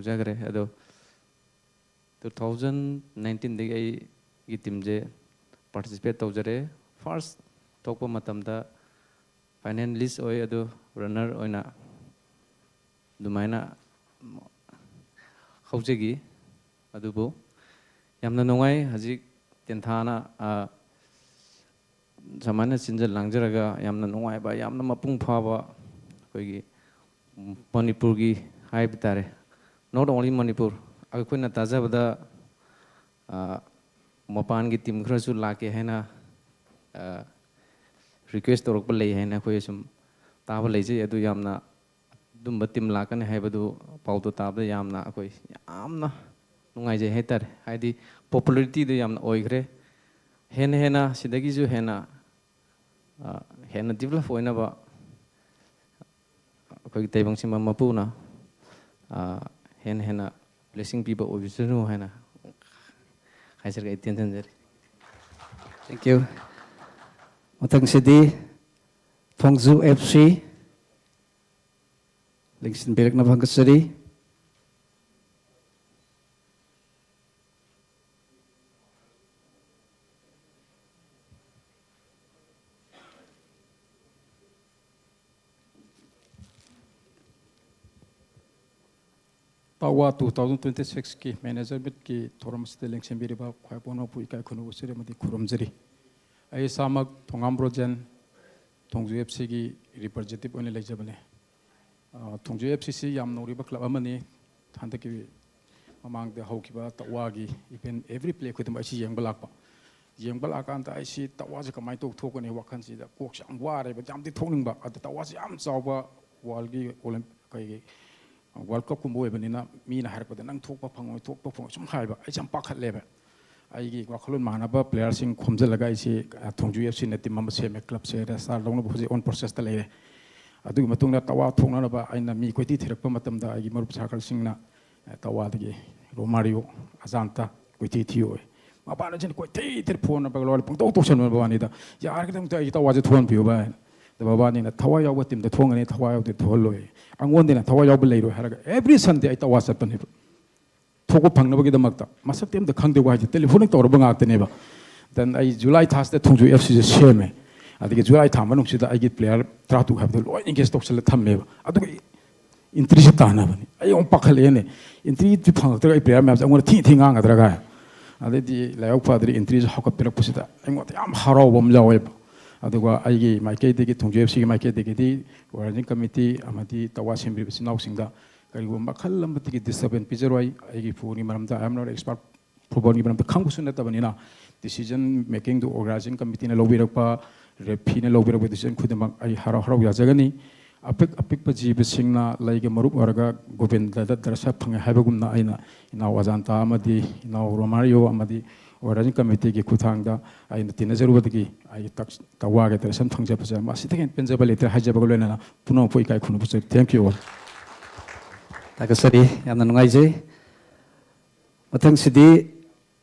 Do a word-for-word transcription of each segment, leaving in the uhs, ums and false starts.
ꯇꯧꯖꯈ꯭ꯔꯦ꯫ ꯑꯗꯣ two thousand ꯅꯥꯏꯟꯇꯤꯟꯗꯒꯤ ꯑꯩꯒꯤ ꯇꯤꯝꯁꯦ ꯄꯥꯔꯇꯤꯁꯤꯄꯦꯠ ꯇꯧꯖꯔꯦ꯫ ꯐꯥꯔꯁ ꯊꯣꯛꯄ ꯃꯇꯝꯗ ꯐꯥꯏꯅꯦꯂꯤꯁ ꯑꯣꯏ, ꯑꯗꯨ ꯔꯟꯅꯔ ꯑꯣꯏꯅ ꯑꯗꯨꯃꯥꯏꯅ ꯍꯧꯖꯈꯤ꯫ ꯑꯗꯨꯕꯨ ꯌꯥꯝꯅ ꯅꯨꯡꯉꯥꯏ꯫ ꯍꯧꯖꯤꯛ ꯇꯦꯟꯊꯥꯅ, ꯑ, ꯁꯨꯃꯥꯏꯅ ꯁꯤꯟꯖ ꯂꯥꯡꯖꯔꯒ ꯌꯥꯝꯅ ꯅꯨꯡꯉꯥꯏꯕ, ꯌꯥꯝꯅ ꯃꯄꯨꯡ ꯐꯥꯕ ꯑꯩꯈꯣꯏꯒꯤ ꯃꯅꯤꯄꯨꯔꯒꯤ ꯍꯥꯏꯕ ꯇꯥꯔꯦ, not only ꯃꯅꯤꯄꯨꯔ, ꯑꯩꯈꯣꯏꯅ ꯇꯥꯖꯕꯗ, ꯑ, ꯃꯄꯥꯟꯒꯤ ꯇꯤꯝ ꯈꯔꯁꯨ ꯂꯥꯛꯀꯦ ꯍꯥꯏꯅ, ꯑ, ꯔꯤꯀ꯭ꯋꯦꯁ ꯇꯧꯔꯛꯄ ꯂꯩ ꯍꯥꯏꯅ ꯑꯩꯈꯣꯏ ꯁꯨꯝ ꯇꯥꯕ ꯂꯩꯖꯩ꯫ ꯑꯗꯨ ꯌꯥꯝꯅ ꯑꯗꯨꯝꯕ ꯇꯤꯝ ꯂꯥꯛꯀꯅꯤ ꯍꯥꯏꯕꯗꯨ ꯄꯥꯎꯗꯣ ꯇꯥꯕꯗ ꯌꯥꯝꯅ ꯑꯩꯈꯣꯏ ꯌꯥꯝꯅ ꯅꯨꯡꯉꯥꯏꯖꯩ ꯍꯥꯏꯇꯥꯔꯦ꯫ ꯍꯥꯏꯗꯤ ꯄꯣꯄꯨꯂꯔꯤꯇꯤꯗꯣ ꯌꯥꯝꯅ ꯑꯣꯏꯈ꯭ꯔꯦ꯫ ꯍꯦꯟꯅ ꯍꯦꯟꯅ ꯁꯤꯗꯒꯤꯁꯨ ꯍꯦꯟꯅ, ꯑ, ꯍꯦꯟꯅ ꯗꯤꯕꯂꯞ ꯑꯣꯏꯅꯕ ꯑꯩꯈꯣꯏꯒꯤ ꯇꯥꯏꯕꯪ ꯁꯤꯡꯕ ꯃꯄꯨꯅ, ꯑ, ꯍꯦꯟꯅ ꯍꯦꯟꯅ ꯕ꯭ꯂꯦꯁꯤꯡ ꯄꯤꯕ ꯑꯣꯏꯕꯤꯁꯅꯨ ꯍꯥꯏꯅ ꯍꯥꯏꯖꯔꯒ ꯑꯩ ꯇꯦꯟꯁꯤꯟꯖꯔꯤ꯫ Thank you. ꯃꯊꯪꯁꯤꯗꯤ Thongju F C ꯂꯦꯡꯁꯤꯟꯕꯤꯔꯛꯅꯕ ꯍꯪꯒꯠꯆꯔꯤ꯫ ꯇꯛꯋꯥ two thousand twenty six ꯀꯤ ꯃꯦꯅꯦꯖꯔ ꯃꯤꯠꯀꯤ ꯊꯧꯔꯝ ꯑꯁꯤꯗ ꯂꯦꯡꯁꯤꯟꯕꯤꯔꯤꯕ ꯈ꯭ꯋꯥꯏ ꯄꯣꯛꯅꯐꯝ ꯏꯀꯥꯏ ꯈꯨꯝꯅꯕ ꯎꯠꯆꯔꯤ ꯑꯃꯗꯤ ꯈꯨꯔꯨꯝꯖꯔꯤ꯫ ꯑꯩ ꯏꯁꯥꯃꯛ ꯊꯣꯉꯥꯝ ꯕ꯭ꯔꯣꯖꯦꯟ, ꯊꯣꯡꯖꯨ F C ꯒꯤ ꯔꯤꯄ꯭ꯔꯖꯦꯟꯇꯦꯇꯤꯚ ꯑꯣꯏꯅ ꯂꯩꯖꯕꯅꯦ꯫ ꯑ, ꯊꯣꯡꯖꯨ F C ꯁꯤ ꯌꯥꯝ ꯅꯧꯔꯤꯕ ꯀ꯭ꯂꯕ ꯑꯃꯅꯤ꯫ ꯍꯟꯗꯛꯀꯤ ꯃꯃꯥꯡꯗ ꯍꯧꯈꯤꯕ ꯇꯛꯋꯥꯒꯤ event every play ꯈꯨꯗꯤꯡꯃꯛ ꯑꯩꯁꯤ ꯌꯦꯡꯕ ꯂꯥꯛꯄ꯫ ꯌꯦꯡꯕ ꯂꯥꯛꯀꯥꯟꯗ ꯑꯩꯁꯤ ꯇꯛꯋꯥꯁꯦ ꯀꯃꯥꯏꯅ ꯇꯧ ꯊꯣꯛꯀꯅꯤ ꯋꯥꯈꯜꯁꯤꯗ ꯀꯣꯛꯁꯦ ꯌꯥꯝ ꯋꯥꯔꯦꯕ꯫ ꯌꯥꯝꯗꯤ ꯊꯣꯛꯅꯤꯡꯕ, ꯑꯗ ꯇꯛꯋꯥꯁꯦ ꯌꯥꯝ ꯆꯥꯎꯕ ꯋꯥꯔꯜꯒꯤ ꯑꯣꯂꯤꯝ-, ꯀꯩꯒꯤ ꯋꯥꯔꯜ ꯀꯞꯀꯨꯝꯕ ꯑꯣꯏꯕꯅꯤꯅ ꯃꯤꯅ ꯍꯥꯏꯔꯛꯄꯗ "ꯅꯪ ꯊꯣꯛꯄ ꯐꯪꯉꯣꯏ, ꯊꯣꯛꯄ ꯐꯪꯉꯣꯏ" ꯁꯨꯝ ꯍꯥꯏꯕ꯫ ꯑꯩꯁꯦ ꯌꯥꯝ ꯄꯥꯈꯠꯂꯦꯕ꯫ ꯑꯩꯒꯤ ꯋꯥꯈꯜꯂꯣꯟ ꯃꯥꯟꯅꯕ ꯄ꯭ꯂꯦꯌꯔꯁꯤꯡ ꯈꯣꯝꯖꯤꯜꯂꯒ ꯑꯩꯁꯦ, ꯑ, ꯊꯣꯡꯖꯨ F C ꯅ ꯇꯤꯝ ꯑꯃ ꯁꯦꯝꯃꯦ, ꯀ꯭ꯂꯕꯁꯦ ꯔꯦꯖꯤꯁꯇꯥꯔ ꯂꯧꯅꯕ ꯍꯧꯖꯤꯛ on process ꯇ ꯂꯩꯔꯦ꯫ ꯑꯗꯨꯒꯤ ꯃꯇꯨꯡꯗ ꯇꯛꯋꯥ ꯊꯣꯛꯅꯅꯕ ꯑꯩꯅ ꯃꯤ ꯀꯣꯏꯊꯤ ꯊꯤꯔꯛꯄ ꯃꯇꯝꯗ ꯑꯩꯒꯤ ꯃꯔꯨꯞ ꯁꯥꯔꯀꯜꯁꯤꯡꯅ, ꯑ, ꯇꯛꯋꯥꯗꯒꯤ ꯔꯣꯃꯥꯔꯤꯌꯣ, ꯑꯖꯥꯟꯇ ꯀꯣꯏꯊꯤ ꯊꯤꯌꯣ꯫ ꯃꯄꯥꯟꯗ ꯁꯤꯅ ꯀꯣꯏꯊꯤ ꯊꯤꯔ ꯐꯣꯟ ꯅꯝꯕꯔꯒ ꯂꯧꯔ ꯄꯪꯇꯧ ꯇꯧꯁꯟꯕ ꯋꯥꯅꯤꯗ꯫ "ꯌꯥꯔꯒꯗꯤ ꯑꯝꯇ ꯑꯩꯒꯤ ꯇꯛꯋꯥꯁꯦ ꯊꯣꯛꯍꯟꯕꯤꯌꯨ ꯚꯥꯏ" ꯍꯥꯏꯅ꯫ ꯃꯕꯥꯅꯤꯅ ꯊꯋꯥꯏ ꯌꯥꯎꯕ ꯇꯤꯝꯗ ꯊꯣꯡꯒꯅꯤ, ꯊꯋꯥꯏ ꯌꯥꯎꯗꯦ ꯊꯣꯛꯍꯜꯂꯣꯏ꯫ ꯑꯩꯉꯣꯟꯗꯅ ꯊꯋꯥꯏ ꯌꯥꯎꯕ ꯂꯩꯔꯣꯏ ꯍꯥꯏꯔꯒ every Sunday ꯑꯩ ꯇꯋꯥ ꯆꯠꯄꯅꯦꯕ꯫ ꯊꯣꯛꯄ ꯐꯪꯅꯕꯒꯤꯗꯃꯛꯇ ꯃꯁꯛꯇꯤ ꯑꯝꯇ ꯈꯪꯗꯦ ꯋꯥꯍꯩꯁꯦ, ꯇꯦꯂꯤꯐꯣꯟ ꯍꯦꯛ ꯇꯧꯔꯕ ꯉꯥꯛꯇꯅꯦꯕ꯫ Then ꯑꯩ ꯖꯨꯂꯥꯏ ꯊꯥꯁꯤꯗ ꯊꯣꯡꯖꯨ ꯑꯦꯐ ꯁꯤꯁꯦ ꯁꯦꯝꯃꯦ꯫ ꯑꯗꯒꯤ ꯖꯨꯂꯥꯏ ꯊꯥ ꯃꯅꯨꯡꯁꯤꯗ ꯑꯩꯒꯤ ꯄ꯭ꯂꯦꯌꯔ ꯇꯔꯥꯇꯔꯨꯛ ꯍꯥꯏꯕꯗꯣ ꯂꯣꯏ ꯑꯦꯡꯒꯦꯖ ꯇꯧꯁꯜꯂ ꯊꯝꯃꯦꯕ꯫ ꯑꯗꯨꯒ ꯑꯦꯟꯇ꯭ꯔꯤꯁꯦ ꯇꯥꯟꯅꯕꯅꯤ꯫ ꯑꯩ ꯑꯃꯨꯛ ꯄꯥꯈꯠꯂꯛꯑꯦꯅꯦ, ꯑꯦꯟꯇ꯭ꯔꯤꯁꯨ ꯐꯪꯉꯛꯇ꯭ꯔꯒ ꯑꯩ ꯄ꯭ꯂꯦꯌꯔ ꯃꯌꯥꯝꯁꯦ ꯑꯩꯉꯣꯟꯗ ꯊꯤ ꯊꯤ ꯉꯥꯡꯒꯗ꯭ꯔꯒ꯫ ꯑꯗꯩꯗꯤ ꯂꯥꯏꯕꯛ ꯐꯗ꯭ꯔꯗꯤ ꯑꯦꯟꯇ꯭ꯔꯤꯁꯦ ꯍꯧꯒꯠꯄꯤꯔꯛꯄꯁꯤꯗ ꯑꯩꯉꯣꯟꯗ ꯌꯥꯝ ꯍꯔꯥꯎꯕ ꯑꯃ ꯌꯥꯎꯋꯦꯕ꯫ ꯑꯗꯨꯒ ꯑꯩꯒꯤ ꯃꯥꯏꯀꯩꯗꯒꯤ, ꯊꯣꯡꯖꯨ ꯑꯦꯐ ꯁꯤꯒꯤ ꯃꯥꯏꯀꯩꯗꯒꯤꯗꯤ ꯑꯣꯔꯒꯅꯥꯏꯖꯤꯡ ꯀꯃꯤꯇꯤ ꯑꯃꯗꯤ ꯇꯋꯥ ꯁꯦꯝꯕꯤꯔꯤꯕ ꯏꯆꯤꯟ ꯏꯅꯥꯎꯁꯤꯡꯗ ꯀꯔꯤꯒꯨꯝꯕ ꯃꯈꯜ ꯑꯃꯠꯇꯒꯤ ꯗꯤꯁꯇꯔꯕꯦꯟꯁ ꯄꯤꯖꯔꯣꯏ꯫ ꯑꯩꯒꯤ ꯐꯨꯠꯕꯣꯜꯒꯤ ꯃꯔꯝꯗ, I am not expert, ꯐꯨꯠꯕꯣꯜꯒꯤ ꯃꯔꯝꯗ ꯈꯪꯕꯁꯨ ꯅꯠꯇꯕꯅꯤꯅ, ꯗꯤꯁꯤꯖꯟ ꯃꯦꯀꯤꯡꯗꯨ ꯑꯣꯔꯒꯅꯥꯏꯖꯤꯡ ꯀꯃꯤꯇꯤꯅ ꯂꯧꯕꯤꯔꯛꯄ, ꯔꯦꯐꯤꯅ ꯂꯧꯕꯤꯔꯛꯄ ꯗꯤꯁꯤꯖꯟ ꯈꯨꯗꯤꯡꯃꯛ ꯑꯩ ꯍꯔꯥꯎ ꯍꯔꯥꯎ ꯌꯥꯖꯒꯅꯤ꯫ ꯑꯄꯤꯛ ꯑꯄꯤꯛꯄ ꯖꯤꯕꯁꯤꯡꯅ ꯂꯩꯒ ꯃꯔꯨꯞ ꯑꯣꯏꯔꯒ ꯒꯣꯕꯤꯟꯗꯗ ꯗꯔꯁ ꯐꯪꯉꯦ ꯍꯥꯏꯕꯒꯨꯝꯅ, ꯑꯩꯅ ꯏꯅꯥꯎ ꯑꯖꯥꯟꯇꯥ ꯑꯃꯗꯤ ꯏꯅꯥꯎ ꯔꯣꯃꯥꯔꯤꯌꯣ ꯑꯃꯗꯤ ꯑꯣꯔꯒꯅꯥꯏꯖꯤꯡ ꯀꯃꯤꯇꯤꯒꯤ ꯈꯨꯠꯊꯥꯡꯗ ꯑꯩꯅ ꯇꯤꯟꯅꯖꯔꯨꯕꯗꯒꯤ ꯑꯩ ꯇꯛ-, ꯇꯋꯥꯒꯤ ꯗꯔꯁꯟ ꯐꯪꯖꯕꯁꯦ ꯃꯁꯤꯗꯒꯤ ꯍꯦꯟꯅ ꯄꯦꯟꯖꯕ ꯂꯩꯇ꯭ꯔꯦ ꯍꯥꯏꯖꯕꯒ ꯂꯣꯏꯅꯅ ꯄꯨꯝꯅꯃꯛꯄꯨ ꯏꯀꯥꯏ ꯈꯨꯝꯅꯕ ꯆꯠ-, thank you all꯫ ꯊꯥꯒꯠꯆꯔꯤ, ꯌꯥꯝꯅ ꯅꯨꯡꯉꯥꯏꯖꯩ꯫ ꯃꯊꯪꯁꯤꯗꯤ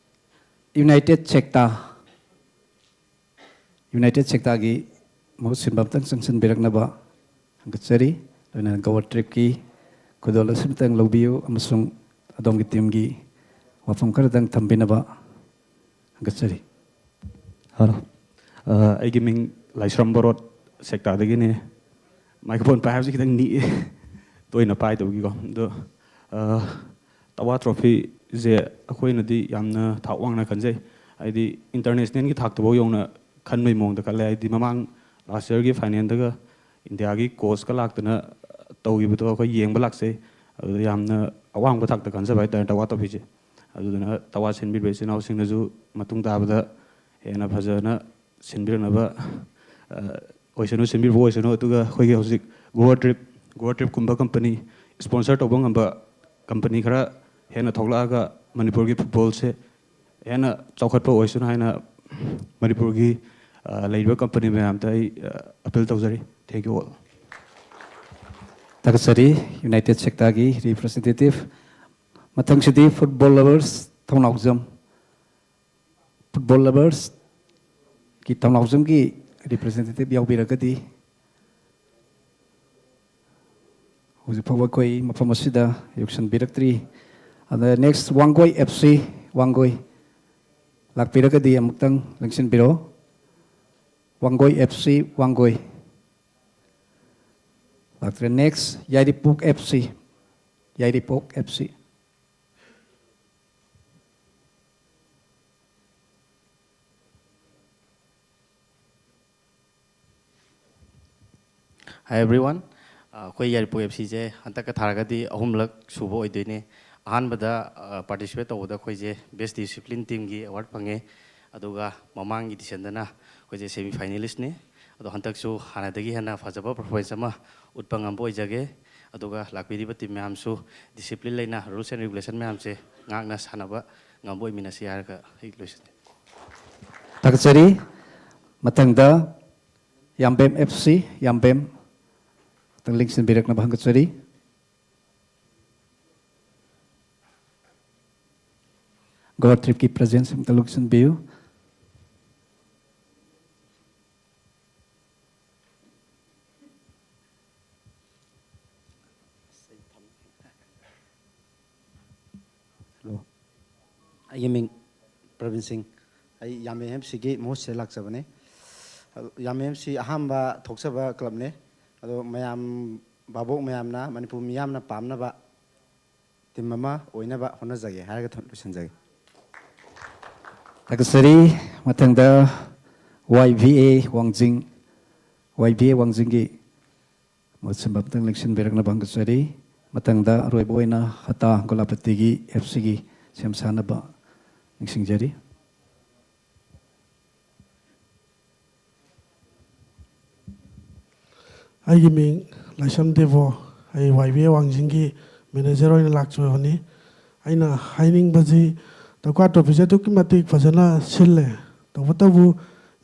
ꯌꯨꯅꯥꯏꯇꯦꯠ ꯁꯦꯛꯇꯥ, ꯌꯨꯅꯥꯏꯇꯦꯠ ꯁꯦꯛꯇꯥꯒꯤ ꯃꯍꯨꯠ ꯁꯤꯟꯕ ꯑꯃꯇꯪ ꯆꯪꯁꯤꯟꯕꯤꯔꯛꯅꯕ ꯍꯪꯒꯠꯆꯔꯤ꯫ ꯂꯣꯏꯅꯅ ꯒꯣꯋꯥ ꯇ꯭ꯔꯤꯞꯀꯤ ꯈꯨꯗꯣꯜ ꯑꯁꯤꯃꯇꯪ ꯂꯧꯕꯤꯌꯨ ꯑꯃꯁꯨꯡ ꯑꯗꯣꯝꯒꯤ ꯇꯤꯝꯒꯤ ꯋꯥꯐꯝ ꯈꯔꯗꯪ ꯊꯝꯕꯤꯅꯕ ꯍꯪꯒꯠꯆꯔꯤ꯫ ꯍꯜꯂꯣ꯫ ꯑ, ꯑꯩꯒꯤ ꯃꯤꯡ ꯂꯥꯏꯁ꯭ꯔꯝ ꯕꯣꯔꯣꯠ, ꯁꯦꯛꯇꯥꯗꯒꯤꯅꯦ꯫ ꯃꯥꯏꯀ꯭ꯔꯣꯐꯣꯟ ꯄꯥꯏꯕꯁꯤ ꯈꯤꯇꯪ ꯅꯤꯛꯑꯦ, ꯇꯣꯏꯅ ꯄꯥꯏꯗꯕꯒꯤꯀꯣ꯫ ꯑꯗꯣ, ꯑ, ꯇꯋꯥ ꯇ꯭ꯔꯣꯐꯤꯁꯦ ꯑꯩꯈꯣꯏꯅꯗꯤ ꯌꯥꯝꯅ ꯊꯥꯛ ꯋꯥꯡꯅ ꯈꯟꯖꯩ꯫ ꯍꯥꯏꯗꯤ ꯏꯟꯇꯔꯅꯦꯁꯅꯦꯜꯒꯤ ꯊꯥꯛꯇꯐꯥꯎ ꯌꯧꯅ ꯈꯟꯕꯒꯤ ꯃꯑꯣꯡꯗ ꯈꯜꯂꯦ꯫ ꯍꯥꯏꯗꯤ ꯃꯃꯥꯡ ꯂꯥꯁ ꯌꯔꯒꯤ ꯐꯥꯏꯅꯦꯜꯗꯒ ꯏꯟꯗꯤꯌꯥꯒꯤ ꯀꯣꯆꯀ ꯂꯥꯛꯇꯅ ꯇꯧꯈꯤꯕꯗꯣ ꯑꯩꯈꯣꯏ ꯌꯦꯡꯕ ꯂꯥꯛꯆꯩ꯫ ꯑꯗꯨꯗ ꯌꯥꯝꯅ ꯑꯋꯥꯡꯕ ꯊꯥꯛꯇ ꯈꯟꯖꯕ ꯍꯥꯏꯇꯥꯔꯦ ꯇꯋꯥ ꯇ꯭ꯔꯣꯐꯤꯁꯦ꯫ ꯑꯗꯨꯗꯨꯅ ꯇꯋꯥ ꯁꯤꯟꯕꯤꯔꯤꯕ ꯏꯆꯤꯟ ꯏꯅꯥꯎꯁꯤꯡꯅꯁꯨ ꯃꯇꯨꯡ ꯇꯥꯕꯗ ꯍꯦꯟꯅ ꯐꯖꯅ ꯁꯤꯟꯕꯤꯔꯛꯅꯕ, ꯑ, ꯑꯣꯏꯁꯅꯨ, ꯁꯤꯟꯕꯤꯔꯛꯄ ꯑꯣꯏꯁꯅꯨ꯫ ꯑꯗꯨꯒ ꯑꯩꯈꯣꯏꯒꯤ ꯍꯧꯖꯤꯛ ꯒꯣꯋꯥ ꯇ꯭ꯔꯤꯞ, ꯒꯣꯋꯥ ꯇ꯭ꯔꯤꯞꯀꯨꯝꯕ ꯀꯝꯄꯅꯤ, ꯁ꯭ꯄꯣꯟꯁꯔ ꯇꯧꯕ ꯉꯝꯕ ꯀꯝꯄꯅꯤ ꯈꯔ ꯍꯦꯟꯅ ꯊꯣꯛꯂꯛꯑꯒ ꯃꯅꯤꯄꯨꯔꯒꯤ ꯐꯨꯠꯕꯣꯜꯁꯦ ꯍꯦꯟꯅ ꯆꯥꯎꯈꯠꯄ ꯑꯣꯏꯁꯅꯨ ꯍꯥꯏꯅ ꯃꯅꯤꯄꯨꯔꯒꯤ, ꯑ, ꯂꯩꯔꯤꯕ ꯀꯝꯄꯅꯤ ꯃꯌꯥꯝꯗ ꯑꯩ, ꯑ, ꯑꯄꯤꯜ ꯇꯧꯖꯔꯤ꯫ Thank you all꯫ ꯊꯥꯒꯠꯆꯔꯤ ꯌꯨꯅꯥꯏꯇꯦꯠ ꯁꯦꯛꯇꯥꯒꯤ ꯔꯤꯄ꯭ꯔꯖꯦꯟꯇꯦꯇꯤꯚ꯫ ꯃꯊꯪꯁꯤꯗꯤ ꯐꯨꯠꯕꯣꯜ ꯂꯚꯔꯁ ꯊꯧꯅꯥꯎꯖꯝ꯫ ꯐꯨꯠꯕꯣꯜ ꯂꯚꯔꯁꯀꯤ ꯊꯧꯅꯥꯎꯖꯝꯒꯤ ꯔꯤꯄ꯭ꯔꯖꯦꯟꯇꯦꯇꯤꯚ ꯌꯥꯎꯕꯤꯔꯒꯗꯤ ꯍꯧꯖꯤꯛ ꯐꯥꯎꯕ ꯑꯩꯈꯣꯏ ꯃꯐꯝ ꯑꯁꯤꯗ ꯌꯧꯁꯤꯟꯕꯤꯔꯛꯇ꯭ꯔꯤ꯫ ꯑꯗ next Wangoi F C, Wangoi ꯂꯥꯛꯄꯤꯔꯒꯗꯤ ꯑꯃꯨꯛꯇꯪ ꯂꯦꯡꯁꯤꯟꯕꯤꯔꯣ꯫ Wangoi F C, Wangoi. ꯂꯥꯛꯇ꯭ꯔꯦ꯫ Next ꯌꯥꯏꯔꯤꯄꯣꯛ F C, ꯌꯥꯏꯔꯤꯄꯣꯛ F C꯫ Hi everyone. ꯑ, ꯑꯩꯈꯣꯏ ꯌꯥꯏꯔꯤꯄꯣꯛ F Cꯁꯦ ꯍꯟꯗꯛꯀ ꯊꯥꯔꯒꯗꯤ ꯑꯍꯨꯝꯂꯛ ꯁꯨꯕ ꯑꯣꯏꯗꯣꯏꯅꯦ꯫ ꯑꯍꯥꯟꯕꯗ, ꯑ, participate ꯇꯧꯕꯗ ꯑꯩꯈꯣꯏꯁꯦ Best Discipline Teamꯒꯤ award ꯐꯪꯉꯦ꯫ ꯑꯗꯨꯒ ꯃꯃꯥꯡꯒꯤ editionꯗꯅ ꯑꯩꯈꯣꯏꯁꯦ semi finalistꯅꯤ꯫ ꯑꯗꯣ ꯍꯟꯗꯛꯁꯨ ꯍꯥꯟꯅꯗꯒꯤ ꯍꯦꯟꯅ ꯐꯖꯕ performance ꯑꯃ ꯎꯠꯄ ꯉꯝꯕ ꯑꯣꯏꯖꯒꯦ꯫ ꯑꯗꯨꯒ ꯂꯥꯛꯄꯤꯔꯤꯕ team ꯃꯌꯥꯝꯁꯨ discipline ꯂꯩꯅ rules and regulation ꯃꯌꯥꯝꯁꯦ ꯉꯥꯛꯅ ꯁꯥꯟꯅꯕ ꯉꯝꯕ ꯑꯣꯏꯃꯤꯟꯅꯁꯤ ꯍꯥꯏꯔꯒ ꯑꯩ ꯂꯣꯏꯁꯤꯟꯖꯒꯦ꯫ ꯊꯥꯒꯠꯆꯔꯤ꯫ ꯃꯊꯪꯗ ꯌꯥꯝꯕꯦꯝ F C, ꯌꯥꯝꯕꯦꯝ꯫ ꯈꯤꯇꯪ ꯂꯦꯡꯁꯤꯟꯕꯤꯔꯛꯅꯕ ꯍꯪꯒꯠꯆꯔꯤ꯫ Goa tripꯀꯤ president ꯑꯝꯇ ꯂꯦꯡꯁꯤꯟꯕꯤꯌꯨ꯫ Hello. ꯑꯩꯒꯤ ꯃꯤꯡ ꯄ꯭ꯔꯕꯤꯟ ꯁꯤꯡ꯫ ꯑꯩ ꯌꯥꯝꯕꯦꯝ F Cꯒꯤ ꯃꯍꯨꯠ ꯁꯤꯗ ꯂꯥꯛꯆꯕꯅꯦ꯫ ꯑꯗꯣ ꯌꯥꯝꯕꯦꯝ F C ꯑꯍꯥꯟꯕ ꯊꯣꯛꯆꯕ clubꯅꯦ꯫ ꯑꯗꯣ ꯃꯌꯥꯝ, ꯚꯥꯕꯣꯛ ꯃꯌꯥꯝꯅ, ꯃꯅꯤꯄꯨꯔ ꯃꯤꯌꯥꯝꯅ ꯄꯥꯝꯅꯕ team ꯑꯃ ꯑꯣꯏꯅꯕ ꯍꯣꯠꯅꯖꯒꯦ ꯍꯥꯏꯔꯒ ꯊꯝ-, ꯂꯣꯏꯁꯤꯟꯖꯒꯦ꯫ ꯊꯥꯒꯠꯆꯔꯤ꯫ ꯃꯊꯪꯗ Y V A ꯋꯥꯡꯖꯤꯡ, Y V A ꯋꯥꯡꯖꯤꯡꯒꯤ ꯃꯍꯨꯠ ꯁꯤꯟꯕ ꯑꯃꯇꯪ ꯂꯦꯡꯁꯤꯟꯕꯤꯔꯛꯅꯕ ꯍꯪꯒꯠꯆꯔꯤ꯫ ꯃꯊꯪꯗ ꯑꯔꯣꯏꯕ ꯑꯣꯏꯅ ꯍꯇꯥ ꯒꯣꯂꯥꯄꯇꯤꯒꯤ F Cꯒꯤ ꯁꯦꯝ ꯁꯥꯅꯕ ꯅꯤꯡꯁꯤꯡꯖꯔꯤ꯫ ꯑꯩꯒꯤ ꯃꯤꯡ ꯂꯥꯏꯁ꯭ꯔꯝ ꯗꯦꯕꯣ꯫ ꯑꯩ Y V A ꯋꯥꯡꯖꯤꯡꯒꯤ manager ꯑꯣꯏꯅ ꯂꯥꯛꯆꯕꯅꯤ꯫ ꯑꯩꯅ ꯍꯥꯏꯅꯤꯡꯕꯁꯤ, ꯇꯀ꯭ꯋꯥ trophyꯁꯦ ꯑꯗꯨꯛꯀꯤ ꯃꯇꯤꯛ ꯐꯖꯅ ꯁꯤꯜꯂꯦ꯫ ꯇꯧꯕꯇꯕꯨ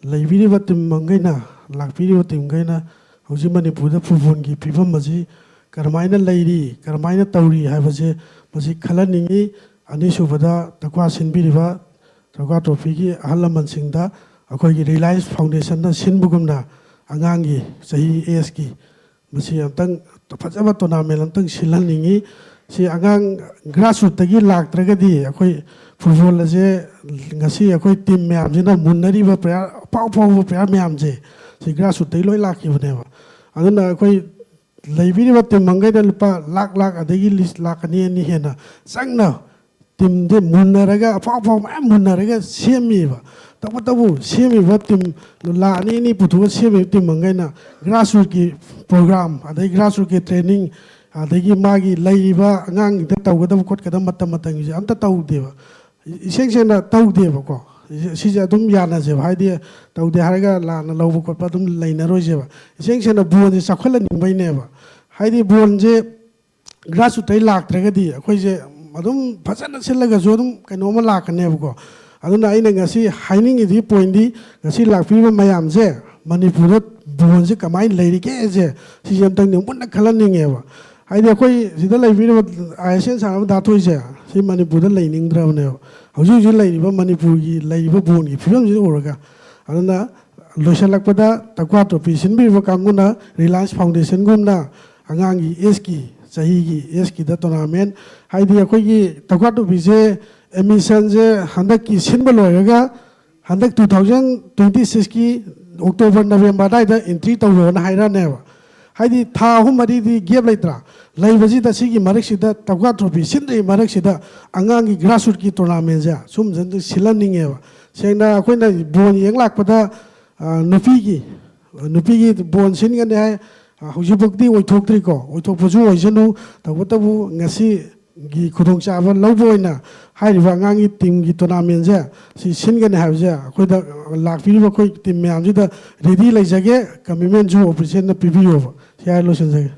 ꯂꯩꯕꯤꯔꯤꯕ team ꯃꯈꯩꯅ, ꯂꯥꯛꯄꯤꯔꯤꯕ teamꯈꯩꯅ ꯍꯧꯖꯤꯛ ꯃꯅꯤꯄꯨꯔꯗ footballꯒꯤ ꯐꯤꯕꯝ ꯑꯁꯤ ꯀꯔꯝꯍꯥꯏꯅ ꯂꯩꯔꯤ, ꯀꯔꯝꯍꯥꯏꯅ ꯇꯧꯔꯤ ꯍꯥꯏꯕꯁꯦ ꯃꯁꯤ ꯈꯜꯍꯟꯅꯤꯡꯉꯤ꯫ ꯑꯅꯤꯁꯨꯕꯗ, ꯇꯀ꯭ꯋꯥ ꯁꯤꯟꯕꯤꯔꯤꯕ ꯇꯀ꯭ꯋꯥ trophyꯒꯤ ꯑꯍꯜ ꯂꯃꯟꯁꯤꯡꯗ ꯑꯩꯈꯣꯏꯒꯤ Reliance Foundationꯅ ꯁꯤꯟꯕꯒꯨꯝꯅ ꯑꯉꯥꯡꯒꯤ ꯆꯍꯤ ageꯀꯤ ꯃꯁꯤ ꯑꯝꯇꯪ ꯐꯖꯕ ꯇꯣꯔꯅꯥꯃꯦꯟ ꯑꯝꯇꯪ ꯁꯤꯜꯍꯟꯅꯤꯡꯉꯤ꯫ ꯁꯤ ꯑꯉꯥꯡ ꯒ꯭ꯔꯥꯁꯔꯨꯠꯇꯒꯤ ꯂꯥꯛꯇ꯭ꯔꯒꯗꯤ ꯑꯩꯈꯣꯏ ꯐꯨꯠꯕꯣꯜ ꯑꯁꯦ ꯉꯁꯤ ꯑꯩꯈꯣꯏ ꯇꯤꯝ ꯃꯌꯥꯝꯁꯤꯅ ꯃꯨꯟꯅꯔꯤꯕ ꯄ꯭ꯂꯦꯌꯥꯔ ꯑꯐꯥꯎ ꯑꯐꯥꯎꯕ ꯄ꯭ꯂꯦꯌꯥꯔ ꯃꯌꯥꯝꯁꯦ ꯁꯤ ꯒ꯭ꯔꯥꯁꯔꯨꯠꯇꯒꯤ ꯂꯣꯏ ꯂꯥꯛꯈꯤꯕꯅꯦꯕ꯫ ꯑꯗꯨꯅ ꯑꯩꯈꯣꯏ ꯂꯩꯕꯤꯔꯤꯕ ꯇꯤꯝ ꯃꯈꯩꯅ ꯂꯨꯄꯥ ꯂꯥꯛ ꯂꯥꯛ ꯑꯗꯒꯤ ꯂꯤꯁ ꯂꯥꯛ ꯑꯅꯤ ꯑꯅꯤ ꯍꯦꯟꯅ ꯆꯪꯅ ꯇꯤꯝꯁꯦ ꯃꯨꯟꯅꯔꯒ ꯑꯐꯥꯎ ꯑꯐꯥꯎ ꯃꯌꯥꯝ ꯃꯨꯟꯅꯔꯒ ꯁꯦꯝꯃꯤꯕ꯫ ꯇꯧꯕꯇꯕꯨ ꯁꯦꯝꯃꯤꯕ ꯇꯤꯝ ꯂꯥꯛ ꯑꯅꯤ ꯑꯅꯤ ꯄꯨꯊꯣꯛꯑ ꯁꯦꯝꯃꯤꯕ ꯇꯤꯝ ꯃꯈꯩꯅ ꯒ꯭ꯔꯥꯁꯔꯨꯠꯀꯤ ꯄ꯭ꯔꯣꯒ꯭ꯔꯥꯝ ꯑꯗꯩ ꯒ꯭ꯔꯥꯁꯔꯨꯠꯀꯤ ꯇ꯭ꯔꯦꯅꯤꯡ ꯑꯗꯒꯤ ꯃꯥꯒꯤ ꯂꯩꯔꯤꯕ ꯑꯉꯥꯡꯁꯤꯡꯗ ꯇꯧꯒꯗꯕ ꯈꯣꯠꯀꯗꯕ ꯃꯇꯝ ꯃꯇꯝꯒꯤꯁꯦ ꯑꯝꯇ ꯇꯧꯗꯦꯕ꯫ ꯏꯁꯦꯡ ꯁꯦꯡꯅ ꯇꯧꯗꯦꯕꯀꯣ꯫ ꯁꯤꯁꯦ ꯑꯗꯨꯝ ꯌꯥꯅꯁꯦꯕ꯫ ꯍꯥꯏꯗꯤ ꯇꯧꯗꯦ ꯍꯥꯏꯔꯒ ꯂꯥꯟꯅ ꯂꯧꯕ ꯈꯣꯠꯄ ꯑꯗꯨꯝ ꯂꯩꯅꯔꯣꯏꯁꯦꯕ꯫ ꯏꯁꯦꯡ ꯁꯦꯡꯅ ꯕꯣꯜꯁꯦ ꯆꯥꯎꯈꯠꯍꯟꯅꯤꯡꯕꯩꯅꯦꯕ꯫ ꯍꯥꯏꯗꯤ ꯕꯣꯜꯁꯦ ꯒ꯭ꯔꯥꯁꯔꯨꯠꯇꯩ ꯂꯥꯛꯇ꯭ꯔꯒꯗꯤ ꯑꯩꯈꯣꯏꯁꯦ ꯑꯗꯨꯝ ꯐꯖꯅ ꯁꯤꯜꯂꯒꯁꯨ ꯑꯗꯨꯝ ꯀꯩꯅꯣꯝꯃ ꯂꯥꯛꯀꯅꯦꯕꯀꯣ꯫ ꯑꯗꯨꯅ ꯑꯩꯅ ꯉꯁꯤ ꯍꯥꯏꯅꯤꯡꯉꯤꯗꯤ ꯄꯣꯏꯟꯗꯤ ꯉꯁꯤ ꯂꯥꯛꯄꯤꯔꯤꯕ ꯃꯌꯥꯝꯁꯦ ꯃꯅꯤꯄꯨꯔꯗ ꯕꯣꯜꯁꯦ ꯀꯃꯥꯏꯅ ꯂꯩꯔꯤꯒꯦꯁꯦ ꯁꯤꯁꯦ ꯑꯝꯇꯪꯗꯤ ꯃꯨꯟꯅ ꯈꯜꯍꯟꯅꯤꯡꯉꯦꯕ꯫ ꯍꯥꯏꯗꯤ ꯑꯩꯈꯣꯏ ꯁꯤꯗ ꯂꯩꯕꯤꯔꯤꯕ ꯑꯥꯏ ꯑꯦꯁ ꯑꯦꯜ ꯁꯥꯟꯅꯕ ꯗꯥ ꯊꯣꯏꯁꯦ ꯁꯤ ꯃꯅꯤꯄꯨꯔꯗ ꯂꯩꯅꯤꯡꯗ꯭ꯔꯕꯅꯦꯕ꯫ ꯍꯧꯖꯤꯛ ꯍꯧꯖꯤꯛ ꯂꯩꯔꯤꯕ ꯃꯅꯤꯄꯨꯔꯒꯤ ꯂꯩꯔꯤꯕ ꯕꯣꯜꯒꯤ ꯐꯤꯕꯝꯁꯤꯗ ꯎꯔꯒ꯫ ꯑꯗꯨꯅ ꯂꯣꯏꯁꯤꯜꯂꯛꯄꯗ ꯇꯛꯋꯥ ꯇ꯭ꯔꯣꯐꯤ ꯁꯤꯟꯕꯤꯔꯤꯕ ꯀꯥꯡꯕꯨꯅ ꯔꯤꯂꯥꯌꯟꯁ ꯐꯥꯎꯟꯗꯦꯁꯟꯒꯨꯝꯅ ꯑꯉꯥꯡꯒꯤ ꯑꯦꯖꯀꯤ, ꯆꯍꯤꯒꯤ ꯑꯦꯖꯀꯤꯗ ꯇꯣꯔꯅꯥꯃꯦꯟ, ꯍꯥꯏꯗꯤ ꯑꯩꯈꯣꯏꯒꯤ ꯇꯛꯋꯥ ꯇ꯭ꯔꯣꯐꯤꯁꯦ ꯑꯦꯗꯃꯤꯁꯟꯁꯦ ꯍꯟꯗꯛꯀꯤ ꯁꯤꯟꯕ ꯂꯣꯏꯔꯒ ꯍꯟꯗꯛ ꯇꯨ ꯊꯥꯎꯖꯟ ꯇ꯭ꯋꯦꯟꯇꯤ ꯁꯤꯛꯁꯀꯤ ꯑꯣꯛꯇꯣꯕꯔ, ꯅꯕꯦꯝꯕꯔ ꯑꯗꯨꯋꯥꯏꯗ ꯑꯦꯟꯇ꯭ꯔꯤ ꯇꯧꯔꯣꯅ ꯍꯥꯏꯔꯛꯑꯅꯦꯕ꯫ ꯍꯥꯏꯗꯤ ꯊꯥ ꯑꯍꯨꯝ ꯃꯔꯤꯗꯤ ꯒꯦꯞ ꯂꯩꯇ꯭ꯔꯥ? ꯂꯩꯕꯁꯤꯗ ꯁꯤꯒꯤ ꯃꯔꯛꯁꯤꯗ ꯇꯛꯋꯥ ꯇ꯭ꯔꯣꯐꯤ ꯁꯤꯟꯗ꯭ꯔꯤꯉꯩ ꯃꯔꯛꯁꯤꯗ ꯑꯉꯥꯡꯒꯤ ꯒ꯭ꯔꯥꯁꯔꯨꯠꯀꯤ ꯇꯣꯔꯅꯥꯃꯦꯟꯁꯦ ꯁꯨꯝꯕꯁꯤꯗ ꯁꯤꯜꯍꯟꯅꯤꯡꯉꯦꯕ꯫ ꯁꯦꯡꯅ ꯑꯩꯈꯣꯏꯅ ꯕꯣꯜ ꯌꯦꯡ ꯂꯥꯛꯄꯗ, ꯑ, ꯅꯨꯄꯤꯒꯤ, ꯅꯨꯄꯤꯒꯤ ꯕꯣꯜ ꯁꯤꯟꯒꯅꯤ ꯍꯥꯏ, ꯑ, ꯍꯧꯖꯤꯛꯐꯥꯎꯗꯤ ꯑꯣꯏꯊꯣꯛꯇ꯭ꯔꯤꯀꯣ꯫ ꯑꯣꯏꯊꯣꯛꯄꯁꯨ ꯑꯣꯏꯁꯅꯨ, ꯇꯧꯕꯇꯕꯨ ꯉꯁꯤꯒꯤ ꯈꯨꯗꯣꯡꯆꯥꯕ ꯂꯧꯕ ꯑꯣꯏꯅ ꯍꯥꯏꯔꯤꯕ ꯑꯉꯥꯡꯒꯤ ꯇꯤꯝꯒꯤ ꯇꯣꯔꯅꯥꯃꯦꯟꯁꯦ ꯁꯤ ꯁꯤꯟꯒꯅꯤ ꯍꯥꯏꯕꯁꯦ ꯑꯩꯈꯣꯏꯗ ꯂꯥꯛꯄꯤꯔꯤꯕ ꯑꯩꯈꯣꯏ ꯇꯤꯝ ꯃꯌꯥꯝꯁꯤꯗ ꯔꯦꯗꯤ ꯂꯩꯖꯒꯦ, ꯀꯃꯤꯠꯃꯦꯟꯁꯨ ꯑꯣꯐꯤꯁꯤꯌꯦꯜꯅ ꯄꯤꯕꯤꯌꯣꯕ꯫ ꯁꯤ ꯍꯥꯏꯔ ꯂꯣꯏꯁꯤꯟꯖꯒꯦ꯫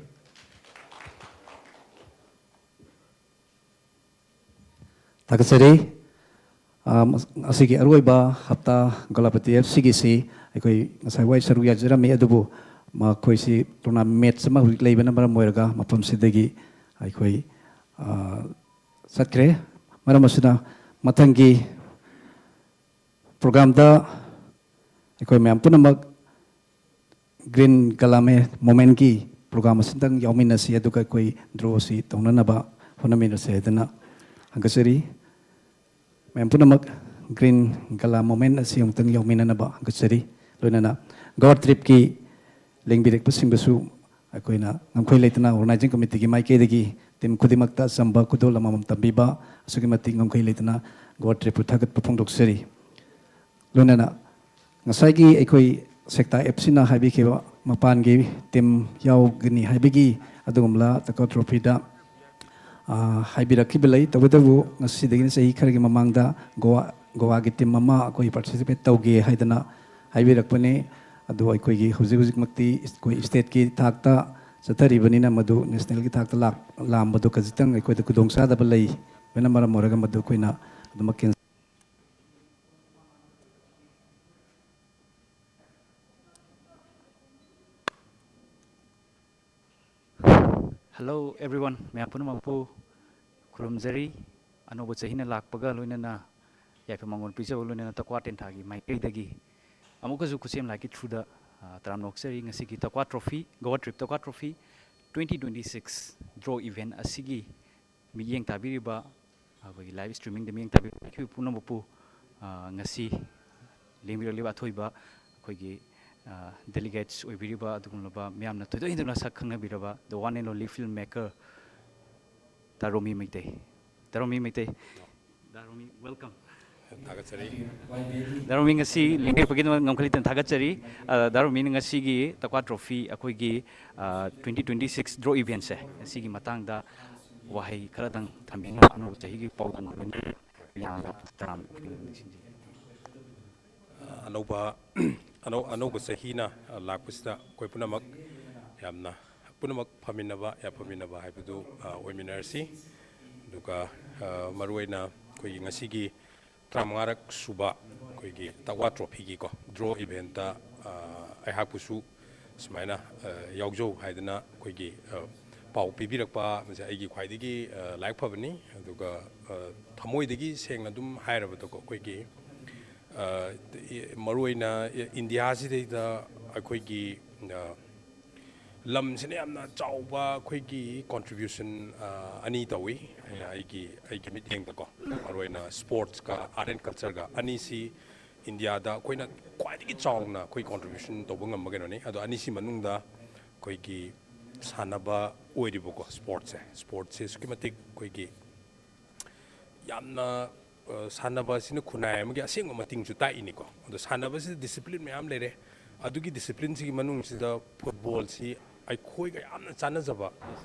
ꯊꯥꯒꯠꯆꯔꯤ꯫ ꯑ, ꯉꯁꯤꯒꯤ ꯑꯔꯣꯏꯕ ꯍꯞꯇꯥ ꯒꯣꯂꯥꯄꯇꯤ ꯑꯦꯐ ꯁꯤꯒꯤꯁꯤ ꯑꯩꯈꯣꯏ ꯉꯁꯥꯏ ꯋꯥꯏ ꯁꯔꯨꯛ ꯌꯥꯖꯔꯝꯃꯤ, ꯑꯗꯨꯕꯨ ꯃꯈꯣꯏꯁꯤ ꯇꯣꯔꯅꯥꯃꯦꯟ ꯃꯦꯠꯆ ꯑꯃ ꯍꯧꯖꯤꯛ ꯂꯩꯕꯅ ꯃꯔꯝ ꯑꯣꯏꯔꯒ ꯃꯐꯝꯁꯤꯗꯒꯤ ꯑꯩꯈꯣꯏ, ꯑ, ꯆꯠꯈ꯭ꯔꯦ꯫ ꯃꯔꯝ ꯑꯁꯤꯅ ꯃꯊꯪꯒꯤ ꯄ꯭ꯔꯣꯒ꯭ꯔꯥꯝꯗ ꯑꯩꯈꯣꯏ ꯃꯌꯥꯝ ꯄꯨꯝꯅꯃꯛ ꯒ꯭ꯔꯤꯟ ꯒꯂꯥꯃꯦ ꯃꯣꯃꯦꯟꯒꯤ ꯄ꯭ꯔꯣꯒ꯭ꯔꯥꯝ ꯑꯁꯤꯗꯪ ꯌꯥꯎꯃꯤꯟꯅꯁꯤ, ꯑꯗꯨꯒ ꯑꯩꯈꯣꯏ ꯗ꯭ꯔꯣ ꯑꯁꯤ ꯇꯧꯅꯅꯕ ꯍꯣꯠꯅꯃꯤꯟꯅꯁꯤ ꯍꯥꯏꯗꯅ ꯍꯪꯒꯠꯆꯔꯤ꯫ ꯃꯌꯥꯝ ꯄꯨꯝꯅꯃꯛ ꯒ꯭ꯔꯤꯟ ꯒꯂꯥ ꯃꯣꯃꯦꯟ ꯑꯁꯤ ꯑꯃꯨꯛꯇꯪ ꯌꯥꯎꯃꯤꯟꯅꯅꯕ ꯍꯪꯒꯠꯆꯔꯤ꯫ ꯂꯣꯏꯅꯅ ꯒꯣꯋꯥ ꯇ꯭ꯔꯤꯞꯀꯤ ꯂꯦꯡꯕꯤꯔꯛꯄꯁꯤꯡꯗꯁꯨ ꯑꯩꯈꯣꯏꯅ ꯉꯝꯈꯩ ꯂꯩꯇꯅ ꯑꯣꯔꯒꯅꯥꯏꯖꯤꯡ ꯀꯃꯤꯇꯤꯒꯤ ꯃꯥꯏꯀꯩꯗꯒꯤ ꯇꯤꯝ ꯈꯨꯗꯤꯡꯃꯛꯇ ꯑꯆꯝꯕ ꯈꯨꯗꯣꯜ ꯑꯃꯃꯝ ꯇꯝꯕꯤꯕ ꯑꯁꯨꯛꯀꯤ ꯃꯇꯤꯛ ꯉꯝꯈꯩ ꯂꯩꯇꯅ ꯒꯣꯋꯥ ꯇ꯭ꯔꯤꯞꯄꯨ ꯊꯥꯒꯠꯄ ꯐꯣꯡꯗꯣꯛꯆꯔꯤ꯫ ꯂꯣꯏꯅꯅ ꯉꯁꯥꯏꯒꯤ ꯑꯩꯈꯣꯏ ꯁꯦꯛꯇꯥ ꯑꯦꯞꯁꯤꯅ ꯍꯥꯏꯕꯤꯈꯤꯕ ꯃꯄꯥꯟꯒꯤ ꯇꯤꯝ ꯌꯥꯎꯒꯅꯤ ꯍꯥꯏꯕꯒꯤ ꯑꯗꯨꯒꯨꯝꯂ ꯇꯀꯣ ꯇ꯭ꯔꯣꯐꯤꯗ, ꯑ, ꯍꯥꯏꯕꯤꯔꯛꯈꯤꯕ ꯂꯩ꯫ ꯇꯧꯕꯇꯕꯨ ꯉꯁꯤꯗꯒꯤꯅ ꯆꯍꯤ ꯈꯔꯒꯤ ꯃꯃꯥꯡꯗ ꯒꯣꯋꯥ, ꯒꯣꯋꯥꯒꯤ ꯇꯤꯝ ꯑꯃ ꯑꯩꯈꯣꯏ ꯄꯥꯔꯇꯤꯁꯤꯄꯦꯠ ꯇꯧꯒꯦ ꯍꯥꯏꯗꯅ ꯍꯥꯏꯕꯤꯔꯛꯄꯅꯤ꯫ ꯑꯗꯨ ꯑꯩꯈꯣꯏꯒꯤ ꯍꯧꯖꯤꯛ ꯍꯧꯖꯤꯛꯃꯛꯇꯤ ꯑꯩꯈꯣꯏ ꯁ꯭ꯇꯦꯠꯀꯤ ꯊꯥꯛꯇ ꯆꯠꯊꯔꯤꯕꯅꯤꯅ ꯃꯗꯨ ꯅꯦꯁꯅꯦꯜꯒꯤ ꯊꯥꯛꯇ ꯂꯥꯛ-, ꯂꯥꯝꯕꯗꯨ ꯈꯖꯤꯛꯇꯪ ꯑꯩꯈꯣꯏꯗ ꯈꯨꯗꯣꯡꯆꯥꯗꯕ ꯂꯩ꯫ ꯂꯣꯏꯅ ꯃꯔꯝ ꯑꯣꯏꯔꯒ ꯃꯗꯨ ꯑꯩꯈꯣꯏꯅ ꯑꯗꯨꯃꯛ cancel Hello everyone, ꯃꯌꯥꯝ ꯄꯨꯝꯅꯃꯛꯄꯨ ꯈꯨꯔꯨꯝꯖꯔꯤ꯫ ꯑꯅꯧꯕ ꯆꯍꯤꯅ ꯂꯥꯛꯄꯒ ꯂꯣꯏꯅꯅ ꯌꯥꯏꯐ ꯃꯪꯒꯣꯜ ꯄꯤꯖꯕ ꯂꯣꯏꯅꯅ ꯇꯛꯋꯥ ꯇꯦꯟꯊꯥꯒꯤ ꯃꯥꯏꯀꯩꯗꯒꯤ ꯑꯃꯨꯛꯀꯁꯨ ꯈꯨꯠꯁꯦꯝ ꯂꯥꯏꯛꯀꯤ through ꯗ, ꯑ, ꯇꯔꯥꯝꯅ ꯑꯣꯛꯆꯔꯤ꯫ ꯉꯁꯤꯒꯤ ꯇꯛꯋꯥ ꯇ꯭ꯔꯣꯐꯤ, ꯒꯣꯋꯥ ꯇ꯭ꯔꯤꯞ ꯇꯛꯋꯥ trophy twenty twenty six draw event ꯑꯁꯤꯒꯤ ꯃꯤꯠꯌꯦꯡ ꯇꯥꯕꯤꯔꯤꯕ ꯑꯩꯈꯣꯏꯒꯤ ꯂꯥꯏꯚ ꯁ꯭ꯇ꯭ꯔꯤꯃꯤꯡꯗ ꯃꯤꯠꯌꯦꯡ ꯇꯥꯕꯤꯔꯤꯕ ꯄꯨꯝꯅꯃꯛꯄꯨ, ꯑ, ꯉꯁꯤ ꯂꯦꯡꯕꯤꯔꯛꯂꯤꯕ ꯑꯊꯣꯏꯕ ꯑꯩꯈꯣꯏꯒꯤ, ꯑ, ꯗꯦꯂꯤꯒꯦꯠꯁ ꯑꯣꯏꯕꯤꯔꯤꯕ ꯑꯗꯨꯒꯨꯝꯂꯕ ꯃꯌꯥꯝꯅ ꯊꯣꯏꯗꯣꯛ ꯍꯦꯟꯗꯣꯛꯅ ꯁꯛ ꯈꯪꯅꯕꯤꯔꯕ the one and only film maker the Romi Meitei. The Romi Meitei. The Romi, welcome꯫ ꯊꯥꯒꯠꯆꯔꯤ꯫ ꯗꯥ ꯔꯣꯃꯤ ꯉꯁꯤ ꯂꯦꯡꯕꯤꯔꯛꯄꯒꯤꯗꯃꯛ ꯉꯝꯈꯩ ꯂꯩꯇꯅ ꯊꯥꯒꯠꯆꯔꯤ꯫ ꯑ, ꯗꯥ ꯔꯣꯃꯤꯅ ꯉꯁꯤꯒꯤ ꯇꯛꯋꯥ ꯇ꯭ꯔꯣꯐꯤ ꯑꯩꯈꯣꯏꯒꯤ, ꯑ, twenty twenty six ꯗ꯭ꯔꯣ ꯏꯚꯦꯟꯁꯦ, ꯑꯁꯤꯒꯤ ꯃꯇꯥꯡꯗ ꯋꯥꯍꯩ ꯈꯔꯗꯪ ꯊꯝꯕꯤꯅ ꯑꯅꯧꯕ ꯆꯍꯤꯒꯤ ꯄꯥꯎꯗꯝ ꯑꯣꯏꯅ ꯃꯌꯥꯝꯗ ꯇꯔꯥꯝꯅ ꯑꯣꯛꯆꯔꯤ꯫ ꯑꯅꯧꯕ, ꯑꯅꯧ-, ꯑꯅꯧꯕ ꯆꯍꯤꯅ ꯂꯥꯛꯄꯁꯤꯗ ꯑꯩꯈꯣꯏ ꯄꯨꯝꯅꯃꯛ ꯌꯥꯝꯅ, ꯄꯨꯝꯅꯃꯛ ꯐꯃꯤꯟꯅꯕ, ꯌꯥꯏꯐꯃꯤꯟꯅꯕ ꯍꯥꯏꯕꯗꯨ, ꯑ, ꯑꯣꯏꯃꯤꯟꯅꯔꯁꯤ꯫ ꯑꯗꯨꯒ, ꯑ, ꯃꯔꯨꯑꯣꯏꯅ ꯑꯩꯈꯣꯏꯒꯤ ꯉꯁꯤꯒꯤ ꯇꯔꯥꯃꯉꯥꯔꯛ ꯁꯨꯕ ꯑꯩꯈꯣꯏꯒꯤ ꯇꯛꯋꯥ ꯇ꯭ꯔꯣꯐꯤꯒꯤꯀꯣ ꯗ꯭ꯔꯣ ꯏꯚꯦꯟꯇ, ꯑ, ꯑꯩꯍꯥꯛꯄꯨꯁꯨ ꯁꯨꯃꯥꯏꯅ, ꯑ, ꯌꯥꯎꯖꯧ ꯍꯥꯏꯗꯅ ꯑꯩꯈꯣꯏꯒꯤ, ꯑ, ꯄꯥꯎ ꯄꯤꯕꯤꯔꯛꯄ, ꯃꯁꯤ ꯑꯩꯒꯤ ꯈ꯭ꯋꯥꯏꯗꯒꯤ, ꯑ, ꯂꯥꯏꯕꯛ ꯐꯕꯅꯤ꯫ ꯑꯗꯨꯒ, ꯑ, ꯊꯃꯣꯏꯗꯒꯤ ꯁꯦꯡꯅ ꯑꯗꯨꯝ ꯍꯥꯏꯔꯕꯗꯀꯣ, ꯑꯩꯈꯣꯏꯒꯤ, ꯑ, ꯏ-, ꯃꯔꯨꯑꯣꯏꯅ ꯏ-, ꯏꯟꯗꯤꯌꯥꯁꯤꯗꯩꯗ ꯑꯩꯈꯣꯏꯒꯤ, ꯑ, ꯂꯝꯁꯤꯅ ꯌꯥꯝꯅ ꯆꯥꯎꯕ ꯑꯩꯈꯣꯏꯒꯤ ꯀꯣꯟꯇ꯭ꯔꯤꯕ꯭ꯌꯨꯁꯟ ꯑꯅꯤ ꯇꯧꯏ꯫ ꯑꯩꯅ ꯑꯩꯒꯤ ꯑꯩꯒꯤ ꯃꯤꯠꯌꯦꯡꯗꯀꯣ, ꯃꯔꯨꯑꯣꯏꯅ ꯁ꯭ꯄꯣꯔꯠꯁꯀ ꯑꯥꯔꯠ ꯑꯦꯟ ꯀꯜꯆꯔꯒ ꯑꯅꯤꯁꯤ ꯏꯟꯗꯤꯌꯥꯗ ꯑꯩꯈꯣꯏꯅ ꯈ꯭ꯋꯥꯏꯗꯒꯤ ꯆꯥꯎꯅ ꯑꯩꯈꯣꯏ ꯀꯣꯟꯇ꯭ꯔꯤꯕ꯭ꯌꯨꯁꯟ ꯇꯧꯕ ꯉꯝꯕ ꯀꯩꯅꯣꯅꯤ꯫ ꯑꯗꯣ ꯑꯅꯤꯁꯤ ꯃꯅꯨꯡꯗ ꯑꯩꯈꯣꯏꯒꯤ ꯁꯥꯟꯅꯕ ꯑꯣꯏꯔꯤꯕꯀꯣ, ꯁ꯭ꯄꯣꯔꯠꯁꯦ ꯁ꯭ꯄꯣꯔꯠꯁꯦ ꯑꯁꯨꯛꯀꯤ ꯃꯇꯤꯛ ꯑꯩꯈꯣꯏꯒꯤ ꯌꯥꯝꯅ ꯁꯥꯟꯅꯕ ꯑꯁꯤꯅ ꯈꯨꯟꯅꯥꯏ ꯑꯃꯒꯤ ꯑꯁꯦꯡꯕ ꯃꯇꯤꯡꯁꯨ ꯇꯥꯛꯏꯅꯤꯀꯣ꯫ ꯑꯗꯣ ꯁꯥꯟꯅꯕꯁꯤꯗ ꯗꯤꯁꯤꯄ꯭ꯂꯤꯟ ꯃꯌꯥꯝ ꯂꯩꯔꯦ꯫ ꯑꯗꯨꯒꯤ ꯗꯤꯁꯤꯄ꯭ꯂꯤꯟꯁꯤꯒꯤ ꯃꯅꯨꯡꯁꯤꯗ ꯐꯨꯠꯕꯣꯜꯁꯤ ꯑꯩꯈꯣꯏꯒ ꯌꯥꯝꯅ ꯆꯥꯟꯅꯖꯕ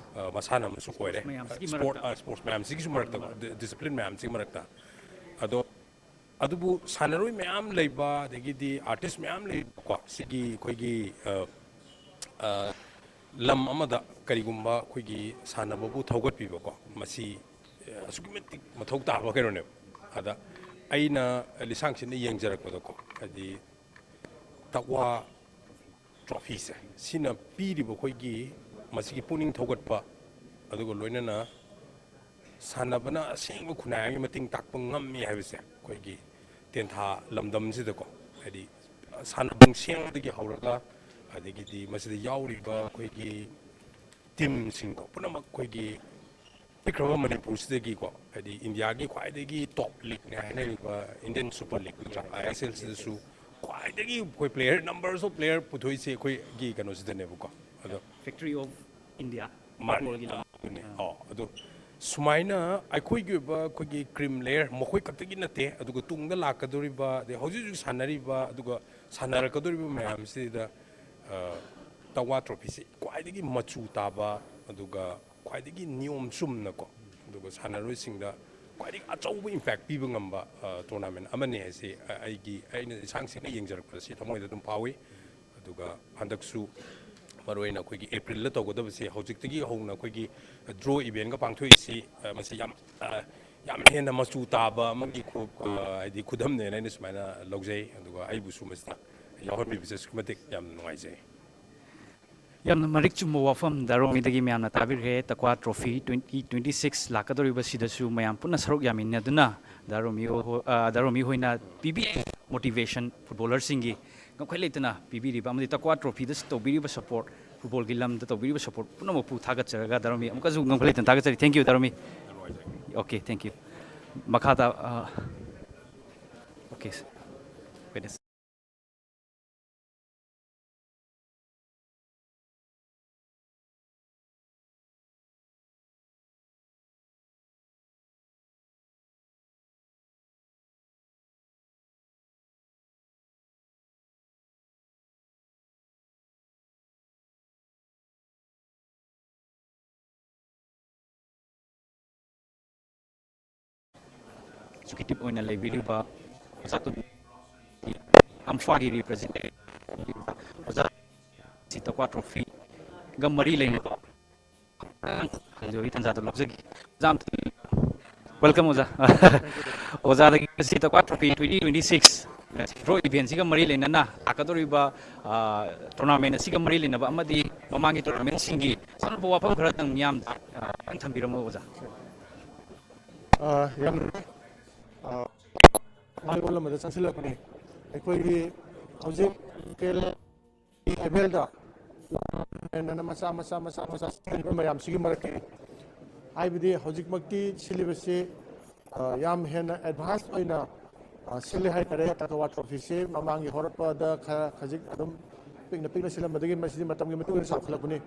ꯃꯁꯥꯟꯅ ꯑꯃꯁꯨ ꯑꯣꯏꯔꯦ꯫ ꯁ꯭ꯄꯣꯔꯠ ꯁ꯭ꯄꯣꯔꯠꯁ ꯃꯌꯥꯝꯁꯤꯒꯤꯁꯨ ꯃꯔꯛꯇꯀꯣ, ꯗꯤꯁꯤꯄ꯭ꯂꯤꯟ ꯃꯌꯥꯝꯁꯤꯒꯤ ꯃꯔꯛꯇ꯫ ꯑꯗꯣ ꯑꯗꯨꯕꯨ ꯁꯥꯟꯅꯔꯣꯏ ꯃꯌꯥꯝ ꯂꯩꯕ, ꯑꯗꯒꯤꯗꯤ ꯑꯥꯔꯇꯤꯁ ꯃꯌꯥꯝ ꯂꯩꯕꯀꯣ, ꯁꯤꯒꯤ ꯑꯩꯈꯣꯏꯒꯤ ꯂꯝ ꯑꯃꯗ ꯀꯔꯤꯒꯨꯝꯕ ꯑꯩꯈꯣꯏꯒꯤ ꯁꯥꯟꯅꯕꯕꯨ ꯊꯧꯒꯠꯄꯤꯕꯀꯣ, ꯃꯁꯤ ꯑꯁꯨꯛꯀꯤ ꯃꯇꯤꯛ ꯃꯊꯧ ꯇꯥꯕ ꯀꯩꯅꯣꯅꯦꯕ꯫ ꯑꯗ ꯑꯩꯅ ꯂꯤꯁꯥꯡꯁꯤꯠꯅ ꯌꯦꯡꯖꯔꯛꯄꯗꯀꯣ, ꯍꯥꯏꯗꯤ ꯇꯛꯋꯥ ꯇ꯭ꯔꯣꯐꯤꯁꯦ ꯁꯤꯅ ꯄꯤꯔꯤꯕ ꯑꯩꯈꯣꯏꯒꯤ ꯃꯁꯤꯒꯤ ꯄꯨꯛꯅꯤꯡ ꯊꯧꯒꯠꯄ, ꯑꯗꯨꯒ ꯂꯣꯏꯅꯅ ꯁꯥꯟꯅꯕꯅ ꯑꯁꯦꯡꯕ ꯈꯨꯟꯅꯥꯏ ꯑꯃꯒꯤ ꯃꯇꯦꯡ ꯇꯥꯛꯄ ꯉꯝꯃꯤ ꯍꯥꯏꯕꯁꯦ ꯑꯩꯈꯣꯏꯒꯤ ꯇꯦꯟꯊꯥ ꯂꯝꯗꯝꯁꯤꯗꯀꯣ, ꯍꯥꯏꯗꯤ ꯁꯥꯟꯅꯕꯨꯡ ꯁꯦꯡꯕꯗꯒꯤ ꯍꯧꯔꯒ, ꯑꯗꯒꯤꯗꯤ ꯃꯁꯤꯗ ꯌꯥꯎꯔꯤꯕ ꯑꯩꯈꯣꯏꯒꯤ ꯇꯤꯝꯁꯤꯡꯗꯣ ꯄꯨꯝꯅꯃꯛ ꯑꯩꯈꯣꯏꯒꯤ ꯄꯤꯛꯈ꯭ꯔꯕ ꯃꯅꯤꯄꯨꯔꯁꯤꯗꯒꯤꯀꯣ, ꯍꯥꯏꯗꯤ ꯏꯟꯗꯤꯌꯥꯒꯤ ꯈ꯭ꯋꯥꯏꯗꯒꯤ ꯇꯣꯞ ꯂꯤꯛꯅꯦ ꯍꯥꯏꯅꯔꯤꯕ ꯏꯟꯗꯤꯌꯟ ꯁꯨꯄꯔ ꯂꯤꯛ ꯅꯠꯇ꯭ꯔꯥ, ꯑꯥꯏ ꯑꯦꯁ ꯑꯦꯜꯁꯤꯗꯁꯨ ꯈ꯭ꯋꯥꯏꯗꯒꯤ ꯑꯩꯈꯣꯏ ꯄ꯭ꯂꯦꯌꯔ, ꯅꯝꯕꯔꯁ ꯑꯣꯐ ꯄ꯭ꯂꯦꯌꯔ ꯄꯨꯊꯣꯛꯏꯁꯦ ꯑꯩꯈꯣꯏꯒꯤ ꯀꯩꯅꯣꯁꯤꯗꯅꯦꯕꯀꯣ꯫ ꯑꯗꯣ Factory of India ꯃꯥꯅꯦ꯫ ꯐꯨꯠꯕꯣꯜꯒꯤ ꯂꯝ꯫ ꯑꯗꯨꯅꯦ꯫ ꯑꯣ, ꯑꯗꯣ ꯁꯨꯃꯥꯏꯅ ꯑꯩꯈꯣꯏꯒꯤ ꯑꯣꯏꯕ ꯑꯩꯈꯣꯏꯒꯤ ꯀ꯭ꯔꯤꯝ ꯂꯦꯌꯔ ꯃꯈꯣꯏ ꯈꯛꯇꯒꯤ ꯅꯠꯇꯦ, ꯑꯗꯨꯒ ꯇꯨꯡꯗ ꯂꯥꯛꯀꯗꯧꯔꯤꯕ, ꯑꯗꯩ ꯍꯧꯖꯤꯛ ꯍꯧꯖꯤꯛ ꯁꯥꯟꯅꯔꯤꯕ ꯑꯗꯨꯒ ꯁꯥꯟꯅꯔꯛꯀꯗꯧꯔꯤꯕ ꯃꯌꯥꯝꯁꯤꯗ, ꯑ, ꯇꯛꯋꯥ ꯇ꯭ꯔꯣꯐꯤꯁꯤ ꯈ꯭ꯋꯥꯏꯗꯒꯤ ꯃꯆꯨ ꯇꯥꯕ, ꯑꯗꯨꯒ ꯈ꯭ꯋꯥꯏꯗꯒꯤ ꯅꯤꯌꯣꯝ ꯆꯨꯝꯅꯀꯣ, ꯑꯗꯨꯒ ꯁꯥꯟꯅꯔꯣꯏꯁꯤꯡꯗ ꯈ꯭ꯋꯥꯏꯗꯒꯤ ꯑꯆꯧꯕ ꯏꯝꯄꯦꯛ ꯄꯤꯕ ꯉꯝꯕ, ꯑ, ꯇꯣꯔꯅꯥꯃꯦꯟ ꯑꯃꯅꯤ ꯍꯥꯏꯁꯤ, ꯑ, ꯑꯩꯒꯤ, ꯑꯩꯅ ꯏꯁꯥꯡ ꯁꯦꯡꯅ ꯌꯦꯡꯖꯔꯛꯄꯗ ꯁꯤ ꯊꯃꯣꯏꯗ ꯑꯗꯨꯝ ꯐꯥꯎꯏ꯫ ꯑꯗꯨꯒ ꯍꯟꯗꯛꯁꯨ ꯃꯔꯨꯑꯣꯏꯅ ꯑꯩꯈꯣꯏꯒꯤ ꯑꯦꯄ꯭ꯔꯤꯜꯗ ꯇꯧꯒꯗꯕꯁꯦ, ꯍꯧꯖꯤꯛꯇꯒꯤ ꯍꯧꯅ ꯑꯩꯈꯣꯏꯒꯤ ꯗ꯭ꯔꯣ ꯏꯚꯦꯟꯒ ꯄꯥꯡꯊꯣꯛꯏꯁꯤ, ꯑ, ꯃꯁꯤ ꯌꯥꯝ, ꯑ, ꯌꯥꯝ ꯍꯦꯟꯅ ꯃꯆꯨ ꯇꯥꯕ ꯑꯃꯒꯤ ꯈꯨ-, ꯑ, ꯍꯥꯏꯗꯤ ꯈꯨꯗꯝꯅꯦꯅ ꯑꯩꯅ ꯁꯨꯃꯥꯏꯅ ꯂꯧꯖꯩ꯫ ꯑꯗꯨꯒ ꯑꯩꯕꯨꯁꯨ ꯃꯁꯤꯗ ꯌꯥꯎꯍꯟꯕꯤꯕꯁꯦ ꯑꯁꯨꯛꯀꯤ ꯃꯇꯤꯛ ꯌꯥꯝ ꯅꯨꯡꯉꯥꯏꯖꯩ꯫ ꯌꯥꯝꯅ ꯃꯔꯤꯛ ꯆꯨꯝꯕ ꯋꯥꯐꯝ ꯗꯥ ꯔꯣꯃꯤꯗꯒꯤ ꯃꯌꯥꯝꯅ ꯇꯥꯕꯤꯈ꯭ꯔꯦ꯫ ꯇꯛꯋꯥ ꯇ꯭ꯔꯣꯐꯤ ꯇ꯭ꯋꯦꯟꯇꯤ ꯇ꯭ꯋꯦꯟꯇꯤ ꯁꯤꯛꯁ ꯂꯥꯛꯀꯗꯧꯔꯤꯕꯁꯤꯗꯁꯨ ꯃꯌꯥꯝ ꯄꯨꯟꯅ ꯁꯔꯨꯛ ꯌꯥꯃꯤꯟꯅꯗꯨꯅ ꯗꯥ ꯔꯣꯃꯤ ꯍꯣ-, ꯑ, ꯗꯥ ꯔꯣꯃꯤ ꯍꯣꯏꯅ ꯄꯤꯕꯤ ꯃꯣꯇꯤꯚꯦꯁꯟ, ꯐꯨꯠꯕꯣꯂꯔꯁꯤꯡꯒꯤ ꯉꯝꯈꯩ ꯂꯩꯇꯅ ꯄꯤꯕꯤꯔꯤꯕ ꯑꯃꯗꯤ ꯇꯛꯋꯥ ꯇ꯭ꯔꯣꯐꯤꯗ ꯇꯧꯕꯤꯔꯤꯕ ꯁꯄꯣꯔꯠ, ꯐꯨꯠꯕꯣꯜꯒꯤ ꯂꯝꯗ ꯇꯧꯕꯤꯔꯤꯕ ꯁꯄꯣꯔꯠ ꯄꯨꯝꯅꯃꯛꯄꯨ ꯊꯥꯒꯠꯆꯔꯒ, ꯗꯥ ꯔꯣꯃꯤ, ꯑꯃꯨꯛꯀꯁꯨ ꯉꯝꯈꯩ ꯂꯩꯇꯅ ꯊꯥꯒꯠꯆꯔꯤ꯫ Thank you, the Romi. Okay, thank you. ꯃꯈꯥ ꯇꯥ-, ꯑ, okay, sir. Witness. Executive ꯑꯣꯏꯅ ꯂꯩꯕꯤꯔꯤꯕ ꯑꯣꯖꯥ ꯇꯣꯝꯕꯤ, ꯑꯝꯐꯥꯒꯤ representative ꯑꯣꯏꯕ ꯑꯣꯖꯥ, ꯁꯤ ꯇꯛꯋꯥ ꯇ꯭ꯔꯣꯐꯤꯒ ꯃꯔꯤ ꯂꯩꯅꯕ ꯍꯧꯖꯤꯛ ꯇꯥꯟꯖꯥꯗꯣ ꯂꯧꯖꯒꯦ꯫ ꯑꯣꯖꯥ, welcome ꯑꯣꯖꯥ꯫ ꯑꯣꯖꯥꯗꯒꯤ ꯁꯤ ꯇꯛꯋꯥ ꯇ꯭ꯔꯣꯐꯤ twenty twenty six ꯗ꯭ꯔꯣ ꯏꯚꯦꯟꯁꯤꯒ ꯃꯔꯤ ꯂꯩꯅꯅ ꯂꯥꯛꯀꯗꯧꯔꯤꯕ, ꯑ, tournament ꯑꯁꯤꯒ ꯃꯔꯤ ꯂꯩꯅꯕ ꯑꯃꯗꯤ ꯃꯃꯥꯡꯒꯤ tournamentꯁꯤꯡꯒꯤ ꯑꯅꯧꯕ ꯋꯥꯐꯝ ꯈꯔꯇꯪ ꯃꯤꯌꯥꯝꯗ, ꯑ, ꯈꯤꯇꯪ ꯊꯝꯕꯤꯔꯝꯃꯣ ꯑꯣꯖꯥ꯫ ꯑ, ꯌꯥꯝ, ꯑ, ꯃꯥꯏ ꯑꯣꯜꯂꯝꯕꯗ ꯆꯪꯁꯤꯜꯂꯛꯄꯅꯤ꯫ ꯑꯩꯈꯣꯏꯒꯤ ꯍꯧꯖꯤꯛ ꯂꯣꯀꯦꯜ ꯂꯦꯚꯦꯜꯗ ꯃꯆꯥ ꯃꯆꯥ, ꯃꯆꯥ ꯃꯆꯥ ꯁꯦꯝꯂꯤꯕ ꯃꯌꯥꯝꯁꯤꯒꯤ ꯃꯔꯛꯇꯒꯤ, ꯍꯥꯏꯕꯗꯤ ꯍꯧꯖꯤꯛꯃꯛꯇꯤ ꯁꯤꯜꯂꯤꯕꯁꯤ, ꯑ, ꯌꯥꯝ ꯍꯦꯟꯅ advance ꯑꯣꯏꯅ, ꯑ, ꯁꯤꯜꯂꯤ ꯍꯥꯏꯇꯥꯔꯦ꯫ ꯇꯀꯋꯥ ꯇ꯭ꯔꯣꯐꯤꯁꯤ ꯃꯃꯥꯡꯒꯤ ꯍꯧꯔꯛꯄꯗ ꯈꯔ ꯈꯖꯤꯛ ꯑꯗꯨꯝ ꯄꯤꯛꯅ ꯄꯤꯛꯅ ꯁꯤꯜꯂꯝꯕꯗꯒꯤ ꯃꯁꯤꯗꯤ ꯃꯇꯝꯒꯤ ꯃꯇꯨꯡ ꯏꯟꯅ ꯆꯥꯎꯈꯠꯂꯛꯄꯅꯤ꯫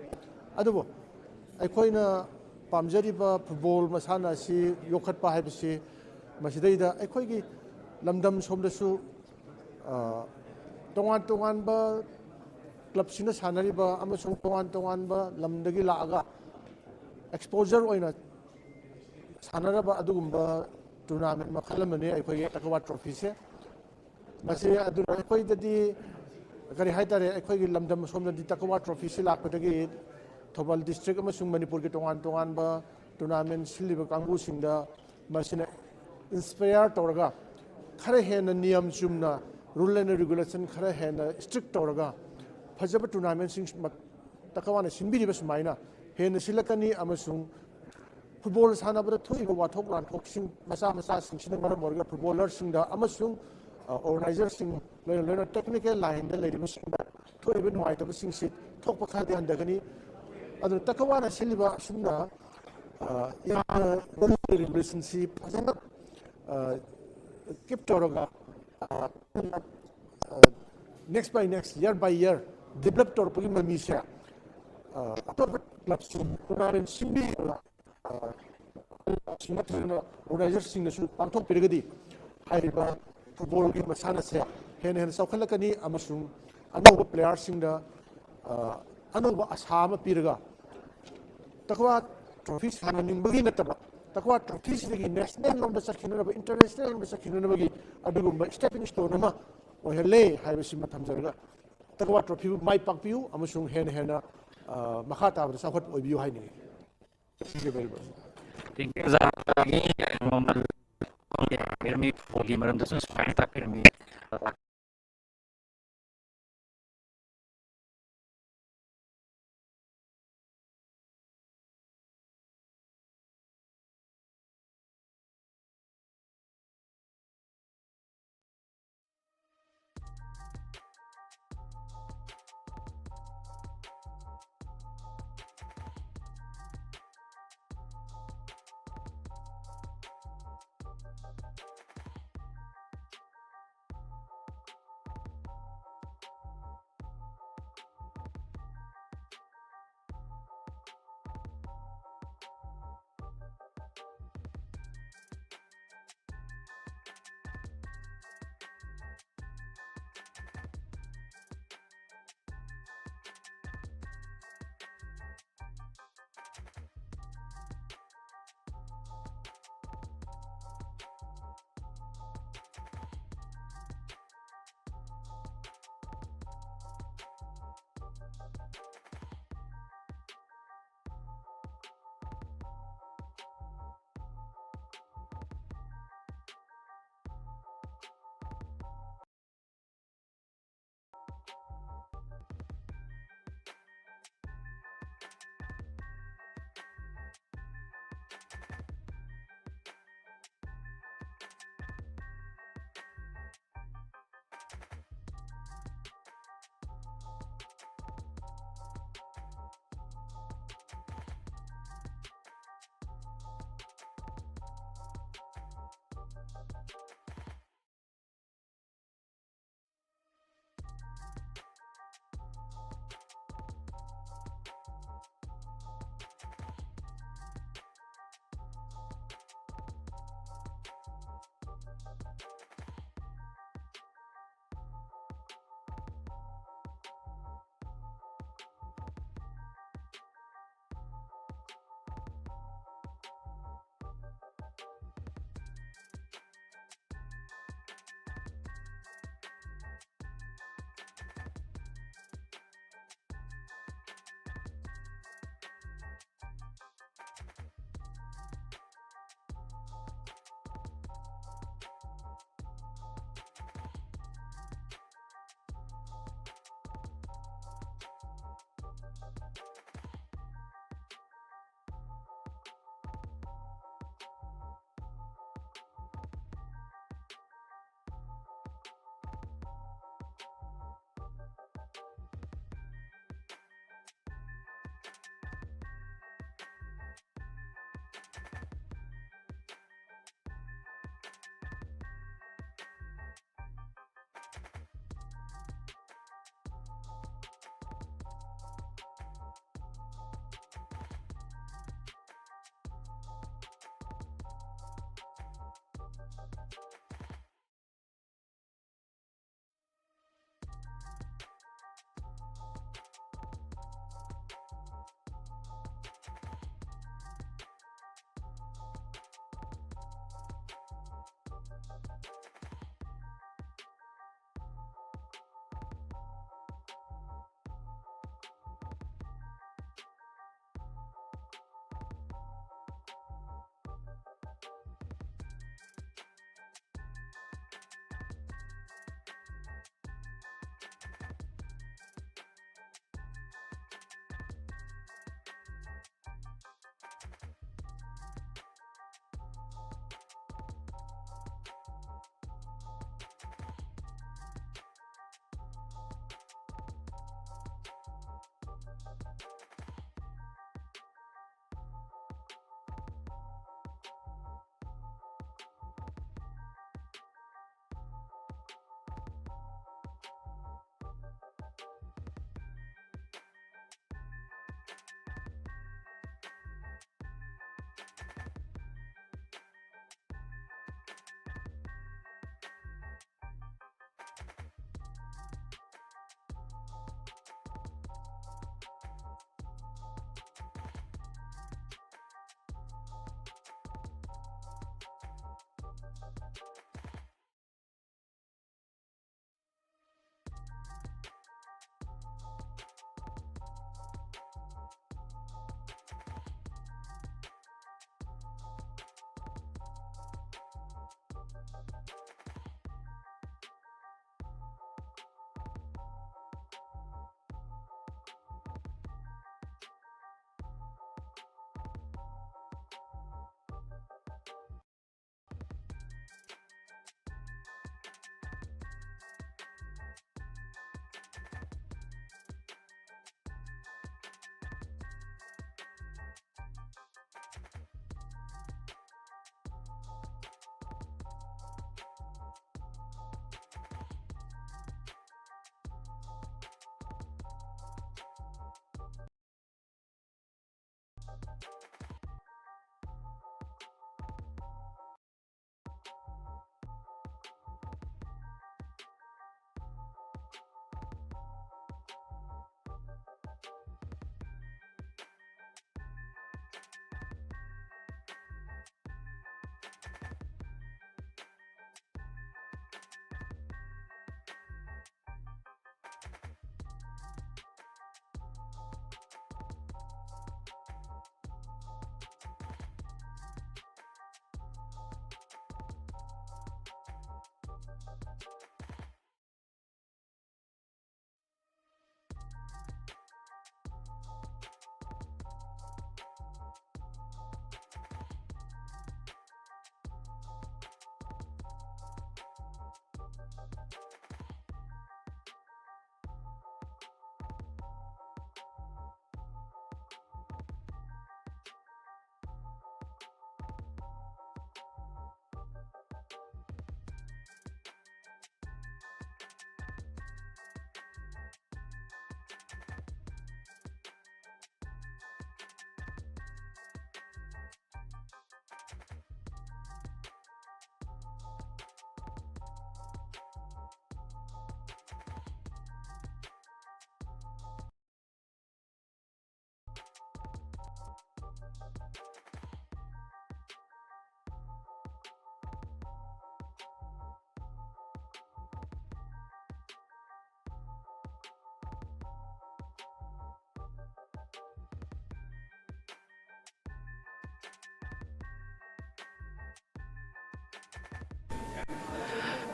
ꯑꯗꯨꯕꯨ ꯑꯩꯈꯣꯏꯅ ꯄꯥꯝꯖꯔꯤꯕ ꯐꯨꯠꯕꯣꯜ ꯃꯁꯥꯟꯅ ꯑꯁꯤ ꯌꯣꯛꯈꯠꯄ ꯍꯥꯏꯕꯁꯤ ꯃꯁꯤꯗꯩꯗ ꯑꯩꯈꯣꯏꯒꯤ ꯂꯝꯗꯝ ꯁꯣꯝꯗꯁꯨ, ꯑ, ꯇꯣꯉꯥꯟ ꯇꯣꯉꯥꯟꯕ ꯀ꯭ꯂꯕꯁꯤꯡꯅ ꯁꯥꯟꯅꯔꯤꯕ ꯑꯃꯁꯨꯡ ꯇꯣꯉꯥꯟ ꯇꯣꯉꯥꯟꯕ ꯂꯝꯗꯒꯤ ꯂꯥꯛꯑꯒ exposure ꯑꯣꯏꯅ ꯁꯥꯟꯅꯔꯕ ꯑꯗꯨꯒꯨꯝꯕ tournament ꯃꯈꯜ ꯑꯃꯅꯤ ꯑꯩꯈꯣꯏꯒꯤ ꯇꯀꯋꯥ ꯇ꯭ꯔꯣꯐꯤꯁꯦ꯫ ꯃꯁꯤ ꯑꯗꯨꯅ ꯑꯩꯈꯣꯏꯗꯗꯤ ꯀꯔꯤ ꯍꯥꯏꯇꯥꯔꯦ, ꯑꯩꯈꯣꯏꯒꯤ ꯂꯝꯗꯝ ꯑꯁꯣꯝꯗꯗꯤ ꯇꯀꯋꯥ ꯇ꯭ꯔꯣꯐꯤꯁꯤ ꯂꯥꯛꯄꯗꯒꯤ ꯊꯧꯕꯥꯜ district ꯑꯃꯁꯨꯡ ꯃꯅꯤꯄꯨꯔꯒꯤ ꯇꯣꯉꯥꯟ ꯇꯣꯉꯥꯟꯕ tournament ꯁꯤꯜꯂꯤꯕ ꯀꯥꯡꯕꯨꯁꯤꯡꯗ ꯃꯁꯤꯅ inspire ꯇꯧꯔꯒ ꯈꯔ ꯍꯦꯟꯅ ꯅꯤꯌꯝ ꯆꯨꯝꯅ, rule and regulation ꯈꯔ ꯍꯦꯟꯅ strict ꯇꯧꯔꯒ ꯐꯖꯕ tournamentꯁꯤꯡ ꯃ-, ꯇꯀꯋꯥꯅ ꯁꯤꯟꯕꯤꯔꯤꯕ ꯁꯨꯃꯥꯏꯅ ꯍꯦꯟꯅ ꯁꯤꯜꯂꯛꯀꯅꯤ ꯑꯃꯁꯨꯡ ꯐꯨꯠꯕꯣꯜ ꯁꯥꯟꯅꯕꯗ ꯊꯣꯛꯏꯕ ꯋꯥꯊꯣꯛ ꯂꯥꯟꯊꯣꯛꯁꯤꯡ ꯃꯆꯥ ꯃꯆꯥꯁꯤꯡꯁꯤꯅ ꯃꯔꯝ ꯑꯣꯏꯔꯒ ꯐꯨꯠꯕꯣꯂꯔꯁꯤꯡꯗ ꯑꯃꯁꯨꯡ, ꯑ, organizerꯁꯤꯡ, ꯂꯣꯏꯅ ꯂꯣꯏꯅ technical lineꯗ ꯂꯩꯔꯤꯕꯁꯤꯡꯗ ꯊꯣꯛꯏꯕ ꯅꯨꯡꯉꯥꯏꯇꯕꯁꯤꯡꯁꯤ ꯊꯣꯛꯄ ꯈꯔꯗꯤ ꯍꯟꯊꯒꯅꯤ꯫ ꯑꯗꯨꯅ ꯇꯛꯋꯥꯅ ꯁꯤꯜꯂꯤꯕ ꯑꯁꯨꯝꯅ, ꯑ, ꯌꯥꯝꯅ ꯔꯨꯜ ꯔꯦꯒꯨꯂꯦꯁꯟꯁꯤ ꯐꯖꯅ, ꯑ, ꯀꯤꯞ ꯇꯧꯔꯒ, ꯑ, ꯑ, next by next, year by year develop ꯇꯧꯔꯛꯄꯒꯤ ꯃꯃꯤꯁꯦ, ꯑ, ꯑꯇꯣꯞꯄ ꯀ꯭ꯂꯕꯁꯤꯡ, ꯇꯣꯔꯅꯥꯃꯦꯟ ꯁꯤꯟꯕꯤꯔꯒ, ꯑ, ꯁꯤꯡꯅ ꯊꯨꯡꯅ ꯑꯣꯔꯒꯅꯥꯏꯖꯔꯁꯤꯡꯅꯁꯨ ꯄꯥꯡꯊꯣꯛꯄꯤꯔꯒꯗꯤ ꯍꯥꯏꯔꯤꯕ ꯐꯨꯠꯕꯣꯜꯒꯤ ꯃꯁꯥꯟꯅꯁꯦ ꯍꯦꯟꯅ ꯍꯦꯟꯅ ꯆꯥꯎꯈꯠꯂꯛꯀꯅꯤ ꯑꯃꯁꯨꯡ ꯑꯅꯧꯕ ꯄ꯭ꯂꯦꯌꯥꯔꯁꯤꯡꯗ, ꯑ, ꯑꯅꯧꯕ ꯑꯁꯥ ꯑꯃ ꯄꯤꯔꯒ ꯇꯛꯋꯥ ꯇ꯭ꯔꯣꯐꯤ ꯁꯥꯟꯅꯅꯤꯡꯕꯒꯤ ꯅꯠꯇꯕ, ꯇꯛꯋꯥ ꯇ꯭ꯔꯣꯐꯤꯁꯤꯗꯒꯤ ꯅꯦꯁꯅꯦꯜ ꯂꯣꯝꯗ ꯆꯠꯈꯤꯅꯅꯕ, ꯏꯟꯇꯔꯅꯦꯁꯅꯦꯜ ꯂꯣꯝꯗ ꯆꯠꯈꯤꯅꯅꯕꯒꯤ ꯑꯗꯨꯒꯨꯝꯕ ꯁ꯭ꯇꯦꯄꯤꯡ ꯁ꯭ꯇꯣꯟ ꯑꯃ ꯑꯣꯏꯍꯜꯂꯦ ꯍꯥꯏꯕꯁꯤꯃ ꯊꯝꯖꯔꯒ, ꯇꯛꯋꯥ ꯇ꯭ꯔꯣꯐꯤꯕꯨ ꯃꯥꯏ ꯄꯥꯛꯄꯤꯌꯨ ꯑꯃꯁꯨꯡ ꯍꯦꯟꯅ ꯍꯦꯟꯅ, ꯑ, ꯃꯈꯥ ꯇꯥꯕꯗ ꯆꯥꯎꯈꯠꯄ ꯑꯣꯏꯕꯤꯌꯨ ꯍꯥꯏꯅꯤꯡꯏ꯫ Thank you very much. Thank you, ꯑꯣꯖꯥ꯫ ꯑꯩꯉꯣꯟꯗ ꯐꯨꯠꯕꯣꯜꯒꯤ ꯃꯔꯝꯗꯁꯨ ꯁꯨꯃꯥꯏꯅ ꯇꯥꯛꯄꯤꯔꯝꯃꯤ꯫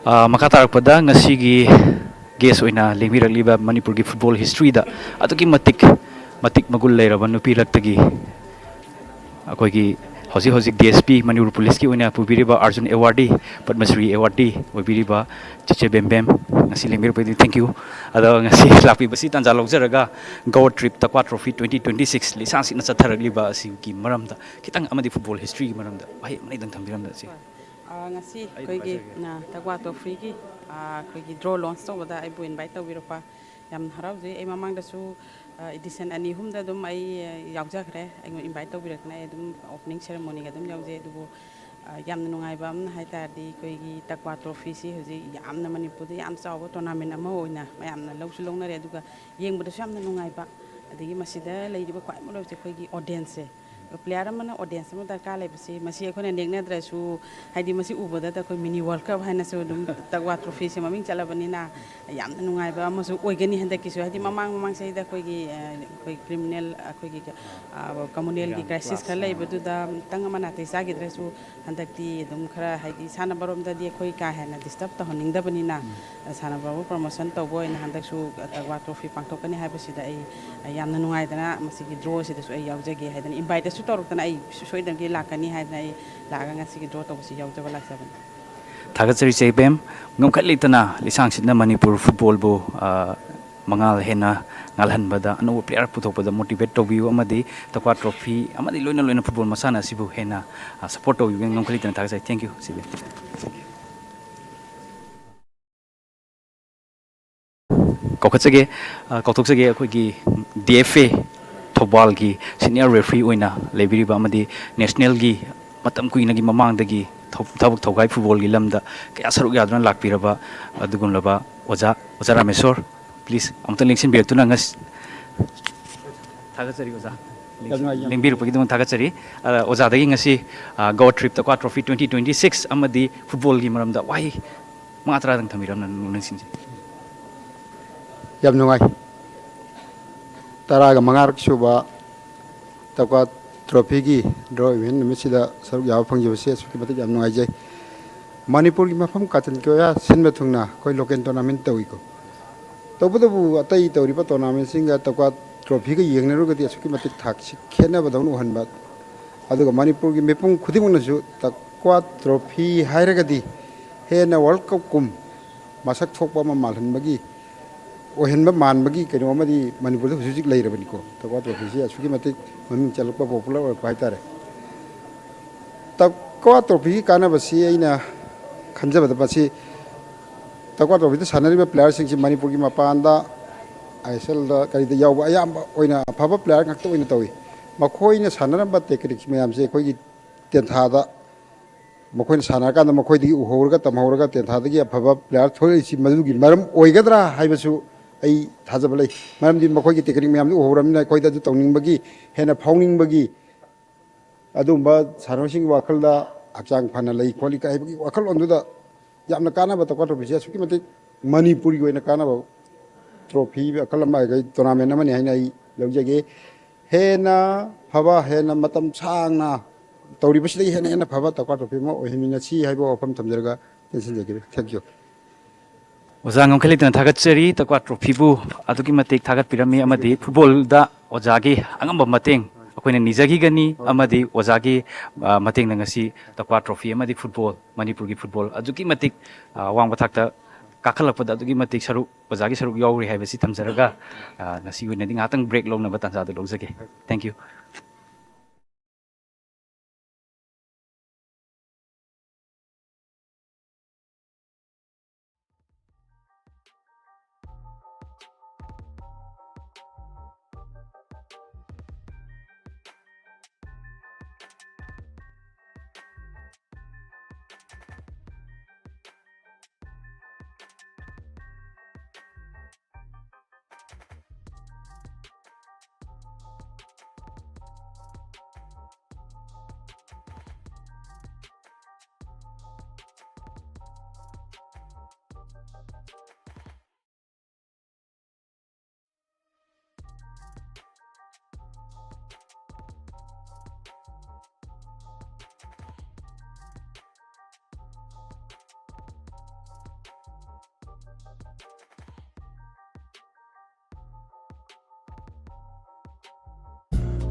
ꯑꯥ, ꯃꯈꯥ ꯇꯥꯔꯛꯄꯗ ꯉꯁꯤꯒꯤ ꯒꯦꯁ ꯑꯣꯏꯅ ꯂꯦꯡꯕꯤꯔꯛꯂꯤꯕ ꯃꯅꯤꯄꯨꯔꯒꯤ ꯐꯨꯠꯕꯣꯜ ꯍꯤꯁꯇ꯭ꯔꯤꯗ ꯑꯗꯨꯛꯀꯤ ꯃꯇꯤꯛ, ꯃꯇꯤꯛ ꯃꯒꯨꯟ ꯂꯩꯔꯕ ꯅꯨꯄꯤ ꯂꯛꯇꯒꯤ ꯑꯩꯈꯣꯏꯒꯤ ꯍꯧꯖꯤꯛ ꯍꯧꯖꯤꯛ ꯗꯤ ꯑꯦꯁ ꯄꯤ ꯃꯅꯤꯄꯨꯔ ꯄꯨꯂꯤꯁꯀꯤ ꯑꯣꯏꯅ ꯄꯨꯕꯤꯔꯤꯕ ꯑꯥꯔꯖꯨꯟ ꯑꯦꯋꯥꯔꯗꯤ, ꯄꯗꯃꯁ꯭ꯔꯤ ꯑꯦꯋꯥꯔꯗꯤ ꯑꯣꯏꯕꯤꯔꯤꯕ ꯆꯤꯆꯦ ꯕꯦꯝꯕꯦꯝ, ꯉꯁꯤ ꯂꯦꯡꯕꯤꯔꯛꯄꯒꯤꯗꯃꯛ thank you꯫ ꯑꯗꯣ ꯉꯁꯤ ꯂꯥꯛꯄꯤꯕꯁꯤ ꯇꯥꯟꯖꯥ ꯂꯧꯖꯔꯒ ꯒꯧꯔ ꯇ꯭ꯔꯤꯞ ꯇꯛꯋꯥ ꯇ꯭ꯔꯣꯐꯤ twenty twenty six ꯂꯤꯁꯥꯡ ꯁꯤꯠꯅ ꯆꯠꯊꯔꯛꯂꯤꯕ ꯑꯁꯤꯒꯤ ꯃꯔꯝꯗ ꯈꯤꯇꯪ ꯑꯃꯗꯤ ꯐꯨꯠꯕꯣꯜ ꯍꯤꯁꯇ꯭ꯔꯤꯒꯤ ꯃꯔꯝꯗ ꯋꯥꯍꯩ ꯑꯃꯅꯤꯗꯪ ꯊꯝꯕꯤꯔꯝꯕ ꯑꯁꯤ꯫ ꯑꯥ, ꯉꯁꯤ ꯑꯩ ꯑꯗꯨꯝ ꯑꯩꯈꯣꯏꯒꯤ, ꯍꯥꯏꯖꯔꯒꯦ꯫ ꯑꯥ, ꯇꯛꯋꯥ ꯇ꯭ꯔꯣꯐꯤꯒꯤ, ꯑꯥ, ꯑꯩꯈꯣꯏꯒꯤ ꯗ꯭ꯔꯣ ꯂꯣꯟꯁ ꯇꯧꯕꯗ ꯑꯩꯕꯨ ꯏꯟꯚꯥꯏꯠ ꯇꯧꯕꯤꯔꯛꯄ ꯌꯥꯝꯅ ꯍꯔꯥꯎꯖꯩ꯫ ꯑꯩ ꯃꯃꯥꯡꯗꯁꯨ, ꯑ, edition ꯑꯅꯤ ꯑꯍꯨꯝꯗ ꯑꯗꯨꯝ ꯑꯩ, ꯑ, ꯌꯥꯎꯖꯈ꯭ꯔꯦ꯫ ꯑꯩꯉꯣꯟꯗ invite ꯇꯧꯕꯤꯔꯛꯇꯅ ꯑꯩ ꯑꯗꯨꯝ opening ceremonyꯒ ꯑꯗꯨꯝ ꯌꯥꯎꯖꯩ꯫ ꯑꯗꯨꯕꯨ, ꯑ, ꯌꯥꯝꯅ ꯅꯨꯡꯉꯥꯏꯕ ꯑꯃꯅ ꯍꯥꯏ ꯇꯥꯔꯗꯤ, ꯑꯩꯈꯣꯏꯒꯤ ꯇꯛꯋꯥ trophyꯁꯤ ꯍꯧꯖꯤꯛ ꯌꯥꯝꯅ ꯃꯅꯤꯄꯨꯔꯗ ꯌꯥꯝ ꯆꯥꯎꯕ tournament ꯑꯃ ꯑꯣꯏꯅ ꯃꯌꯥꯝꯅ ꯂꯧꯁꯨ ꯂꯧꯅꯔꯦ, ꯑꯗꯨꯒ ꯌꯦꯡꯕꯗꯁꯨ ꯌꯥꯝꯅ ꯅꯨꯡꯉꯥꯏꯕ꯫ ꯑꯗꯒꯤ ꯃꯁꯤꯗ ꯂꯩꯔꯤꯕ ꯈ꯭ꯋꯥꯏ ꯃꯔꯨ ꯑꯣꯏꯕꯁꯦ ꯑꯩꯈꯣꯏꯒꯤ audienceꯁꯦ꯫ Player ꯑꯃꯅ audience ꯑꯃ ꯗꯔꯀꯥꯔ ꯂꯩꯕꯁꯤ, ꯃꯁꯤ ꯑꯩꯈꯣꯏꯅ ꯅꯦꯛꯅꯗ꯭ꯔꯁꯨ, ꯍꯥꯏꯗꯤ ꯃꯁꯤ ꯎꯕꯗꯇ ꯑꯩꯈꯣꯏ mini World Cup ꯍꯥꯏꯅꯁꯨ ꯑꯗꯨꯝ ꯇꯛꯋꯥ trophyꯁꯦ ꯃꯃꯤꯡ ꯆꯠꯂꯕꯅꯤꯅ, ꯌꯥꯝꯅ ꯅꯨꯡꯉꯥꯏꯕ ꯑꯃꯁꯨ ꯑꯣꯏꯒꯅꯤ ꯍꯟꯗꯛꯀꯤꯁꯨ꯫ ꯍꯥꯏꯗꯤ ꯃꯃꯥꯡ ꯃꯃꯥꯡ ꯆꯍꯤꯗ ꯑꯩꯈꯣꯏꯒꯤ, ꯑ, ꯑꯩꯈꯣꯏ criminal, ꯑꯩꯈꯣꯏꯒꯤ, ꯑ, communalꯒꯤ crisis ꯈꯔ ꯂꯩꯕꯗꯨꯗ ꯈꯤꯇꯪ ꯑꯃ ꯅꯥꯇꯩ ꯆꯥꯈꯤꯗ꯭ꯔꯁꯨ, ꯍꯟꯗꯛꯇꯤ ꯑꯗꯨꯝ ꯈꯔ, ꯍꯥꯏꯗꯤ ꯁꯥꯟꯅꯕꯔꯣꯝꯗꯗꯤ ꯑꯩꯈꯣꯏ ꯀꯥ ꯍꯦꯟꯅ disturb ꯇꯧꯍꯟꯅꯤꯡꯗꯕꯅꯤꯅ, ꯁꯥꯟꯅꯕꯕꯨ promotion ꯇꯧꯕ ꯑꯣꯏꯅ ꯍꯟꯗꯛꯁꯨ ꯇꯛꯋꯥ trophy ꯄꯥꯡꯊꯣꯛꯀꯅꯤ ꯍꯥꯏꯕꯁꯤꯗ ꯑꯩ ꯌꯥꯝꯅ ꯅꯨꯡꯉꯥꯏꯗꯅ ꯃꯁꯤꯒꯤ drawꯁꯤꯗꯁꯨ ꯑꯩ ꯌꯥꯎꯖꯒꯦ ꯍꯥꯏꯗꯅ inviteꯁꯨ ꯇꯧꯔꯛꯇꯅ ꯑꯩ ꯁꯣꯏꯗꯅꯒꯤ ꯂꯥꯛꯀꯅꯤ ꯍꯥꯏꯗꯅ ꯑꯩ ꯂꯥꯛꯑꯒ ꯉꯁꯤꯒꯤ draw ꯇꯧꯕꯁꯤ ꯌꯥꯎꯖꯕ ꯂꯥꯛꯆꯕꯅꯤ꯫ ꯊꯥꯒꯠꯆꯔꯤ ꯆꯦ ꯏꯕꯦꯝ꯫ ꯉꯝꯈꯠ ꯂꯩꯇꯅ ꯂꯤꯁꯥꯡ ꯁꯤꯠꯅ ꯃꯅꯤꯄꯨꯔ ꯐꯨꯠꯕꯣꯜꯕꯨ, ꯑ, ꯃꯉꯥꯜ ꯍꯦꯟꯅ ꯉꯥꯜꯍꯟꯕꯗ, ꯑꯅꯧꯕ player ꯄꯨꯊꯣꯛꯄꯗ motivate ꯇꯧꯕꯤꯌꯨ ꯑꯃꯗꯤ ꯇꯛꯋꯥ trophy ꯑꯃꯗꯤ ꯂꯣꯏꯅ ꯂꯣꯏꯅ ꯐꯨꯠꯕꯣꯜ ꯃꯁꯥꯟꯅ ꯑꯁꯤꯕꯨ ꯍꯦꯟꯅ, ꯑ, support ꯇꯧꯕꯤꯌꯨ꯫ ꯉꯝꯈꯠ ꯂꯩꯇꯅ ꯊꯥꯒꯠꯆꯔꯤ꯫ Thank you, ꯆꯦ ꯏꯕꯦꯝ꯫ ꯀꯧꯈꯠꯆꯒꯦ, ꯑ, ꯀꯧꯊꯣꯛꯆꯒꯦ ꯑꯩꯈꯣꯏꯒꯤ D F A ꯊꯧꯕꯥꯜꯒꯤ senior referee ꯑꯣꯏꯅ ꯂꯩꯕꯤꯔꯤꯕ ꯑꯃꯗꯤ nationalꯒꯤ ꯃꯇꯝ ꯀꯨꯏꯅꯒꯤ ꯃꯃꯥꯡꯗꯒꯤ ꯊꯧ-, ꯊꯕꯛ ꯊꯧꯒꯥꯏ ꯐꯨꯠꯕꯣꯜꯒꯤ ꯂꯝꯗ ꯀꯌꯥ ꯁꯔꯨꯛ ꯌꯥꯗꯨꯅ ꯂꯥꯛꯄꯤꯔꯕ ꯑꯗꯨꯒꯨꯝꯂꯕ ꯑꯣꯖꯥ, ꯑꯣꯖꯥ ꯔꯥꯃꯦꯁꯣꯔ, please ꯑꯃꯨꯛꯇ ꯂꯦꯡꯁꯤꯟꯕꯤꯔꯛꯇꯨꯅ ꯉꯁꯤ ꯊꯥꯒꯠꯆꯔꯤ ꯑꯣꯖꯥ꯫ ꯌꯥꯝ ꯅꯨꯡꯉꯥꯏ, ꯌꯥꯝ ꯂꯦꯡꯕꯤꯔꯛꯄꯒꯤꯗꯃꯛ ꯊꯥꯒꯠꯆꯔꯤ꯫ ꯑ, ꯑꯣꯖꯥꯗꯒꯤ ꯉꯁꯤ, ꯑ, Goa Trip ꯇꯛꯋꯥ trophy twenty twenty-six ꯑꯃꯗꯤ ꯐꯨꯠꯕꯣꯜꯒꯤ ꯃꯔꯝꯗ ꯋꯥꯍꯩ ꯃꯉꯥ ꯇꯔꯥꯗꯪ ꯊꯝꯕꯤꯔꯝꯅ ꯅꯪꯁꯤꯡꯁꯦ꯫ ꯌꯥꯝ ꯅꯨꯡꯉꯥꯏ꯫ ꯇꯔꯥꯒ ꯃꯉꯥꯔꯛ ꯁꯨꯕ ꯇꯛꯋꯥ trophyꯒꯤ draw event ꯅꯨꯃꯤꯠꯁꯤꯗ ꯁꯔꯨꯛ ꯌꯥꯕ ꯐꯪꯖꯕꯁꯦ ꯑꯁꯨꯛꯀꯤ ꯃꯇꯤꯛ ꯌꯥꯝ ꯅꯨꯡꯉꯥꯏꯖꯩ꯫ ꯃꯅꯤꯄꯨꯔꯒꯤ ꯃꯐꯝ ꯀꯥꯆꯤꯟ ꯀꯣꯌꯥ ꯁꯤꯟꯕ ꯊꯨꯡꯅ ꯑꯩꯈꯣꯏ local tournament ꯇꯧꯏꯀꯣ꯫ ꯇꯧꯕꯇꯕꯨ ꯑꯇꯩ ꯇꯧꯔꯤꯕ tournamentꯁꯤꯡꯒ ꯇꯛꯋꯥ trophyꯒ ꯌꯦꯡꯅꯔꯨꯔꯒꯗꯤ ꯑꯁꯨꯛꯀꯤ ꯃꯇꯤꯛ ꯊꯥꯛꯁꯤ ꯈꯦꯠꯅꯕꯗꯧꯅ ꯎꯍꯟꯕ꯫ ꯑꯗꯨꯒ ꯃꯅꯤꯄꯨꯔꯒꯤ ꯃꯤꯄꯨꯝ ꯈꯨꯗꯤꯡꯃꯛꯅꯁꯨ ꯇꯛꯋꯥ trophy ꯍꯥꯏꯔꯒꯗꯤ ꯍꯦꯟꯅ World Cupꯀꯨꯝ ꯃꯁꯛ ꯊꯣꯛꯄ ꯑꯃ ꯃꯥꯜꯍꯟꯕꯒꯤ, ꯑꯣꯏꯍꯟꯕ ꯃꯥꯟꯕꯒꯤ ꯀꯩꯅꯣ ꯑꯃꯗꯤ ꯃꯅꯤꯄꯨꯔꯗ ꯍꯧꯖꯤꯛ ꯍꯧꯖꯤꯛ ꯂꯩꯔꯕꯅꯤꯀꯣ꯫ ꯇꯛꯋꯥ trophyꯁꯤ ꯑꯁꯨꯛꯀꯤ ꯃꯇꯤꯛ ꯃꯃꯤꯡ ꯆꯠꯂꯛꯄ, popular ꯑꯣꯏꯔꯛꯄ ꯍꯥꯏꯇꯥꯔꯦ꯫ ꯇꯛꯋꯥ trophyꯒꯤ ꯀꯥꯟꯅꯕꯁꯤ ꯑꯩꯅ ꯈꯟꯖꯕꯗ ꯃꯁꯤ ꯇꯛꯋꯥ trophyꯗ ꯁꯥꯟꯅꯔꯤꯕ playerꯁꯤꯡꯁꯤ ꯃꯅꯤꯄꯨꯔꯒꯤ ꯃꯄꯥꯟꯗ ꯑꯥꯏ ꯑꯦꯁ ꯑꯦꯜꯗ ꯀꯔꯤꯗ ꯌꯥꯎꯕ ꯑꯌꯥꯝꯕ ꯑꯣꯏꯅ ꯑꯐꯕ ꯄ꯭ꯂꯦꯌꯥꯔ ꯉꯥꯛꯇ ꯑꯣꯏꯅ ꯇꯧꯏ꯫ ꯃꯈꯣꯏꯅ ꯁꯥꯟꯅꯔꯝꯕ ꯇꯦꯛꯅꯤꯛꯁ ꯃꯌꯥꯝꯁꯦ ꯑꯩꯈꯣꯏꯒꯤ ꯇꯦꯟꯊꯥꯗ ꯃꯈꯣꯏꯅ ꯁꯥꯟꯅꯔꯀꯥꯟꯗ ꯃꯈꯣꯏꯗꯒꯤ ꯎꯍꯧꯔꯒ ꯇꯝꯍꯧꯔꯒ ꯇꯦꯟꯊꯥꯗꯒꯤ ꯑꯐꯕ ꯄ꯭ꯂꯦꯌꯥꯔ ꯊꯣꯛꯂꯛꯏꯁꯤ ꯃꯗꯨꯒꯤ ꯃꯔꯝ ꯑꯣꯏꯒꯗ꯭ꯔꯥ ꯍꯥꯏꯕꯁꯨ ꯑꯩ ꯊꯥꯖꯕ ꯂꯩ꯫ ꯃꯔꯝꯗꯤ ꯃꯈꯣꯏꯒꯤ ꯇꯦꯛꯅꯤꯛ ꯃꯌꯥꯝꯗꯨ ꯎꯍꯧꯔꯕꯅꯤꯅ ꯑꯩꯈꯣꯏꯗ ꯑꯗꯨ ꯇꯧꯅꯤꯡꯕꯒꯤ, ꯍꯦꯟꯅ ꯐꯥꯎꯅꯤꯡꯕꯒꯤ, ꯑꯗꯨꯒꯨꯝꯕ ꯁꯥꯟꯅꯔꯣꯏꯁꯤꯡꯒꯤ ꯋꯥꯈꯜꯗ ꯍꯛꯆꯥꯡ ꯐꯅ ꯂꯩ ꯈꯣꯠꯂꯤ ꯀꯥꯏ ꯍꯥꯏꯕꯒꯤ ꯋꯥꯈꯜꯂꯣꯟꯗꯨꯗ ꯌꯥꯝꯅ ꯀꯥꯟꯅꯕ ꯇꯀꯋꯥ ꯇ꯭ꯔꯣꯐꯤꯁꯦ ꯑꯁꯨꯛꯀꯤ ꯃꯇꯤꯛ ꯃꯅꯤꯄꯨꯔꯒꯤ ꯑꯣꯏꯅ ꯀꯥꯟꯅꯕ ꯇ꯭ꯔꯣꯐꯤ ꯃꯈꯜ ꯑꯃ, ꯑꯩꯈꯣꯏ ꯇꯣꯔꯅꯥꯃꯦꯟ ꯑꯃꯅꯤ ꯍꯥꯏꯅ ꯑꯩ ꯂꯧꯖꯒꯦ꯫ ꯍꯦꯟꯅ ꯐꯕ, ꯍꯦꯟꯅ ꯃꯇꯝ ꯁꯥꯡꯅ ꯇꯧꯔꯤꯕꯁꯤꯗꯒꯤ ꯍꯦꯟꯅ ꯍꯦꯟꯅ ꯐꯕ ꯇꯀꯋꯥ ꯇ꯭ꯔꯣꯐꯤ ꯑꯃ ꯑꯣꯏꯍꯟꯃꯤꯟꯅꯁꯤ ꯍꯥꯏꯕ ꯋꯥꯐꯝ ꯊꯝꯖꯔꯒ ꯇꯦꯟꯁꯤꯟꯖꯒꯦ꯫ Thank you꯫ ꯑꯣꯖꯥ ꯉꯝꯈꯩ ꯂꯩꯇꯅ ꯊꯥꯒꯠꯆꯔꯤ꯫ ꯇꯀꯋꯥ ꯇ꯭ꯔꯣꯐꯤꯕꯨ ꯑꯗꯨꯛꯀꯤ ꯃꯇꯤꯛ ꯊꯥꯒꯠꯄꯤꯔꯝꯃꯤ ꯑꯃꯗꯤ ꯐꯨꯠꯕꯣꯜꯗ ꯑꯣꯖꯥꯒꯤ ꯑꯉꯝꯕ ꯃꯇꯦꯡ ꯑꯩꯈꯣꯏꯅ ꯅꯤꯖꯈꯤꯒꯅꯤ, ꯑꯃꯗꯤ ꯑꯣꯖꯥꯒꯤ, ꯑ, ꯃꯇꯦꯡꯅ ꯉꯁꯤ ꯇꯀꯋꯥ ꯇ꯭ꯔꯣꯐꯤ ꯑꯃꯗꯤ ꯐꯨꯠꯕꯣꯜ, ꯃꯅꯤꯄꯨꯔꯒꯤ ꯐꯨꯠꯕꯣꯜ ꯑꯗꯨꯛꯀꯤ ꯃꯇꯤꯛ, ꯑ, ꯋꯥꯡꯕ ꯊꯥꯛꯇ ꯀꯥꯈꯠꯂꯛꯄꯗ ꯑꯗꯨꯛꯀꯤ ꯃꯇꯤꯛ ꯁꯔꯨꯛ, ꯑꯣꯖꯥꯒꯤ ꯁꯔꯨꯛ ꯌꯥꯎꯔꯤ ꯍꯥꯏꯕꯁꯤ ꯊꯝꯖꯔꯒ, ꯑ, ꯉꯁꯤꯒꯤ ꯑꯣꯏꯅꯗꯤ ꯉꯥꯏꯍꯥꯛꯇꯪ ꯕ꯭ꯔꯦꯛ ꯂꯧꯅꯕ ꯇꯥꯟꯖꯥꯗꯨ ꯂꯧꯖꯒꯦ꯫ Thank you꯫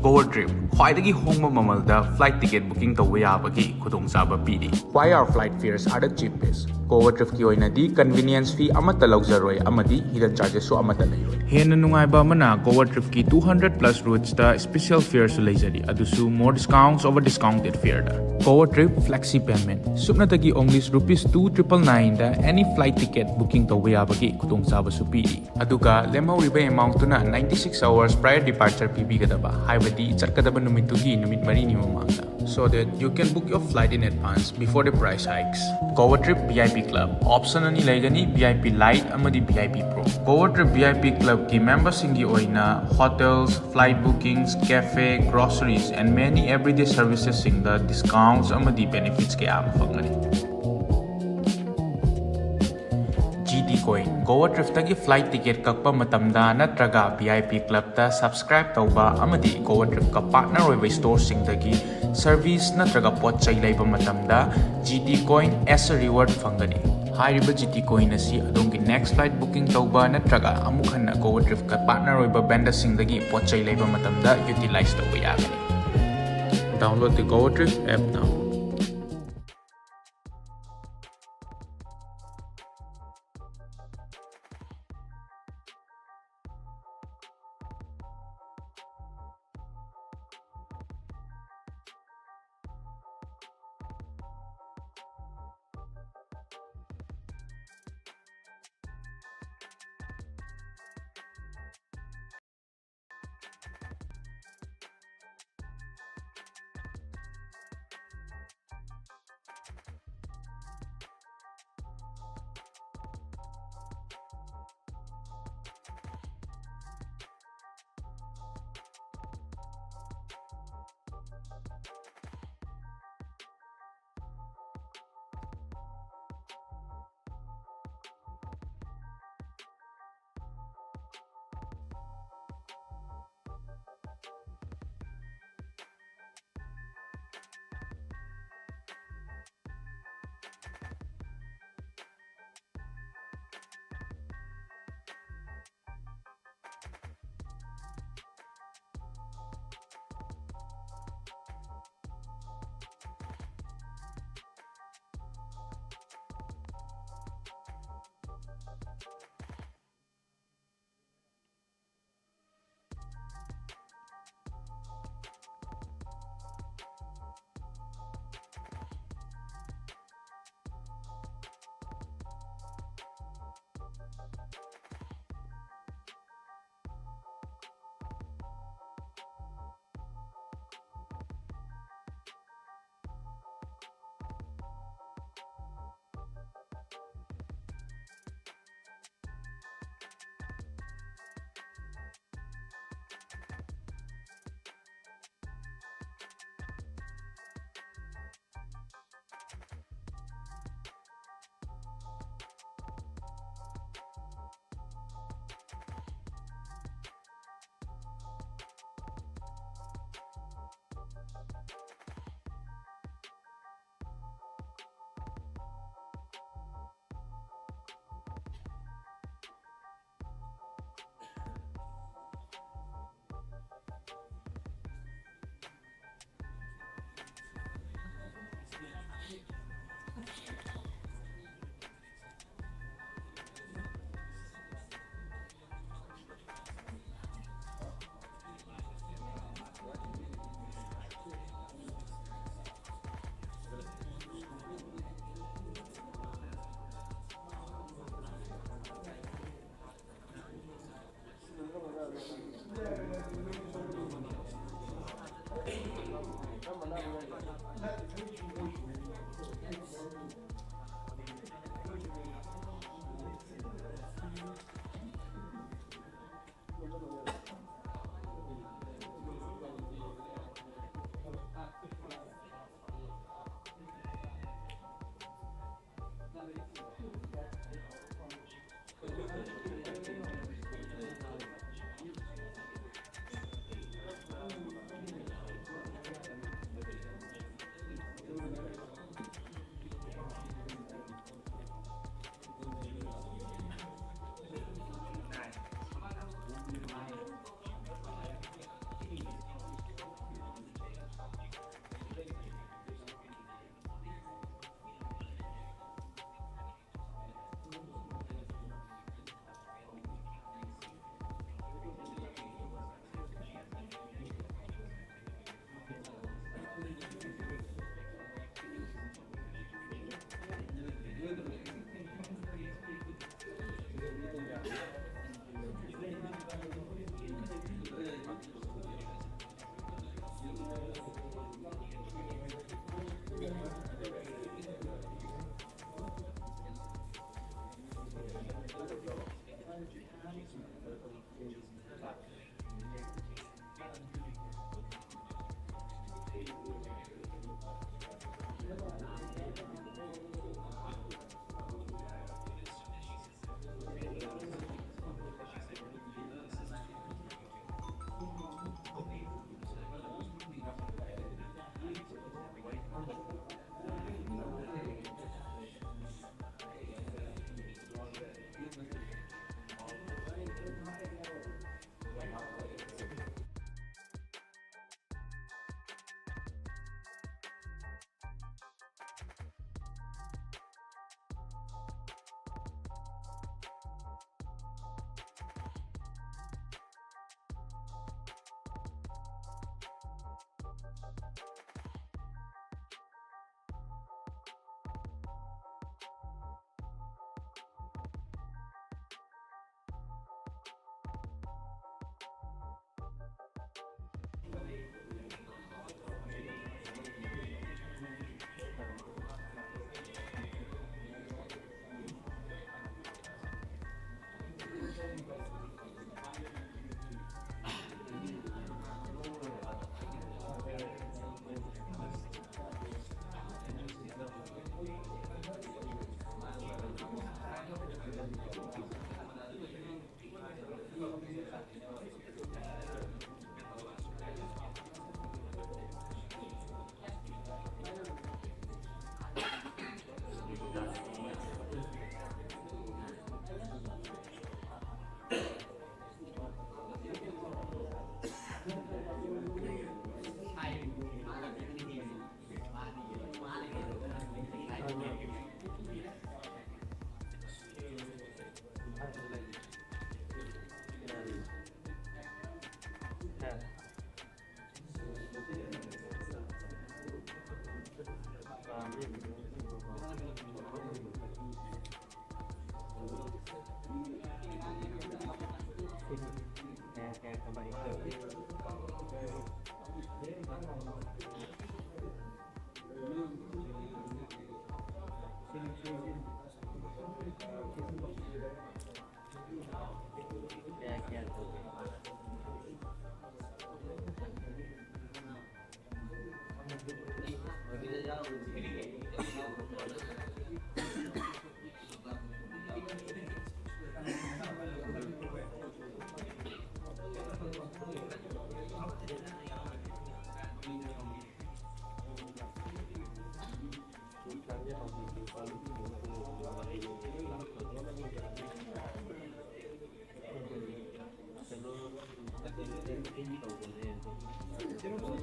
Goa Trip, ꯈ꯭ꯋꯥꯏꯗꯒꯤ ꯍꯣꯡꯕ ꯃꯃꯜꯗ flight ticket booking ꯇꯧꯕ ꯌꯥꯕꯒꯤ ꯈꯨꯗꯣꯡꯆꯥꯕ ꯄꯤꯔꯤ꯫ Why are flight fares are the cheapest? Goa Tripꯀꯤ ꯑꯣꯏꯅꯗꯤ convenience fee ꯑꯃꯠꯇ ꯂꯧꯖꯔꯣꯏ ꯑꯃꯗꯤ hidden chargesꯁꯨ ꯑꯃꯠꯇ ꯂꯩꯔꯣꯏ꯫ ꯍꯦꯟꯅ ꯅꯨꯡꯉꯥꯏꯕ ꯑꯃꯅ, Goa Tripꯀꯤ two hundred plus routesꯇ special fareꯁꯨ ꯂꯩꯖꯔꯤ, ꯑꯗꯨꯁꯨ more discounts over discounted fareꯗ꯫ Goa Trip Flexi Payment, ꯁꯨꯞꯅꯇꯒꯤ only rupees two triple nine ꯗ any flight ticket booking ꯇꯧꯕ ꯌꯥꯕꯒꯤ ꯈꯨꯗꯣꯡꯆꯥꯕꯁꯨ ꯄꯤꯔꯤ꯫ ꯑꯗꯨꯒ ꯂꯦꯝꯍꯧꯔꯤꯕ amount ꯇꯨꯅ ninety six hours prior departure ꯄꯤꯕꯤꯒꯗꯕ, ꯍꯥꯏꯕꯗꯤ ꯆꯠꯀꯗꯕ ꯅꯨꯃꯤꯠꯇꯨꯒꯤ ꯅꯨꯃꯤꯠ ꯃꯔꯤꯅꯤ ꯃꯃꯥꯡꯗ, so that you can book your flight in advance before the price hikes. Goa Trip V I P Club option ꯑꯅꯤ ꯂꯩꯒꯅꯤ, V I P Lite ꯑꯃꯗꯤ V I P Pro꯫ Goa Trip V I P Club ꯀꯤ member ꯁꯤꯡꯒꯤ ꯑꯣꯏꯅ hotels, flight bookings, cafe, groceries and many everyday services ꯁꯤꯡꯗ discounts ꯑꯃꯗꯤ benefits ꯀꯌꯥ ꯑꯃ ꯐꯪꯒꯅꯤ꯫ G T Coin, Goa Trip ꯇꯒꯤ flight ticket ꯀꯛꯄ ꯃꯇꯝꯗ ꯅꯠꯇ꯭ꯔꯒ V I P Club ꯇ subscribe ꯇꯧꯕ ꯑꯃꯗꯤ Goa Trip ꯀ partner ꯑꯣꯏꯕ store ꯁꯤꯡꯗꯒꯤ service ꯅꯠꯇ꯭ꯔꯒ ꯄꯣꯠ ꯆꯩ ꯂꯩꯕ ꯃꯇꯝꯗ G T Coin as a reward ꯐꯪꯒꯅꯤ꯫ ꯍꯥꯏꯔꯤꯕ G T Coin ꯑꯁꯤ ꯑꯗꯣꯝꯒꯤ next flight booking ꯇꯧꯕ ꯅꯠꯇ꯭ꯔꯒ ꯑꯃꯨꯛ ꯍꯟꯅ Goa Trip ꯀ partner ꯑꯣꯏꯕ vendor ꯁꯤꯡꯗꯒꯤ ꯄꯣꯠ ꯆꯩ ꯂꯩꯕ ꯃꯇꯝꯗ utilize ꯇꯧꯕ ꯌꯥꯒꯅꯤ꯫ Download the Goa Trip app now.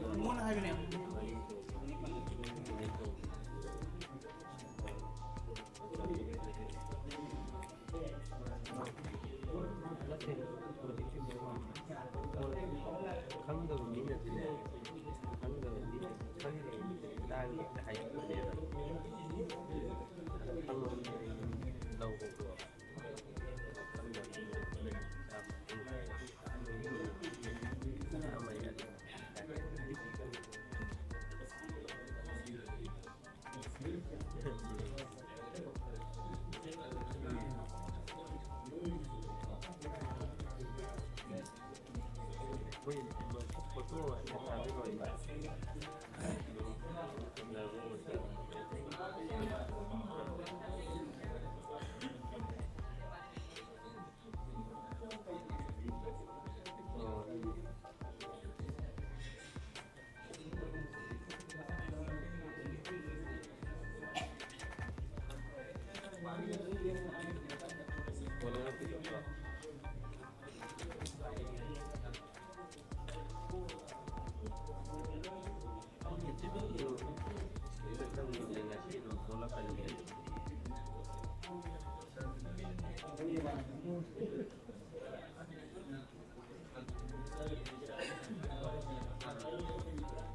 ꯃꯉꯣꯟꯗ ꯍꯥꯏꯕꯅꯦ꯫ ꯈꯪꯗꯕ ꯃꯤꯅꯗꯤꯅꯦ, ꯈꯪꯗꯕ ꯃꯤꯅ, ꯈꯪꯗꯕ ꯃꯤꯅ ꯇꯥꯡꯉꯦ ꯍꯦꯛꯇ ꯍꯥꯏꯔꯛꯄꯅꯦꯕ꯫ ꯈꯪꯉꯕ ꯃꯤꯅ ꯂꯧꯕꯀꯣ꯫ ꯈꯪꯗꯕ ꯃꯤꯅ ꯆꯥꯕ꯫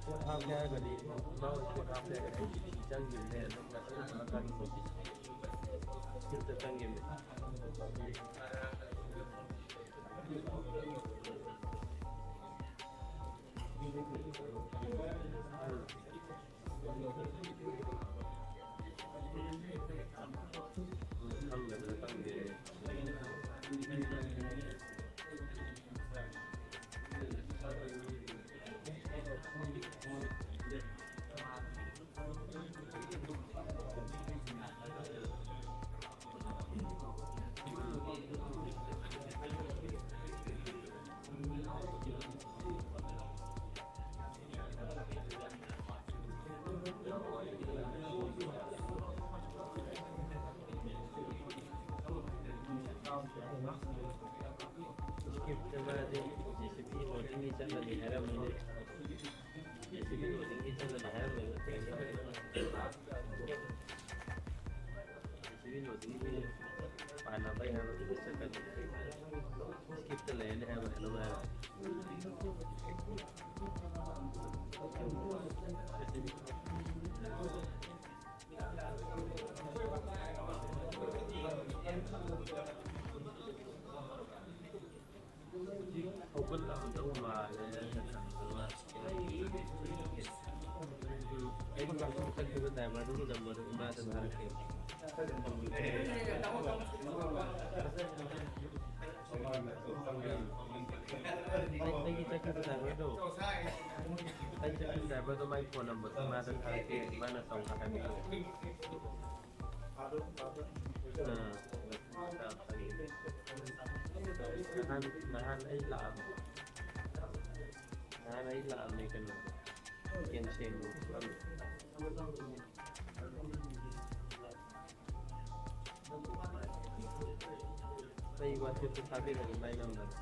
ꯄꯣꯠ ꯍꯥꯞꯀꯦ ꯍꯥꯏꯔꯒꯗꯤ, ꯏꯃꯥ ꯍꯣꯏ ꯄꯣꯠ ꯍꯥꯞꯀꯦ ꯍꯥꯏꯔꯒꯗꯤ ꯑꯩ ꯆꯪꯈꯤꯕꯅꯦ, ꯑꯗꯨꯝ ꯉꯁꯤ ꯍꯜꯂꯛꯑꯀꯥꯟꯗ ꯌꯨꯝꯗ ꯆꯪꯈꯤꯕꯅꯦ꯫ ꯁ꯭ꯀ꯭ꯔꯤꯞꯇ ꯃꯥꯗꯤ ꯖꯦ ꯁꯤ ꯕꯤ ꯂꯣꯗꯤꯡꯒꯤ ꯆꯠꯂꯅꯤ ꯍꯥꯏꯔꯝꯃꯤꯅꯦ꯫ ꯖꯦ ꯁꯤ ꯕꯤ ꯂꯣꯗꯤꯡꯒꯤ ꯆꯠꯂꯅꯤ ꯍꯥꯏꯔꯝꯃꯤꯅꯦ꯫ ꯖꯦ ꯁꯤ ꯕꯤ ꯂꯣꯗꯤꯡꯒꯤ ꯄꯥꯟꯅꯕ ꯍꯥꯏꯕꯗꯨꯗ ꯆꯠꯀꯅꯤ꯫ ꯁ꯭ꯀ꯭ꯔꯤꯞꯇ ꯂꯩꯔꯅꯤ ꯍꯥꯏꯕ ꯀꯩꯅꯣꯝ ꯍꯥꯏꯔꯝꯃꯤ꯫ ꯍꯧꯒꯠꯂꯛꯑꯝꯗꯧ ꯃꯥꯜꯂꯦ꯫ ꯎꯝ, ꯑꯩ ꯆꯠꯈꯤꯕ ꯗ꯭ꯔꯥꯏꯚꯔꯗꯨꯒꯤ ꯅꯝꯕꯔꯗꯨ ꯏꯃꯥꯗ ꯊꯥꯔꯛꯀꯦ꯫ ꯑꯩ, ꯑꯩꯒꯤ ꯆꯠꯈꯤꯕ ꯗ꯭ꯔꯥꯏꯚꯔꯗꯣ, ꯑꯩ ꯆꯠꯈꯤꯕ ꯗ꯭ꯔꯥꯏꯚꯔꯗꯣ ꯃꯥꯏ ꯐꯣꯟ ꯅꯝꯕꯔꯗꯣ ꯏꯃꯥꯗ ꯊꯥꯔꯛꯀꯦ, ꯏꯃꯥꯅ ꯇꯧꯔꯒ ꯍꯥꯏꯕꯤꯌꯣ꯫ ꯑꯥ, ꯅꯍꯥꯟ, ꯅꯍꯥꯟ ꯑꯩ ꯂꯥꯛꯑꯝꯃꯦ꯫ ꯅꯍꯥꯟ ꯑꯩ ꯂꯥꯛꯑꯝꯃꯦ ꯀꯩꯅꯣ, ꯀꯦꯟꯁꯦꯟ꯫ ꯑꯩ ꯋꯥꯆꯦꯞꯇ ꯊꯥꯕꯤꯔꯒꯦ ꯃꯥꯏ ꯅꯝꯕꯔ꯫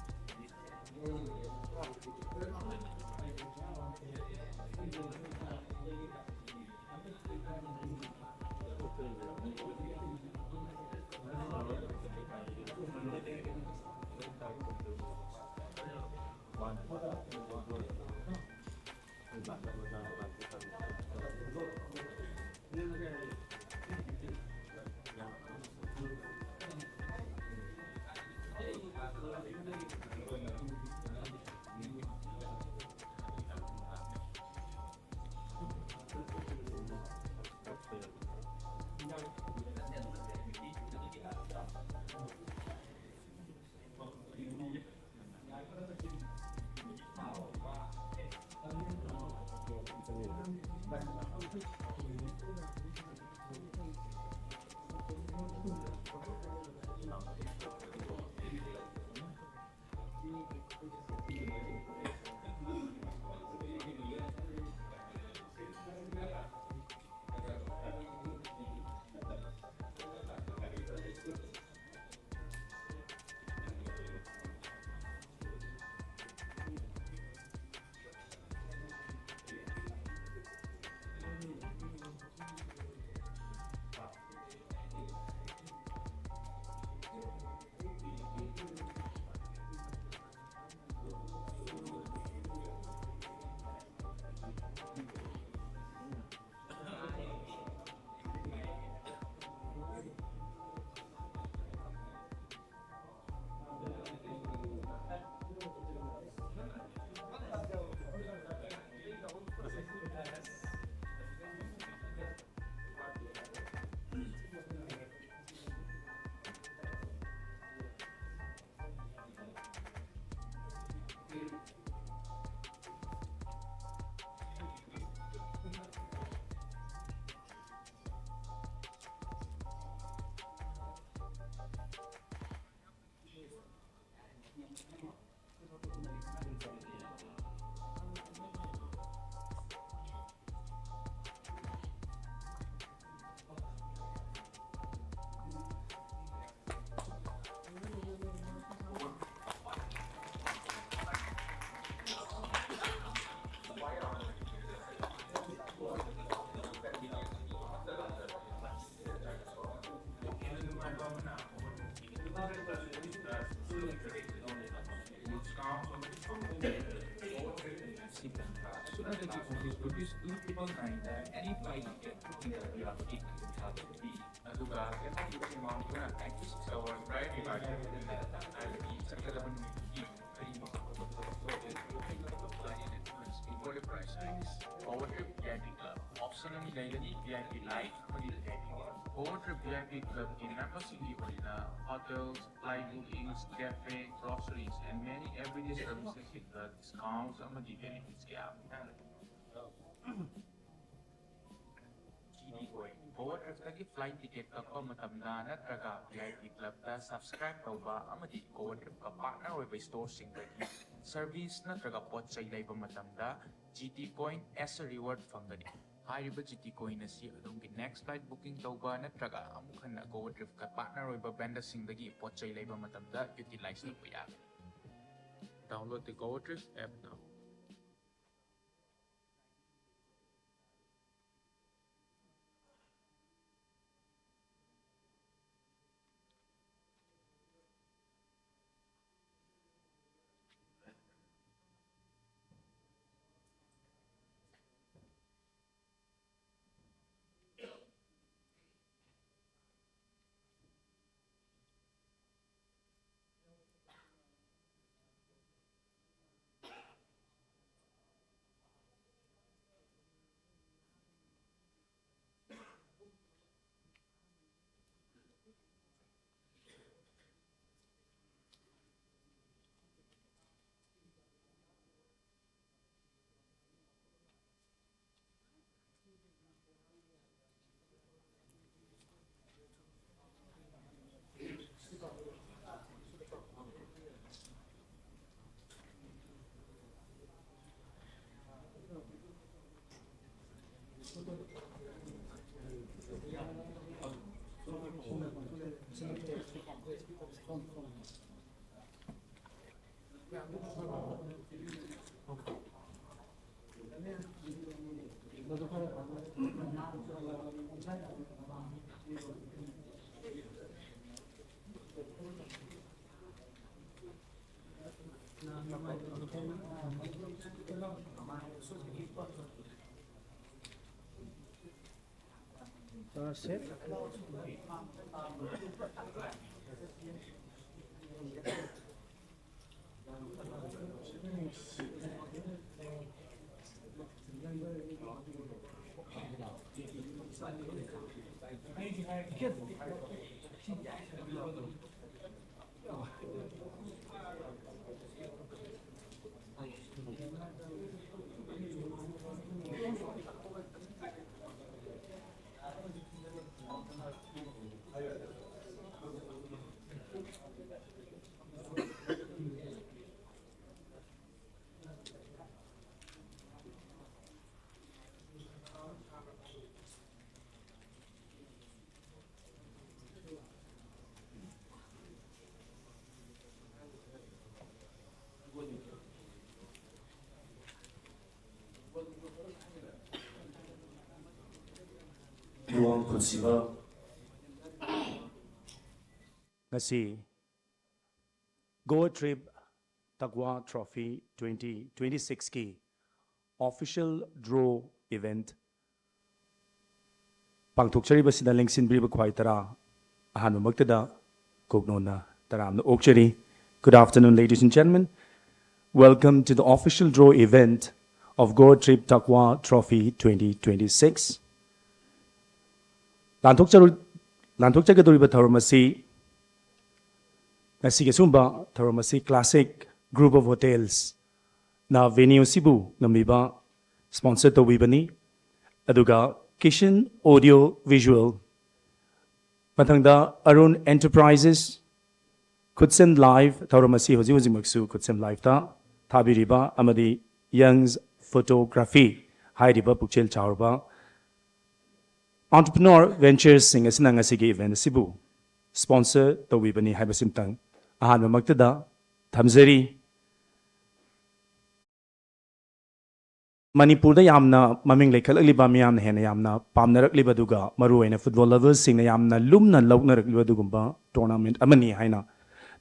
ꯑꯗꯒꯤ rupees two triple nine ꯗ any flight ticket booking ꯇꯧꯕ ꯌꯥꯕꯒꯤ ꯈꯨꯗꯣꯡꯆꯥꯕ ꯄꯤ꯫ ꯑꯗꯨꯒ ꯑꯦꯐ ꯑꯥꯏ ꯌꯨ ꯑꯦꯃꯥꯎꯟꯠꯇꯨꯅ ninety six hours priority bargaining ꯍꯥꯏꯕꯗꯤ ꯆꯠꯀꯗꯕ ꯅꯨꯃꯤꯠꯇꯨꯒꯤ ꯀꯔꯤꯒꯨꯝꯕ flight and advance before the price range. Power trip V I P club option ꯑꯅꯤ ꯂꯩꯒꯅꯤ, ꯚꯤ ꯑꯥꯏ ꯄꯤ ꯂꯥꯏꯠ ꯑꯃꯗꯤ V I P gold. Power trip V I P ꯀ꯭ꯂꯕꯀꯤ ꯃꯦꯝꯕꯔꯁꯤꯡꯒꯤ ꯑꯣꯏꯅ hotel, flight bookings, cafe, groceries and many everyday services ꯗ discount ꯑꯃꯗꯤ benefits ꯀꯌꯥ ꯑꯃ ꯊꯥꯔꯤ꯫ G T coin. ꯄꯋꯔ ꯇ꯭ꯔꯤꯞꯇꯒꯤ ꯐ꯭ꯂꯥꯏꯠ ꯇꯤꯀꯦꯠ ꯀꯛꯄ ꯃꯇꯝꯗ ꯅꯠꯇ꯭ꯔꯒ ꯚꯤ ꯑꯥꯏ ꯄꯤ ꯀ꯭ꯂꯕꯇ ꯁꯕꯁꯀ꯭ꯔꯥꯏꯕ ꯇꯧꯕ ꯑꯃꯗꯤ ꯄꯋꯔ ꯇ꯭ꯔꯤꯞꯀ ꯄꯥꯔꯠꯅꯔ ꯑꯣꯏꯕ ꯁ꯭ꯇꯣꯔꯁꯤꯡꯗꯒꯤ ꯁꯔꯚꯤꯁ ꯅꯠꯇ꯭ꯔꯒ ꯄꯣꯠ ꯆꯩ ꯂꯩꯕ ꯃꯇꯝꯗ G T coin as a reward ꯐꯪꯒꯅꯤ꯫ ꯍꯥꯏꯔꯤꯕ ꯖꯤ ꯇꯤ ꯀꯣꯏꯟ ꯑꯁꯤ ꯑꯗꯣꯝꯒꯤ ꯅꯦꯛꯁ ꯐ꯭ꯂꯥꯏꯠ ꯕꯨꯀꯤꯡ ꯇꯧꯕ ꯅꯠꯇ꯭ꯔꯒ ꯑꯃꯨꯛ ꯍꯟꯅ ꯒꯣꯋꯥ ꯇ꯭ꯔꯤꯞꯀ ꯄꯥꯔꯠꯅꯔ ꯑꯣꯏꯕ ꯚꯦꯟꯗꯔꯁꯤꯡꯗꯒꯤ ꯄꯣꯠ ꯆꯩ ꯂꯩꯕ ꯃꯇꯝꯗ ꯌꯨꯇꯤꯂꯥꯏꯖ ꯇꯧꯕ ꯌꯥꯒꯅꯤ꯫ Download the Goa Trip app now. ꯉꯁꯤ Goa Trip Takwa Trophy twenty twenty-six ꯀꯤ official draw event ꯄꯥꯡꯊꯣꯛꯆꯔꯤꯕꯁꯤꯗ ꯂꯦꯡꯁꯤꯟꯕꯤꯔꯤꯕ ꯈ꯭ꯋꯥꯏ ꯇꯔꯥ ꯑꯍꯥꯟꯕꯃꯛꯇꯗ ꯀꯣꯛꯅꯣꯟꯅ ꯇꯔꯥꯝꯅ ꯑꯣꯛꯆꯔꯤ꯫ Good afternoon, ladies and gentlemen. Welcome to the official draw event of Goa Trip Takwa Trophy twenty twenty-six. ꯂꯥꯟꯊꯣꯛꯆꯔꯨ-, ꯂꯥꯟꯊꯣꯛꯆꯒꯗꯧꯔꯤꯕ ꯊꯧꯔꯝ ꯑꯁꯤ ꯉꯁꯤꯒꯤ ꯑꯁꯤꯒꯨꯝꯕ ꯊꯧꯔꯝ ꯑꯁꯤ Classic Group of Hotels ꯅ venue ꯑꯁꯤꯕꯨ ꯉꯝꯕꯤꯕ sponsor ꯇꯧꯕꯤꯕꯅꯤ꯫ ꯑꯗꯨꯒ Kishan Audio Visual, ꯃꯊꯪꯗ Arun Enterprises, Khutsen Live, ꯊꯧꯔꯝ ꯑꯁꯤ ꯍꯧꯖꯤꯛ ꯍꯧꯖꯤꯛꯃꯛꯁꯨ Khutsen Live ꯇ ꯊꯥꯕꯤꯔꯤꯕ ꯑꯃꯗꯤ Young's Photography ꯍꯥꯏꯔꯤꯕ ꯄꯨꯛꯆꯦꯜ ꯆꯥꯎꯔꯕ entrepreneur ventures ꯁꯤꯡ ꯑꯁꯤꯅ ꯉꯁꯤꯒꯤ event ꯑꯁꯤꯕꯨ sponsor ꯇꯧꯕꯤꯕꯅꯤ ꯍꯥꯏꯕꯁꯤꯃꯇꯪ ꯑꯍꯥꯟꯕꯃꯛꯇꯗ ꯊꯝꯖꯔꯤ꯫ ꯃꯅꯤꯄꯨꯔꯗ ꯌꯥꯝꯅ ꯃꯃꯤꯡ ꯂꯩꯈꯠꯂꯛꯂꯤꯕ, ꯃꯤꯌꯥꯝꯅ ꯍꯦꯟꯅ ꯌꯥꯝꯅ ꯄꯥꯝꯅꯔꯛꯂꯤꯕ, ꯑꯗꯨꯒ ꯃꯔꯨꯑꯣꯏꯅ football lovers ꯁꯤꯡꯅ ꯌꯥꯝꯅ ꯂꯨꯝꯅ ꯂꯧꯅꯔꯛꯂꯤꯕ ꯑꯗꯨꯒꯨꯝꯕ tournament ꯑꯃꯅꯤ ꯍꯥꯏꯅ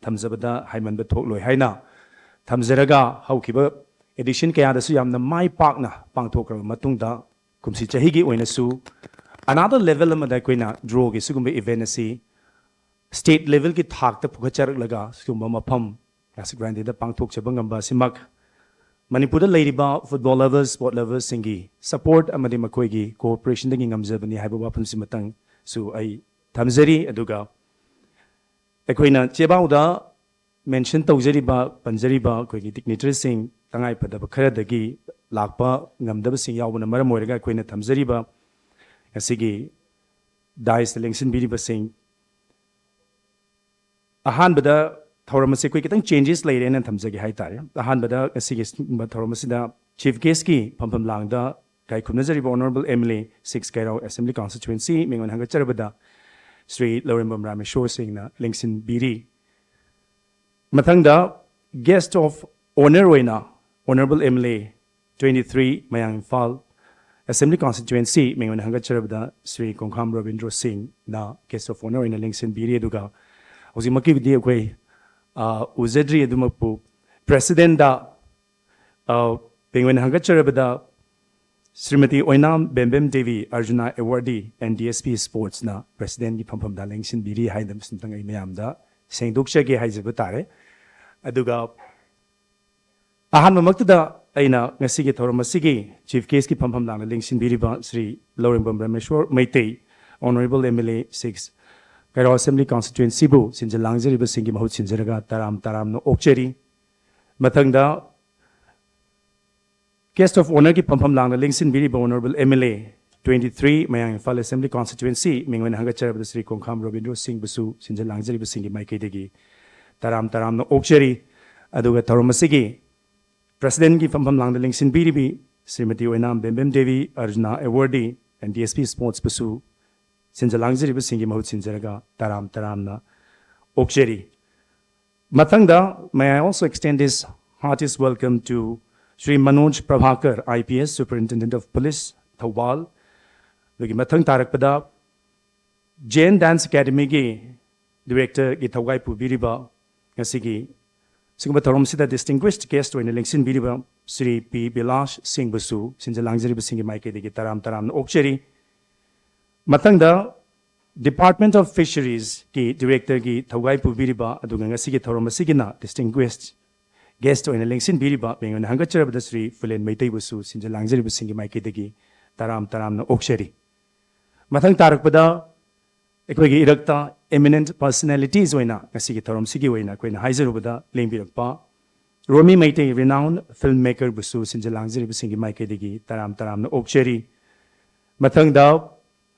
ꯊꯝꯖꯕꯗ ꯍꯥꯏꯃꯟꯕ ꯊꯣꯛꯂꯣꯏ ꯍꯥꯏꯅ ꯊꯝꯖꯔꯒ, ꯍꯧꯈꯤꯕ edition ꯀꯌꯥꯗꯁꯨ ꯌꯥꯝꯅ ꯃꯥꯏ ꯄꯥꯛꯅ ꯄꯥꯡꯊꯣꯛꯈ꯭ꯔꯕ ꯃꯇꯨꯡꯗ, ꯀꯨꯝꯁꯤ ꯆꯍꯤꯒꯤ ꯑꯣꯏꯅꯁꯨ ꯑꯅꯥꯗ ꯂꯦꯚꯦꯜ ꯑꯃꯗ ꯑꯩꯈꯣꯏꯅ ꯗ꯭ꯔꯣꯒꯤ ꯁꯤꯒꯨꯝꯕ ꯏꯚꯦꯟ ꯑꯁꯤ ꯁ꯭ꯇꯦꯠ ꯂꯦꯚꯦꯜꯒꯤ ꯊꯥꯛꯇ ꯄꯨꯈꯠꯆꯔꯛꯂꯒ ꯁꯤꯒꯨꯝꯕ ꯃꯐꯝ ꯀ꯭ꯂꯥꯁꯤꯛ ꯒ꯭ꯔꯥꯟꯗꯦꯗ ꯄꯥꯡꯊꯣꯛꯆꯕ ꯉꯝꯕ ꯑꯁꯤꯃꯛ ꯃꯅꯤꯄꯨꯔꯗ ꯂꯩꯔꯤꯕ ꯐꯨꯠꯕꯣꯜ ꯂꯚꯔꯁ, ꯁ꯭ꯄꯣꯔꯠ ꯂꯚꯔꯁꯤꯡꯒꯤ ꯁꯄꯣꯔꯠ ꯑꯃꯗꯤ ꯃꯈꯣꯏꯒꯤ ꯀꯣꯑꯣꯄꯔꯦꯁꯟꯗꯒꯤ ꯉꯝꯖꯕꯅꯤ ꯍꯥꯏꯕ ꯋꯥꯐꯝꯁꯤꯃꯇꯪꯁꯨ ꯑꯩ ꯊꯝꯖꯔꯤ꯫ ꯑꯗꯨꯒ ꯑꯩꯈꯣꯏꯅ ꯆꯦꯕꯥꯎꯗ ꯃꯦꯟꯁꯟ ꯇꯧꯖꯔꯤꯕ, ꯄꯟꯖꯔꯤꯕ ꯑꯩꯈꯣꯏꯒꯤ ꯗꯤꯒꯅꯤꯇꯔꯤꯁꯤꯡ, ꯇꯉꯥꯏꯐꯗꯕ ꯈꯔꯗꯒꯤ ꯂꯥꯛꯄ ꯉꯝꯗꯕꯁꯤꯡ ꯌꯥꯎꯕꯅ ꯃꯔꯝ ꯑꯣꯏꯔꯒ ꯑꯩꯈꯣꯏꯅ ꯊꯝꯖꯔꯤꯕ ꯉꯁꯤꯒꯤ ꯗꯥꯏꯁꯇ ꯂꯦꯡꯁꯤꯟꯕꯤꯔꯤꯕꯁꯤꯡ, ꯑꯍꯥꯟꯕꯗ ꯊꯧꯔꯝ ꯑꯁꯤ ꯑꯩꯈꯣꯏ ꯈꯤꯇꯪ ꯆꯦꯟꯖꯦꯁ ꯂꯩꯔꯦꯅ ꯊꯝꯖꯒꯦ ꯍꯥꯏꯇꯥꯔꯦ꯫ ꯑꯍꯥꯟꯕꯗ ꯉꯁꯤꯒꯤ ꯊꯧꯔꯝ ꯑꯁꯤꯗ ꯆꯤꯐ ꯒꯦꯁꯀꯤ ꯐꯝꯐꯝ ꯂꯥꯡꯗ ꯏꯀꯥꯏ ꯈꯨꯝꯅꯖꯔꯤꯕ honourable M L A six Keirao assembly constituency ꯃꯤꯡꯑꯣꯏꯅ ꯍꯪꯒꯠꯆꯔꯕꯗ ꯁ꯭ꯔꯤ ꯂꯧꯔꯦꯝꯕꯝ ꯔꯥꯃꯦꯁꯣꯔ ꯁꯤꯡꯅ ꯂꯦꯡꯁꯤꯟꯕꯤꯔꯤ꯫ ꯃꯊꯪꯗ ꯒꯦꯁ ꯑꯣꯐ ꯑꯣꯅꯔ ꯑꯣꯏꯅ honourable M L A twenty three Mayang Imphal assembly constituency ꯃꯤꯡꯑꯣꯏꯅ ꯍꯪꯒꯠꯆꯔꯕꯗ ꯁ꯭ꯔꯤ ꯀꯣꯡꯈꯥꯝ ꯔꯕꯤꯟꯗ꯭ꯔꯣ ꯁꯤꯡꯅ ꯒꯦꯁ ꯑꯣꯐ ꯑꯣꯅꯔ ꯑꯣꯏꯅ ꯂꯦꯡꯁꯤꯟꯕꯤꯔꯤ꯫ ꯑꯗꯨꯒ ꯍꯧꯖꯤꯛꯃꯛꯀꯤꯕꯨꯗꯤ ꯑꯩꯈꯣꯏ, ꯑ, ꯎꯖꯗ꯭ꯔꯤ, ꯑꯗꯨꯃꯛꯄꯨ ꯄ꯭ꯔꯦꯁꯤꯗꯦꯟꯗ, ꯑ, ꯃꯤꯡꯑꯣꯏꯅ ꯍꯪꯒꯠꯆꯔꯕꯗ ꯁ꯭ꯔꯤꯃꯇꯤ ꯑꯣꯏꯅꯥꯝ ꯕꯦꯝꯕꯦꯝ Devi, ꯑꯔꯖꯨꯅꯥ ꯑꯦꯋꯥꯔꯗꯤ N D S P ꯁ꯭ꯄꯣꯔꯠꯁꯅ ꯄ꯭ꯔꯦꯁꯤꯗꯦꯟꯒꯤ ꯐꯝꯐꯝꯗ ꯂꯦꯡꯁꯤꯟꯕꯤꯔꯤ ꯍꯥꯏꯗꯅ ꯑꯃꯇꯪ ꯑꯩ ꯃꯌꯥꯝꯗ ꯁꯦꯡꯗꯣꯛꯆꯒꯦ ꯍꯥꯏꯖꯕ ꯇꯥꯔꯦ꯫ ꯑꯗꯨꯒ ꯑꯍꯥꯟꯕꯃꯛꯇꯗ ꯑꯩꯅ ꯉꯁꯤꯒꯤ ꯊꯧꯔꯝ ꯑꯁꯤꯒꯤ ꯆꯤꯐ ꯒꯦꯁꯀꯤ ꯐꯝꯐꯝ ꯂꯥꯡꯅ ꯂꯦꯡꯁꯤꯟꯕꯤꯔꯤꯕ Shri Lourembam Rameshwor Meitei, honourable M L A six Keirao assembly ꯀꯟꯁꯇꯤꯇ꯭ꯋꯦꯟꯁꯤꯕꯨ ꯁꯤꯟꯖ ꯂꯥꯡꯖꯔꯤꯕꯁꯤꯡꯒꯤ ꯃꯍꯨꯠ ꯁꯤꯟꯖꯔꯒ ꯇꯔꯥꯝ ꯇꯔꯥꯝꯅ ꯑꯣꯛꯆꯔꯤ꯫ ꯃꯊꯪꯗ ꯒꯦꯁ ꯑꯣꯐ ꯑꯣꯅꯔꯒꯤ ꯐꯝꯐꯝ ꯂꯥꯡꯅ ꯂꯦꯡꯁꯤꯟꯕꯤꯔꯤꯕ honourable M L A twenty three Mayang Imphal assembly constituency ꯃꯤꯡꯑꯣꯏꯅ ꯍꯪꯒꯠꯆꯔꯕꯗ ꯁ꯭ꯔꯤ ꯀꯣꯡꯈꯥꯝ ꯔꯕꯤꯟꯗ꯭ꯔꯣ ꯁꯤꯡꯕꯨꯁꯨ ꯁꯤꯟꯖ ꯂꯥꯡꯖꯔꯤꯕꯁꯤꯡꯒꯤ ꯃꯥꯏꯀꯩꯗꯒꯤ ꯇꯔꯥꯝ ꯇꯔꯥꯝꯅ ꯑꯣꯛꯆꯔꯤ꯫ ꯑꯗꯨꯒ ꯊꯧꯔꯝ ꯑꯁꯤꯒꯤ ꯄ꯭ꯔꯦꯁꯤꯗꯦꯟꯒꯤ ꯐꯝꯐꯝ ꯂꯥꯡꯗ ꯂꯦꯡꯁꯤꯟꯕꯤꯔꯤꯕꯤ ꯁ꯭ꯔꯤꯃꯇꯤ ꯑꯣꯏꯅꯥꯝ ꯕꯦꯝꯕꯦꯝ Devi, ꯑꯔꯖꯨꯅꯥ ꯑꯦꯋꯥꯔꯗꯤ N D S P ꯁ꯭ꯄꯣꯔꯠꯁꯄꯨꯁꯨ ꯁꯤꯟꯖ ꯂꯥꯡꯖꯔꯤꯕꯁꯤꯡꯒꯤ ꯃꯍꯨꯠ ꯁꯤꯟꯖꯔꯒ ꯇꯔꯥꯝ ꯇꯔꯥꯝꯅ ꯑꯣꯛꯆꯔꯤ꯫ ꯃꯊꯪꯗ, may I also extend this heartiest welcome to Shri Manoj Prabhakar, I P S, Superintendent of Police, Thoubal. ꯑꯗꯨꯒꯤ ꯃꯊꯪ ꯇꯥꯔꯛꯄꯗ, ꯖꯦꯟ ꯗꯥꯟꯁ ꯑꯦꯀꯥꯗꯃꯤꯒꯤ ꯗꯤꯔꯦꯛꯇꯔꯒꯤ ꯊꯧꯒꯥꯏ ꯄꯨꯕꯤꯔꯤꯕ ꯉꯁꯤꯒꯤ ꯁꯤꯒꯨꯝꯕ ꯊꯧꯔꯝꯁꯤꯗ ꯗꯤꯁꯇꯤꯡꯒ꯭ꯋꯤꯁ ꯒꯦꯁ ꯑꯣꯏꯅ ꯂꯦꯡꯁꯤꯟꯕꯤꯔꯤꯕ ꯁ꯭ꯔꯤ ꯄꯤ ꯕꯤꯂꯥꯁ ꯁꯤꯡꯕꯨꯁꯨ ꯁꯤꯟꯖ ꯂꯥꯡꯖꯔꯤꯕꯁꯤꯡꯒꯤ ꯃꯥꯏꯀꯩꯗꯒꯤ ꯇꯔꯥꯝ ꯇꯔꯥꯝꯅ ꯑꯣꯛꯆꯔꯤ꯫ ꯃꯊꯪꯗ Department of Fisheries ꯀꯤ Director ꯒꯤ ꯊꯧꯒꯥꯏ ꯄꯨꯕꯤꯔꯤꯕ ꯑꯗꯨꯒ ꯉꯁꯤꯒꯤ ꯊꯧꯔꯝ ꯑꯁꯤꯒꯤꯅ Distinguished Guest ꯑꯣꯏꯅ ꯂꯦꯡꯁꯤꯟꯕꯤꯔꯤꯕ ꯃꯤꯡ ꯑꯣꯏꯅ ꯍꯪꯒꯠꯆꯔꯕꯗ ꯁ꯭ꯔꯤ ꯐꯨꯂꯦꯟ ꯃꯩꯇꯩꯕꯨꯁꯨ ꯁꯤꯟꯖ ꯂꯥꯡꯖꯔꯤꯕꯁꯤꯡꯒꯤ ꯃꯥꯏꯀꯩꯗꯒꯤ ꯇꯔꯥꯝ ꯇꯔꯥꯝꯅ ꯑꯣꯛꯆꯔꯤ꯫ ꯃꯊꯪ ꯇꯥꯔꯛꯄꯗ ꯑꯩꯈꯣꯏꯒꯤ ꯏꯔꯛꯇ Eminent Personalities ꯑꯣꯏꯅ ꯉꯁꯤꯒꯤ ꯊꯧꯔꯝꯁꯤꯒꯤ ꯑꯣꯏꯅ ꯑꯩꯈꯣꯏꯅ ꯍꯥꯏꯖꯔꯨꯕꯗ ꯂꯦꯡꯕꯤꯔꯛꯄ ꯔꯣꯃꯤ ꯃꯩꯇꯩ, renowned filmmaker ꯕꯨꯁꯨ ꯁꯤꯟꯖ ꯂꯥꯡꯖꯔꯤꯕꯁꯤꯡꯒꯤ ꯃꯥꯏꯀꯩꯗꯒꯤ ꯇꯔꯥꯝ ꯇꯔꯥꯝꯅ ꯑꯣꯛꯆꯔꯤ꯫ ꯃꯊꯪꯗ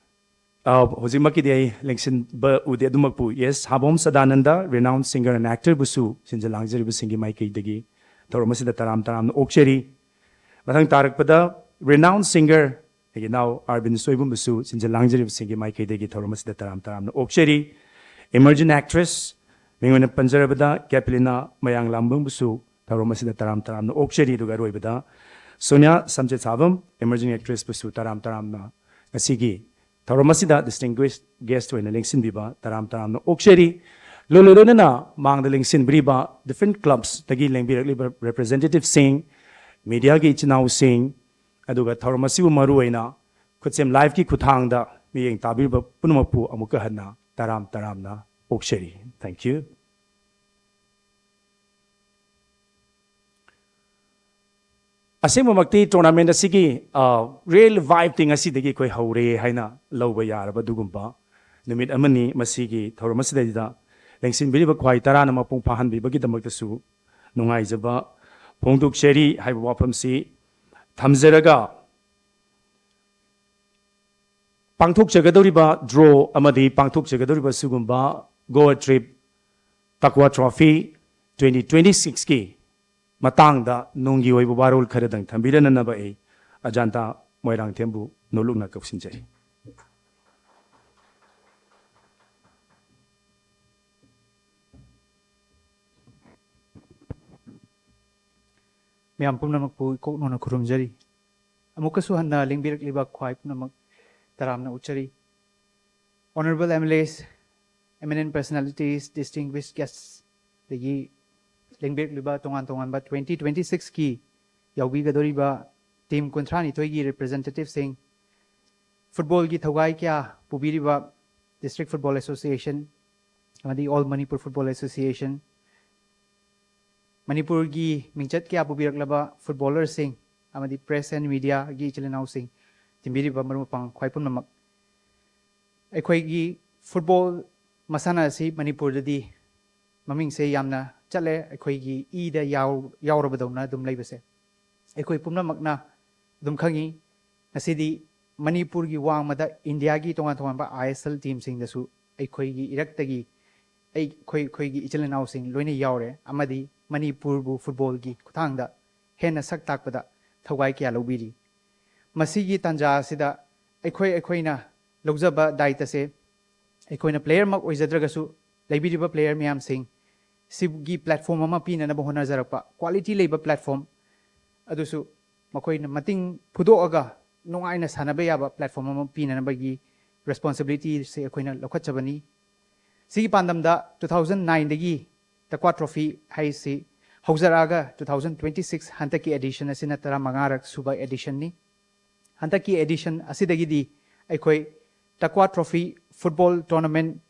ꯑ, ꯍꯧꯖꯤꯛꯃꯛꯀꯤꯗꯤ ꯑꯩ ꯂꯦꯡꯁꯤꯟꯕ ꯎꯗꯦ, ꯑꯗꯨꯃꯛꯄꯨ, yes, ꯍꯥꯕꯣꯝ Sadananda, renowned singer and actor ꯕꯨꯁꯨ ꯁꯤꯟꯖ ꯂꯥꯡꯖꯔꯤꯕꯁꯤꯡꯒꯤ ꯃꯥꯏꯀꯩꯗꯒꯤ ꯊꯧꯔꯝ ꯑꯁꯤꯗ ꯇꯔꯥꯝ ꯇꯔꯥꯝꯅ ꯑꯣꯛꯆꯔꯤ꯫ ꯃꯊꯪ ꯇꯥꯔꯛꯄꯗ renowned singer ꯑꯩꯒꯤ ꯏꯅꯥꯎ ꯑꯥꯔꯕꯤꯟ ꯁꯣꯏꯕꯨꯝꯕꯨꯁꯨ ꯁꯤꯟꯖ ꯂꯥꯡꯖꯔꯤꯕꯁꯤꯡꯒꯤ ꯃꯥꯏꯀꯩꯗꯒꯤ ꯊꯧꯔꯝ ꯑꯁꯤꯗ ꯇꯔꯥꯝ ꯇꯔꯥꯝꯅ ꯑꯣꯛꯆꯔꯤ꯫ Emerging actress ꯃꯤꯡ ꯑꯣꯏꯅ ꯄꯟꯖꯔꯕꯗ ꯀꯦꯄꯤꯂꯤꯅꯥ ꯃꯌꯥꯡꯂꯥꯝꯕꯝꯕꯨꯁꯨ ꯊꯧꯔꯝ ꯑꯁꯤꯗ ꯇꯔꯥꯝ ꯇꯔꯥꯝꯅ ꯑꯣꯛꯆꯔꯤ꯫ ꯑꯗꯨꯒ ꯑꯔꯣꯏꯕꯗ ꯁꯣꯅꯤꯌꯥ ꯁꯝꯖꯦꯠꯁꯥꯕꯝ, emerging actress ꯕꯨꯁꯨ ꯇꯔꯥꯝ ꯇꯔꯥꯝꯅ ꯉꯁꯤꯒꯤ ꯊꯧꯔꯝ ꯑꯁꯤꯗ Distinguished Guest ꯑꯣꯏꯅ ꯂꯦꯡꯁꯤꯟꯕꯤꯕ ꯇꯔꯥꯝ ꯇꯔꯥꯝꯅ ꯑꯣꯛꯆꯔꯤ꯫ ꯂꯣꯏꯅ ꯂꯣꯏꯅꯅ ꯃꯥꯡꯗ ꯂꯦꯡꯁꯤꯟꯕꯤꯔꯤꯕ different clubs ꯇꯒꯤ ꯂꯦꯡꯕꯤꯔꯛꯂꯤꯕ representative ꯁꯤꯡ, media ꯒꯤ ꯏꯆꯤꯟ ꯏꯅꯥꯎꯁꯤꯡ, ꯑꯗꯨꯒ ꯊꯧꯔꯝ ꯑꯁꯤꯕꯨ ꯃꯔꯨ ꯑꯣꯏꯅ ꯈꯨꯠꯁꯦꯝ live ꯀꯤ ꯈꯨꯠꯊꯥꯡꯗ ꯃꯤꯠꯌꯦꯡ ꯇꯥꯕꯤꯔꯤꯕ ꯄꯨꯝꯅꯃꯛꯄꯨ ꯑꯃꯨꯛꯀ ꯍꯟꯅ ꯇꯔꯥꯝ ꯇꯔꯥꯝꯅ ꯑꯣꯛꯆꯔꯤ꯫ Thank you꯫ ꯑꯁꯦꯡꯕꯃꯛꯇꯤ tournament ꯑꯁꯤꯒꯤ, ꯑ, real vibe ꯇꯤ ꯉꯁꯤꯗꯒꯤ ꯑꯩꯈꯣꯏ ꯍꯧꯔꯦ ꯍꯥꯏꯅ ꯂꯧꯕ ꯌꯥꯔꯕ ꯑꯗꯨꯒꯨꯝꯕ ꯅꯨꯃꯤꯠ ꯑꯃꯅꯤ꯫ ꯃꯁꯤꯒꯤ ꯊꯧꯔꯝ ꯑꯁꯤꯗꯩꯗ ꯂꯦꯡꯁꯤꯟꯕꯤꯔꯤꯕ ꯈ꯭ꯋꯥꯏ ꯇꯔꯥꯅ ꯃꯄꯨꯡ ꯐꯥꯍꯟꯕꯤꯕꯒꯤꯗꯃꯛꯇꯁꯨ ꯅꯨꯡꯉꯥꯏꯖꯕ ꯐꯣꯡꯗꯣꯛꯆꯔꯤ ꯍꯥꯏꯕ ꯋꯥꯐꯝꯁꯤ ꯊꯝꯖꯔꯒ, ꯄꯥꯡꯊꯣꯛꯆꯒꯗꯧꯔꯤꯕ draw ꯑꯃꯗꯤ ꯄꯥꯡꯊꯣꯛꯆꯒꯗꯧꯔꯤꯕ ꯁꯤꯒꯨꯝꯕ Goa Trip Takuwa Trophy twenty twenty six ꯀꯤ ꯃꯇꯥꯡꯗ ꯅꯨꯡꯒꯤ ꯑꯣꯏꯕ ꯋꯥꯔꯣꯜ ꯈꯔꯗꯪ ꯊꯝꯕꯤꯔꯅꯅꯕ ꯑꯩ ꯑꯖꯥꯟꯇꯥ ꯃꯣꯏꯔꯥꯡꯊꯦꯝꯕꯨ ꯅꯣꯂꯨꯛꯅ ꯀꯧꯁꯤꯟꯖꯔꯤ꯫ ꯃꯌꯥꯝ ꯄꯨꯝꯅꯃꯛꯄꯨ ꯏꯀꯣꯛꯅꯅ ꯈꯨꯔꯨꯝꯖꯔꯤ꯫ ꯑꯃꯨꯛꯀꯁꯨ ꯍꯟꯅ ꯂꯦꯡꯕꯤꯔꯛꯂꯤꯕ ꯈ꯭ꯋꯥꯏ ꯄꯨꯝꯅꯃꯛ ꯇꯔꯥꯝꯅ ꯑꯣꯛꯆꯔꯤ꯫ Honorable M L As, eminent personalities, distinguished guests, ꯑꯗꯒꯤ ꯂꯦꯡꯕꯤꯔꯛꯂꯤꯕ ꯇꯣꯉꯥꯟ ꯇꯣꯉꯥꯟꯕ twenty twenty six ꯀꯤ ꯌꯥꯎꯕꯤꯒꯗꯧꯔꯤꯕ team ꯀꯨꯟꯊ꯭ꯔꯥ ꯅꯤꯊꯣꯏꯒꯤ representative ꯁꯤꯡ, ꯐꯨꯠꯕꯣꯜꯒꯤ ꯊꯧꯒꯥꯏ ꯀꯌꯥ ꯄꯨꯕꯤꯔꯤꯕ District Football Association ꯑꯃꯗꯤ All Manipur Football Association, ꯃꯅꯤꯄꯨꯔꯒꯤ ꯃꯤꯡꯆꯠ ꯀꯌꯥ ꯄꯨꯕꯤꯔꯛꯂꯕ ꯐꯨꯠꯕꯣꯂꯔꯁꯤꯡ ꯑꯃꯗꯤ press and mediaꯒꯤ ꯏꯆꯤꯜ ꯏꯅꯥꯎꯁꯤꯡ, ꯇꯤꯟꯕꯤꯔꯤꯕ ꯃꯔꯨꯞ ꯃꯄꯥꯡ ꯈ꯭ꯋꯥꯏ ꯄꯨꯝꯅꯃꯛ, ꯑꯩꯈꯣꯏꯒꯤ ꯐꯨꯠꯕꯣꯜ ꯃꯁꯥꯟꯅ ꯑꯁꯤ ꯃꯅꯤꯄꯨꯔꯗꯗꯤ ꯃꯃꯤꯡꯁꯦ ꯌꯥꯝꯅ ꯆꯠꯂꯦ, ꯑꯩꯈꯣꯏꯒꯤ ꯏꯗ ꯌꯥꯎ-, ꯌꯥꯎꯔꯕꯗꯧꯅ ꯑꯗꯨꯝ ꯂꯩꯕꯁꯦ꯫ ꯑꯩꯈꯣꯏ ꯄꯨꯝꯅꯃꯛꯅ ꯑꯗꯨꯝ ꯈꯪꯉꯤ, ꯉꯁꯤꯗꯤ ꯃꯅꯤꯄꯨꯔꯒꯤ ꯋꯥꯡꯃꯗ ꯏꯟꯗꯤꯌꯥꯒꯤ ꯇꯣꯉꯥꯟ ꯇꯣꯉꯥꯟꯕ I S L teamꯁꯤꯡꯗꯁꯨ ꯑꯩꯈꯣꯏꯒꯤ ꯏꯔꯛꯇꯒꯤ ꯑꯩꯈꯣꯏ, ꯑꯩꯈꯣꯏꯒꯤ ꯏꯆꯤꯜ ꯏꯅꯥꯎꯁꯤꯡ ꯂꯣꯏꯅ ꯌꯥꯎꯔꯦ, ꯑꯃꯗꯤ ꯃꯅꯤꯄꯨꯔꯕꯨ ꯐꯨꯠꯕꯣꯜꯒꯤ ꯈꯨꯠꯊꯥꯡꯗ ꯍꯦꯟꯅ ꯁꯛ ꯇꯥꯛꯄꯗ ꯊꯧꯒꯥꯏ ꯀꯌꯥ ꯂꯧꯕꯤꯔꯤ꯫ ꯃꯁꯤꯒꯤ ꯇꯥꯟꯖꯥ ꯑꯁꯤꯗ ꯑꯩꯈꯣꯏ, ꯑꯩꯈꯣꯏꯅ ꯂꯧꯖꯕ ꯗꯥꯏꯇꯁꯦ, ꯑꯩꯈꯣꯏꯅ playerꯃꯛ ꯑꯣꯏꯖꯗ꯭ꯔꯒꯁꯨ, ꯂꯩꯕꯤꯔꯤꯕ player ꯃꯌꯥꯝꯁꯤꯡ ꯁꯤꯒꯤ platform ꯑꯃ ꯄꯤꯅꯅꯕ ꯍꯣꯠꯅꯖꯔꯛꯄ, quality ꯂꯩꯕ platform ꯑꯗꯨꯁꯨ ꯃꯈꯣꯏꯅ ꯃꯇꯤꯡ ꯐꯨꯗꯣꯛꯑꯒ ꯅꯨꯡꯉꯥꯏꯅ ꯁꯥꯟꯅꯕ ꯌꯥꯕ platform ꯑꯃ ꯄꯤꯅꯅꯕꯒꯤ responsibilityꯁꯦ ꯑꯩꯈꯣꯏꯅ ꯂꯧꯈꯠꯆꯕꯅꯤ꯫ ꯁꯤꯒꯤ ꯄꯥꯟꯗꯝꯗ two thousand nineꯗꯒꯤ Taqwa Trophy ꯍꯥꯏꯁꯤ ꯍꯧꯖꯔꯛꯑꯒ two thousand twenty-six ꯍꯟꯗꯛꯀꯤ edition ꯑꯁꯤꯅ ꯇꯔꯥꯃꯉꯥꯔꯛ ꯁꯨꯕ editionꯅꯤ꯫ ꯍꯟꯗꯛꯀꯤ edition ꯑꯁꯤꯗꯒꯤꯗꯤ ꯑꯩꯈꯣꯏ Taqwa Trophy football tournament,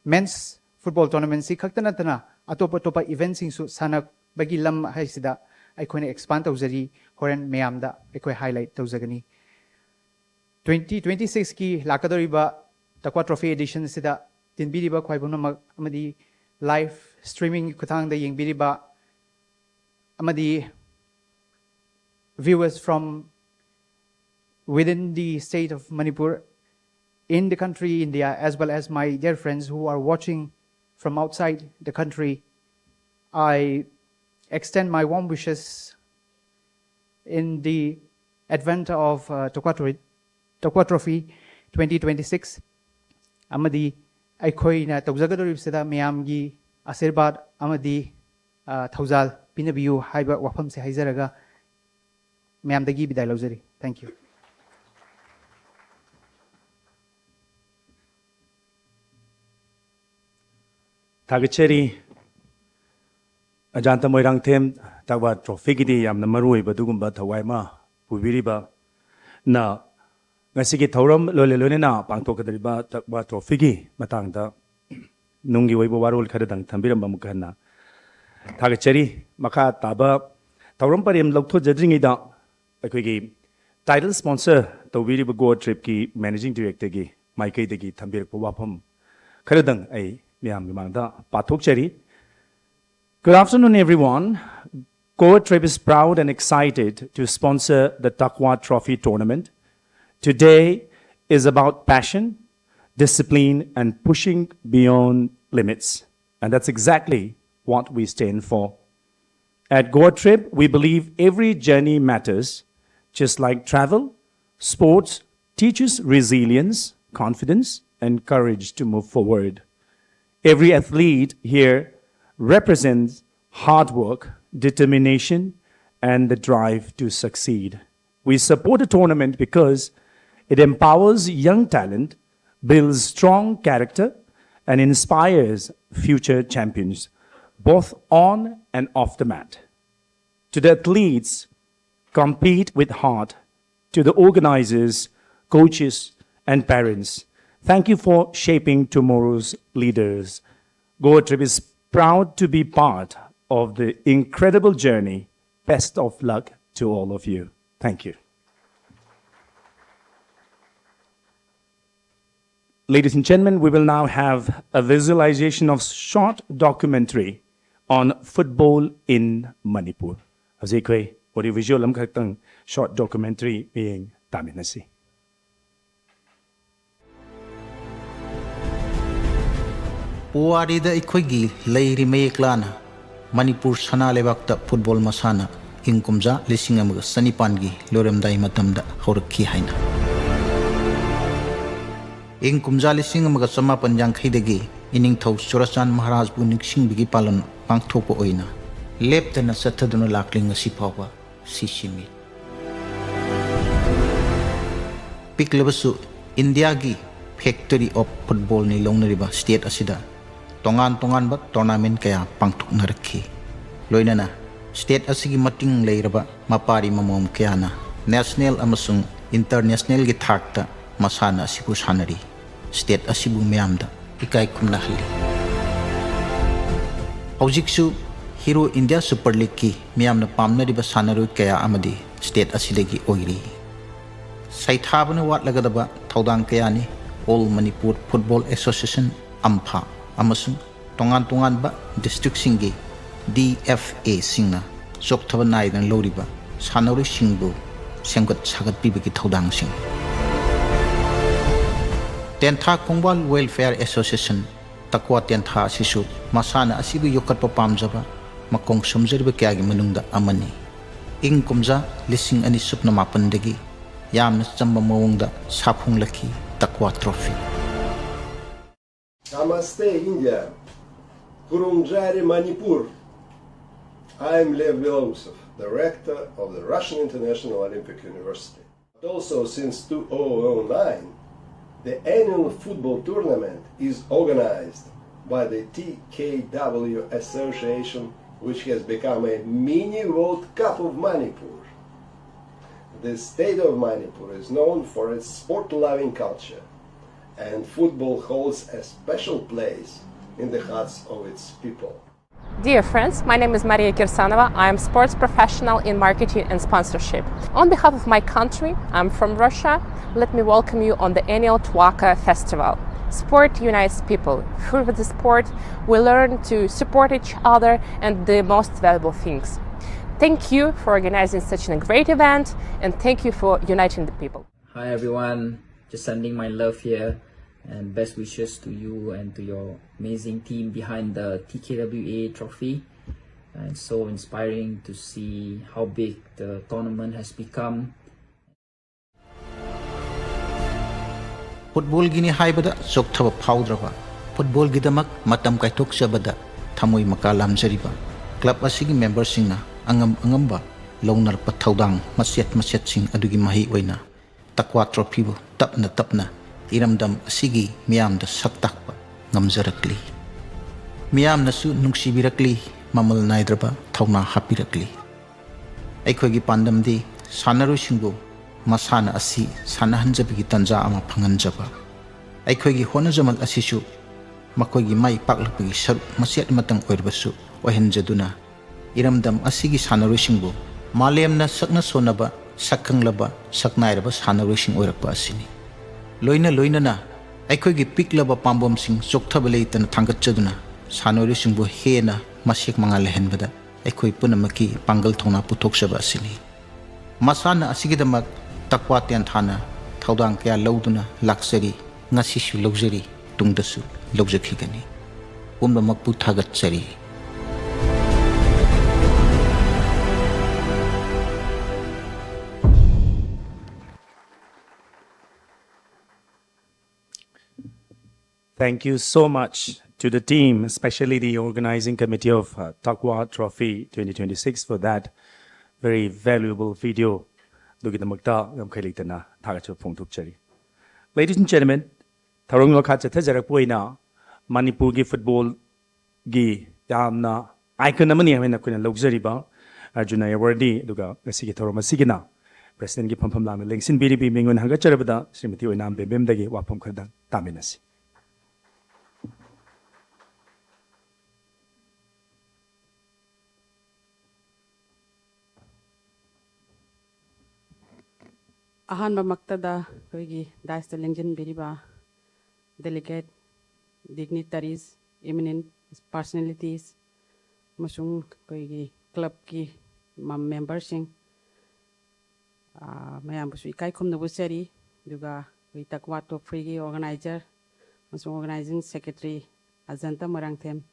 men's football tournamentꯁꯤ ꯈꯛꯇ ꯅꯠꯇꯅ ꯑꯇꯣꯞ ꯑꯇꯣꯞꯄ eventꯁꯤꯡꯁꯨ ꯁꯥꯟꯅꯕꯒꯤ ꯂꯝ ꯍꯥꯏꯁꯤꯗ ꯑꯩꯈꯣꯏꯅ expand ꯇꯧꯖꯔꯤ꯫ ꯍꯣꯔꯦꯟ ꯃꯌꯥꯝꯗ ꯑꯩꯈꯣꯏ highlight ꯇꯧꯖꯒꯅꯤ꯫ Twenty twenty-sixꯀꯤ ꯂꯥꯛꯀꯗꯧꯔꯤꯕ Taqwa Trophy editionꯁꯤꯗ ꯇꯤꯟꯕꯤꯔꯤꯕ ꯈ꯭ꯋꯥꯏ ꯄꯨꯝꯅꯃꯛ ꯑꯃꯗꯤ live streaming ꯈꯨꯠꯊꯥꯡꯗ ꯌꯦꯡꯕꯤꯔꯤꯕ ꯑꯃꯗꯤ viewers from within the state of Manipur, in the country, India, as well as my dear friends who are watching from outside the country, I extend my warm wishes in the advent of uh, Taqwa Tro-, Taqwa Trophy twenty twenty-six ꯑꯃꯗꯤ ꯑꯩꯈꯣꯏꯅ ꯇꯧꯖꯒꯗꯧꯔꯤꯕꯁꯤꯗ ꯃꯌꯥꯝꯒꯤ ꯑꯥꯁꯤꯔꯕꯥꯗ ꯑꯃꯗꯤ ꯑ, ꯊꯧꯖꯥꯜ ꯄꯤꯅꯕꯤꯌꯨ ꯍꯥꯏꯕ ꯋꯥꯐꯝꯁꯦ ꯍꯥꯏꯖꯔꯒ ꯃꯌꯥꯝꯗꯒꯤ ꯕꯤꯗꯥꯏ ꯂꯧꯖꯔꯤ꯫ Thank you. ꯊꯥꯒꯠꯆꯔꯤ꯫ ꯑꯖꯥꯟꯇ ꯃꯣꯏꯔꯥꯡꯊꯦꯝ ꯇꯛꯋꯥ ꯇ꯭ꯔꯣꯐꯤꯒꯤꯗꯤ ꯌꯥꯝꯅ ꯃꯔꯨ ꯑꯣꯏꯕ ꯑꯗꯨꯒꯨꯝꯕ ꯊꯧꯋꯥꯏ ꯑꯃ ꯄꯨꯕꯤꯔꯤꯕ ꯅ ꯉꯁꯤꯒꯤ ꯊꯧꯔꯝ ꯂꯣꯏꯅ ꯂꯣꯏꯅꯅ ꯄꯥꯡꯊꯣꯛꯀꯗꯧꯔꯤꯕ ꯇꯛꯋꯥ ꯇ꯭ꯔꯣꯐꯤꯒꯤ ꯃꯇꯥꯡꯗ ꯅꯨꯡꯒꯤ ꯑꯣꯏꯕ ꯋꯥꯔꯣꯜ ꯈꯔꯗꯪ ꯊꯝꯕꯤꯔꯝꯕ ꯑꯃꯨꯛ ꯍꯟꯅ ꯊꯥꯒꯠꯆꯔꯤ꯫ ꯃꯈꯥ ꯇꯥꯕ ꯊꯧꯔꯝ ꯄꯔꯦꯡ ꯂꯧꯊꯣꯛꯆꯗ꯭ꯔꯤꯉꯩꯗ ꯑꯩꯈꯣꯏꯒꯤ ꯇꯥꯏꯇꯜ ꯁ꯭ꯄꯣꯟꯁꯔ ꯇꯧꯕꯤꯔꯤꯕ ꯒꯣꯋꯥ ꯇ꯭ꯔꯤꯞꯀꯤ ꯃꯦꯅꯦꯖꯤꯡ ꯗꯤꯔꯦꯛꯇꯔꯒꯤ ꯃꯥꯏꯀꯩꯗꯒꯤ ꯊꯝꯕꯤꯔꯛꯄ ꯋꯥꯐꯝ ꯈꯔꯗꯪ ꯑꯩ ꯃꯤꯌꯥꯝꯒꯤ ꯃꯥꯡꯗ ꯄꯥꯊꯣꯛꯆꯔꯤ꯫ Good afternoon, everyone. Goa Trip is proud and excited to sponsor the Takwa Trophy tournament. Today is about passion, discipline, and pushing beyond limits. And that's exactly what we stand for. At Goa Trip, we believe every journey matters. Just like travel, sports teaches resilience, confidence, and courage to move forward. Every athlete here represents hard work, determination, and the drive to succeed. We support the tournament because it empowers young talent, builds strong character, and inspires future champions, both on and off the mat. To the athletes, compete with heart. To the organizers, coaches, and parents, thank you for shaping tomorrow's leaders. Goa Trip is proud to be part of the incredible journey. Best of luck to all of you. Thank you. Ladies and gentlemen, we will now have a visualization of short documentary on football in Manipur. ꯍꯧꯖꯤꯛ ꯑꯩꯈꯣꯏ audio visual ꯑꯃꯈꯛꯇꯪ short documentary ꯃꯤꯠꯌꯦꯡ ꯇꯥꯃꯤꯟꯅꯁꯤ꯫ ꯄꯨꯋꯥꯔꯤꯗ ꯑꯩꯈꯣꯏꯒꯤ ꯂꯩꯔꯤ ꯃꯌꯦꯛ ꯂꯥꯅ ꯃꯅꯤꯄꯨꯔ ꯁꯅꯥ ꯂꯩꯕꯥꯛꯇ ꯐꯨꯠꯕꯣꯜ ꯃꯁꯥꯟꯅ ꯏꯪ ꯀꯨꯝꯖꯥ ꯂꯤꯁꯤꯡ ꯑꯃꯒ ꯆꯅꯤꯄꯥꯟꯒꯤ ꯂꯣꯏꯔꯝꯗꯥꯏ ꯃꯇꯝꯗ ꯍꯧꯔꯛꯈꯤ ꯍꯥꯏꯅ꯫ ꯏꯪ ꯀꯨꯝꯖꯥ ꯂꯤꯁꯤꯡ ꯑꯃꯒ ꯆꯃꯥꯄꯟ ꯌꯥꯡꯈꯩꯗꯒꯤ ꯏꯅꯤꯡꯊꯧ ꯆꯨꯔꯥꯆꯥꯟ ꯃꯍꯥꯔꯥꯖꯕꯨ ꯅꯤꯡꯁꯤꯡꯕꯒꯤ ꯄꯥꯂꯟ ꯄꯥꯡꯊꯣꯛꯄ ꯑꯣꯏꯅ ꯂꯦꯞꯇꯅ ꯆꯠꯊꯗꯨꯅ ꯂꯥꯛꯂꯤ ꯉꯁꯤ ꯐꯥꯎꯕ꯫ ꯁꯤꯁꯤꯃꯤ꯫ ꯄꯤꯛꯂꯕꯁꯨ ꯏꯟꯗꯤꯌꯥꯒꯤ factory of footballꯅꯤ ꯂꯧꯅꯔꯤꯕ state ꯑꯁꯤꯗ ꯇꯣꯉꯥꯟ ꯇꯣꯉꯥꯟꯕ tournament ꯀꯌꯥ ꯄꯥꯡꯊꯣꯛꯅꯔꯛꯈꯤ꯫ ꯂꯣꯏꯅꯅ state ꯑꯁꯤꯒꯤ ꯃꯇꯤꯡ ꯂꯩꯔꯕ ꯃꯄꯥꯔꯤ ꯃꯃꯣꯝ ꯀꯌꯥꯅ national ꯑꯃꯁꯨꯡ ꯏꯟꯇꯔꯅꯦꯁꯅꯦꯜꯒꯤ ꯊꯥꯛꯇ ꯃꯁꯥꯟꯅ ꯑꯁꯤꯕꯨ ꯁꯥꯟꯅꯔꯤ꯫ ꯁ꯭ꯇꯦꯠ ꯑꯁꯤꯕꯨ ꯃꯤꯌꯥꯝꯗ ꯏꯀꯥꯏ ꯈꯨꯝꯅꯍꯜꯂꯤ꯫ ꯍꯧꯖꯤꯛꯁꯨ ꯍꯤꯔꯣ ꯏꯟꯗꯤꯌꯥ ꯁꯨꯄꯔ ꯂꯤꯒꯀꯤ ꯃꯤꯌꯥꯝꯅ ꯄꯥꯝꯅꯔꯤꯕ ꯁꯥꯟꯅꯔꯣꯏ ꯀꯌꯥ ꯑꯃꯗꯤ ꯁ꯭ꯇꯦꯠ ꯑꯁꯤꯗꯒꯤ ꯑꯣꯏꯔꯤ꯫ ꯁꯩꯊꯥꯕꯅ ꯋꯥꯠꯂꯒꯗꯕ ꯊꯧꯗꯥꯡ ꯀꯌꯥꯅꯤ꯫ ꯑꯣꯜ ꯃꯅꯤꯄꯨꯔ ꯐꯨꯠꯕꯣꯜ ꯑꯦꯁꯣꯁꯤꯌꯦꯁꯟ, ꯑꯝꯐꯥ, ꯑꯃꯁꯨꯡ ꯇꯣꯉꯥꯟ ꯇꯣꯉꯥꯟꯕ ꯗꯤꯁꯇ꯭ꯔꯤꯛꯁꯤꯡꯒꯤ ꯗꯤ ꯑꯦꯐ ꯑꯦꯁꯤꯡꯅ ꯆꯣꯛꯊꯕ ꯅꯥꯏꯗꯅ ꯂꯧꯔꯤꯕ ꯁꯥꯟꯅꯔꯣꯏꯁꯤꯡꯕꯨ ꯁꯦꯝꯒꯠ ꯁꯥꯒꯠꯄꯤꯕꯒꯤ ꯊꯧꯗꯥꯡꯁꯤꯡ꯫ ꯇꯦꯟꯊꯥ ꯈꯣꯡꯕꯥꯜ ꯋꯦꯜꯐꯤꯌꯔ ꯑꯦꯁꯣꯁꯤꯌꯦꯁꯟ, ꯇꯛꯋꯥ ꯇꯦꯟꯊꯥ ꯑꯁꯤꯁꯨ ꯃꯁꯥꯟꯅ ꯑꯁꯤꯕꯨ ꯌꯣꯛꯈꯠꯄ ꯄꯥꯝꯖꯕ ꯃꯈꯣꯡ ꯁꯣꯝꯖꯔꯤꯕ ꯀꯌꯥꯒꯤ ꯃꯅꯨꯡꯗ ꯑꯃꯅꯤ꯫ ꯏꯪ ꯀꯨꯝꯖꯥ ꯂꯤꯁꯤꯡ ꯑꯅꯤ ꯁꯨꯞꯅ ꯃꯥꯄꯟꯗꯒꯤ ꯌꯥꯝꯅ ꯆꯝꯕ ꯃꯑꯣꯡꯗ ꯁꯥꯐꯣꯡꯂꯛꯈꯤ ꯇꯛꯋꯥ trophy. Namaste, India. Kurungjari, Manipur. I am Lev Belousov, director of the Russian International Olympic University. But also since two thousand nine, the annual football tournament is organized by the T K W Association, which has become a mini World Cup of Manipur. The state of Manipur is known for its sport-loving culture, and football holds a special place in the hearts of its people. Dear friends, my name is Maria Kirsanova. I am sports professional in marketing and sponsorship. On behalf of my country, I'm from Russia. Let me welcome you on the annual Tuaka Festival. Sport unites people. Through the sport, we learn to support each other and the most valuable things. Thank you for organizing such a great event, and thank you for uniting the people. Hi everyone, just sending my love here and best wishes to you and to your amazing team behind the T K W A trophy. And it's so inspiring to see how big the tournament has become. ꯐꯨꯠꯕꯣꯜꯒꯤꯅꯤ ꯍꯥꯏꯕꯗ ꯆꯣꯛꯊꯕ ꯐꯥꯎꯗ꯭ꯔꯕ, ꯐꯨꯠꯕꯣꯜꯒꯤꯗꯃꯛ ꯃꯇꯝ ꯀꯥꯏꯊꯣꯛꯆꯕꯗ ꯊꯃꯣꯏ ꯃꯀꯥ ꯂꯥꯝꯖꯔꯤꯕ club ꯑꯁꯤꯒꯤ ꯃꯦꯝꯕꯔꯁꯤꯡꯅ ꯑꯉꯝ ꯑꯉꯝꯕ ꯂꯧꯅꯔꯛꯄ ꯊꯧꯗꯥꯡ ꯃꯆꯦꯠ ꯃꯆꯦꯠꯁꯤꯡ ꯑꯗꯨꯒꯤ ꯃꯍꯩ ꯑꯣꯏꯅ ꯇꯛꯋꯥ ꯇ꯭ꯔꯣꯐꯤꯕꯨ ꯇꯞꯅ ꯇꯞꯅ ꯏꯔꯝꯗꯝ ꯑꯁꯤꯒꯤ ꯃꯤꯌꯥꯝꯗ ꯁꯛ ꯇꯥꯛꯄ ꯉꯝꯖꯔꯛꯂꯤ꯫ ꯃꯤꯌꯥꯝꯅꯁꯨ ꯅꯨꯡꯁꯤꯕꯤꯔꯛꯂꯤ, ꯃꯃꯜ ꯅꯥꯏꯗ꯭ꯔꯕ ꯊꯧꯅꯥ ꯍꯥꯞꯄꯤꯔꯛꯂꯤ꯫ ꯑꯩꯈꯣꯏꯒꯤ ꯄꯥꯟꯗꯝꯗꯤ ꯁꯥꯟꯅꯔꯣꯏꯁꯤꯡꯕꯨ ꯃꯁꯥꯟꯅ ꯑꯁꯤ ꯁꯥꯟꯅꯍꯟꯖꯕꯒꯤ ꯇꯥꯟꯖꯥ ꯑꯃ ꯐꯪꯍꯟꯖꯕ꯫ ꯑꯩꯈꯣꯏꯒꯤ ꯍꯣꯠꯅꯖꯃꯜ ꯑꯁꯤꯁꯨ ꯃꯈꯣꯏꯒꯤ ꯃꯥꯏ ꯄꯥꯛꯂꯛꯄꯒꯤ ꯁꯔꯨꯛ ꯃꯆꯦꯠ ꯑꯃꯇꯪ ꯑꯣꯏꯔꯕꯁꯨ ꯑꯣꯏꯍꯟꯖꯗꯨꯅ, ꯏꯔꯝꯗꯝ ꯑꯁꯤꯒꯤ ꯁꯥꯟꯅꯔꯣꯏꯁꯤꯡꯕꯨ ꯃꯥꯂꯦꯝꯅ ꯁꯛꯅ ꯁꯣꯟꯅꯕ, ꯁꯛꯈꯪꯂꯕ, ꯁꯛꯅꯥꯏꯔꯕ ꯁꯥꯟꯅꯔꯣꯏꯁꯤꯡ ꯑꯣꯏꯔꯛꯄ ꯑꯁꯤꯅꯤ꯫ ꯂꯣꯏꯅ ꯂꯣꯏꯅꯅ ꯑꯩꯈꯣꯏꯒꯤ ꯄꯤꯛꯂꯕ ꯄꯥꯝꯕꯣꯝꯁꯤꯡ ꯆꯣꯛꯊꯕ ꯂꯩꯇꯅ ꯊꯥꯡꯒꯠꯆꯗꯨꯅ ꯁꯥꯟꯅꯔꯣꯏꯁꯤꯡꯕꯨ ꯍꯦꯟꯅ ꯃꯁꯦꯛ ꯃꯉꯥꯜ ꯂꯩꯍꯟꯕꯗ ꯑꯩꯈꯣꯏ ꯄꯨꯝꯅꯃꯛꯀꯤ ꯄꯥꯡꯒꯜ ꯊꯧꯅꯥ ꯄꯨꯊꯣꯛꯆꯕ ꯑꯁꯤꯅꯤ꯫ ꯃꯁꯥꯟꯅ ꯑꯁꯤꯒꯤꯗꯃꯛ ꯇꯛꯋꯥ ꯇꯦꯟꯊꯥꯅ ꯊꯧꯗꯥꯡ ꯀꯌꯥ ꯂꯧꯗꯨꯅ ꯂꯥꯛꯆꯔꯤ, ꯉꯁꯤꯁꯨ ꯂꯧꯖꯔꯤ, ꯇꯨꯡꯗꯁꯨ ꯂꯧꯖꯈꯤꯒꯅꯤ꯫ ꯄꯨꯝꯅꯃꯛꯄꯨ ꯊꯥꯒꯠꯆꯔꯤ꯫ Thank you so much to the team, especially the organizing committee of uh, Takwa Trophy twenty twenty-six, for that very valuable video. ꯑꯗꯨꯒꯤꯗꯃꯛꯇ ꯌꯥꯝꯈꯩ ꯂꯩꯇꯅ ꯊꯥꯒꯠꯆꯕ ꯐꯣꯡꯗꯣꯛꯆꯔꯤ꯫ Ladies and gentlemen, ꯊꯧꯔꯝ ꯃꯈꯥ ꯆꯠꯊꯖꯔꯛꯄ ꯑꯣꯏꯅ ꯃꯅꯤꯄꯨꯔꯒꯤ ꯐꯨꯠꯕꯣꯜꯒꯤ ꯌꯥꯝꯅ icon ꯑꯃꯅꯤ ꯍꯥꯏꯅ ꯑꯩꯈꯣꯏꯅ ꯂꯧꯖꯔꯤꯕ ꯑꯔꯖꯨꯅ ꯑꯦꯋꯥꯔꯗꯤ, ꯑꯗꯨꯒ ꯉꯁꯤꯒꯤ ꯊꯧꯔꯝ ꯑꯁꯤꯒꯤꯅ ꯄ꯭ꯔꯦꯁꯤꯗꯦꯟꯒꯤ ꯐꯝꯐꯝ ꯂꯥꯡꯅ ꯂꯦꯡꯁꯤꯟꯕꯤꯔꯤꯕꯤ ꯃꯤꯉꯣꯟ ꯍꯪꯒꯠꯆꯔꯕꯗ ꯁ꯭ꯔꯤꯃꯇꯤ ꯑꯣꯏꯅꯥꯝ ꯕꯦꯝꯕꯦꯝꯗꯒꯤ ꯋꯥꯐꯝ ꯈꯔꯗꯪ ꯇꯥꯃꯤꯟꯅꯁꯤ꯫ ꯑꯍꯥꯟꯕꯃꯛꯇꯗ ꯑꯩꯈꯣꯏꯒꯤ ꯗꯥꯏꯁꯇ ꯂꯦꯡꯁꯤꯟꯕꯤꯔꯤꯕ delegate, dignitaries, eminent personalities ꯑꯃꯁꯨꯡ ꯑꯩꯈꯣꯏꯒꯤ ꯀ꯭ꯂꯕꯀꯤ ꯃꯦꯝꯕꯔꯁꯤꯡ, ꯃꯌꯥꯝꯕꯨꯁꯨ ꯏꯀꯥꯏ ꯈꯨꯝꯅꯕ ꯎꯠꯆꯔꯤ꯫ ꯑꯗꯨꯒ ꯑꯩꯈꯣꯏ ꯇꯛꯋꯥ ꯇ꯭ꯔꯣꯐꯤꯒꯤ organizer ꯑꯃꯁꯨꯡ organizing secretary ꯑꯖꯟꯇ ꯃꯣꯏꯔꯥꯡꯊꯦꯝ,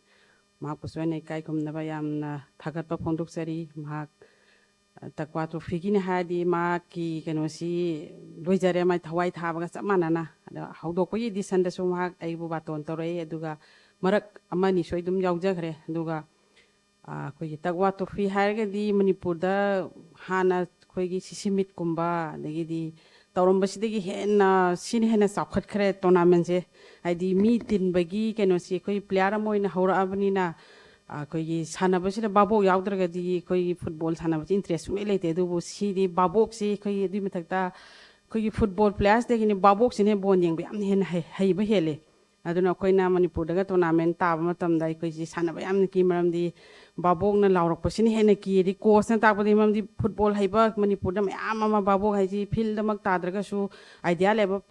ꯃꯍꯥꯛꯄꯨꯁꯨ ꯑꯩꯅ ꯏꯀꯥꯏ ꯈꯨꯝꯅꯕ ꯌꯥꯝꯅ ꯊꯥꯒꯠꯄ ꯐꯣꯡꯗꯣꯛꯆꯔꯤ꯫ ꯃꯍꯥꯛ ꯇꯛꯋꯥ ꯇ꯭ꯔꯣꯐꯤꯒꯤꯅꯤ ꯍꯥꯏꯔꯗꯤ ꯃꯍꯥꯛꯀꯤ ꯀꯩꯅꯣꯁꯤ ꯂꯣꯏꯖꯔꯦ, ꯃꯥꯏ ꯊꯋꯥꯏ ꯊꯥꯕꯒ ꯆꯞ ꯃꯥꯟꯅꯅ꯫ ꯑꯗ ꯍꯧꯗꯣꯛꯄꯒꯤ editionꯗꯁꯨ ꯃꯍꯥꯛ ꯑꯩꯕꯨ ꯕꯥꯇꯣꯟ ꯇꯧꯔꯛꯏ, ꯑꯗꯨꯒ ꯃꯔꯛ ꯑꯃꯅꯤꯁꯨ ꯑꯩ ꯑꯗꯨꯝ ꯌꯥꯎꯖꯈ꯭ꯔꯦ꯫ ꯑꯗꯨꯒ ꯑꯩꯈꯣꯏꯒꯤ ꯇꯛꯋꯥ ꯇ꯭ꯔꯣꯐꯤ ꯍꯥꯏꯔꯒꯗꯤ ꯃꯅꯤꯄꯨꯔꯗ ꯍꯥꯟꯅ ꯑꯩꯈꯣꯏꯒꯤ ꯁꯤꯁꯤꯃꯤꯠꯀꯨꯝꯕ, ꯑꯗꯒꯤꯗꯤ ꯇꯧꯔꯝꯕꯁꯤꯗꯒꯤ ꯍꯦꯟꯅ, ꯁꯤꯅ ꯍꯦꯟꯅ ꯆꯥꯎꯈꯠꯈ꯭ꯔꯦ ꯇꯣꯔꯅꯥꯃꯦꯟꯁꯦ꯫ ꯍꯥꯏꯗꯤ ꯃꯤ ꯇꯤꯟꯕꯒꯤ ꯀꯩꯅꯣꯁꯤ ꯑꯩꯈꯣꯏ player ꯑꯃ ꯑꯣꯏꯅ ꯍꯧꯔꯛꯑꯕꯅꯤꯅ ꯑꯩꯈꯣꯏꯒꯤ ꯁꯥꯟꯅꯕꯁꯤꯗ ꯚꯥꯕꯣꯛ ꯌꯥꯎꯗ꯭ꯔꯒꯗꯤ ꯑꯩꯈꯣꯏꯒꯤ ꯐꯨꯠꯕꯣꯜ ꯁꯥꯟꯅꯕꯁꯤ ꯏꯟꯇꯔꯦꯁ ꯁꯨꯡꯂꯩ ꯂꯩꯇꯦ꯫ ꯑꯗꯨꯕꯨ ꯁꯤꯗꯤ ꯚꯥꯕꯣꯛꯁꯤ ꯑꯩꯈꯣꯏꯒꯤ ꯑꯗꯨꯒꯤ ꯃꯊꯛꯇ ꯑꯩꯈꯣꯏꯒꯤ ꯐꯨꯠꯕꯣꯜ ꯄ꯭ꯂꯦꯌꯔꯁꯇꯒꯤꯅꯤ ꯚꯥꯕꯣꯛꯁꯤꯅ ꯕꯣꯜ ꯌꯦꯡꯕ ꯌꯥꯝꯅ ꯍꯦꯟꯅ ꯍꯩ- ꯍꯩꯕ ꯍꯦꯜꯂꯦ꯫ ꯑꯗꯨꯅ ꯑꯩꯈꯣꯏꯅ ꯃꯅꯤꯄꯨꯔꯗꯒ ꯇꯣꯔꯅꯥꯃꯦꯟ ꯇꯥꯕ ꯃꯇꯝꯗ ꯑꯩꯈꯣꯏꯁꯤ ꯁꯥꯟꯅꯕ ꯌꯥꯝꯅ ꯀꯤ, ꯃꯔꯝꯗꯤ ꯚꯥꯕꯣꯛꯅ ꯂꯥꯎꯔꯛꯄꯁꯤꯅ ꯍꯦꯟꯅ ꯀꯤꯔꯗꯤ ꯀꯣꯆꯅ ꯇꯥꯛꯄꯗꯤ, ꯃꯔꯝꯗꯤ ꯐꯨꯠꯕꯣꯜ ꯍꯩꯕ ꯃꯅꯤꯄꯨꯔꯗ ꯃꯌꯥꯝ ꯑꯃ, ꯚꯥꯕꯣꯛ ꯍꯥꯏꯁꯤ ꯐꯤꯜꯗꯃꯛ ꯇꯥꯗ꯭ꯔꯒꯁꯨ ꯑꯥꯏꯗꯤꯌꯥ ꯂꯩꯕ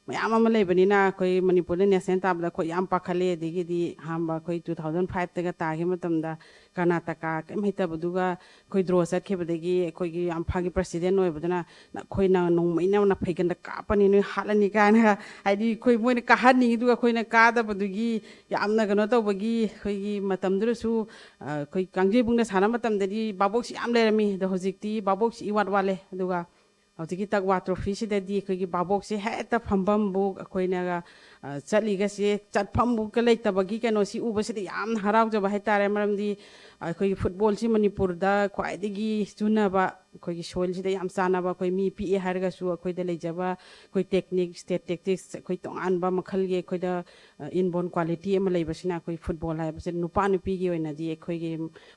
ꯃꯌꯥꯝ ꯑꯃ ꯂꯩꯕꯅꯤꯅ ꯑꯩꯈꯣꯏ ꯃꯅꯤꯄꯨꯔꯗ ꯅꯦꯁꯅꯦꯜ ꯇꯥꯕꯗ ꯑꯩꯈꯣꯏ ꯌꯥꯝ ꯄꯥꯈꯠꯂꯦ꯫ ꯑꯗꯒꯤꯗꯤ ꯑꯍꯥꯟꯕ ꯑꯩꯈꯣꯏ ꯇꯨ ꯊꯥꯎꯖꯟ ꯐꯥꯏꯚꯇꯒ ꯇꯥꯈꯤꯕ ꯃꯇꯝꯗ ꯀꯔꯅꯥꯇꯀꯥ ꯀꯔꯤꯝ ꯍꯩꯇꯕꯗꯨꯒ ꯑꯩꯈꯣꯏ ꯗ꯭ꯔꯣ ꯆꯠꯈꯤꯕꯗꯒꯤ ꯑꯩꯈꯣꯏꯒꯤ ꯌꯥꯝꯐꯥꯒꯤ ꯄ꯭ꯔꯁꯤꯗꯦꯟ ꯑꯣꯏꯕꯗꯨꯅ, "ꯑꯩꯈꯣꯏꯅ ꯅꯣꯡꯃꯩꯅ ꯅꯐꯩꯒꯟꯗ ꯀꯥꯞꯄꯅꯤ, ꯅꯣꯏ ꯍꯥꯠꯂꯅꯤ" ꯀꯥꯏꯅꯒ, ꯍꯥꯏꯗꯤ ꯑꯩꯈꯣꯏ ꯃꯣꯏꯅ ꯀꯥꯍꯟꯅꯤꯡꯉꯤꯗꯨꯒ ꯑꯩꯈꯣꯏꯅ ꯀꯥꯗꯕꯗꯨꯒꯤ ꯌꯥꯝꯅ ꯀꯩꯅꯣ ꯇꯧꯕꯒꯤ, ꯑꯩꯈꯣꯏꯒꯤ ꯃꯇꯝꯗꯨꯗꯁꯨ ꯑ, ꯑꯩꯈꯣꯏ ꯀꯥꯡꯖꯩꯕꯨꯡꯗ ꯁꯥꯟꯅꯕ ꯃꯇꯝꯗꯗꯤ ꯚꯥꯕꯣꯛꯁꯤ ꯌꯥꯝ ꯂꯩꯔꯝꯃꯤ꯫ ꯑꯗꯣ ꯍꯧꯖꯤꯛꯇꯤ ꯚꯥꯕꯣꯛꯁꯤ ꯏꯋꯥꯠ ꯋꯥꯠꯂꯦ꯫ ꯑꯗꯨꯒ ꯍꯧꯖꯤꯛꯀꯤ ꯇꯛꯋꯥ ꯇ꯭ꯔꯣꯐꯤꯁꯤꯗꯗꯤ ꯑꯩꯈꯣꯏꯒꯤ ꯚꯥꯕꯣꯛꯁꯦ ꯍꯦꯛꯇ ꯐꯝꯐꯝꯕꯨ, ꯑꯩꯈꯣꯏꯅꯒ ꯑ, ꯆꯠꯂꯤꯒꯁꯦ ꯆꯠꯐꯝꯕꯨ ꯂꯩꯇꯕꯒꯤ ꯀꯩꯅꯣꯁꯤ ꯎꯕꯁꯤꯗ ꯌꯥꯝꯅ ꯍꯔꯥꯎꯖꯕ ꯍꯥꯏꯇꯥꯔꯦ꯫ ꯃꯔꯝꯗꯤ ꯑꯩꯈꯣꯏꯒꯤ ꯐꯨꯠꯕꯣꯜꯁꯤ ꯃꯅꯤꯄꯨꯔꯗ ꯈ꯭ꯋꯥꯏꯗꯒꯤ ꯆꯨꯅꯕ, ꯑꯩꯈꯣꯏꯒꯤ ꯁꯣꯏꯜꯁꯤꯗ ꯌꯥꯝ ꯆꯥꯟꯅꯕ, ꯑꯩꯈꯣꯏ ꯃꯤ ꯄꯤꯛꯑꯦ ꯍꯥꯏꯔꯒꯁꯨ ꯑꯩꯈꯣꯏꯗ ꯂꯩꯖꯕ ꯑꯩꯈꯣꯏ ꯇꯦꯛꯅꯤꯛꯁ, ꯇꯦꯛꯇꯤꯛꯁ, ꯑꯩꯈꯣꯏ ꯇꯣꯉꯥꯟꯕ ꯃꯈꯜꯒꯤ ꯑꯩꯈꯣꯏꯗ ꯏꯟꯕꯣꯔꯟ ꯀ꯭ꯋꯥꯂꯤꯇꯤ ꯑꯃ ꯂꯩꯕꯁꯤꯅ ꯑꯩꯈꯣꯏ ꯐꯨꯠꯕꯣꯜ ꯍꯥꯏꯕꯁꯦ ꯅꯨꯄꯥ ꯅꯨꯄꯤꯒꯤ ꯑꯣꯏꯅꯗꯤ ꯑꯩꯈꯣꯏꯒꯤ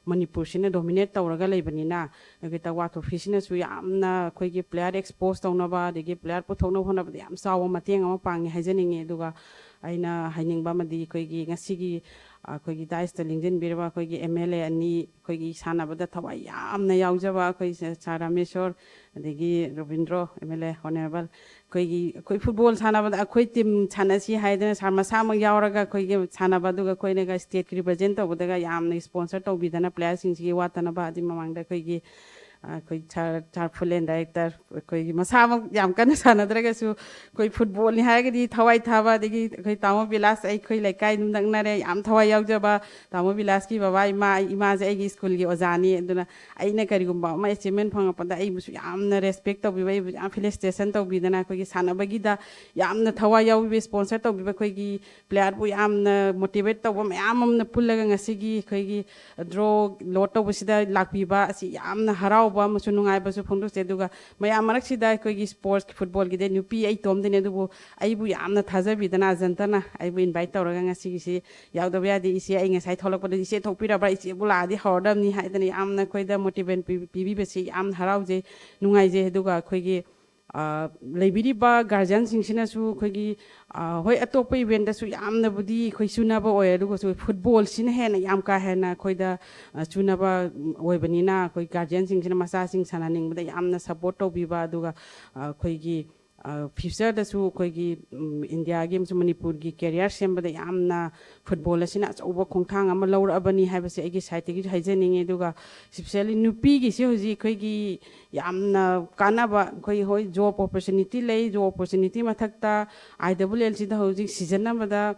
ꯃꯅꯤꯄꯨꯔꯁꯤꯅ ꯗꯣꯃꯤꯅꯦꯠ ꯇꯧꯔꯒ ꯂꯩꯕꯅꯤꯅ, ꯑꯩꯈꯣꯏ ꯇꯛꯋꯥ ꯇ꯭ꯔꯣꯐꯤꯁꯤꯅꯁꯨ ꯌꯥꯝꯅ ꯑꯩꯈꯣꯏꯒꯤ ꯄ꯭ꯂꯦꯌꯔ ꯑꯦꯛꯁꯄꯣꯖ ꯇꯧꯅꯕ, ꯑꯗꯒꯤ ꯄ꯭ꯂꯦꯌꯔ ꯄꯨꯊꯣꯛꯅꯕ ꯍꯣꯠꯅꯕꯗ ꯌꯥꯝ ꯆꯥꯎꯕ ꯃꯇꯦꯡ ꯑꯃ ꯄꯥꯡꯉꯦ ꯍꯥꯏꯖꯅꯤꯡꯉꯤ꯫ ꯑꯗꯨꯒ ꯑꯩꯅ ꯍꯥꯏꯅꯤꯡꯕ ꯑꯃꯗꯤ ꯑꯩꯈꯣꯏꯒꯤ ꯉꯁꯤꯒꯤ ꯑꯩꯈꯣꯏꯒꯤ ꯗꯥꯏꯁꯇ ꯂꯦꯡꯁꯤꯟꯕꯤꯔꯕ ꯑꯩꯈꯣꯏꯒꯤ ꯑꯦꯝ ꯑꯦꯜ ꯑꯦ ꯑꯅꯤ, ꯑꯩꯈꯣꯏꯒꯤ ꯁꯥꯟꯅꯕꯗ ꯊꯋꯥꯏ ꯌꯥꯝꯅ ꯌꯥꯎꯖꯕ ꯑꯩꯈꯣꯏ ꯁꯥꯔ ꯔꯥꯃꯦꯁꯣꯔ, ꯑꯗꯒꯤ ꯔꯣꯕꯤꯟꯗ꯭ꯔꯣ, ꯑꯦꯝ ꯑꯦꯜ ꯑꯦ ꯑꯣꯅꯔꯦꯕꯜ, ꯑꯩꯈꯣꯏꯒꯤ, ꯑꯩꯈꯣꯏ ꯐꯨꯠꯕꯣꯜ ꯁꯥꯟꯅꯕꯗ ꯑꯩꯈꯣꯏ ꯇꯤꯝ ꯁꯥꯟꯅꯁꯤ ꯍꯥꯏꯗꯅ ꯁꯥꯔ ꯃꯁꯥꯃꯛ ꯌꯥꯎꯔꯒ ꯑꯩꯈꯣꯏꯒꯤ ꯁꯥꯟꯅꯕ, ꯑꯗꯨꯒ ꯑꯩꯈꯣꯏꯅꯒ ꯁ꯭ꯇꯦꯠꯀꯤ ꯔꯤꯄ꯭ꯔꯖꯦꯟ ꯇꯧꯕꯗꯒ ꯌꯥꯝꯅ ꯁ꯭ꯄꯣꯟꯁꯔ ꯇꯧꯕꯤꯗꯅ ꯄ꯭ꯂꯦꯌꯔꯁꯤꯡꯁꯤꯒꯤ ꯋꯥꯠꯇꯅꯕ, ꯑꯗꯨꯒꯤ ꯃꯃꯥꯡꯗ ꯑꯩꯈꯣꯏꯒꯤ, ꯑ, ꯑꯩꯈꯣꯏ ꯁꯥꯔ, ꯁꯥꯔ ꯐꯨꯂꯦꯟ ꯗꯥꯏꯔꯦꯛꯇꯔ, ꯑꯩꯈꯣꯏꯒꯤ ꯃꯁꯥꯃꯛ ꯌꯥꯝ ꯀꯟꯅ ꯁꯥꯟꯅꯗ꯭ꯔꯒꯁꯨ ꯑꯩꯈꯣꯏ ꯐꯨꯠꯕꯣꯜꯅꯤ ꯍꯥꯏꯔꯒꯗꯤ ꯊꯋꯥꯏ ꯊꯥꯕ, ꯑꯗꯒꯤ ꯑꯩꯈꯣꯏ ꯇꯥꯃꯣ ꯕꯤꯂꯥꯁ, ꯑꯩꯈꯣꯏ ꯂꯩꯀꯥꯏ ꯑꯗꯨꯝ ꯅꯛꯅꯔꯦ, ꯌꯥꯝ ꯊꯋꯥꯏ ꯌꯥꯎꯖꯕ ꯇꯥꯃꯣ ꯕꯤꯂꯥꯁꯀꯤ ꯕꯕꯥ ꯏꯃꯥ, ꯑꯩ, ꯏꯃꯥꯁꯦ ꯑꯩꯒꯤ ꯁ꯭ꯀꯨꯜꯒꯤ ꯑꯣꯖꯥꯅꯤ꯫ ꯑꯗꯨꯅ ꯑꯩꯅ ꯀꯔꯤꯒꯨꯝꯕ ꯑꯃ ꯑꯦꯆꯤꯞꯃꯦꯟ ꯐꯪꯉꯛꯄꯗ ꯑꯩꯕꯨꯁꯨ ꯌꯥꯝꯅ ꯔꯦꯁꯄꯦꯛ ꯇꯧꯕꯤꯕ, ꯑꯩꯕꯨꯁꯨ ꯌꯥꯝ ꯐꯦꯂꯤꯁꯤꯇꯦꯁꯟ ꯇꯧꯕꯤꯗꯅ ꯑꯩꯈꯣꯏꯒꯤ ꯁꯥꯟꯅꯕꯒꯤꯗ ꯌꯥꯝꯅ ꯊꯋꯥꯏ ꯌꯥꯎꯕꯤꯕ, ꯁ꯭ꯄꯣꯟꯁꯔ ꯇꯧꯕꯤꯕ, ꯑꯩꯈꯣꯏꯒꯤ ꯄ꯭ꯂꯦꯌꯔꯕꯨ ꯌꯥꯝꯅ ꯃꯣꯇꯤꯚꯦꯠ ꯇꯧꯕ ꯃꯌꯥꯝ ꯑꯃꯅ ꯄꯨꯜꯂꯒ ꯉꯁꯤꯒꯤ ꯑꯩꯈꯣꯏꯒꯤ ꯗ꯭ꯔꯣ ꯂꯣꯠ ꯇꯧꯕꯁꯤꯗ ꯂꯥꯛꯄꯤꯕ ꯑꯁꯤ ꯌꯥꯝꯅ ꯍꯔꯥꯎ ꯍꯔꯥꯎꯕ ꯑꯃꯁꯨ ꯅꯨꯡꯉꯥꯏꯕꯁꯨ ꯐꯣꯡꯗꯣꯛꯆꯩ꯫ ꯑꯗꯨꯒ ꯃꯌꯥꯝ ꯃꯔꯛꯁꯤꯗ ꯑꯩꯈꯣꯏꯒꯤ ꯁ꯭ꯄꯣꯔꯠꯁ ꯐꯨꯠꯕꯣꯜꯒꯤꯗꯤ ꯅꯨꯄꯤ ꯑꯩ ꯏꯇꯣꯝꯗꯅꯦ, ꯑꯗꯨꯕꯨ ꯑꯩꯕꯨ ꯌꯥꯝꯅ ꯊꯥꯖꯕꯤꯗꯅ ꯑꯖꯟꯇꯅ ꯑꯩꯕꯨ ꯏꯟꯚꯥꯏꯠ ꯇꯧꯔꯒ ꯉꯁꯤꯒꯤꯁꯤ ꯌꯥꯎꯗꯕ ꯌꯥꯗꯦ꯫ ꯏꯆꯦ, ꯑꯩ ꯉꯁꯥꯏ ꯊꯣꯛꯂꯛꯄꯗ ꯏꯆꯦ ꯊꯣꯛꯄꯤꯔꯕ꯭ꯔꯥ, ꯏꯆꯦꯕꯨ ꯂꯥꯛꯑꯗꯤ ꯍꯧꯔꯗꯕꯅꯤ ꯍꯥꯏꯗꯅ ꯌꯥꯝꯅ ꯑꯩꯈꯣꯏꯗ ꯃꯣꯇꯤꯚꯦꯠ ꯄꯤꯕꯤꯕꯁꯤ ꯌꯥꯝꯅ ꯍꯔꯥꯎꯖꯩ, ꯅꯨꯡꯉꯥꯏꯖꯩ꯫ ꯑꯗꯨꯒ ꯑꯩꯈꯣꯏꯒꯤ ꯑ, ꯂꯩꯕꯤꯔꯤꯕ ꯒꯥꯔꯖꯤꯌꯟꯁꯤꯡꯁꯤꯅꯁꯨ ꯑꯩꯈꯣꯏꯒꯤ, ꯑ, ꯍꯣꯏ, ꯑꯇꯣꯞꯄ ꯏꯚꯦꯟꯗꯁꯨ ꯌꯥꯝꯅꯕꯨꯗꯤ ꯑꯩꯈꯣꯏ ꯆꯨꯅꯕ ꯑꯣꯏ, ꯑꯗꯨꯒꯁꯨ ꯐꯨꯠꯕꯣꯜꯁꯤꯅ ꯍꯦꯟꯅ ꯌꯥꯝ ꯀꯥ ꯍꯦꯟꯅ ꯑꯩꯈꯣꯏꯗ, ꯑ, ꯆꯨꯅꯕ ꯑꯣꯏꯕꯅꯤꯅ, ꯑꯩꯈꯣꯏ ꯒꯥꯔꯖꯤꯌꯟꯁꯤꯡꯁꯤꯅ ꯃꯆꯥꯁꯤꯡ ꯁꯥꯟꯅꯅꯤꯡꯕꯗ ꯌꯥꯝꯅ ꯁꯞꯄꯣꯔꯠ ꯇꯧꯕꯤꯕ, ꯑꯗꯨꯒ, ꯑ, ꯑꯩꯈꯣꯏꯒꯤ, ꯑ, ꯐ꯭ꯌꯨꯆꯔꯗꯁꯨ ꯑꯩꯈꯣꯏꯒꯤ, ꯎꯝ, ꯏꯟꯗꯤꯌꯥꯒꯤ ꯑꯃꯁꯨꯡ ꯃꯅꯤꯄꯨꯔꯒꯤ ꯀꯦꯔꯤꯌꯔ ꯁꯦꯝꯕꯗ ꯌꯥꯝꯅ ꯐꯨꯠꯕꯣꯜ ꯑꯁꯤꯅ ꯑꯆꯧꯕ ꯈꯣꯡꯊꯥꯡ ꯑꯃ ꯂꯧꯔꯛꯑꯕꯅꯤ ꯍꯥꯏꯕꯁꯦ ꯑꯩꯒꯤ ꯁꯥꯏꯠꯇꯒꯤꯁꯨ ꯍꯥꯏꯖꯅꯤꯡꯉꯤ꯫ ꯑꯗꯨꯒ especially ꯅꯨꯄꯤꯒꯤꯁꯤ ꯍꯧꯖꯤꯛ ꯑꯩꯈꯣꯏꯒꯤ ꯌꯥꯝꯅ ꯀꯥꯟꯅꯕ, ꯑꯩꯈꯣꯏ, ꯍꯣꯏ, ꯖꯣꯕ ꯑꯣꯄꯣꯔꯆꯨꯅꯤꯇꯤ ꯂꯩ, ꯖꯣꯕ ꯑꯣꯄꯣꯔꯆꯨꯅꯤꯇꯤ ꯃꯊꯛꯇ ꯑꯥꯏ ꯗꯕꯜꯌꯨ ꯑꯦꯜꯁꯤꯗ ꯍꯧꯖꯤꯛ ꯁꯤꯖꯟ ꯑꯃꯗ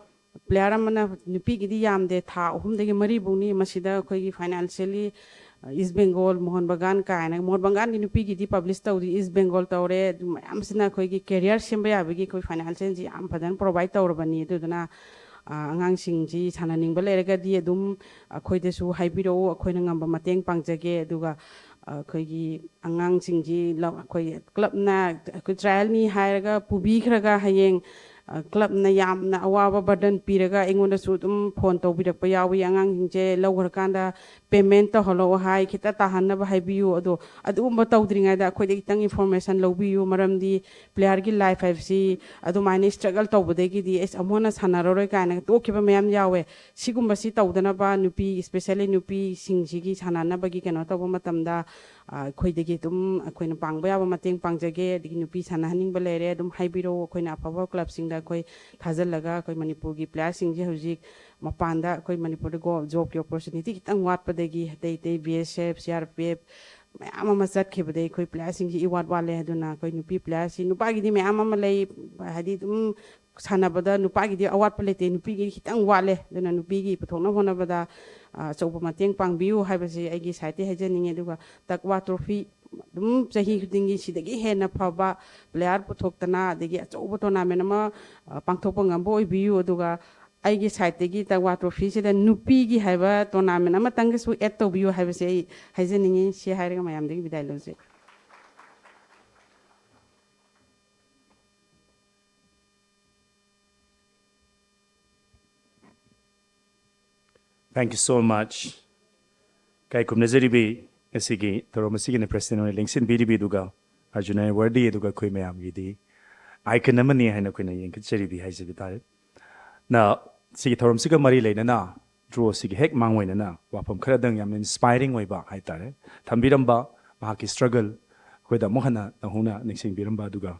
ꯄ꯭ꯂꯦꯌꯔ ꯑꯃꯅ, ꯅꯨꯄꯤꯒꯤꯗꯤ ꯌꯥꯝꯗꯦ, ꯊꯥ ꯑꯍꯨꯝꯗꯒꯤ ꯃꯔꯤꯐꯧꯅꯤ ꯃꯁꯤꯗ ꯑꯩꯈꯣꯏꯒꯤ ꯐꯥꯏꯅꯥꯟꯁꯤꯌꯦꯜꯂꯤ ꯏꯁ ꯕꯦꯡꯒꯣꯜ, ꯃꯣꯍꯟ ꯕꯒꯥꯟ ꯀꯥꯏꯅ, ꯃꯣꯍꯟ ꯕꯒꯥꯟꯒꯤ ꯅꯨꯄꯤꯒꯤꯗꯤ ꯄꯕ꯭ꯂꯤꯁ ꯇꯧꯗꯦ, ꯏꯁ ꯕꯦꯡꯒꯣꯜ ꯇꯧꯔꯦ꯫ ꯑꯗꯨ ꯃꯌꯥꯝꯁꯤꯅ ꯑꯩꯈꯣꯏꯒꯤ ꯀꯦꯔꯤꯌꯔ ꯁꯦꯝꯕ ꯌꯥꯕꯒꯤ ꯑꯩꯈꯣꯏ ꯐꯥꯏꯅꯥꯟꯁꯤꯌꯦꯜꯁꯤ ꯌꯥꯝ ꯐꯖꯅ ꯄ꯭ꯔꯣꯚꯥꯏꯗ ꯇꯧꯔꯕꯅꯤ꯫ ꯑꯗꯨꯗꯨꯅ, ꯑ, ꯑꯉꯥꯡꯁꯤꯡꯁꯤ ꯁꯥꯟꯅꯅꯤꯡꯕ ꯂꯩꯔꯒꯗꯤ ꯑꯗꯨꯝ ꯑꯩꯈꯣꯏꯗꯁꯨ ꯍꯥꯏꯕꯤꯔꯛꯎ, ꯑꯩꯈꯣꯏꯅ ꯉꯝꯕ ꯃꯇꯦꯡ ꯄꯥꯡꯖꯒꯦ꯫ ꯑꯗꯨꯒ, ꯑ, ꯑꯩꯈꯣꯏꯒꯤ ꯑꯉꯥꯡꯁꯤꯡꯁꯤ ꯂꯧ-, ꯑꯩꯈꯣꯏ ꯀ꯭ꯂꯕꯅ ꯑꯩꯈꯣꯏ ꯇ꯭ꯔꯥꯏꯌꯦꯜꯅꯤ ꯍꯥꯏꯔꯒ ꯄꯨꯕꯤꯈ꯭ꯔꯒ ꯍꯌꯦꯡ, ꯑ, ꯀ꯭ꯂꯕꯅ ꯌꯥꯝꯅ ꯑꯋꯥꯕ ꯕꯔꯗꯟ ꯄꯤꯔꯒ ꯑꯩꯉꯣꯟꯗꯁꯨ ꯑꯗꯨꯝ ꯐꯣꯟ ꯇꯧꯕꯤꯔꯛꯄ ꯌꯥꯎꯏ꯫ "ꯑꯉꯥꯡꯁꯤꯡꯁꯦ ꯂꯧꯈ꯭ꯔꯀꯥꯟꯗ ꯄꯦꯃꯦꯟ ꯇꯧꯍꯜꯂꯛꯑꯣ ꯍꯥꯏ, ꯈꯤꯇ ꯇꯥꯍꯟꯅꯕ ꯍꯥꯏꯕꯤꯌꯨ"꯫ ꯑꯗꯣ ꯑꯗꯨꯒꯨꯝꯕ ꯇꯧꯗ꯭ꯔꯤꯉꯩꯗ ꯑꯩꯈꯣꯏꯗ ꯈꯤꯇꯪ ꯏꯟꯐꯣꯔꯃꯦꯁꯟ ꯂꯧꯕꯤꯌꯨ, ꯃꯔꯝꯗꯤ ꯄ꯭ꯂꯦꯌꯔꯒꯤ ꯂꯥꯏꯐ ꯍꯥꯏꯕꯁꯤ ꯑꯗꯨꯃꯥꯏꯅ ꯏꯁꯇ꯭ꯔꯒꯜ ꯇꯧꯕꯗꯒꯤꯗꯤ "ꯑꯩꯁ, ꯑꯃꯨꯛ ꯍꯟꯅ ꯁꯥꯟꯅꯔꯔꯣꯏ" ꯀꯥꯏꯅ ꯇꯣꯛꯈꯤꯕ ꯃꯌꯥꯝ ꯌꯥꯎꯋꯦ꯫ ꯁꯤꯒꯨꯝꯕꯁꯤ ꯇꯧꯗꯅꯕ ꯅꯨꯄꯤ, especially ꯅꯨꯄꯤꯁꯤꯡꯁꯤꯒꯤ ꯁꯥꯟꯅꯅꯕꯒꯤ ꯀꯩꯅꯣ ꯇꯧꯕ ꯃꯇꯝꯗ, ꯑ, ꯑꯩꯈꯣꯏꯗꯒꯤ ꯑꯗꯨꯝ ꯑꯩꯈꯣꯏꯅ ꯄꯥꯡꯕ ꯌꯥꯕ ꯃꯇꯦꯡ ꯄꯥꯡꯖꯒꯦ꯫ ꯑꯗꯒꯤ ꯅꯨꯄꯤ ꯁꯥꯟꯅꯍꯟꯅꯤꯡꯕ ꯂꯩꯔꯦ, ꯑꯗꯨꯝ ꯍꯥꯏꯕꯤꯔꯛꯎ꯫ ꯑꯩꯈꯣꯏꯅ ꯑꯐꯕ ꯀ꯭ꯂꯕꯁꯤꯡꯗ ꯑꯩꯈꯣꯏ ꯊꯥꯖꯤꯜꯂꯒ ꯑꯩꯈꯣꯏ ꯃꯅꯤꯄꯨꯔꯒꯤ ꯄ꯭ꯂꯦꯌꯔꯁꯤꯡꯁꯦ ꯍꯧꯖꯤꯛ ꯃꯄꯥꯟꯗ, ꯑꯩꯈꯣꯏ ꯃꯅꯤꯄꯨꯔꯗ ꯒꯣ-, ꯖꯣꯕꯀꯤ ꯑꯣꯄꯣꯔꯆꯨꯅꯤꯇꯤ ꯈꯤꯇꯪ ꯋꯥꯠꯄꯗꯒꯤ ꯑꯇꯩ ꯑꯇꯩ B S F, C R P F ꯃꯌꯥꯝ ꯑꯃ ꯆꯠꯈꯤꯕꯗꯒꯤ ꯑꯩꯈꯣꯏ ꯄ꯭ꯂꯦꯌꯔꯁꯤꯡꯁꯤ ꯏꯋꯥꯠ ꯋꯥꯠꯂꯦ꯫ ꯑꯗꯨꯅ ꯑꯩꯈꯣꯏ ꯅꯨꯄꯤ ꯄ꯭ꯂꯦꯌꯔꯁꯤ, ꯅꯨꯄꯥꯒꯤꯗꯤ ꯃꯌꯥꯝ ꯑꯃ ꯂꯩ, ꯍꯥꯏꯗꯤ ꯑꯗꯨꯝ ꯁꯥꯟꯅꯕꯗ ꯅꯨꯄꯥꯒꯤꯗꯤ ꯑꯋꯥꯠꯄ ꯂꯩꯇꯦ, ꯅꯨꯄꯤꯒꯤ ꯈꯤꯇꯪ ꯋꯥꯠꯂꯦ꯫ ꯑꯗꯨꯅ ꯅꯨꯄꯤꯒꯤ ꯄꯨꯊꯣꯛꯅꯕ ꯍꯣꯠꯅꯕꯗ, ꯑ, ꯑꯆꯧꯕ ꯃꯇꯦꯡ ꯄꯥꯡꯕꯤꯌꯨ ꯍꯥꯏꯕꯁꯤ ꯑꯩꯒꯤ ꯁꯥꯏꯠꯇꯒꯤ ꯍꯥꯏꯖꯅꯤꯡꯉꯤ꯫ ꯑꯗꯨꯒ ꯇꯛꯋꯥ ꯇ꯭ꯔꯣꯐꯤ ꯑꯗꯨꯝ ꯆꯍꯤ ꯈꯨꯗꯤꯡꯒꯤ ꯁꯤꯗꯒꯤ ꯍꯦꯟꯅ ꯐꯕ ꯄ꯭ꯂꯦꯌꯔ ꯄꯨꯊꯣꯛꯇꯅ, ꯑꯗꯒꯤ ꯑꯆꯧꯕ ꯇꯣꯔꯅꯥꯃꯦꯟ ꯑꯃ, ꯑ, ꯄꯥꯡꯊꯣꯛꯄ ꯉꯝꯕ ꯑꯣꯏꯕꯤꯌꯨ꯫ ꯑꯗꯨꯒ ꯑꯩꯒꯤ ꯁꯥꯏꯠꯇꯒꯤ ꯇꯛꯋꯥ ꯇ꯭ꯔꯣꯐꯤꯁꯤꯗ ꯅꯨꯄꯤꯒꯤ ꯍꯥꯏꯕ ꯇꯣꯔꯅꯥꯃꯦꯟ ꯑꯃꯇꯪꯒꯁꯨ ꯑꯦꯗ ꯇꯧꯕꯤꯌꯨ ꯍꯥꯏꯕꯁꯦ ꯑꯩ ꯍꯥꯏꯖꯅꯤꯡꯉꯤ꯫ ꯁꯤ ꯍꯥꯏꯔꯒ ꯃꯌꯥꯝꯗꯒꯤ ꯕꯤꯗꯥꯏ ꯂꯧꯖꯩ꯫ Thank you so much. ꯀꯥꯏ ꯈꯨꯝꯅꯖꯔꯤꯕꯤ ꯉꯁꯤꯒꯤ ꯊꯧꯔꯝ ꯑꯁꯤꯒꯤꯅ ꯄ꯭ꯔꯁꯤꯗꯦꯟ ꯑꯣꯏꯅ ꯂꯦꯡꯁꯤꯟꯕꯤꯔꯤꯕꯤ, ꯑꯗꯨꯒ ꯑꯔꯖꯨꯅ ꯑꯦꯋꯥꯔꯗꯤ, ꯑꯗꯨꯒ ꯑꯩꯈꯣꯏ ꯃꯌꯥꯝꯒꯤꯗꯤ ꯑꯥꯏꯀꯟ ꯑꯃꯅꯤ ꯍꯥꯏꯅ ꯑꯩꯈꯣꯏꯅ ꯌꯦꯡꯈꯠꯆꯔꯤꯕꯤ ꯍꯥꯏꯖꯕ ꯇꯥꯔꯦ꯫ ꯅ ꯁꯤꯒꯤ ꯊꯧꯔꯝꯁꯤꯒ ꯃꯔꯤ ꯂꯩꯅꯅ ꯗ꯭ꯔꯣ ꯑꯁꯤꯒꯤ ꯍꯦꯛ ꯃꯥꯡꯑꯣꯏꯅꯅ ꯋꯥꯐꯝ ꯈꯔꯗꯪ ꯌꯥꯝꯅ ꯏꯟꯁꯄꯥꯏꯔꯤꯡ ꯑꯣꯏꯕ ꯍꯥꯏꯇꯥꯔꯦ ꯊꯝꯕꯤꯔꯝꯕ, ꯃꯍꯥꯛꯀꯤ ꯁ꯭ꯇ꯭ꯔꯒꯜ ꯑꯩꯈꯣꯏꯗ ꯑꯃꯨꯛ ꯍꯟꯅ ꯅꯧꯍꯧꯅ ꯅꯤꯡꯁꯤꯡꯕꯤꯔꯝꯕ, ꯑꯗꯨꯒ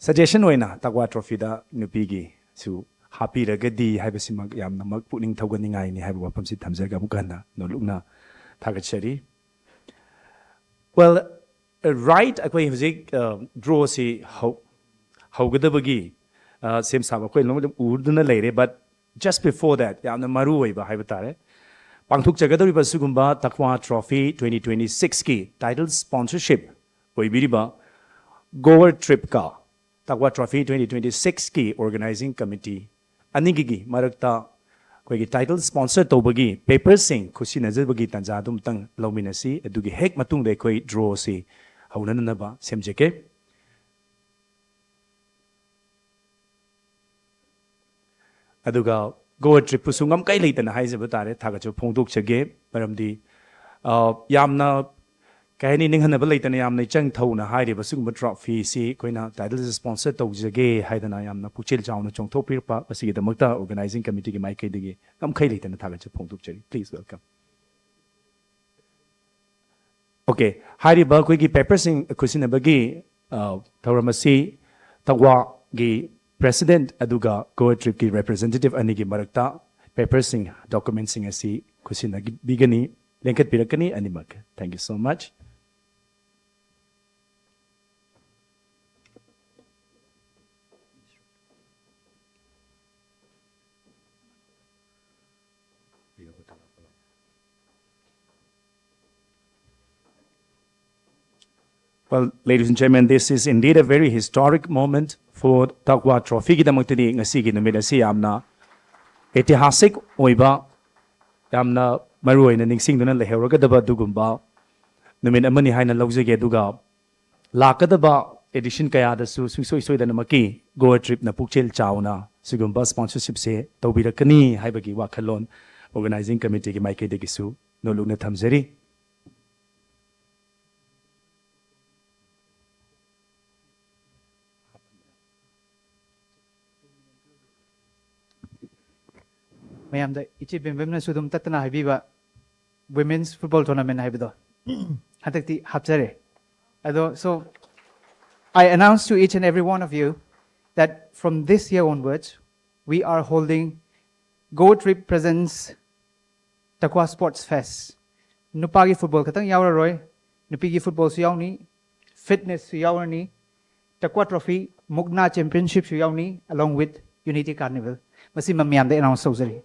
ꯁꯖꯦꯁꯟ ꯑꯣꯏꯅ ꯇꯛꯋꯥ ꯇ꯭ꯔꯣꯐꯤꯗ ꯅꯨꯄꯤꯒꯤꯁꯨ ꯍꯥꯞꯄꯤꯔꯒꯗꯤ ꯍꯥꯏꯕꯁꯤꯃꯛ ꯌꯥꯝꯅꯃꯛ ꯄꯨꯛꯅꯤꯡ ꯊꯧꯒꯠꯅꯤꯡꯉꯥꯏꯅꯤ ꯍꯥꯏꯕ ꯋꯥꯐꯝꯁꯤ ꯊꯝꯖꯔꯒ ꯑꯃꯨꯛ ꯍꯟꯅ ꯅꯣꯂꯨꯛꯅ ꯊꯥꯒꯠꯆꯔꯤ꯫ Well, right, ꯑꯩꯈꯣꯏ ꯍꯧꯖꯤꯛ ꯗ꯭ꯔꯣꯁꯤ ꯍꯧꯒꯗꯕꯒꯤ ꯁꯦꯝ ꯁꯥꯕ ꯑꯩꯈꯣꯏ ꯂꯣꯏꯅꯃꯛ ꯎꯗꯨꯅ ꯂꯩꯔꯦ꯫ But just before that, ꯌꯥꯝꯅ ꯃꯔꯨ ꯑꯣꯏꯕ ꯍꯥꯏꯕ ꯇꯥꯔꯦ, ꯄꯥꯡꯊꯣꯛꯆꯒꯗꯧꯔꯤꯕ ꯑꯁꯤꯒꯨꯝꯕ ꯇꯛꯋꯥ ꯇ꯭ꯔꯣꯐꯤ ꯇ꯭ꯋꯦꯟꯇꯤ ꯇ꯭ꯋꯦꯟꯇꯤ ꯁꯤꯛꯁꯀꯤ ꯇꯥꯏꯇꯜ ꯁ꯭ꯄꯣꯟꯁꯔꯁꯤꯞ ꯑꯣꯏꯕꯤꯔꯤꯕ ꯒꯣꯋꯥ ꯇ꯭ꯔꯤꯞꯀ ꯇꯛꯋꯥ ꯇ꯭ꯔꯣꯐꯤ ꯇ꯭ꯋꯦꯟꯇꯤ ꯇ꯭ꯋꯦꯟꯇꯤ ꯁꯤꯛꯁꯀꯤ ꯑꯣꯔꯒꯅꯥꯏꯖꯤꯡ ꯀꯃꯤꯇꯤ ꯑꯅꯤꯒꯤ ꯃꯔꯛꯇ ꯑꯩꯈꯣꯏꯒꯤ ꯇꯥꯏꯇꯜ ꯁ꯭ꯄꯣꯟꯁꯔ ꯇꯧꯕꯒꯤ ꯄꯦꯄꯔꯁꯤꯡ ꯈꯨꯠꯁꯤꯟꯅꯖꯕꯒꯤ ꯇꯥꯟꯖꯥꯗꯨ ꯑꯃꯨꯛꯇꯪ ꯂꯧꯃꯤꯟꯅꯁꯤ꯫ ꯑꯗꯨꯒꯤ ꯍꯦꯛ ꯃꯇꯨꯡꯗ ꯑꯩꯈꯣꯏ ꯗ꯭ꯔꯣꯁꯤ ꯍꯧꯅꯅꯕ ꯁꯦꯝꯖꯒꯦ꯫ ꯑꯗꯨꯒ ꯒꯣꯋꯥ ꯇ꯭ꯔꯤꯞꯄꯨꯁꯨ ꯉꯝꯈꯩ ꯂꯩꯇꯅ ꯍꯥꯏꯖꯕ ꯇꯥꯔꯦ, ꯊꯥꯒꯠꯆꯕ ꯐꯣꯡꯗꯣꯛꯆꯒꯦ꯫ ꯃꯔꯝꯗꯤ ꯌꯥꯝꯅ, ꯀꯩ ꯍꯥꯏꯅꯤ, ꯅꯤꯡꯍꯟꯅꯕ ꯂꯩꯇꯅ ꯌꯥꯝꯅ ꯏꯆꯪ ꯊꯧꯅ ꯍꯥꯏꯔꯤꯕ ꯁꯤꯒꯨꯝꯕ ꯇ꯭ꯔꯣꯐꯤꯁꯤ ꯑꯩꯈꯣꯏꯅ ꯇꯥꯏꯇꯜꯁꯤ ꯁ꯭ꯄꯣꯟꯁꯔ ꯇꯧꯖꯒꯦ ꯍꯥꯏꯗꯅ ꯌꯥꯝꯅ ꯄꯨꯛꯆꯦꯜ ꯆꯥꯎꯅ ꯆꯣꯡꯊꯣꯛꯄꯤꯔꯛꯄ ꯑꯁꯤꯒꯤꯗꯃꯛꯇ ꯑꯣꯔꯒꯅꯥꯏꯖꯤꯡ ꯀꯃꯤꯇꯤꯒꯤ ꯃꯥꯏꯀꯩꯗꯒꯤ ꯉꯝꯈꯩ ꯂꯩꯇꯅ ꯊꯥꯒꯠꯆꯕ ꯐꯣꯡꯗꯣꯛꯆꯔꯤ꯫ Please welcome. Okay, ꯍꯥꯏꯔꯤꯕ ꯑꯩꯈꯣꯏꯒꯤ ꯄꯦꯄꯔꯁꯤꯡ ꯈꯨꯠꯁꯤꯟꯅꯕꯒꯤ ꯊꯧꯔꯝ ꯑꯁꯤ ꯇꯛꯋꯥꯒꯤ ꯄ꯭ꯔꯦꯁꯤꯗꯦꯟꯠ ꯑꯗꯨꯒ ꯒꯣꯋꯥ ꯇ꯭ꯔꯤꯞꯀꯤ ꯔꯤꯄ꯭ꯔꯖꯦꯟꯇꯦꯇꯤꯚ ꯑꯅꯤꯒꯤ ꯃꯔꯛꯇ ꯄꯦꯄꯔꯁꯤꯡ, ꯗꯣꯀꯨꯃꯦꯟꯁꯤꯡ ꯑꯁꯤ ꯈꯨꯠꯁꯤꯟꯅꯕꯤꯒꯅꯤ, ꯂꯦꯡꯈꯠꯄꯤꯔꯛꯀꯅꯤ ꯑꯅꯤꯃꯛ꯫ Thank you so much. Well, ladies and gentlemen, this is indeed a very historic moment for Takwa Trophy ꯒꯤꯗꯃꯛꯇꯗꯤ ꯉꯁꯤꯒꯤ ꯅꯨꯃꯤꯠ ꯑꯁꯤ ꯌꯥꯝꯅ ꯑꯩꯇꯤꯍꯥꯁꯤꯛ ꯑꯣꯏꯕ, ꯌꯥꯝꯅ ꯃꯔꯨ ꯑꯣꯏꯅ ꯅꯤꯡꯁꯤꯡꯗꯨꯅ ꯂꯩꯍꯧꯔꯒꯗꯕ ꯑꯗꯨꯒꯨꯝꯕ ꯅꯨꯃꯤꯠ ꯑꯃꯅꯤ ꯍꯥꯏꯅ ꯂꯧꯖꯒꯦ꯫ ꯑꯗꯨꯒ ꯂꯥꯛꯀꯗꯕ ꯑꯦꯗꯤꯁꯟ ꯀꯌꯥꯗꯁꯨ ꯁꯨꯡꯁꯣꯏ ꯁꯣꯏꯗꯅꯃꯛꯀꯤ ꯒꯣꯋꯥ ꯇ꯭ꯔꯤꯞꯅ ꯄꯨꯛꯆꯦꯜ ꯆꯥꯎꯅ ꯁꯤꯒꯨꯝꯕ ꯁ꯭ꯄꯣꯟꯁꯔꯁꯤꯞꯁꯦ ꯇꯧꯕꯤꯔꯛꯀꯅꯤ ꯍꯥꯏꯕꯒꯤ ꯋꯥꯈꯜꯂꯣꯟ ꯑꯣꯔꯒꯅꯥꯏꯖꯤꯡ ꯀꯃꯤꯇꯤꯒꯤ ꯃꯥꯏꯀꯩꯗꯒꯤꯁꯨ ꯅꯣꯜꯂꯨꯛꯅ ꯊꯝꯖꯔꯤ꯫ ꯃꯌꯥꯝꯗ ꯏꯆꯦ ꯕꯦꯝꯕꯦꯝꯅꯁꯨ ꯑꯗꯨꯝ ꯇꯠꯇꯅ ꯍꯥꯏꯕꯤꯕ, women's football tournament ꯍꯥꯏꯕꯗꯣ ꯍꯟꯗꯛꯇꯤ ꯍꯥꯞꯆꯔꯦ꯫ ꯑꯗꯣ, so I announce to each and every one of you that from this year onwards, we are holding Go Trip Presents Takwa Sports Fest. ꯅꯨꯄꯥꯒꯤ ꯐꯨꯠꯕꯣꯜ ꯈꯛꯇꯪ ꯌꯥꯎꯔꯔꯣꯏ, ꯅꯨꯄꯤꯒꯤ ꯐꯨꯠꯕꯣꯜꯁꯨ ꯌꯥꯎꯅꯤ, ꯐꯤꯠꯅꯦꯁꯁꯨ ꯌꯥꯎꯔꯅꯤ, ꯇꯛꯋꯥ ꯇ꯭ꯔꯣꯐꯤ, ꯃꯨꯛꯅꯥ ꯆꯦꯝꯄꯤꯌꯟꯁꯤꯞꯁꯨ ꯌꯥꯎꯅꯤ, along with Unity Carnival. ꯃꯁꯤꯃ ꯃꯌꯥꯝꯗ ꯑꯦꯅꯥꯎꯟꯁ ꯇꯧꯖꯔꯤ꯫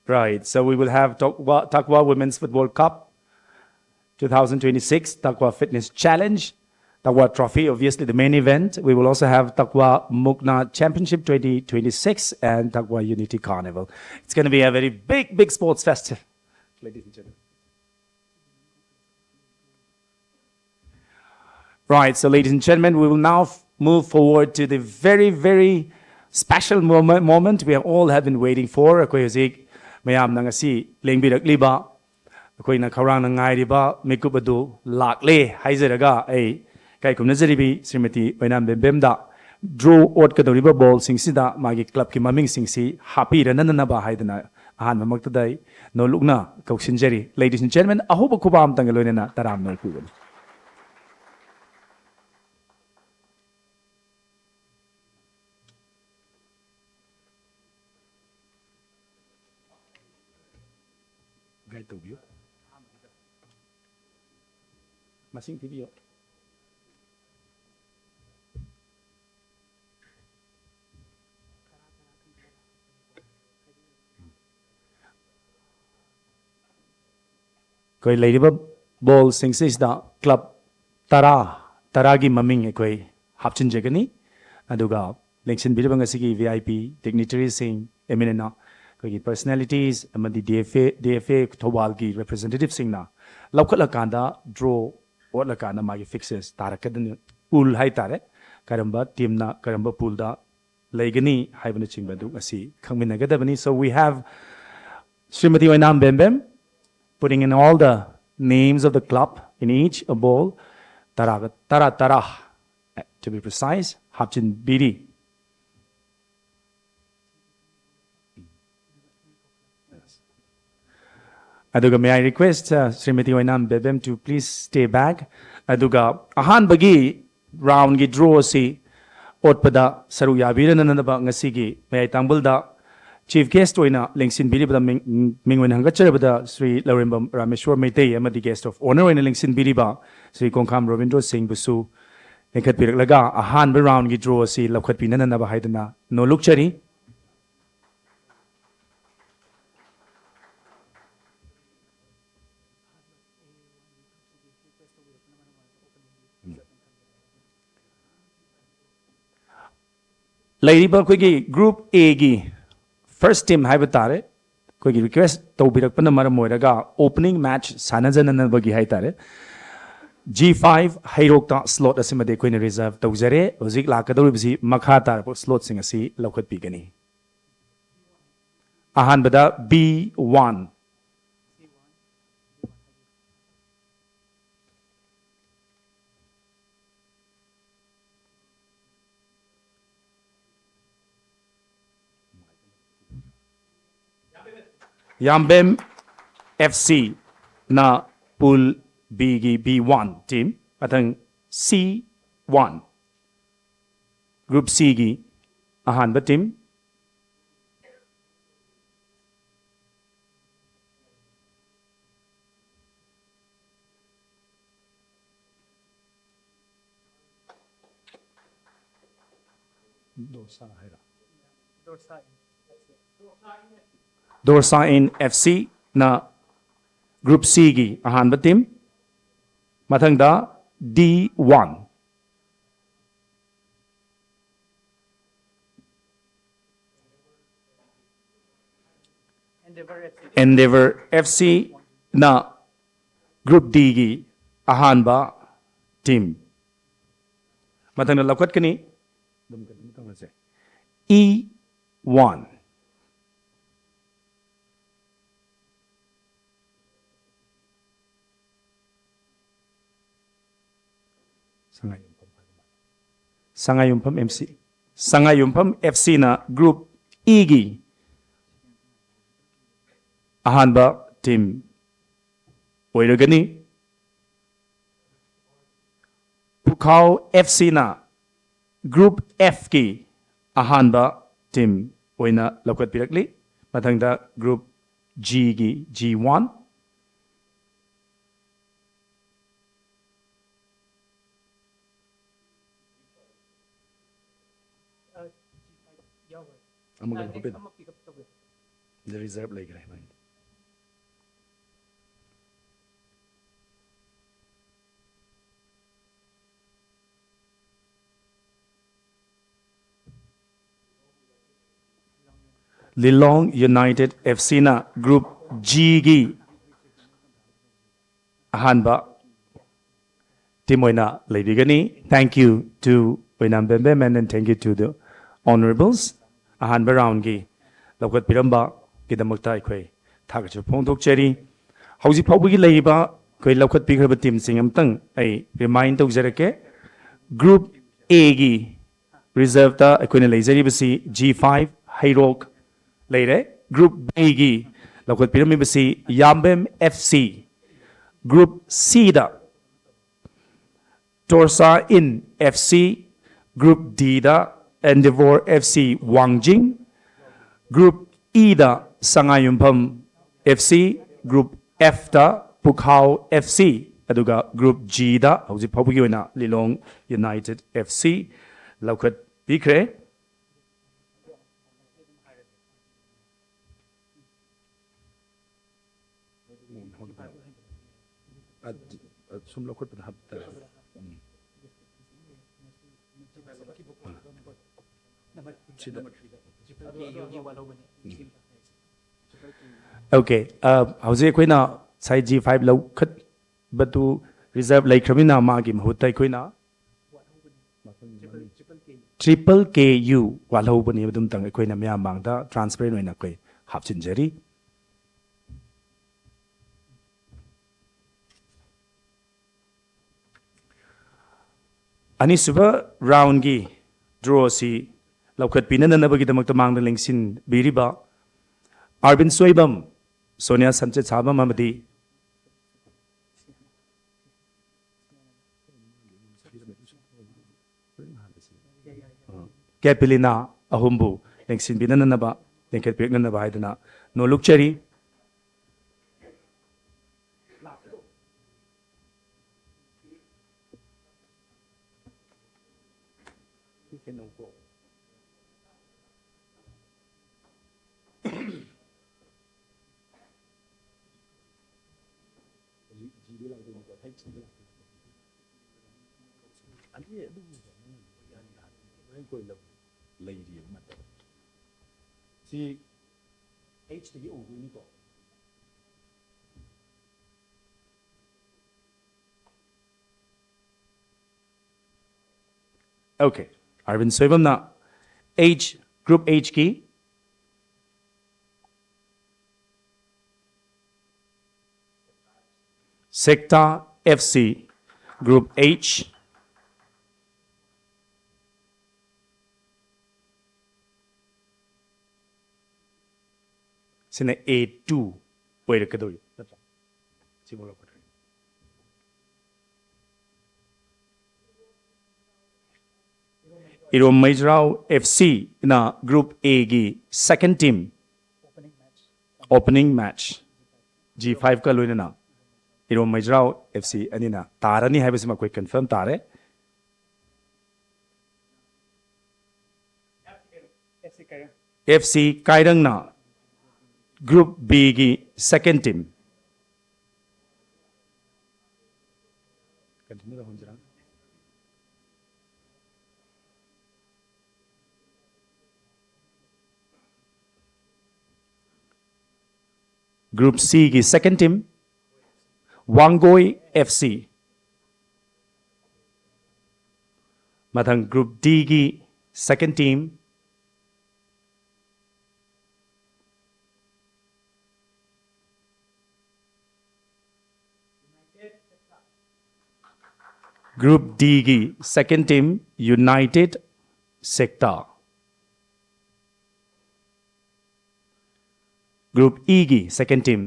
Right, so we will have Takwa, Takwa Women's Football Cup two thousand twenty-six, Takwa Fitness Challenge, Takwa Trophy, obviously the main event. We will also have Takwa Mukna Championship twenty twenty-six and Takwa Unity Carnival. It's going to be a very big, big sports fest, ladies and gentlemen. Right, so ladies and gentlemen, we will now f- move forward to the very, very special moment, moment we all have been waiting for. ꯑꯩꯈꯣꯏ ꯍꯧꯖꯤꯛ ꯃꯌꯥꯝꯅ ꯉꯁꯤ ꯂꯦꯡꯕꯤꯔꯛꯂꯤꯕ, ꯑꯩꯈꯣꯏꯅ ꯈꯧꯔꯥꯡꯅ ꯉꯥꯏꯔꯤꯕ ꯃꯤꯀꯨꯞ ꯑꯗꯨ ꯂꯥꯛꯂꯦ ꯍꯥꯏꯖꯔꯒ, ꯑꯩ ꯏꯀꯥꯏ ꯈꯨꯝꯅꯖꯔꯤꯕꯤ ꯁ꯭ꯔꯤꯃꯇꯤ ꯑꯣꯏꯅꯥꯝ ꯕꯦꯝꯕꯦꯝꯗ ꯗ꯭ꯔꯣ ꯑꯣꯠꯀꯗꯧꯔꯤꯕ ꯕꯣꯜꯁꯤꯡꯁꯤꯗ ꯃꯥꯒꯤ ꯀ꯭ꯂꯕꯀꯤ ꯃꯃꯤꯡꯁꯤꯡꯁꯤ ꯍꯥꯞꯄꯤꯔꯅꯅꯕ ꯍꯥꯏꯗꯅ ꯑꯍꯥꯟꯕꯃꯛꯇꯗ ꯑꯩ ꯅꯣꯜꯂꯨꯛꯅ ꯀꯧꯁꯤꯟꯖꯔꯤ꯫ Ladies and gentlemen, ꯑꯍꯧꯕ ꯈꯨꯕꯥꯝꯇꯪꯒ ꯂꯣꯏꯅꯅ ꯇꯔꯥꯝꯅ ꯑꯣꯏꯕꯤꯒꯅꯤ꯫ ꯒꯥꯏꯗ ꯇꯧꯕꯤꯌꯨ꯫ ꯃꯁꯤꯡ ꯊꯤꯕꯤꯌꯨ꯫ ꯑꯩꯈꯣꯏ ꯂꯩꯔꯤꯕ ꯕꯣꯜꯁꯤꯡꯁꯤꯗ ꯀ꯭ꯂꯕ ꯇꯔꯥ, ꯇꯔꯥꯒꯤ ꯃꯃꯤꯡ ꯑꯩꯈꯣꯏ ꯍꯥꯞꯆꯤꯟꯖꯒꯅꯤ꯫ ꯑꯗꯨꯒ ꯂꯦꯡꯁꯤꯟꯕꯤꯔꯤꯕ ꯉꯁꯤꯒꯤ V I P dignitaries ꯁꯤꯡ, eminent ꯑꯩꯈꯣꯏꯒꯤ personalities ꯑꯃꯗꯤ D F A, D F A ꯊꯧꯕꯥꯜꯒꯤ representative ꯁꯤꯡꯅ ꯂꯧꯈꯠꯂꯀꯥꯟꯗ draw ꯑꯣꯠꯂꯀꯥꯟꯗ ꯃꯥꯒꯤ fixtures ꯇꯥꯔꯛꯀꯗꯣꯏꯅꯤ꯫ Pool ꯍꯥꯏꯇꯥꯔꯦ, ꯀꯔꯝꯕ team ꯅ ꯀꯔꯝꯕ pool ꯗ ꯂꯩꯒꯅꯤ ꯍꯥꯏꯕꯅꯆꯤꯡꯕ ꯑꯗꯨ ꯉꯁꯤ ꯈꯪꯃꯤꯟꯅꯒꯗꯕꯅꯤ꯫ So we have Srimati Oinam Bembem putting in all the names of the club in each a ball. ꯇꯔꯥꯒ, ꯇꯔꯥ, ꯇꯔꯥ, to be precise, ꯍꯥꯞꯆꯤꯟꯕꯤꯔꯤ꯫ ꯑꯗꯨꯒ may I request, uh, Srimati Oinam Bembem to please stay back. ꯑꯗꯨꯒ ꯑꯍꯥꯟꯕꯒꯤ round ꯀꯤ draw ꯑꯁꯤ ꯑꯣꯠꯄꯗ ꯁꯔꯨꯛ ꯌꯥꯕꯤꯔꯅꯅꯕ ꯉꯁꯤꯒꯤ ꯃꯌꯥꯏ ꯇꯥꯡꯕꯜꯗ chief guest ꯑꯣꯏꯅ ꯂꯦꯡꯁꯤꯟꯕꯤꯔꯤꯕꯗ ꯃꯤꯡ, ꯃꯤꯡ ꯑꯣꯏꯅ ꯍꯪꯒꯠꯆꯔꯕꯗ ꯁ꯭ꯔꯤ ꯂꯧꯔꯦꯝꯕꯝ ꯔꯥꯃꯦꯁꯣꯔ ꯃꯩꯇꯩ ꯑꯃꯗꯤ guest of honour ꯑꯣꯏꯅ ꯂꯦꯡꯁꯤꯟꯕꯤꯔꯤꯕ ꯁ꯭ꯔꯤ ꯀꯣꯡꯈꯥꯝ ꯔꯣꯕꯤꯟꯗ꯭ꯔꯣ ꯁꯤꯡꯕꯨꯁꯨ ꯂꯦꯡꯈꯠꯄꯤꯔꯛꯂꯒ ꯑꯍꯥꯟꯕ round ꯀꯤ draw ꯑꯁꯤ ꯂꯧꯈꯠꯄꯤꯅꯅꯕ ꯍꯥꯏꯗꯨꯅ ꯅꯣꯜꯂꯨꯛꯆꯔꯤ꯫ ꯂꯩꯔꯤꯕ ꯑꯩꯈꯣꯏꯒꯤ group A ꯒꯤ first team ꯍꯥꯏꯕ ꯇꯥꯔꯦ, ꯑꯩꯈꯣꯏꯒꯤ request ꯇꯧꯕꯤꯔꯛꯄꯅ ꯃꯔꯝ ꯑꯣꯏꯔꯒ opening match ꯁꯥꯟꯅꯖꯅꯅꯕꯒꯤ ꯍꯥꯏ ꯇꯥꯔꯦ, G five ꯍꯩꯔꯣꯛꯇ slot ꯑꯁꯤꯃꯗꯤ ꯑꯩꯈꯣꯏꯅ reserve ꯇꯧꯖꯔꯦ꯫ ꯍꯧꯖꯤꯛ ꯂꯥꯛꯀꯗꯧꯔꯤꯕꯁꯤ ꯃꯈꯥ ꯇꯥꯔꯛꯄ slot ꯁꯤꯡ ꯑꯁꯤ ꯂꯧꯈꯠꯄꯤꯒꯅꯤ꯫ ꯑꯍꯥꯟꯕꯗ B one꯫ ꯌꯥꯝꯕꯦꯝ F C ꯅ Pool B ꯒꯤ B one team, ꯃꯊꯪ C one, Group C ꯒꯤ ꯑꯍꯥꯟꯕ team꯫ ꯗꯣꯁꯥ ꯍꯥꯏꯔꯣ? Dorsa in F C ꯅ Group C ꯒꯤ ꯑꯍꯥꯟꯕ team꯫ ꯃꯊꯪꯗ D one꯫ Endeavour F Cꯅ Group Dꯒꯤ ꯑꯍꯥꯟꯕ team꯫ ꯃꯊꯪꯗ ꯂꯧꯈꯠꯀꯅꯤ꯫ E one꯫ ꯁꯉꯥꯏꯌꯨꯝꯐꯝ ꯍꯥꯏꯕ ꯃꯥꯜꯂꯦ꯫ ꯁꯉꯥꯏꯌꯨꯝꯐꯝ M C, ꯁꯉꯥꯏꯌꯨꯝꯐꯝ F Cꯅ Group Eꯒꯤ ꯑꯍꯥꯟꯕ team ꯑꯣꯏꯔꯒꯅꯤ꯫ ꯄꯨꯈꯥꯎ F Cꯅ Group Fꯀꯤ ꯑꯍꯥꯟꯕ team ꯑꯣꯏꯅ ꯂꯧꯈꯠꯄꯤꯔꯛꯂꯤ꯫ ꯃꯊꯪꯗ Group Gꯒꯤ G one꯫ ꯑꯃꯒ ꯂꯧꯈꯠꯄꯤꯔꯣ꯫ Reserve ꯂꯩꯈ꯭ꯔꯦ ꯃꯥꯏꯗꯤ꯫ Lilong United F Cꯅ Group Gꯒꯤ ꯑꯍꯥꯟꯕ team ꯑꯣꯏꯅ ꯂꯩꯕꯤꯒꯅꯤ꯫ Thank you to ꯑꯣꯏꯅꯥꯝꯕꯦꯝ ꯕꯦꯝ and thank you to the honourables꯫ ꯑꯍꯥꯟꯕ roundꯒꯤ ꯂꯧꯈꯠꯄꯤꯔꯝꯕꯒꯤꯗꯃꯛꯇ ꯑꯩꯈꯣꯏ ꯊꯥꯒꯠꯆꯕ ꯐꯣꯡꯗꯣꯛꯆꯔꯤ꯫ ꯍꯧꯖꯤꯛ ꯐꯥꯎꯕꯒꯤ ꯂꯩꯔꯤꯕ ꯑꯩꯈꯣꯏ ꯂꯧꯈꯠꯄꯤꯈ꯭ꯔꯕ teamꯁꯤꯡ ꯑꯃꯇꯪ ꯑꯩ remind ꯇꯧꯖꯔꯛꯀꯦ꯫ Group Aꯒꯤ reserveꯇ ꯑꯩꯈꯣꯏꯅ ꯂꯩꯖꯔꯤꯕꯁꯤ G five ꯍꯩꯔꯣꯛ ꯂꯩꯔꯦ꯫ Group Bꯒꯤ ꯂꯧꯈꯠꯄꯤꯔꯝꯃꯤꯕꯁꯤ ꯌꯥꯝꯕꯦꯝ F C꯫ Group Cꯗ Torsa Inn F C, Group Dꯗ Endeavour F C ꯋꯥꯡꯖꯤꯡ, Group Eꯗ ꯁꯉꯥꯏꯌꯨꯝꯐꯝ F C, Group Fꯇ ꯄꯨꯈꯥꯎ F C, ꯑꯗꯨꯒ Group Gꯗ ꯍꯧꯖꯤꯛ ꯐꯥꯎꯕꯒꯤ ꯑꯣꯏꯅ Lilong United F C ꯂꯧꯈꯠꯄꯤꯈ꯭ꯔꯦ꯫ ꯎꯝ, ꯍꯣꯏ, ꯍꯣꯏ꯫ ꯑ, ꯑ, ꯁꯨꯝ ꯂꯧꯈꯠꯄꯗ ꯍꯥꯞꯇꯥꯔꯦ꯫ ꯎꯝ꯫ ꯁꯤꯗ꯫ ꯎꯝ꯫ Okay, uh, ꯍꯧꯖꯤꯛ ꯑꯩꯈꯣꯏꯅ ꯉꯁꯥꯏ G five ꯂꯧꯈꯠꯄꯗꯨ reserve ꯂꯩꯈ꯭ꯔꯕꯅꯤꯅ ꯃꯥꯒꯤ ꯃꯍꯨꯠꯇ ꯑꯩꯈꯣꯏꯅ triple K U ꯋꯥꯠꯍꯧꯕꯅꯤ, ꯑꯗꯨꯝꯇꯪ ꯑꯩꯈꯣꯏꯅ ꯃꯌꯥꯝ ꯃꯥꯡꯗ transparent ꯑꯣꯏꯅ ꯑꯩꯈꯣꯏ ꯍꯥꯞꯆꯤꯟꯖꯔꯤ꯫ ꯑꯅꯤꯁꯨꯕ roundꯒꯤ draw ꯑꯁꯤ ꯂꯧꯈꯠꯄꯤꯅꯅꯕꯒꯤꯗꯃꯛꯇ ꯃꯥꯡꯗ ꯂꯦꯡꯁꯤꯟꯕꯤꯔꯤꯕ ꯑꯥꯔꯕꯤꯟ ꯁꯣꯏꯕꯝ, ꯁꯣꯅꯤꯌꯥ ꯁꯝꯆꯦꯠꯁꯥꯕꯝ ꯑꯃꯗꯤ ꯀꯦꯄꯤꯂꯤꯅꯥ ꯑꯍꯨꯝꯕꯨ ꯂꯦꯡꯁꯤꯟꯕꯤꯅꯅꯕ, ꯂꯦꯡꯈꯠꯄꯤꯔꯛꯅꯅꯕ ꯍꯥꯏꯗꯨꯅ ꯅꯣꯜꯂꯨꯛꯆꯔꯤ꯫ ꯍꯧꯖꯤꯛ ꯖꯤꯗ ꯂꯥꯛꯇꯣꯏꯅꯤꯀꯣ, ꯍꯩꯆ ꯁꯤꯗ ꯂꯥꯛꯇꯣꯏꯅꯤꯀꯣ꯫ ꯑꯗꯨꯗꯤ ꯑꯗꯨꯕꯨ ꯒ꯭ꯌꯥꯟ ꯇꯥꯗꯦ꯫ ꯂꯣꯏ ꯀꯣꯏ ꯂꯧ ꯂꯩꯔꯤꯑꯕ ꯃꯇꯝ꯫ ꯁꯤ ꯍꯩꯆꯇꯒꯤ ꯍꯧꯗꯣꯏꯅꯤꯀꯣ꯫ Okay, ꯑꯥꯔꯕꯤꯟ ꯁꯣꯏꯕꯝꯅ H, group Hꯀꯤ Secta F C, group H, ꯁꯤꯅ A two ꯑꯣꯏꯔꯛꯀꯗꯧꯔꯤ ꯅꯠꯇ꯭ꯔꯥ? ꯁꯤꯕꯨ ꯂꯧꯈꯠꯈ꯭ꯔꯦ꯫ ꯏꯔꯣꯝ ꯃꯩꯖ꯭ꯔꯥꯎ F Cꯅ group Aꯒꯤ second team, opening match, G fiveꯀ ꯂꯣꯏꯅꯅ ꯏꯔꯣꯝ ꯃꯩꯖ꯭ꯔꯥꯎ F C ꯑꯅꯤꯅ ꯇꯥꯔꯅꯤ ꯍꯥꯏꯕꯁꯤꯃ ꯑꯩꯈꯣꯏ confirm ꯇꯥꯔꯦ꯫ F C ꯀꯥꯏꯔꯪꯅ group Bꯒꯤ second team꯫ Group C ꯒꯤ second team, Wangoi F C. ꯃꯊꯪ Group D ꯒꯤ second team, Group D ꯒꯤ second team, United Sector. Group E ꯒꯤ second team,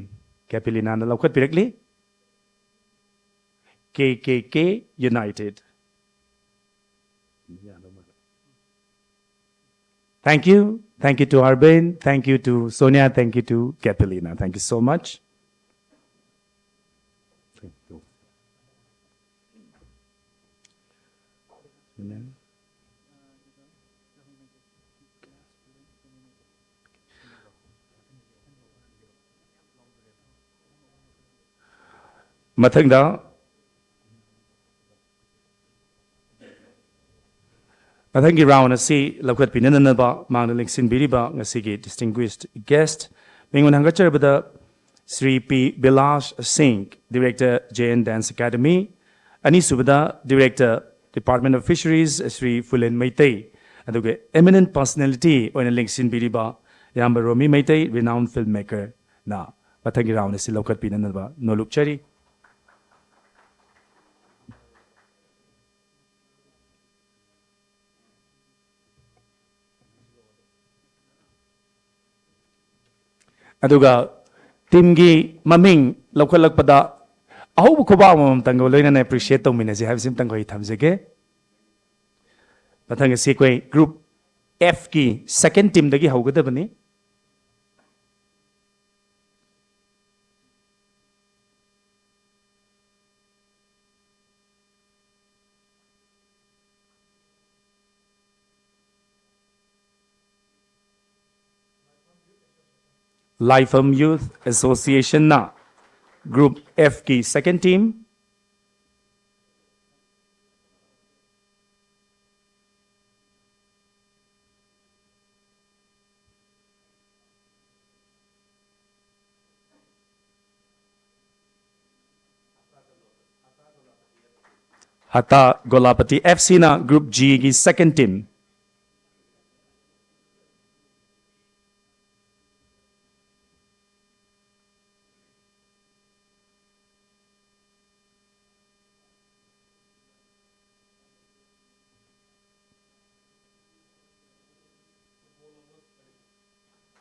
Capilina ꯅ ꯂꯧꯈꯠꯄꯤꯔꯛꯂꯤ, K K K United. Thank you. Thank you to Arben. Thank you to Sonia. Thank you to Capilina. Thank you so much. ꯃꯊꯪꯗ, ꯃꯊꯪꯒꯤ round ꯑꯁꯤ ꯂꯧꯈꯠꯄꯤꯅꯅꯕ ꯃꯥꯡꯗ ꯂꯦꯡꯁꯤꯟꯕꯤꯔꯤꯕ ꯉꯁꯤꯒꯤ distinguished guest, ꯃꯤꯡ ꯑꯣꯏꯅ ꯍꯪꯒꯠꯆꯔꯕꯗ ꯁ꯭ꯔꯤ ꯄꯤ villas ꯁꯤꯡ, Director, J N Dance Academy, ꯑꯅꯤꯁꯨꯕꯗ Director, Department of Fisheries, Shri Phulen Meitei, ꯑꯗꯨꯒ eminent personality ꯑꯣꯏꯅ ꯂꯦꯡꯁꯤꯟꯕꯤꯔꯤꯕ ꯏꯌꯥꯝꯕ ꯔꯣꯃꯤ ꯃꯩꯇꯩ, renowned filmmaker ꯅ ꯃꯊꯪꯒꯤ round ꯑꯁꯤ ꯂꯧꯈꯠꯄꯤꯅꯅꯕ ꯅꯣꯂꯨꯛꯆꯔꯤ꯫ ꯑꯗꯨꯒ team ꯒꯤ ꯃꯃꯤꯡ ꯂꯧꯈꯠꯂꯛꯄꯗ ꯑꯍꯧꯕ ꯈꯨꯕꯥꯛ ꯑꯃꯃꯝꯇꯪꯒ ꯂꯣꯏꯅꯅ appreciate ꯇꯧꯃꯤꯟꯅꯁꯤ ꯍꯥꯏꯕꯁꯤ ꯑꯝꯇꯪ ꯑꯩꯈꯣꯏ ꯊꯝꯖꯒꯦ꯫ ꯃꯊꯪ ꯑꯁꯤ ꯑꯩꯈꯣꯏ Group F ꯀꯤ second team ꯗꯒꯤ ꯍꯧꯒꯗꯕꯅꯤ꯫ Laifam Youth Association ꯅ Group F ꯀꯤ second team, ꯍꯇꯥ ꯒꯣꯂꯥꯄꯇꯤ F Cꯅ Group Gꯒꯤ second team꯫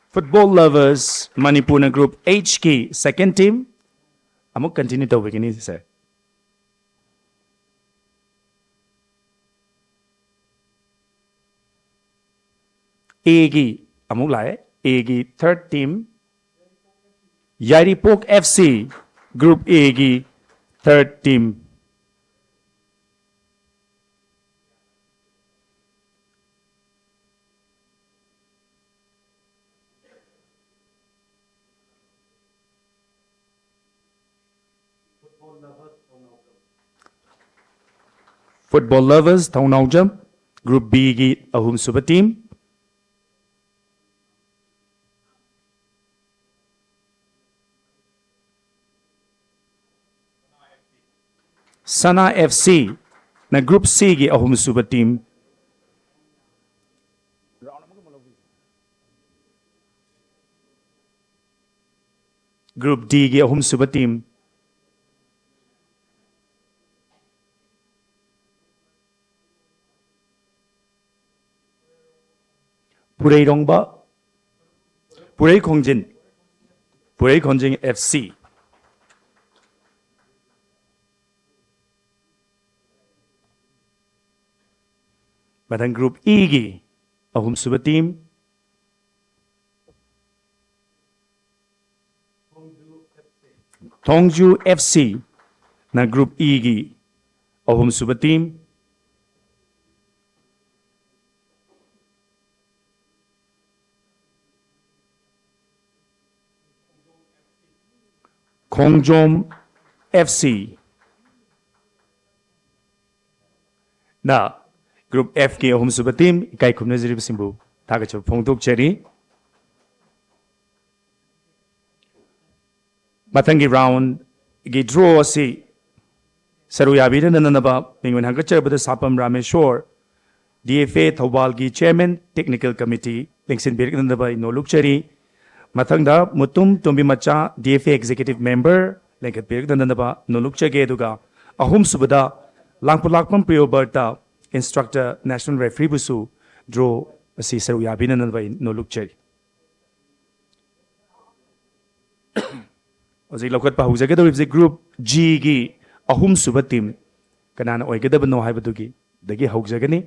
Football Lovers ꯃꯅꯤꯄꯨꯔꯅ Group Hꯀꯤ second team꯫ ꯑꯃꯨꯛ continue ꯇꯧꯕꯤꯒꯅꯤ, sir꯫ Aꯒꯤ ꯑꯃꯨꯛ ꯂꯥꯛꯑꯦ꯫ Aꯒꯤ third team ꯌꯥꯏꯔꯤꯄꯣꯛ F C, Group Aꯒꯤ third team꯫ Football Lovers ꯊꯧꯅꯥꯎꯖꯝ, Group Bꯒꯤ ꯑꯍꯨꯝꯁꯨꯕ team꯫ ꯁꯅꯥ F Cꯅ Group Cꯒꯤ ꯑꯍꯨꯝꯁꯨꯕ team꯫ Group Dꯒꯤ ꯑꯍꯨꯝꯁꯨꯕ team꯫ ꯄꯨꯔꯩꯔꯣꯡꯕ, ꯄꯨꯔꯩ ꯈꯣꯡꯖꯤꯟ, ꯄꯨꯔꯩ ꯈꯣꯡꯖꯤꯟ F C꯫ ꯃꯊꯪ Group Eꯒꯤ ꯑꯍꯨꯝꯁꯨꯕ team꯫ ꯊꯣꯡꯖꯨ F Cꯅ Group Eꯒꯤ ꯑꯍꯨꯝꯁꯨꯕ team꯫ ꯈꯣꯡꯖꯣꯝ F Cꯅ Group Fꯀꯤ ꯑꯍꯨꯝꯁꯨꯕ team꯫ ꯏꯀꯥꯏ ꯈꯨꯝꯅꯖꯔꯤꯕꯁꯤꯡꯕꯨ ꯊꯥꯒꯠꯆꯕ ꯐꯣꯡꯗꯣꯛꯆꯔꯤ꯫ ꯃꯊꯪꯒꯤ roundꯒꯤ draw ꯑꯁꯤ ꯁꯔꯨ ꯌꯥꯕꯤꯅꯅꯕ ꯃꯤꯡ ꯑꯣꯏꯅ ꯍꯪꯒꯠꯆꯔꯕꯗ ꯁꯥꯄꯝ Rameshwor, D F A ꯊꯧꯕꯥꯜꯒꯤ chairman, technical committee ꯂꯦꯡꯁꯤꯟꯕꯤꯔꯛꯅꯅꯕ ꯑꯩ ꯅꯣꯜꯂꯨꯛꯆꯔꯤ꯫ ꯃꯊꯪꯗ Mutum ꯇꯣꯝꯕꯤꯃꯆꯥ, D F A executive member ꯂꯦꯡꯈꯠꯄꯤꯔꯛꯅꯅꯕ ꯅꯣꯜꯂꯨꯛꯆꯒꯦ꯫ ꯑꯗꯨꯒ ꯑꯍꯨꯝꯁꯨꯕꯗ ꯂꯥꯡꯄꯂꯥꯛꯄꯝ ꯄ꯭ꯔꯤꯌꯣꯕꯔꯇ, ꯏꯟꯁꯇ꯭ꯔꯛꯇꯔ, ꯅꯦꯁꯅꯦꯜ ꯔꯦꯐ꯭ꯔꯤꯕꯨꯁꯨ ꯗ꯭ꯔꯣ ꯑꯁꯤ ꯁꯔꯨꯛ ꯌꯥꯕꯤꯅꯅꯕ ꯑꯩ ꯅꯣꯜꯂꯨꯛꯆꯔꯤ꯫ ꯍꯧꯖꯤꯛ ꯂꯧꯈꯠꯄ ꯍꯧꯖꯒꯗꯧꯔꯤꯕꯁꯤ ꯒ꯭ꯔꯨꯞ ꯖꯤꯒꯤ ꯑꯍꯨꯝꯁꯨꯕ ꯇꯤꯝ ꯀꯅꯥꯅ ꯑꯣꯏꯒꯗꯕꯅꯣ ꯍꯥꯏꯕꯗꯨꯒꯤ ꯗꯒꯤ ꯍꯧꯖꯒꯅꯤ꯫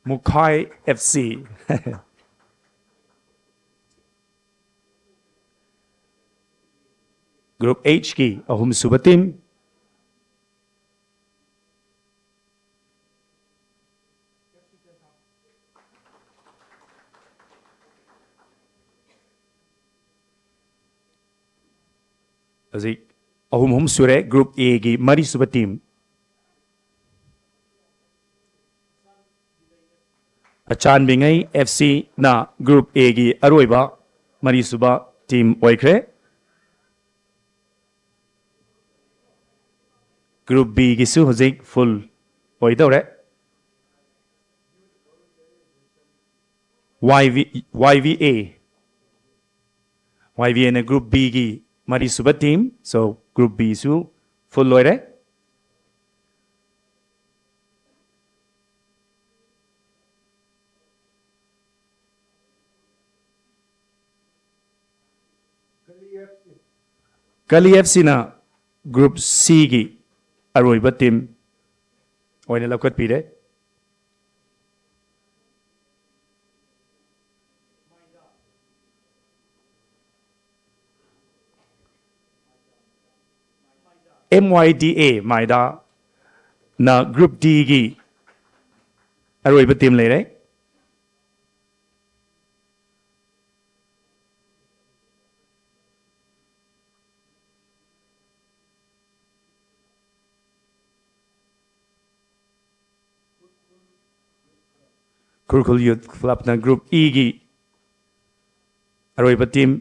ꯃꯨꯈꯥꯏ ꯑꯦꯐ ꯁꯤ꯫ ꯒ꯭ꯔꯨꯞ ꯑꯩꯆꯀꯤ ꯑꯍꯨꯝꯁꯨꯕ ꯇꯤꯝ꯫ ꯍꯧꯖꯤꯛ ꯑꯍꯨꯝ ꯑꯍꯨꯝ ꯁꯨꯔꯦ꯫ ꯒ꯭ꯔꯨꯞ ꯑꯦꯒꯤ ꯃꯔꯤꯁꯨꯕ ꯇꯤꯝ꯫ ꯑꯆꯥꯟꯕꯤꯉꯩ ꯑꯦꯐ ꯁꯤꯅ ꯒ꯭ꯔꯨꯞ ꯑꯦꯒꯤ ꯑꯔꯣꯏꯕ ꯃꯔꯤꯁꯨꯕ ꯇꯤꯝ ꯑꯣꯏꯈ꯭ꯔꯦ꯫ ꯒ꯭ꯔꯨꯞ ꯕꯤꯒꯤꯁꯨ ꯍꯧꯖꯤꯛ ꯐꯨꯜ ꯑꯣꯏꯗꯧꯔꯦ꯫ Y V, Y V A. Y V ꯑꯦꯅ ꯒ꯭ꯔꯨꯞ ꯕꯤꯒꯤ ꯃꯔꯤꯁꯨꯕ ꯇꯤꯝ꯫ So, ꯒ꯭ꯔꯨꯞ ꯕꯤꯁꯨ ꯐꯨꯜ ꯑꯣꯏꯔꯦ꯫ ꯀꯂꯤ ꯑꯦꯐ ꯁꯤꯅ ꯒ꯭ꯔꯨꯞ ꯁꯤꯒꯤ ꯑꯔꯣꯏꯕ ꯇꯤꯝ ꯑꯣꯏꯅ ꯂꯧꯈꯠꯄꯤꯔꯦ꯫ ꯑꯦꯝ ꯋꯥꯏ ꯗꯤ ꯑꯦ, ꯃꯥꯏꯗꯥꯅ ꯒ꯭ꯔꯨꯞ ꯗꯤꯒꯤ ꯑꯔꯣꯏꯕ ꯇꯤꯝ ꯂꯩꯔꯦ꯫ ꯎꯈ꯭ꯔꯨꯜ ꯌꯨꯠ ꯀ꯭ꯂꯕꯅ ꯒ꯭ꯔꯨꯞ ꯏꯒꯤ ꯑꯔꯣꯏꯕ ꯇꯤꯝ꯫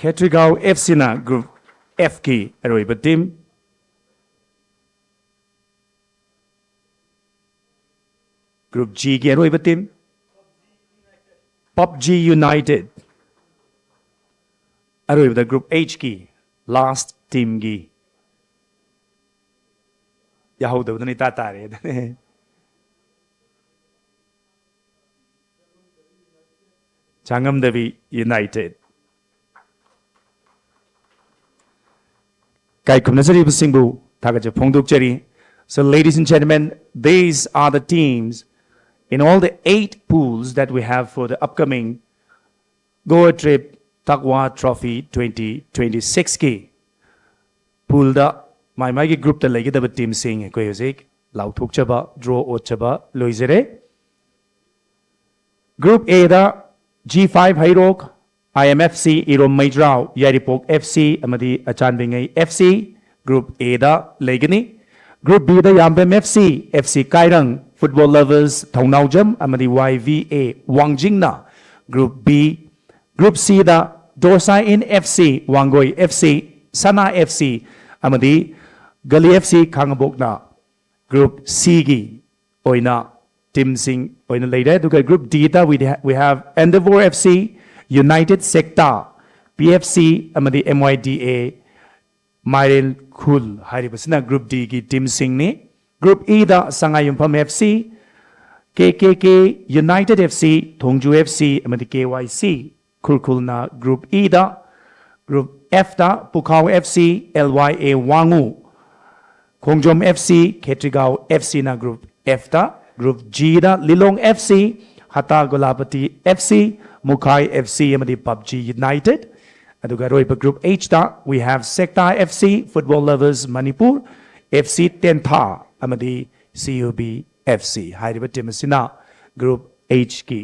ꯈꯦꯇ꯭ꯔꯤꯒꯥꯎ ꯑꯦꯐ ꯁꯤꯅ ꯒ꯭ꯔꯨꯞ ꯑꯦꯐꯀꯤ ꯑꯔꯣꯏꯕ ꯇꯤꯝ꯫ ꯒ꯭ꯔꯨꯞ ꯖꯤꯒꯤ ꯑꯔꯣꯏꯕ ꯇꯤꯝ, ꯄꯞꯖꯤ ꯌꯨꯅꯥꯏꯇꯦꯗ꯫ ꯑꯔꯣꯏꯕꯗ ꯒ꯭ꯔꯨꯞ ꯑꯩꯆꯀꯤ ꯂꯥꯁ ꯇꯤꯝꯒꯤ ꯌꯥꯍꯧꯗꯕꯗꯨꯅ ꯏꯇꯥ ꯇꯥꯔꯦ ꯑꯗꯨꯅꯦ꯫ ꯆꯥꯉꯝꯗꯕꯤ ꯌꯨꯅꯥꯏꯇꯦꯗ꯫ ꯀꯥꯏꯈꯨꯝꯅꯖꯔꯤꯕꯁꯤꯡꯕꯨ ꯊꯥꯒꯠꯆꯕ ꯐꯣꯡꯗꯣꯛꯆꯔꯤ꯫ So, ladies and gentlemen, these are the teams in all the eight pools that we have for the upcoming Goa Trip Takwa Trophy twenty twenty-sixꯀꯤ ꯄꯨꯜꯗ ꯃꯥꯏ ꯃꯥꯏꯒꯤ ꯒ꯭ꯔꯨꯞꯇ ꯂꯩꯒꯗꯕ ꯇꯤꯝꯁꯤꯡ ꯑꯩꯈꯣꯏ ꯍꯧꯖꯤꯛ ꯂꯥꯎꯊꯣꯛꯆꯕ, ꯗ꯭ꯔꯣ ꯑꯣꯠꯆꯕ ꯂꯣꯏꯖꯔꯦ꯫ ꯒ꯭ꯔꯨꯞ ꯑꯦꯗ ꯖꯤ ꯐꯥꯏꯚ ꯍꯩꯔꯣꯛ, ꯑꯥꯏ ꯑꯦꯝ ꯑꯦꯐ ꯁꯤ ꯏꯔꯣꯝ ꯃꯩꯖ꯭ꯔꯥꯎ, ꯌꯥꯏꯔꯤꯄꯣꯛ F C ꯑꯃꯗꯤ ꯑꯆꯥꯟꯕꯤꯉꯩ F C group ꯑꯦꯗ ꯂꯩꯒꯅꯤ꯫ Group ꯕꯤꯗ ꯌꯥꯝꯕꯦꯝ F C, F C ꯀꯥꯏꯔꯪ, football lovers Thounaojam ꯑꯃꯗꯤ Y V A ꯋꯥꯡꯖꯤꯡꯅ ꯒ꯭ꯔꯨꯞ ꯕꯤ꯫ ꯒ꯭ꯔꯨꯞ ꯁꯤꯗ ꯗꯣꯔꯁꯥ ꯏꯟ F C, Wangoi F C, ꯁꯅꯥ ꯑꯦꯐ ꯁꯤ ꯑꯃꯗꯤ ꯒꯂꯤ ꯑꯦꯐ ꯁꯤ ꯈꯥꯉꯕꯣꯛꯅ ꯒ꯭ꯔꯨꯞ ꯁꯤꯒꯤ ꯑꯣꯏꯅ ꯇꯤꯝꯁꯤꯡ ꯑꯣꯏꯅ ꯂꯩꯔꯦ꯫ ꯑꯗꯨꯒ group ꯗꯤꯗ we ha-, we have Endeavour F C, United Secta, P F C ꯑꯃꯗꯤ M Y D A ꯃꯥꯏꯔꯦꯟ ꯈꯨꯜ ꯍꯥꯏꯔꯤꯕꯁꯤꯅ ꯒ꯭ꯔꯨꯞ ꯗꯤꯒꯤ ꯇꯤꯝꯁꯤꯡꯅꯤ꯫ ꯒ꯭ꯔꯨꯞ ꯏꯗ ꯁꯉꯥꯏꯌꯨꯝꯐꯝ F C, K K K, United F C, Thongju F C ꯑꯃꯗꯤ K Y C꯫ ꯈꯨꯔꯈꯨꯜꯅ group ꯏꯗ꯫ Group ꯑꯦꯐꯇ Pukhao F C, L Y A ꯋꯥꯡꯉꯨ, Khongjom F C, Khetrigao F Cꯅ ꯒ꯭ꯔꯨꯞ ꯑꯦꯐꯇ꯫ ꯒ꯭ꯔꯨꯞ ꯖꯤꯗ ꯂꯤꯂꯣꯡ F C, ꯍꯇꯥ ꯒꯣꯂꯥꯄꯇꯤ F C, ꯃꯨꯈꯥꯏ F C ꯑꯃꯗꯤ ꯄꯞꯖꯤ United. ꯑꯗꯨꯒ ꯑꯔꯣꯏꯕ group ꯑꯩꯆꯇ we have Secta F C, Football Lovers Manipur, F C ꯇꯦꯟꯊꯥ ꯑꯃꯗꯤ C U B F C꯫ ꯍꯥꯏꯔꯤꯕ team ꯑꯁꯤꯅ ꯒ꯭ꯔꯨꯞ ꯑꯩꯆꯀꯤ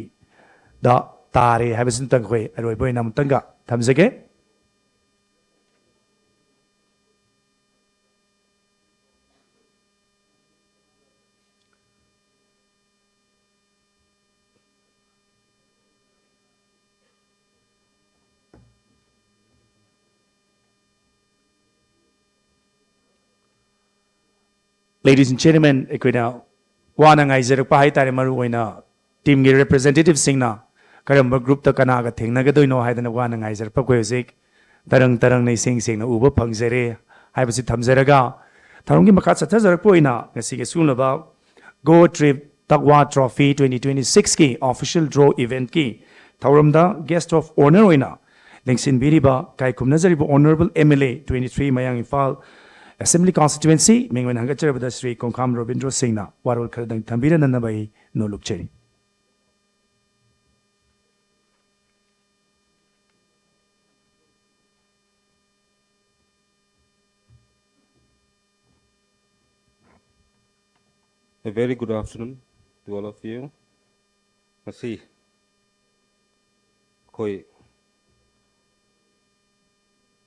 ꯗ ꯇꯥꯔꯦ ꯍꯥꯏꯕꯁꯤꯃꯇꯪ ꯑꯩꯈꯣꯏ ꯑꯔꯣꯏꯕ ꯑꯣꯏꯅ ꯑꯃꯨꯛꯇꯪꯒ ꯊꯝꯖꯒꯦ꯫ Ladies and gentlemen, ꯑꯩꯈꯣꯏꯅ ꯋꯥꯅ ꯉꯥꯏꯖꯔꯛꯄ ꯍꯥꯏꯇꯥꯔꯦ, ꯃꯔꯨ ꯑꯣꯏꯅ ꯇꯤꯝꯒꯤ ꯔꯤꯄ꯭ꯔꯖꯦꯟꯇꯦꯇꯤꯚꯁꯤꯡꯅ ꯀꯔꯝꯕ ꯒ꯭ꯔꯨꯞꯇ ꯀꯅꯥꯒ ꯊꯦꯡꯅꯒꯗꯣꯏꯅꯣ ꯍꯥꯏꯗꯅ ꯋꯥꯅ ꯉꯥꯏꯖꯔꯛꯄ ꯑꯩꯈꯣꯏ ꯍꯧꯖꯤꯛ ꯇꯔꯪ ꯇꯔꯪꯅ ꯏꯁꯦꯡ ꯁꯦꯡꯅ ꯎꯕ ꯐꯪꯖꯔꯦ ꯍꯥꯏꯕꯁꯤ ꯊꯝꯖꯔꯒ, ꯊꯧꯔꯝꯒꯤ ꯃꯈꯥ ꯆꯠꯊꯖꯔꯛꯄ ꯑꯣꯏꯅ ꯉꯁꯤꯒꯤ ꯁꯤꯒꯨꯝꯂꯕ Goa Trip Tagwa Trophy twenty twenty-six ꯀꯤ official draw event ꯀꯤ ꯊꯧꯔꯝꯗ guest of honour ꯑꯣꯏꯅ ꯂꯦꯡꯁꯤꯟꯕꯤꯔꯤꯕ ꯏꯀꯥꯏ ꯈꯨꯝꯅꯖꯔꯤꯕ Honourable M L A twenty-three ꯃꯌꯥꯡ ꯏꯝꯐꯥꯜ Assembly Constituency ꯃꯤꯡ ꯑꯣꯏꯅ ꯍꯪꯒꯠꯆꯔꯕꯗ ꯁ꯭ꯔꯤ ꯀꯣꯡꯈꯥꯝ ꯔꯣꯕꯤꯟꯗ꯭ꯔꯣ ꯁꯤꯡꯅ ꯋꯥꯔꯣꯜ ꯈꯔꯗꯪ ꯊꯝꯕꯤꯔꯅꯅꯕ ꯑꯩ ꯅꯣꯜꯂꯨꯛꯆꯔꯤ꯫ A very good afternoon to all of you. ꯉꯁꯤ ꯑꯩꯈꯣꯏ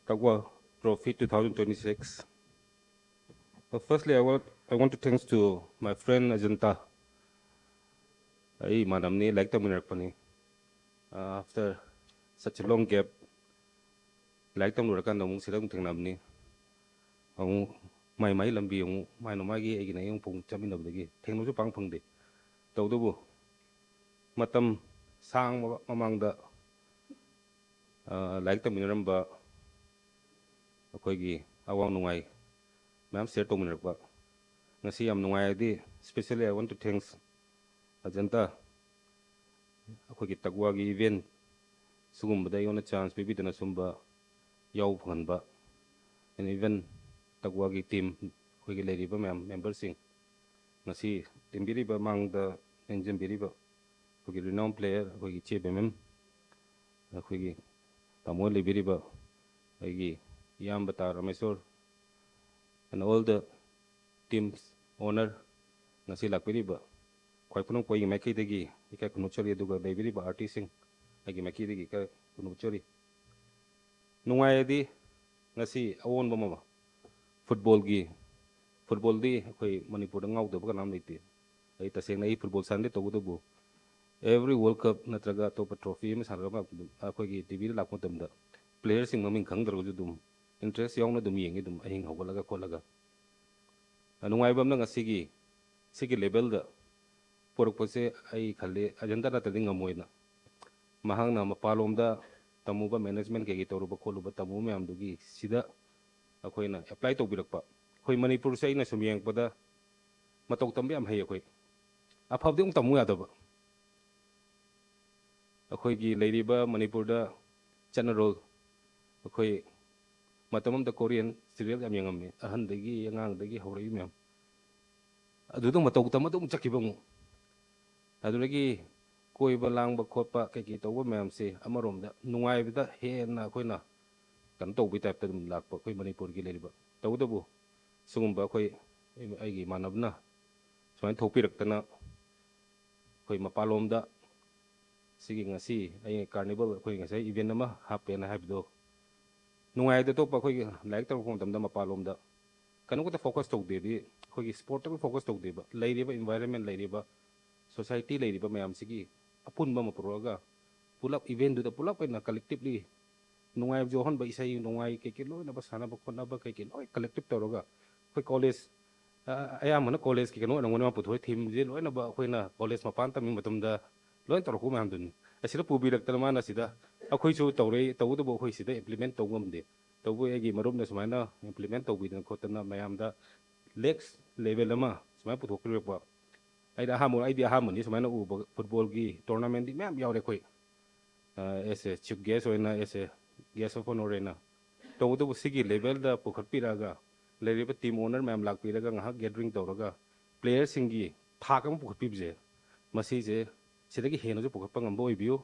Tagwa Trophy two thousand twenty-six. But firstly, I want, I want to thanks to my friend Ajanta. ꯑꯩ ꯏꯃꯥꯟꯅꯕꯅꯤ, ꯂꯥꯏꯔꯤꯛ ꯇꯝꯃꯤꯟꯅꯔꯛꯄꯅꯤ꯫ Uh, after such a long gap, ꯂꯥꯏꯔꯤꯛ ꯇꯝꯂꯨꯔꯀꯥꯟꯗ ꯑꯃꯨꯛ ꯁꯤꯗ ꯑꯃꯨꯛ ꯊꯦꯡꯅꯕꯅꯤ꯫ ꯑꯃꯨꯛ ꯃꯥꯏ ꯃꯥꯏ ꯂꯝꯕꯤ ꯑꯃꯨꯛ ꯃꯥꯏꯅ ꯃꯥꯒꯤ, ꯑꯩꯒꯤꯅ ꯑꯩ ꯑꯃꯨꯛ ꯆꯠꯃꯤꯟꯅꯕꯗꯒꯤ ꯊꯦꯡꯅꯕꯁꯨ ꯄꯥꯡ ꯐꯪꯗꯦ꯫ ꯇꯧꯕꯇꯕꯨ ꯃꯇꯝ ꯁꯥꯡꯕ ꯃꯃꯥꯡꯗ, ꯑ, ꯂꯥꯏꯔꯤꯛ ꯇꯝꯃꯤꯟꯅꯔꯝꯕ ꯑꯩꯈꯣꯏꯒꯤ ꯑꯋꯥ ꯅꯨꯡꯉꯥꯏ ꯃꯌꯥꯝ share ꯇꯧꯃꯤꯟꯅꯔꯛꯄ꯫ ꯉꯁꯤ ꯌꯥꯝ ꯅꯨꯡꯉꯥꯏꯔꯗꯤ, specially I want to thanks Ajanta, ꯑꯩꯈꯣꯏꯒꯤ ꯇꯛꯋꯥꯒꯤ event ꯁꯤꯒꯨꯝꯕꯗ ꯑꯩꯉꯣꯟꯗ chance ꯄꯤꯕꯤꯗꯨꯅ ꯁꯨꯝꯕ ꯌꯥꯎꯕ ꯐꯪꯍꯟꯕ, and even ꯇꯛꯋꯥꯒꯤ team, ꯑꯩꯈꯣꯏꯒꯤ ꯂꯩꯔꯤꯕ ꯃꯌꯥꯝ memberꯁꯤꯡ, ꯉꯁꯤ ꯇꯤꯟꯕꯤꯔꯤꯕ, ꯃꯥꯡꯗ ꯂꯦꯡꯖꯟꯕꯤꯔꯤꯕ ꯑꯩꯈꯣꯏꯒꯤ renowned player, ꯑꯩꯈꯣꯏꯒꯤ ꯏꯆꯦ ꯕꯦꯝꯕꯦꯝ, ꯑꯩꯈꯣꯏꯒꯤ ꯇꯥꯃꯣ ꯂꯩꯕꯤꯔꯤꯕ ꯑꯩꯒꯤ ꯏꯌꯥꯝꯕ ꯇꯥ Rameshwor, and all the team's owner, ꯉꯁꯤ ꯂꯥꯛꯄꯤꯔꯤꯕ ꯈ꯭ꯋꯥꯏ ꯄꯨꯝꯅꯃꯛꯄꯨ ꯑꯩꯒꯤ ꯃꯥꯏꯀꯩꯗꯒꯤ ꯏꯀꯥꯏ ꯈꯨꯝꯅꯖꯔꯤ, ꯑꯗꯨꯒ ꯂꯩꯕꯤꯔꯤꯕ artistꯁꯤꯡ ꯑꯩꯒꯤ ꯃꯥꯏꯀꯩꯗꯒꯤ ꯏꯀꯥꯏ ꯈꯨꯝꯅꯖꯔꯤ꯫ ꯅꯨꯡꯉꯥꯏꯔꯗꯤ ꯉꯁꯤ ꯑꯑꯣꯟꯕ ꯑꯃ footballꯒꯤ, footballꯗꯤ ꯑꯩꯈꯣꯏ ꯃꯅꯤꯄꯨꯔꯗ ꯉꯥꯎꯗꯕ ꯀꯅꯥꯝ ꯂꯩꯇꯦ꯫ ꯑꯩ ꯇꯁꯦꯡꯅ ꯑꯩ football ꯁꯥꯟꯅꯗꯦ, ꯇꯧꯕꯇꯕꯨ every World Cup ꯅꯠꯇ꯭ꯔꯒ ꯑꯇꯣꯞꯄ trophy ꯑꯃ ꯁꯥꯟꯅꯔꯒ ꯑꯗꯨꯝ ꯑꯩꯈꯣꯏꯒꯤ TVꯗ ꯂꯥꯛꯄ ꯃꯇꯝꯗ playerꯁꯤꯡ ꯃꯃꯤꯡ ꯈꯪꯗ꯭ꯔꯒꯁꯨ ꯑꯗꯨꯝ interest ꯌꯥꯎꯅ ꯑꯗꯨꯝ ꯌꯦꯡꯉꯤ, ꯑꯗꯨꯝ ꯑꯍꯤꯡ ꯍꯧꯒꯠꯂꯒ ꯈꯣꯠꯂꯒ꯫ ꯅꯨꯡꯉꯥꯏꯕ ꯑꯃꯅ ꯉꯁꯤꯒꯤ ꯁꯤꯒꯤ levelꯗ ꯄꯨꯔꯛꯄꯁꯦ ꯑꯩ ꯈꯜꯂꯤ ꯑꯖꯟꯇꯥ ꯅꯠꯇ꯭ꯔꯗꯤ ꯉꯝꯃꯣꯏꯅ꯫ ꯃꯍꯥꯛꯅ ꯃꯄꯥꯟꯂꯣꯝꯗ ꯇꯝꯃꯨꯕ, management ꯀꯩꯀꯩ ꯇꯧꯔꯨꯕ ꯈꯣꯠꯂꯨꯕ ꯇꯝꯃꯨꯕ ꯃꯌꯥꯝꯗꯨꯒꯤ ꯁꯤꯗ ꯑꯩꯈꯣꯏꯅ apply ꯇꯧꯕꯤꯔꯛꯄ꯫ ꯑꯩꯈꯣꯏ ꯃꯅꯤꯄꯨꯔꯁꯦ ꯑꯩꯅ ꯁꯨꯝ ꯌꯦꯡꯉꯛꯄꯗ ꯃꯇꯧ ꯇꯝꯕ ꯌꯥꯝ ꯍꯩ ꯑꯩꯈꯣꯏ꯫ ꯑꯐꯕꯗꯤ ꯑꯃꯨꯛ ꯇꯝꯃꯨ ꯌꯥꯗꯕ꯫ ꯑꯩꯈꯣꯏꯒꯤ ꯂꯩꯔꯤꯕ ꯃꯅꯤꯄꯨꯔꯗ ꯆꯠꯅꯔꯣꯜ, ꯑꯩꯈꯣꯏ ꯃꯇꯝ ꯑꯃꯗ Korean serial ꯌꯥꯝ ꯌꯦꯡꯉꯝꯃꯤ, ꯑꯍꯟꯗꯒꯤ ꯑꯉꯥꯡꯗꯒꯤ ꯍꯧꯔꯛꯏ ꯃꯌꯥꯝ꯫ ꯑꯗꯨꯗ ꯃꯇꯧ ꯇꯝꯃ ꯑꯗꯨꯝ ꯆꯠꯈꯤꯕ ꯑꯃꯨꯛ꯫ ꯑꯗꯨꯗꯒꯤ ꯀꯣꯏꯕ ꯂꯥꯡꯕ ꯈꯣꯠꯄ ꯀꯩꯀꯩ ꯇꯧꯕ ꯃꯌꯥꯝꯁꯦ ꯑꯃꯔꯣꯝꯗ ꯅꯨꯡꯉꯥꯏꯕꯗ ꯍꯦꯟꯅ ꯑꯩꯈꯣꯏꯅ ꯀꯩꯅꯣ ꯇꯧꯕꯒꯤ typeꯇ ꯑꯗꯨꯝ ꯂꯥꯛꯄ ꯑꯩꯈꯣꯏ ꯃꯅꯤꯄꯨꯔꯒꯤ ꯂꯩꯔꯤꯕ꯫ ꯇꯧꯕꯇꯕꯨ ꯁꯤꯒꯨꯝꯕ ꯑꯩꯈꯣꯏ, ꯑꯩꯒꯤ ꯏꯃꯥꯟꯅꯕꯅ ꯁꯨꯃꯥꯏꯅ ꯊꯣꯛꯄꯤꯔꯛꯇꯅ ꯑꯩꯈꯣꯏ ꯃꯄꯥꯟꯂꯣꯝꯗ ꯁꯤꯒꯤ ꯉꯁꯤ ꯑꯩ carnival ꯑꯩꯈꯣꯏ ꯉꯁꯥꯏ event ꯑꯃ ꯍꯥꯞꯄꯦꯅ ꯍꯥꯏꯕꯗꯣ ꯅꯨꯡꯉꯥꯏꯗ꯫ ꯑꯇꯣꯞꯄ ꯑꯩꯈꯣꯏꯒꯤ ꯂꯥꯏꯔꯤꯛ ꯇꯝꯃꯛꯄ ꯃꯇꯝꯗ ꯃꯄꯥꯟꯂꯣꯝꯗ ꯀꯩꯅꯣ ꯈꯛꯇ focus ꯇꯧꯗꯦꯗꯤ, ꯑꯩꯈꯣꯏꯒꯤ sportꯇ ꯈꯛ focus ꯇꯧꯗꯦꯕ꯫ ꯂꯩꯔꯤꯕ environment, ꯂꯩꯔꯤꯕ society, ꯂꯩꯔꯤꯕ ꯃꯌꯥꯝꯁꯤꯒꯤ ꯑꯄꯨꯟꯕ ꯑꯃ ꯄꯨꯔꯛꯑꯒ ꯄꯨꯂꯞ eventꯗꯨꯗ ꯄꯨꯂꯞ ꯑꯣꯏꯅ collectively ꯅꯨꯡꯉꯥꯏꯕꯁꯨ ꯌꯥꯎꯍꯟꯕ, ꯏꯁꯩ ꯅꯣꯡꯃꯥꯏ ꯀꯩꯀꯩ ꯂꯣꯏꯅꯕ, ꯁꯥꯟꯅꯕ ꯈꯣꯠꯅꯕ ꯀꯩꯀꯩ ꯂꯣꯏ collective ꯇꯧꯔꯒ ꯑꯩꯈꯣꯏ college, ꯑ, ꯑꯌꯥꯝꯕꯅ collegeꯀꯤ ꯀꯩꯅꯣ ꯑꯣꯏꯔꯝꯒꯅꯤ, ꯃꯥ ꯄꯨꯊꯣꯛꯏ themeꯁꯦ ꯂꯣꯏꯅꯕ ꯑꯩꯈꯣꯏꯅ college ꯃꯄꯥꯟ ꯇꯝꯃꯤ ꯃꯇꯝꯗ ꯂꯣꯏ ꯇꯧꯔꯛꯄ ꯃꯌꯥꯝꯗꯨꯅꯤ꯫ ꯑꯁꯤꯗ ꯄꯨꯕꯤꯔꯛꯇꯅ ꯃꯥꯅ ꯁꯤꯗ ꯑꯩꯈꯣꯏꯁꯨ ꯇꯧꯔꯛꯏ, ꯇꯧꯕꯇꯕꯨ ꯑꯩꯈꯣꯏ ꯁꯤꯗ implement ꯇꯧ ꯉꯝꯗꯦ꯫ ꯇꯧꯕꯨ ꯑꯩꯒꯤ ꯃꯔꯨꯞꯅ ꯁꯨꯃꯥꯏꯅ implement ꯇꯧꯕꯤꯗꯅ ꯈꯣꯠꯇꯅ ꯃꯌꯥꯝꯗ next level ꯑꯃ ꯁꯨꯃꯥꯏꯅ ꯄꯨꯊꯣꯛꯄꯤꯔꯛꯄ꯫ ꯑꯩꯅ ꯑꯍꯥꯟꯕ, ꯑꯩꯗꯤ ꯑꯍꯥꯟꯕꯅꯤ ꯁꯨꯃꯥꯏꯅ ꯎꯕ, footballꯒꯤ tournamentꯗꯤ ꯃꯌꯥꯝ ꯌꯥꯎꯔꯦ ꯑꯩꯈꯣꯏ꯫ ꯑ, as a chief guest ꯑꯣꯏꯅ, as a guest of honour ꯑꯣꯏꯅ꯫ ꯇꯧꯕꯇꯕꯨ ꯁꯤꯒꯤ levelꯗ ꯄꯨꯈꯠꯄꯤꯔꯛꯑꯒ ꯂꯩꯔꯤꯕ team owner ꯃꯌꯥꯝ ꯂꯥꯛꯄꯤꯔꯒ ꯉꯥꯏꯍꯥꯛ gathering ꯇꯧꯔꯒ playerꯁꯤꯡꯒꯤ ꯊꯥꯛ ꯑꯃ ꯄꯨꯈꯠꯄꯤꯕꯁꯦ, ꯃꯁꯤꯁꯦ ꯁꯤꯗꯒꯤ ꯍꯦꯟꯅꯁꯨ ꯄꯨꯈꯠꯄ ꯉꯝꯕ ꯑꯣꯏꯕꯤꯌꯨ꯫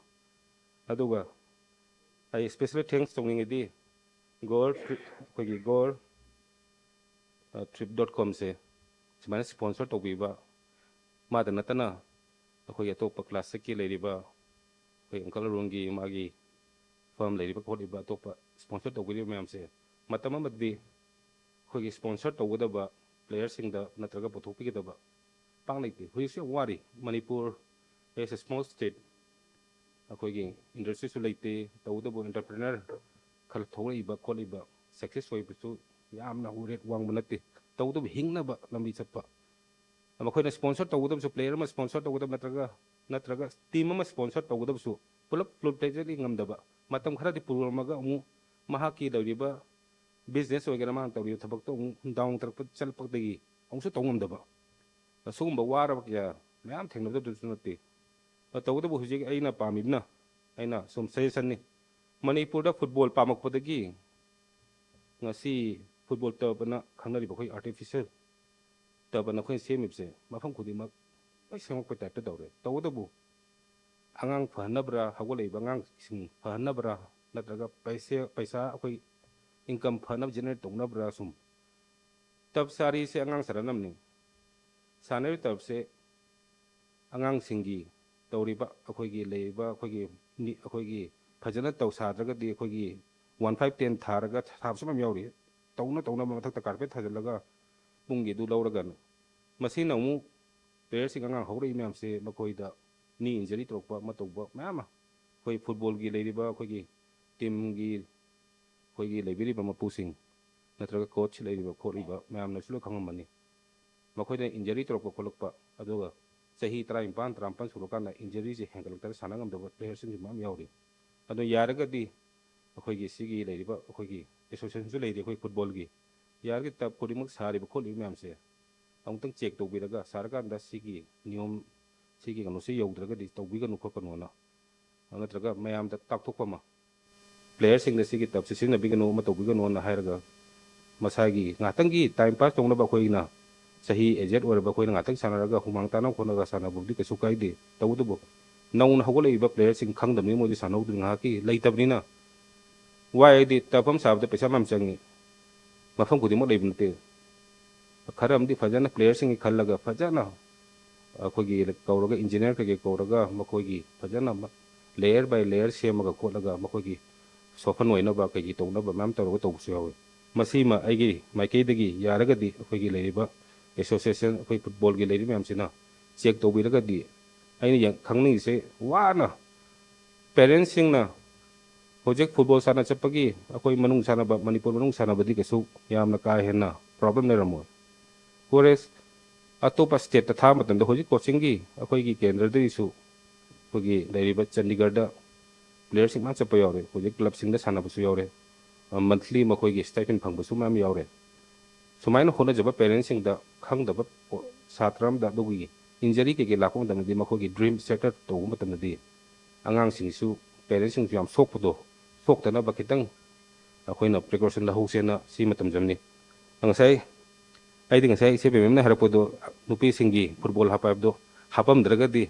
ꯑꯗꯨꯒ ꯑꯩ specially thanks ꯇꯧꯅꯤꯡꯉꯤꯗꯤ Goa trip, ꯑꯩꯈꯣꯏꯒꯤ Goa, ꯑ, trip dot comꯁꯦ ꯁꯨꯃꯥꯏꯅ sponsor ꯇꯧꯕꯤꯕ, ꯃꯥꯗ ꯅꯠꯇꯅ ꯑꯩꯈꯣꯏꯒꯤ ꯑꯇꯣꯞꯄ ꯀ꯭ꯂꯥꯁꯤꯛꯀꯤ ꯂꯩꯔꯤꯕ ꯑꯩꯈꯣꯏ ꯑꯪꯀꯜ ꯑꯔꯨꯟꯒꯤ ꯃꯥꯒꯤ ꯐꯔꯝ ꯂꯩꯔꯤꯕ ꯈꯣꯠꯂꯤꯕ ꯑꯇꯣꯞꯄ ꯁ꯭ꯄꯣꯟꯁꯔ ꯇꯧꯕꯤꯔꯤꯕ ꯃꯌꯥꯝꯁꯦ, ꯃꯇꯝ ꯑꯃꯗꯗꯤ ꯑꯩꯈꯣꯏꯒꯤ ꯁ꯭ꯄꯣꯟꯁꯔ ꯇꯧꯒꯗꯕ ꯄ꯭ꯂꯦꯌꯔꯁꯤꯡꯗ ꯅꯠꯇ꯭ꯔꯒ ꯄꯨꯊꯣꯛꯄꯤꯒꯗꯕ ꯄꯥꯛ ꯂꯩꯇꯦ꯫ ꯍꯧꯖꯤꯛꯁꯨ ꯌꯥꯝ ꯋꯥꯔꯤ꯫ Manipur as a small state, ꯑꯩꯈꯣꯏꯒꯤ ꯏꯟꯗꯁꯇ꯭ꯔꯤꯁꯨ ꯂꯩꯇꯦ꯫ ꯇꯧꯕꯇꯕꯨ ꯑꯦꯟꯇꯔꯄ꯭ꯔꯦꯅꯔ ꯈꯔ ꯊꯣꯛꯂꯛꯏꯕ ꯈꯣꯠꯂꯤꯕ ꯁꯛꯁꯦꯁ ꯑꯣꯏꯕꯁꯨ ꯌꯥꯝꯅ ꯔꯦꯠ ꯋꯥꯡꯕ ꯅꯠꯇꯦ꯫ ꯇꯧꯕꯇꯕꯨ ꯍꯤꯡꯅꯕ ꯂꯝꯕꯤ ꯆꯠꯄ, ꯃꯈꯣꯏꯅ ꯁ꯭ꯄꯣꯟꯁꯔ ꯇꯧꯒꯗꯕꯁꯨ, ꯄ꯭ꯂꯦꯌꯔ ꯑꯃ ꯁ꯭ꯄꯣꯟꯁꯔ ꯇꯧꯒꯗꯕ ꯅꯠꯇ꯭ꯔꯒ, ꯅꯠꯇ꯭ꯔꯒ ꯇꯤꯝ ꯑꯃ ꯁ꯭ꯄꯣꯟꯁꯔ ꯇꯧꯒꯗꯕꯁꯨ ꯄꯨꯂꯞ ꯐꯨꯜ ꯐ꯭ꯂꯦꯖꯦꯗꯂꯤ ꯉꯝꯗꯕ, ꯃꯇꯝ ꯈꯔꯗꯤ ꯄꯨꯔꯝꯃꯒ ꯑꯃꯨꯛ ꯃꯍꯥꯛꯀꯤ ꯂꯩꯔꯤꯕ ꯕꯤꯖꯤꯅꯦꯁ ꯑꯣꯏꯒꯦꯔꯥ ꯃꯥꯅ ꯇꯧꯔꯤꯕ ꯊꯕꯛꯇꯣ ꯑꯃꯨꯛ ꯗꯥꯎꯟ ꯇꯥꯔꯛꯄ ꯆꯠꯂꯛꯄꯗꯒꯤ ꯑꯃꯨꯛꯁꯨ ꯇꯧ ꯉꯝꯗꯕ, ꯑꯁꯤꯒꯨꯝꯕ ꯋꯥꯔꯕ ꯀꯌꯥ ꯃꯌꯥꯝ ꯊꯦꯡꯅꯗꯕꯁꯨ ꯅꯠꯇꯦ꯫ ꯑꯗꯣ ꯇꯧꯕꯇꯕꯨ ꯍꯧꯖꯤꯛ ꯑꯩꯅ ꯄꯥꯝꯃꯤꯕꯅ, ꯑꯩꯅ ꯁꯨꯝ ꯁꯖꯦꯁꯟꯅꯤ, ꯃꯅꯤꯄꯨꯔꯗ ꯐꯨꯠꯕꯣꯜ ꯄꯥꯝꯃꯛꯄꯗꯒꯤ ꯉꯁꯤ ꯐꯨꯠꯕꯣꯜ ꯇꯔꯞ ꯑꯅ ꯈꯪꯅꯔꯤꯕ ꯑꯩꯈꯣꯏ ꯑꯥꯔꯇꯤꯐꯤꯁꯤꯌꯦꯜ ꯇꯔꯞ ꯑꯅ ꯑꯩꯈꯣꯏꯅ ꯁꯦꯝꯃꯤꯕꯁꯦ ꯃꯐꯝ ꯈꯨꯗꯤꯡꯃꯛ ꯂꯣꯏ ꯁꯦꯝꯃꯛꯄꯩ ꯇꯥꯏꯞꯇ ꯇꯧꯔꯦ꯫ ꯇꯧꯕꯇꯕꯨ ꯑꯉꯥꯡ ꯐꯍꯟꯅꯕ꯭ꯔꯥ, ꯍꯧꯒꯠꯂꯛꯏꯕ ꯑꯉꯥꯡꯁꯤꯡ ꯐꯍꯟꯅꯕ꯭ꯔꯥ, ꯅꯠꯇ꯭ꯔꯒ ꯄꯩꯁꯥ, ꯄꯩꯁꯥ ꯑꯩꯈꯣꯏ ꯏꯟꯀꯝ ꯐꯅꯕ ꯖꯦꯅꯦꯔꯦꯠ ꯇꯧꯅꯕ꯭ꯔꯥ? ꯁꯨꯝ ꯇꯔꯞ ꯁꯥꯔꯤꯁꯦ ꯑꯉꯥꯡ ꯁꯥꯟꯅꯅꯕꯅꯤ꯫ ꯁꯥꯟꯅꯔꯤꯕ ꯇꯔꯞꯁꯦ ꯑꯉꯥꯡꯁꯤꯡꯒꯤ ꯇꯧꯔꯤꯕ ꯑꯩꯈꯣꯏꯒꯤ ꯂꯩꯔꯤꯕ ꯑꯩꯈꯣꯏꯒꯤ ꯅꯤ-, ꯑꯩꯈꯣꯏꯒꯤ ꯐꯖꯅ ꯇꯧ ꯁꯥꯗ꯭ꯔꯒꯗꯤ ꯑꯩꯈꯣꯏꯒꯤ ꯋꯥꯟ ꯐꯥꯏꯚ ꯇꯦꯟ ꯊꯥꯔꯒ ꯁꯥꯕꯁꯨ ꯃꯌꯥꯝ ꯌꯥꯎꯔꯤ꯫ ꯇꯧꯅ ꯇꯧꯅꯕ ꯃꯊꯛꯇ ꯀꯥꯔꯄꯦꯠ ꯊꯥꯖꯤꯜꯂꯒ ꯄꯨꯡꯒꯤ ꯑꯗꯨ ꯂꯧꯔꯒ ꯃꯁꯤꯅ ꯑꯃꯨꯛ ꯄ꯭ꯂꯦꯌꯔꯁꯤꯡ ꯑꯉꯥꯡ ꯍꯧꯔꯛꯏ ꯃꯌꯥꯝꯁꯦ ꯃꯈꯣꯏꯗ ꯅꯤ ꯏꯟꯖꯔꯤ ꯇꯧꯔꯛꯄ ꯑꯃ ꯇꯧꯕ ꯃꯌꯥꯝ ꯑꯃ ꯑꯩꯈꯣꯏ ꯐꯨꯠꯕꯣꯜꯒꯤ ꯂꯩꯔꯤꯕ ꯑꯩꯈꯣꯏꯒꯤ ꯇꯤꯝꯒꯤ ꯑꯩꯈꯣꯏꯒꯤ ꯂꯩꯕꯤꯔꯤꯕ ꯃꯄꯨꯁꯤꯡ ꯅꯠꯇ꯭ꯔꯒ ꯀꯣꯆ ꯂꯩꯔꯤꯕ ꯈꯣꯠꯂꯤꯕ ꯃꯌꯥꯝꯅꯁꯨ ꯂꯣꯏ ꯈꯪꯉꯝꯃꯅꯤ꯫ ꯃꯈꯣꯏꯗ ꯏꯟꯖꯔꯤ ꯇꯧꯔꯛꯄ ꯈꯣꯠꯂꯛꯄ, ꯑꯗꯨꯒ ꯆꯍꯤ ꯇꯔꯥꯅꯤꯄꯥꯟ, ꯇꯔꯥꯃꯥꯄꯟ ꯁꯨꯔꯀꯥꯟꯗ ꯏꯟꯖꯔꯤꯁꯦ ꯍꯦꯟꯒꯠꯂꯛꯇꯅ ꯁꯥꯟꯅ ꯉꯝꯗꯕ ꯄ꯭ꯂꯦꯌꯔꯁꯤꯡꯁꯨ ꯃꯌꯥꯝ ꯌꯥꯎꯔꯤ꯫ ꯑꯗꯣ ꯌꯥꯔꯒꯗꯤ ꯑꯩꯈꯣꯏꯒꯤ ꯁꯤꯒꯤ ꯂꯩꯔꯤꯕ ꯑꯩꯈꯣꯏꯒꯤ ꯑꯦꯁꯣꯁꯤꯌꯦꯁꯟꯁꯨ ꯂꯩꯔꯤ ꯑꯩꯈꯣꯏ ꯐꯨꯠꯕꯣꯜꯒꯤ, ꯌꯥꯔꯒꯗꯤ ꯇꯔꯞ ꯈꯨꯗꯤꯡꯃꯛ ꯁꯥꯔꯤꯕ ꯈꯣꯠꯂꯤꯕ ꯃꯌꯥꯝꯁꯦ ꯑꯃꯨꯛꯇꯪ ꯆꯦꯛ ꯇꯧꯕꯤꯔꯒ ꯁꯥꯔꯀꯥꯟꯗ ꯁꯤꯒꯤ ꯅꯤꯌꯣꯝ, ꯁꯤꯒꯤ ꯀꯩꯅꯣꯁꯤ ꯌꯧꯗ꯭ꯔꯒꯗꯤ ꯇꯧꯕꯤꯒꯅꯨ ꯈꯣꯠꯀꯅꯣꯅ, ꯅꯠꯇ꯭ꯔꯒ ꯃꯌꯥꯝꯗ ꯇꯥꯛꯊꯣꯛꯄ ꯑꯃ, ꯄ꯭ꯂꯦꯌꯔꯁꯤꯡꯗ ꯁꯤꯒꯤ ꯇꯔꯞꯁꯦ ꯁꯤꯖꯤꯟꯅꯕꯤꯒꯅꯨ, ꯑꯃ ꯇꯧꯕꯤꯒꯅꯣꯅ ꯍꯥꯏꯔꯒ ꯃꯁꯥꯒꯤ ꯉꯥꯛꯇꯪꯒꯤ ꯇꯥꯏꯝ ꯄꯥꯁ ꯇꯧꯅꯕ ꯑꯩꯈꯣꯏꯅ ꯆꯍꯤ ꯑꯦꯖꯦꯠ ꯑꯣꯏꯔꯕ ꯑꯩꯈꯣꯏꯅ ꯉꯥꯛꯇꯪ ꯁꯥꯟꯅꯔꯒ ꯍꯨꯃꯥꯡ ꯇꯥꯅꯕ ꯈꯣꯠꯅꯒ ꯁꯥꯟꯅꯕꯕꯨꯗꯤ ꯀꯩꯁꯨ ꯀꯥꯏꯗꯦ꯫ ꯇꯧꯕꯇꯕꯨ ꯅꯧꯅ ꯍꯧꯒꯠꯂꯛꯏꯕ ꯄ꯭ꯂꯦꯌꯔꯁꯤꯡ ꯈꯪꯗꯕꯅꯤ, ꯃꯣꯏꯗꯤ ꯁꯥꯟꯅꯍꯧꯗ꯭ꯔꯤ ꯉꯥꯏꯍꯥꯛꯀꯤ ꯂꯩꯇꯕꯅꯤꯅ꯫ ꯋꯥꯏ ꯍꯥꯏꯗꯤ ꯇꯔꯞ ꯑꯃ ꯁꯥꯕꯗ ꯄꯩꯁꯥ ꯃꯌꯥꯝ ꯆꯪꯉꯤ, ꯃꯐꯝ ꯈꯨꯗꯤꯡꯃꯛ ꯂꯩꯕ ꯅꯠꯇꯦ꯫ ꯈꯔ ꯑꯃꯗꯤ ꯐꯖꯅ ꯄ꯭ꯂꯦꯌꯔꯁꯤꯡꯒꯤ ꯈꯜꯂꯒ ꯐꯖꯅ ꯑꯩꯈꯣꯏꯒꯤ ꯀꯧꯔꯒ, ꯏꯟꯖꯤꯅꯤꯌꯥꯔ ꯀꯩꯀꯩ ꯀꯧꯔꯒ, ꯃꯈꯣꯏꯒꯤ ꯐꯖꯅ ꯃ-, layer by layer ꯁꯦꯝꯃꯒ ꯈꯣꯠꯂꯒ, ꯃꯈꯣꯏꯒꯤ ꯁꯣꯛꯍꯟ ꯑꯣꯏꯅꯕ ꯀꯩꯀꯩ ꯇꯧꯅꯕ ꯃꯌꯥꯝ ꯇꯧꯔꯒ ꯇꯧꯕꯁꯨ ꯌꯥꯎꯋꯤ꯫ ꯃꯁꯤꯃ ꯑꯩꯒꯤ ꯃꯥꯏꯀꯩꯗꯒꯤ ꯌꯥꯔꯒꯗꯤ ꯑꯩꯈꯣꯏꯒꯤ ꯂꯩꯔꯤꯕ ꯑꯦꯁꯣꯁꯤꯌꯦꯁꯟ, ꯑꯩꯈꯣꯏ ꯐꯨꯠꯕꯣꯜꯒꯤ ꯂꯩꯔꯤꯕ ꯃꯌꯥꯝꯁꯤꯅ ꯆꯦꯛ ꯇꯧꯕꯤꯔꯒꯗꯤ, ꯑꯩꯅ ꯌꯦꯡ-, ꯈꯪꯅꯤꯡꯉꯤꯁꯦ, ꯋꯥꯅ ꯄꯦꯔꯦꯟꯁꯁꯤꯡꯅ ꯍꯧꯖꯤꯛ ꯐꯨꯠꯕꯣꯜ ꯁꯥꯟꯅ ꯆꯠꯄꯒꯤ, ꯑꯩꯈꯣꯏ ꯃꯅꯨꯡ ꯁꯥꯟꯅꯕ, ꯃꯅꯤꯄꯨꯔ ꯃꯅꯨꯡ ꯁꯥꯟꯅꯕꯗꯤ ꯀꯩꯁꯨ ꯌꯥꯝꯅ ꯀꯥ ꯍꯦꯟꯅ ꯄ꯭ꯔꯣꯕ꯭ꯂꯦꯝ ꯂꯩꯔꯝꯃꯣꯏ꯫ ꯋꯦꯔꯦꯁ ꯑꯇꯣꯞꯄ ꯁ꯭ꯇꯦꯠꯇ ꯊꯥꯕ ꯃꯇꯝꯗ, ꯍꯧꯖꯤꯛ ꯀꯣꯆꯤꯡꯒꯤ ꯑꯩꯈꯣꯏꯒꯤ ꯀꯦꯟꯗ꯭ꯔꯗꯒꯤꯁꯨ ꯑꯩꯈꯣꯏꯒꯤ ꯂꯩꯔꯤꯕ ꯆꯟꯗꯤꯒꯔꯗ ꯄ꯭ꯂꯦꯌꯔꯁꯤꯡ ꯃꯌꯥꯝ ꯆꯠꯄ ꯌꯥꯎꯔꯦ, ꯍꯧꯖꯤꯛ ꯀ꯭ꯂꯕꯁꯤꯡꯗ ꯁꯥꯟꯅꯕꯁꯨ ꯌꯥꯎꯔꯦ꯫ ꯃꯟꯊꯂꯤ ꯃꯈꯣꯏꯒꯤ ꯁ꯭ꯇꯥꯏꯄꯦꯟ ꯐꯪꯕꯁꯨ ꯃꯌꯥꯝ ꯌꯥꯎꯔꯦ꯫ ꯁꯨꯃꯥꯏꯅ ꯍꯣꯠꯅꯖꯕ ꯄꯦꯔꯦꯟꯁꯁꯤꯡꯗ ꯈꯪꯗꯕ ꯁꯥꯇ꯭ꯔ ꯑꯃꯗ ꯑꯗꯨꯒꯤ ꯏꯟꯖꯔꯤ ꯀꯩꯀꯩ ꯂꯥꯛꯄ ꯃꯇꯝꯗꯗꯤ, ꯃꯈꯣꯏꯒꯤ ꯗ꯭ꯔꯤꯝ ꯁꯦꯇꯔ ꯇꯧꯕ ꯃꯇꯝꯗꯗꯤ, ꯑꯉꯥꯡꯁꯤꯡꯁꯨ, ꯄꯦꯔꯦꯟꯁꯁꯤꯡꯁꯨ ꯌꯥꯝ ꯁꯣꯛꯄꯗꯣ ꯁꯣꯛꯇꯅꯕ ꯈꯤꯇꯪ ꯑꯩꯈꯣꯏꯅ ꯄ꯭ꯔꯤꯀꯣꯁꯟ ꯂꯧꯍꯧꯁꯦꯅ ꯁꯤꯃ ꯇꯝꯖꯕꯅꯤ꯫ ꯉꯁꯥꯏ, ꯑꯩꯗꯤ ꯉꯁꯥꯏ ꯏꯆꯦ ꯕꯦꯝꯕꯦꯝꯅ ꯍꯥꯏꯔꯛꯄꯗꯣ, ꯅꯨꯄꯤꯁꯤꯡꯒꯤ ꯐꯨꯠꯕꯣꯜ ꯍꯥꯞꯄ ꯍꯥꯏꯕꯗꯣ ꯍꯥꯞꯄꯝꯗ꯭ꯔꯒꯗꯤ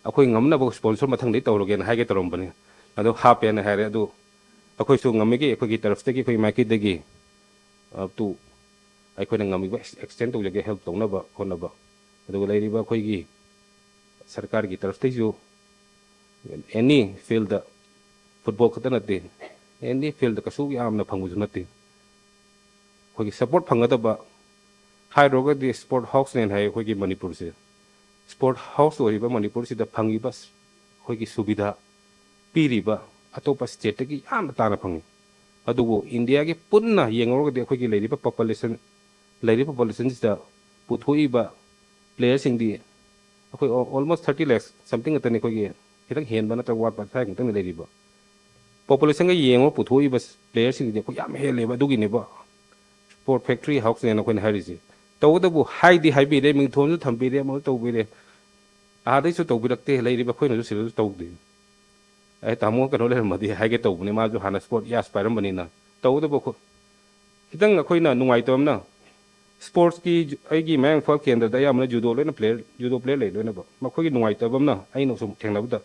ꯑꯩꯈꯣꯏ ꯉꯝꯅꯕ ꯁ꯭ꯄꯣꯟꯁꯔ ꯃꯊꯪꯗꯩ ꯇꯧꯔꯒꯦꯅ ꯍꯥꯏꯒꯦ ꯇꯧꯔꯝꯕꯅꯤ꯫ ꯑꯗꯣ ꯍꯥꯞꯄꯦꯅ ꯍꯥꯏꯔꯦ꯫ ꯑꯗꯨ ꯑꯩꯈꯣꯏꯁꯨ ꯉꯝꯃꯤꯒꯩ ꯑꯩꯈꯣꯏꯒꯤ ꯇꯔꯐꯇꯒꯤ, ꯑꯩꯈꯣꯏ ꯃꯥꯏꯀꯩꯗꯒꯤ, ꯑ, ꯇꯨ ꯑꯩꯈꯣꯏꯅ ꯉꯝꯃꯤꯕ ꯑꯦꯛꯁ-, ꯑꯦꯛꯁꯇꯦꯟ ꯇꯧꯖꯒꯦ, ꯍꯦꯜꯞ ꯇꯧꯅꯕ ꯍꯣꯠꯅꯕ꯫ ꯑꯗꯨꯒ ꯂꯩꯔꯤꯕ ꯑꯩꯈꯣꯏꯒꯤ ꯁꯔꯀꯥꯔꯒꯤ ꯇꯔꯐꯇꯩꯁꯨ ꯑꯦꯅꯤ ꯐꯤꯜꯗ, ꯐꯨꯠꯕꯣꯜ ꯈꯛꯇ ꯅꯠꯇꯦ, ꯑꯦꯅꯤ ꯐꯤꯜꯗ ꯀꯩꯁꯨ ꯌꯥꯝꯅ ꯐꯪꯕꯁꯨ ꯅꯠꯇꯦ꯫ ꯑꯩꯈꯣꯏꯒꯤ ꯁꯄꯣꯔꯠ ꯐꯪꯒꯗꯕ ꯍꯥꯏꯔꯨꯔꯒꯗꯤ ꯁ꯭ꯄꯣꯔꯠ ꯍꯥꯎꯁꯅꯦꯅ ꯍꯥꯏ ꯑꯩꯈꯣꯏꯒꯤ ꯃꯅꯤꯄꯨꯔꯁꯦ꯫ ꯁ꯭ꯄꯣꯔꯠ ꯍꯥꯎꯁ ꯑꯣꯏꯔꯤꯕ ꯃꯅꯤꯄꯨꯔꯁꯤꯗ ꯐꯪꯉꯤꯕ ꯑꯩꯈꯣꯏꯒꯤ ꯁꯨꯕꯤꯙꯥ ꯄꯤꯔꯤꯕ ꯑꯇꯣꯞꯄ ꯁ꯭ꯇꯦꯠꯇꯒꯤ ꯌꯥꯝꯅ ꯇꯥꯅ ꯐꯪꯉꯤ꯫ ꯑꯗꯨꯕꯨ ꯏꯟꯗꯤꯌꯥꯒꯤ ꯄꯨꯟꯅ ꯌꯦꯡꯉꯨꯔꯒꯗꯤ ꯑꯩꯈꯣꯏꯒꯤ ꯂꯩꯔꯤꯕ ꯄꯣꯄꯨꯂꯦꯁꯟ, ꯂꯩꯔꯤꯕ ꯄꯣꯄꯨꯂꯦꯁꯟꯁꯤꯗ ꯄꯨꯊꯣꯛꯏꯕ ꯄ꯭ꯂꯦꯌꯔꯁꯤꯡꯗꯤ ꯑꯩꯈꯣꯏ ꯑꯣ-, almost thirty lakhs something ꯈꯛꯇꯅꯤ, ꯑꯩꯈꯣꯏꯒꯤ ꯈꯤꯇꯪ ꯍꯦꯟꯕ ꯅꯠꯇ꯭ꯔꯒ ꯋꯥꯠꯄ ꯁ꯭ꯋꯥꯏ ꯈꯛꯇꯪꯅꯤ ꯂꯩꯔꯤꯕ꯫ ꯄꯣꯄꯨꯂꯦꯁꯟꯒ ꯌꯦꯡꯉꯨꯔ ꯄꯨꯊꯣꯛꯏꯕ ꯄ꯭ꯂꯦꯌꯔꯁꯤꯡꯁꯤꯗꯤ ꯑꯩꯈꯣꯏ ꯌꯥꯝ ꯍꯦꯜꯂꯦꯕ꯫ ꯑꯗꯨꯒꯤꯅꯦꯕ ꯁ꯭ꯄꯣꯔꯠ ꯐꯦꯛꯇ꯭ꯔꯤ ꯍꯥꯎꯁꯅꯦꯅ ꯑꯩꯈꯣꯏꯅ ꯍꯥꯏꯔꯤꯁꯦ꯫ ꯇꯧꯕꯇꯕꯨ ꯍꯥꯏꯗꯤ ꯍꯥꯏꯕꯤꯔꯦ, ꯃꯤꯡꯊꯣꯟꯁꯨ ꯊꯝꯕꯤꯔꯦ, ꯑꯃꯁꯨ ꯇꯧꯕꯤꯔꯦ, ꯑꯥꯗꯩꯁꯨ ꯇꯧꯕꯤꯔꯛꯇꯦ, ꯂꯩꯔꯤꯕ ꯑꯩꯈꯣꯏꯅꯁꯨ ꯁꯤꯗꯁꯨ ꯇꯧꯗꯦ꯫ ꯑꯩ ꯇꯥꯃꯣ ꯀꯩꯅꯣ ꯂꯩꯔꯝꯃꯗꯤ ꯍꯥꯏꯒꯦ ꯇꯧꯕꯅꯦ, ꯃꯥꯁꯨ ꯍꯥꯟꯅ ꯁ꯭ꯄꯣꯔꯠ ꯌꯥꯁ ꯄꯥꯏꯔꯝꯕꯅꯤꯅ꯫ ꯇꯧꯕꯇꯕꯨ ꯑꯩꯈꯣꯏ ꯈꯤꯇꯪ ꯑꯩꯈꯣꯏꯅ ꯅꯨꯡꯉꯥꯏꯇꯕ ꯑꯃꯅ, ꯁ꯭ꯄꯣꯔꯠꯁꯀꯤ ꯖꯨ-, ꯑꯩꯒꯤ ꯃꯌꯥꯡ ꯏꯝꯐꯥꯜ ꯀꯦꯟꯗ꯭ꯔꯗ ꯑꯌꯥꯝꯕꯅ ꯖꯨꯗꯣ ꯂꯣꯏꯅ ꯄ꯭ꯂꯦꯌꯔ, ꯖꯨꯗꯣ ꯄ꯭ꯂꯦꯌꯔ ꯂꯩ ꯂꯣꯏꯅꯃꯛ꯫ ꯃꯈꯣꯏꯒꯤ ꯅꯨꯡꯉꯥꯏꯇꯕ ꯑꯃꯅ ꯑꯩꯅ ꯁꯨꯝ ꯊꯦꯡꯅꯕꯗ,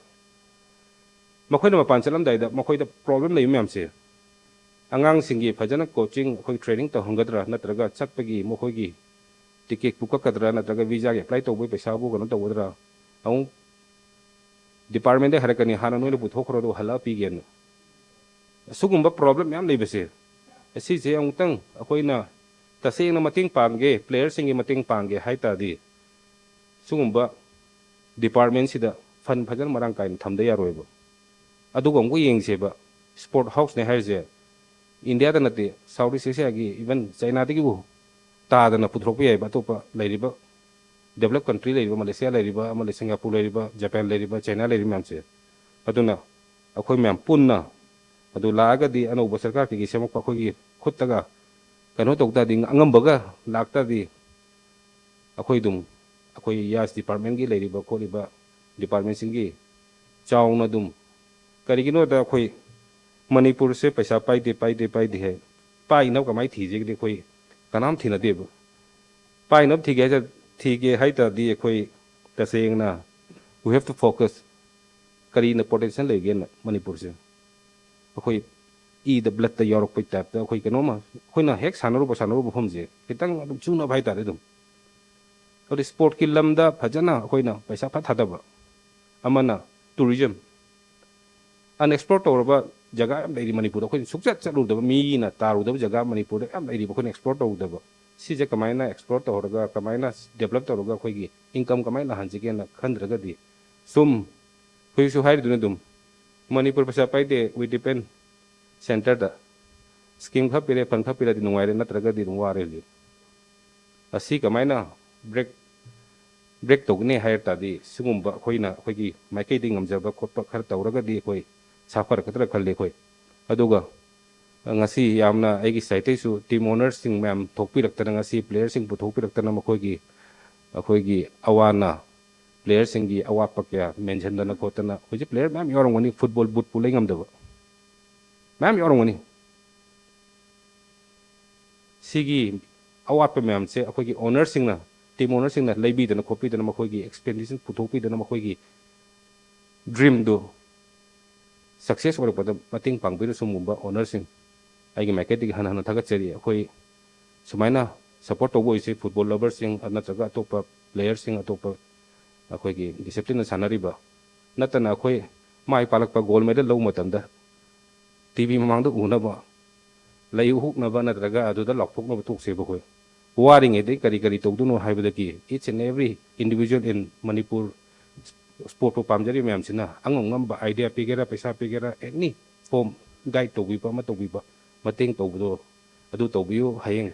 ꯃꯈꯣꯏꯅ ꯃꯄꯥꯟ ꯆꯠꯂꯝꯗꯥꯏꯗ ꯃꯈꯣꯏꯗ ꯄ꯭ꯔꯣꯕ꯭ꯂꯦꯝ ꯂꯩꯕ ꯃꯌꯥꯝꯁꯦ, ꯑꯉꯥꯡꯁꯤꯡꯒꯤ ꯐꯖꯅ ꯀꯣꯆꯤꯡ, ꯑꯩꯈꯣꯏ ꯇ꯭ꯔꯦꯅꯤꯡ ꯇꯧꯍꯟꯒꯗ꯭ꯔꯥ, ꯅꯠꯇ꯭ꯔꯒ ꯆꯠꯄꯒꯤ ꯃꯈꯣꯏꯒꯤ ꯇꯤꯀꯦꯠꯄꯨ ꯀꯛꯀꯗ꯭ꯔꯥ ꯅꯠꯇ꯭ꯔꯒ ꯚꯤꯖꯥꯒꯤ ꯑꯦꯄ꯭ꯂꯥꯏ ꯇꯧꯕꯒꯤ ꯄꯩꯁꯥꯕꯨ ꯀꯩꯅꯣ ꯇꯧꯒꯗ꯭ꯔꯥ, ꯑꯃꯨꯛ ꯗꯤꯄꯥꯔꯠꯃꯦꯟꯗꯩ ꯍꯥꯏꯔꯛꯀꯅꯤ, "ꯍꯥꯟꯅ ꯅꯣꯏꯅ ꯄꯨꯊꯣꯛꯈ꯭ꯔꯣ ꯑꯗꯨꯒ ꯍꯜꯂꯛꯑ ꯄꯤꯒꯦꯅ"꯫ ꯑꯁꯤꯒꯨꯝꯕ ꯄ꯭ꯔꯣꯕ꯭ꯂꯦꯝ ꯃꯌꯥꯝ ꯂꯩꯕꯁꯦ, ꯑꯁꯤꯁꯦ ꯑꯃꯨꯛꯇꯪ ꯑꯩꯈꯣꯏꯅ ꯇꯁꯦꯡꯅ ꯃꯇꯦꯡ ꯄꯥꯡꯒꯦ, ꯄ꯭ꯂꯦꯌꯔꯁꯤꯡꯒꯤ ꯃꯇꯦꯡ ꯄꯥꯡꯒꯦ ꯍꯥꯏ ꯇꯥꯔꯗꯤ, ꯁꯤꯒꯨꯝꯕ ꯗꯤꯄꯥꯔꯠꯃꯦꯟꯁꯤꯗ ꯐꯟ ꯐꯖꯅ ꯃꯔꯥꯡ ꯀꯥꯏꯅ ꯊꯝꯗ ꯌꯥꯔꯣꯏꯕ꯫ ꯑꯗꯨꯒ ꯑꯃꯨꯛꯀ ꯌꯦꯡꯁꯦꯕ, ꯁ꯭ꯄꯣꯔꯠ ꯍꯥꯎꯁꯅꯦ ꯍꯥꯏꯔꯤꯁꯦ ꯏꯟꯗꯤꯌꯥꯗ ꯅꯠꯇꯦ, ꯁꯥꯎꯠ ꯏꯁ ꯑꯦꯁꯤꯌꯥꯒꯤ, ꯏꯚꯟ ꯆꯥꯏꯅꯥꯗꯒꯤꯕꯨ ꯇꯥꯗꯅ ꯄꯨꯊꯣꯔꯛꯄ ꯌꯥꯏꯕ, ꯑꯇꯣꯞꯄ ꯂꯩꯔꯤꯕ ꯗꯦꯕꯂꯞ ꯀꯟꯇ꯭ꯔꯤ ꯂꯩꯔꯤꯕ, ꯃꯂꯦꯁꯤꯌꯥ ꯂꯩꯔꯤꯕ, ꯑꯃ ꯂꯩ, ꯁꯤꯡꯒꯥꯄꯨꯔ ꯂꯩꯔꯤꯕ, ꯖꯄꯥꯟ ꯂꯩꯔꯤꯕ ꯃꯌꯥꯝꯁꯦ꯫ ꯑꯗꯨꯅ ꯑꯩꯈꯣꯏ ꯃꯌꯥꯝ ꯄꯨꯟꯅ, ꯑꯗꯨ ꯂꯥꯛꯑꯒꯗꯤ ꯑꯅꯧꯕ ꯁꯔꯀꯥꯔ ꯀꯩꯀꯩ ꯁꯦꯝꯃꯛꯄ ꯑꯩꯈꯣꯏꯒꯤ ꯈꯨꯠꯇꯒ ꯀꯩꯅꯣ ꯇꯧ ꯇꯥꯔꯗꯤ, ꯑꯉꯝꯕꯒ ꯂꯥꯛꯇꯥꯔꯗꯤ, ꯑꯩꯈꯣꯏ ꯑꯗꯨꯝ, ꯑꯩꯈꯣꯏ ꯌꯥꯁ ꯗꯤꯄꯥꯔꯠꯃꯦꯟꯒꯤ ꯂꯩꯔꯤꯕ ꯈꯣꯠꯂꯤꯕ ꯗꯤꯄꯥꯔꯠꯃꯦꯟꯁꯤꯡꯒꯤ ꯆꯥꯎꯅ ꯑꯗꯨꯝ, ꯀꯔꯤꯒꯤꯅꯣꯗ ꯑꯩꯈꯣꯏ ꯃꯅꯤꯄꯨꯔꯁꯦ ꯄꯩꯁꯥ ꯄꯥꯏꯗꯦ, ꯄꯥꯏꯗꯦ, ꯄꯥꯏꯗꯦ ꯍꯥꯏ꯫ ꯄꯥꯏꯅꯕ ꯀꯃꯥꯏꯅ ꯊꯤꯁꯤꯒꯦꯗꯤ ꯑꯩꯈꯣꯏ ꯀꯅꯥꯝ ꯊꯤꯅꯗꯦꯕ꯫ ꯄꯥꯏꯅꯕ ꯊꯤꯒꯦ ꯍꯥꯏ, ꯊꯤꯒꯦ ꯍꯥꯏ ꯇꯥꯔꯗꯤ ꯑꯩꯈꯣꯏ ꯇꯁꯦꯡꯅ we have to focus꯫ ꯀꯔꯤꯅ ꯄꯣꯇꯦꯟꯁꯤꯌꯦꯜ ꯂꯩꯒꯦꯅ ꯃꯅꯤꯄꯨꯔꯁꯦ? ꯑꯩꯈꯣꯏ ꯏꯗ, ꯕ꯭ꯂꯠꯇ ꯌꯥꯎꯔꯛꯄꯩ ꯇꯥꯏꯞꯇ ꯑꯩꯈꯣꯏ ꯀꯩꯅꯣꯝꯃ, ꯑꯩꯈꯣꯏꯅ ꯍꯦꯛ ꯁꯥꯟꯅꯔꯨꯕ, ꯁꯥꯟꯅꯔꯨꯕ ꯃꯐꯝꯁꯦ ꯈꯤꯇꯪ ꯑꯗꯨꯝ ꯆꯨꯅꯕ ꯍꯥꯏꯇꯥꯔꯦ ꯑꯗꯨꯝ꯫ ꯑꯗꯨꯗꯤ ꯁ꯭ꯄꯣꯔꯠꯀꯤ ꯂꯝꯗ ꯐꯖꯅ ꯑꯩꯈꯣꯏꯅ ꯄꯩꯁꯥ ꯐꯠ ꯊꯥꯗꯕ, ꯑꯃꯅ ꯇꯨꯔꯤꯖꯝ꯫ ꯑꯟꯑꯦꯛꯁꯄ꯭ꯂꯣꯔ ꯇꯧꯔꯕ ꯖꯒꯥ ꯌꯥꯝ ꯂꯩꯔꯤ ꯃꯅꯤꯄꯨꯔꯗ, ꯑꯩꯈꯣꯏꯅ ꯁꯨꯡꯆꯠ ꯆꯠꯂꯨꯗꯕ, ꯃꯤꯅ ꯇꯥꯔꯨꯗꯕ ꯖꯒꯥ ꯃꯅꯤꯄꯨꯔꯗ ꯌꯥꯝ ꯂꯩꯔꯤꯕ, ꯑꯩꯈꯣꯏꯅ ꯑꯦꯛꯁꯄ꯭ꯂꯣꯔ ꯇꯧꯗꯕ꯫ ꯁꯤꯁꯦ ꯀꯃꯥꯏꯅ ꯑꯦꯛꯁꯄ꯭ꯂꯣꯔ ꯇꯧꯍꯧꯔꯒ, ꯀꯃꯥꯏꯅ ꯗꯦꯕꯂꯞ ꯇꯧꯔꯒ ꯑꯩꯈꯣꯏꯒꯤ ꯏꯟꯀꯝ ꯀꯃꯥꯏꯅ ꯂꯥꯛꯍꯟꯁꯤꯒꯦꯅ ꯈꯟꯗ꯭ꯔꯒꯗꯤ, ꯁꯨꯝ ꯍꯧꯖꯤꯛꯁꯨ ꯍꯥꯏꯔꯤꯗꯨꯅ ꯑꯗꯨꯝ, ꯃꯅꯤꯄꯨꯔ ꯄꯩꯁꯥ ꯄꯥꯏꯗꯦ, we depend centre the. Scheme ꯈꯔ ꯄꯤꯔꯦ, ꯐꯟ ꯈꯔ ꯄꯤꯔꯗꯤ ꯅꯨꯡꯉꯥꯏꯔꯦ, ꯅꯠꯇ꯭ꯔꯒꯗꯤ ꯑꯗꯨꯝ ꯋꯥꯔꯦ ꯍꯧꯖꯤꯛ꯫ ꯑꯁꯤ ꯀꯃꯥꯏꯅ ꯕ꯭ꯔꯦꯛ, ꯕ꯭ꯔꯦꯛ ꯇꯧꯒꯅꯤ ꯍꯥꯏ ꯇꯥꯔꯗꯤ, ꯁꯤꯒꯨꯝꯕ ꯑꯩꯈꯣꯏꯅ ꯑꯩꯈꯣꯏꯒꯤ ꯃꯥꯏꯀꯩꯗꯒꯤ ꯉꯝꯖꯕ ꯈꯣꯠꯄ ꯈꯔ ꯇꯧꯔꯒꯗꯤ ꯑꯩꯈꯣꯏ ꯁꯥꯐꯔꯛꯀꯗ꯭ꯔꯥ ꯈꯜꯂꯤ ꯑꯩꯈꯣꯏ꯫ ꯑꯗꯨꯒ ꯉꯁꯤ ꯌꯥꯝꯅ ꯑꯩꯒꯤ ꯁꯥꯏꯠꯇꯩꯁꯨ ꯇꯤꯝ ꯑꯣꯅꯔꯁꯤꯡ ꯃꯌꯥꯝ ꯊꯣꯛꯄꯤꯔꯛꯇꯅ, ꯉꯁꯤ ꯄ꯭ꯂꯦꯌꯔꯁꯤꯡ ꯄꯨꯊꯣꯛꯄꯤꯔꯛꯇꯅ, ꯃꯈꯣꯏꯒꯤ, ꯑꯩꯈꯣꯏꯒꯤ ꯑꯋꯥꯅ, ꯄ꯭ꯂꯦꯌꯔꯁꯤꯡꯒꯤ ꯑꯋꯥꯠꯄ ꯀꯌꯥ ꯃꯦꯟꯁꯤꯟꯗꯅ ꯈꯣꯠꯇꯅ, ꯍꯧꯖꯤꯛ ꯄ꯭ꯂꯦꯌꯔ ꯃꯌꯥꯝ ꯌꯥꯎꯔꯝꯒꯅꯤ, ꯐꯨꯠꯕꯣꯜ ꯕꯨꯠꯄꯨ ꯂꯩ ꯉꯝꯗꯕ ꯃꯌꯥꯝ ꯌꯥꯎꯔꯝꯒꯅꯤ꯫ ꯁꯤꯒꯤ ꯑꯋꯥꯠꯄ ꯃꯌꯥꯝꯁꯦ ꯑꯩꯈꯣꯏꯒꯤ ꯑꯣꯅꯔꯁꯤꯡꯅ, ꯇꯤꯝ ꯑꯣꯅꯔꯁꯤꯡꯅ ꯂꯩꯕꯤꯗꯅ ꯈꯣꯠꯄꯤꯗꯅ, ꯃꯈꯣꯏꯒꯤ ꯑꯦꯛꯁꯄꯦꯟꯗꯤꯆꯔ ꯄꯨꯊꯣꯛꯄꯤꯗꯅ, ꯃꯈꯣꯏꯒꯤ ꯗ꯭ꯔꯤꯝꯗꯨ ꯁꯛꯁꯦꯁ ꯑꯣꯏꯔꯛꯄꯗ ꯃꯇꯦꯡ ꯄꯥꯡꯕꯤꯔꯤꯕ ꯁꯤꯒꯨꯝꯕ ꯑꯣꯅꯔꯁꯤꯡ, ꯑꯩꯒꯤ ꯃꯥꯏꯀꯩꯗꯒꯤ ꯍꯟꯅ ꯍꯟꯅ ꯊꯥꯒꯠꯆꯔꯤ꯫ ꯑꯩꯈꯣꯏ ꯁꯨꯃꯥꯏꯅ ꯁꯄꯣꯔꯠ ꯇꯧꯕ ꯑꯣꯏꯁꯦ, ꯐꯨꯠꯕꯣꯜ ꯂꯚꯔꯁꯤꯡ ꯅꯠꯇ꯭ꯔꯒ ꯑꯇꯣꯞꯄ ꯄ꯭ꯂꯦꯌꯔꯁꯤꯡ, ꯑꯇꯣꯞꯄ ꯑꯩꯈꯣꯏꯒꯤ ꯗꯤꯁꯤꯄ꯭ꯂꯤꯟꯗ ꯁꯥꯟꯅꯔꯤꯕ, ꯅꯠꯇꯅ ꯑꯩꯈꯣꯏ ꯃꯥꯏ ꯄꯥꯛꯂꯛꯄ ꯒꯣꯜ ꯃꯦꯗꯜ ꯂꯧꯕ ꯃꯇꯝꯗ ꯇꯤ ꯚꯤ ꯃꯃꯥꯡꯗ ꯎꯅꯕ, ꯂꯩ ꯍꯨꯛꯅꯕ ꯅꯠꯇ꯭ꯔꯒ ꯑꯗꯨꯗ ꯂꯥꯎꯊꯣꯛꯅꯕ ꯇꯣꯛꯁꯦꯕ꯫ ꯑꯩꯈꯣꯏ ꯋꯥꯔꯤꯉꯩꯗꯒꯤ ꯀꯔꯤ ꯀꯔꯤ ꯇꯧꯗꯣꯏꯅꯣ ꯍꯥꯏꯕꯗꯒꯤ, each and every individual in Manipur, ꯁ꯭ꯄꯣꯔꯠꯄꯨ ꯄꯥꯝꯖꯔꯤꯕ ꯃꯌꯥꯝꯁꯤꯅ ꯑꯉꯝ ꯉꯝꯕ ꯑꯥꯏꯗꯤꯌꯥ ꯄꯤꯒꯦꯔꯥ, ꯄꯩꯁꯥ ꯄꯤꯒꯦꯔꯥ, ꯑꯦꯅꯤ ꯐꯣꯝ ꯒꯥꯏꯗ ꯇꯧꯕꯤꯕ ꯑꯃ ꯇꯧꯕꯤꯕ, ꯃꯇꯦꯡ ꯇꯧꯕꯗꯣ ꯑꯗꯨ ꯇꯧꯕꯤꯌꯨ꯫ ꯍꯌꯦꯡ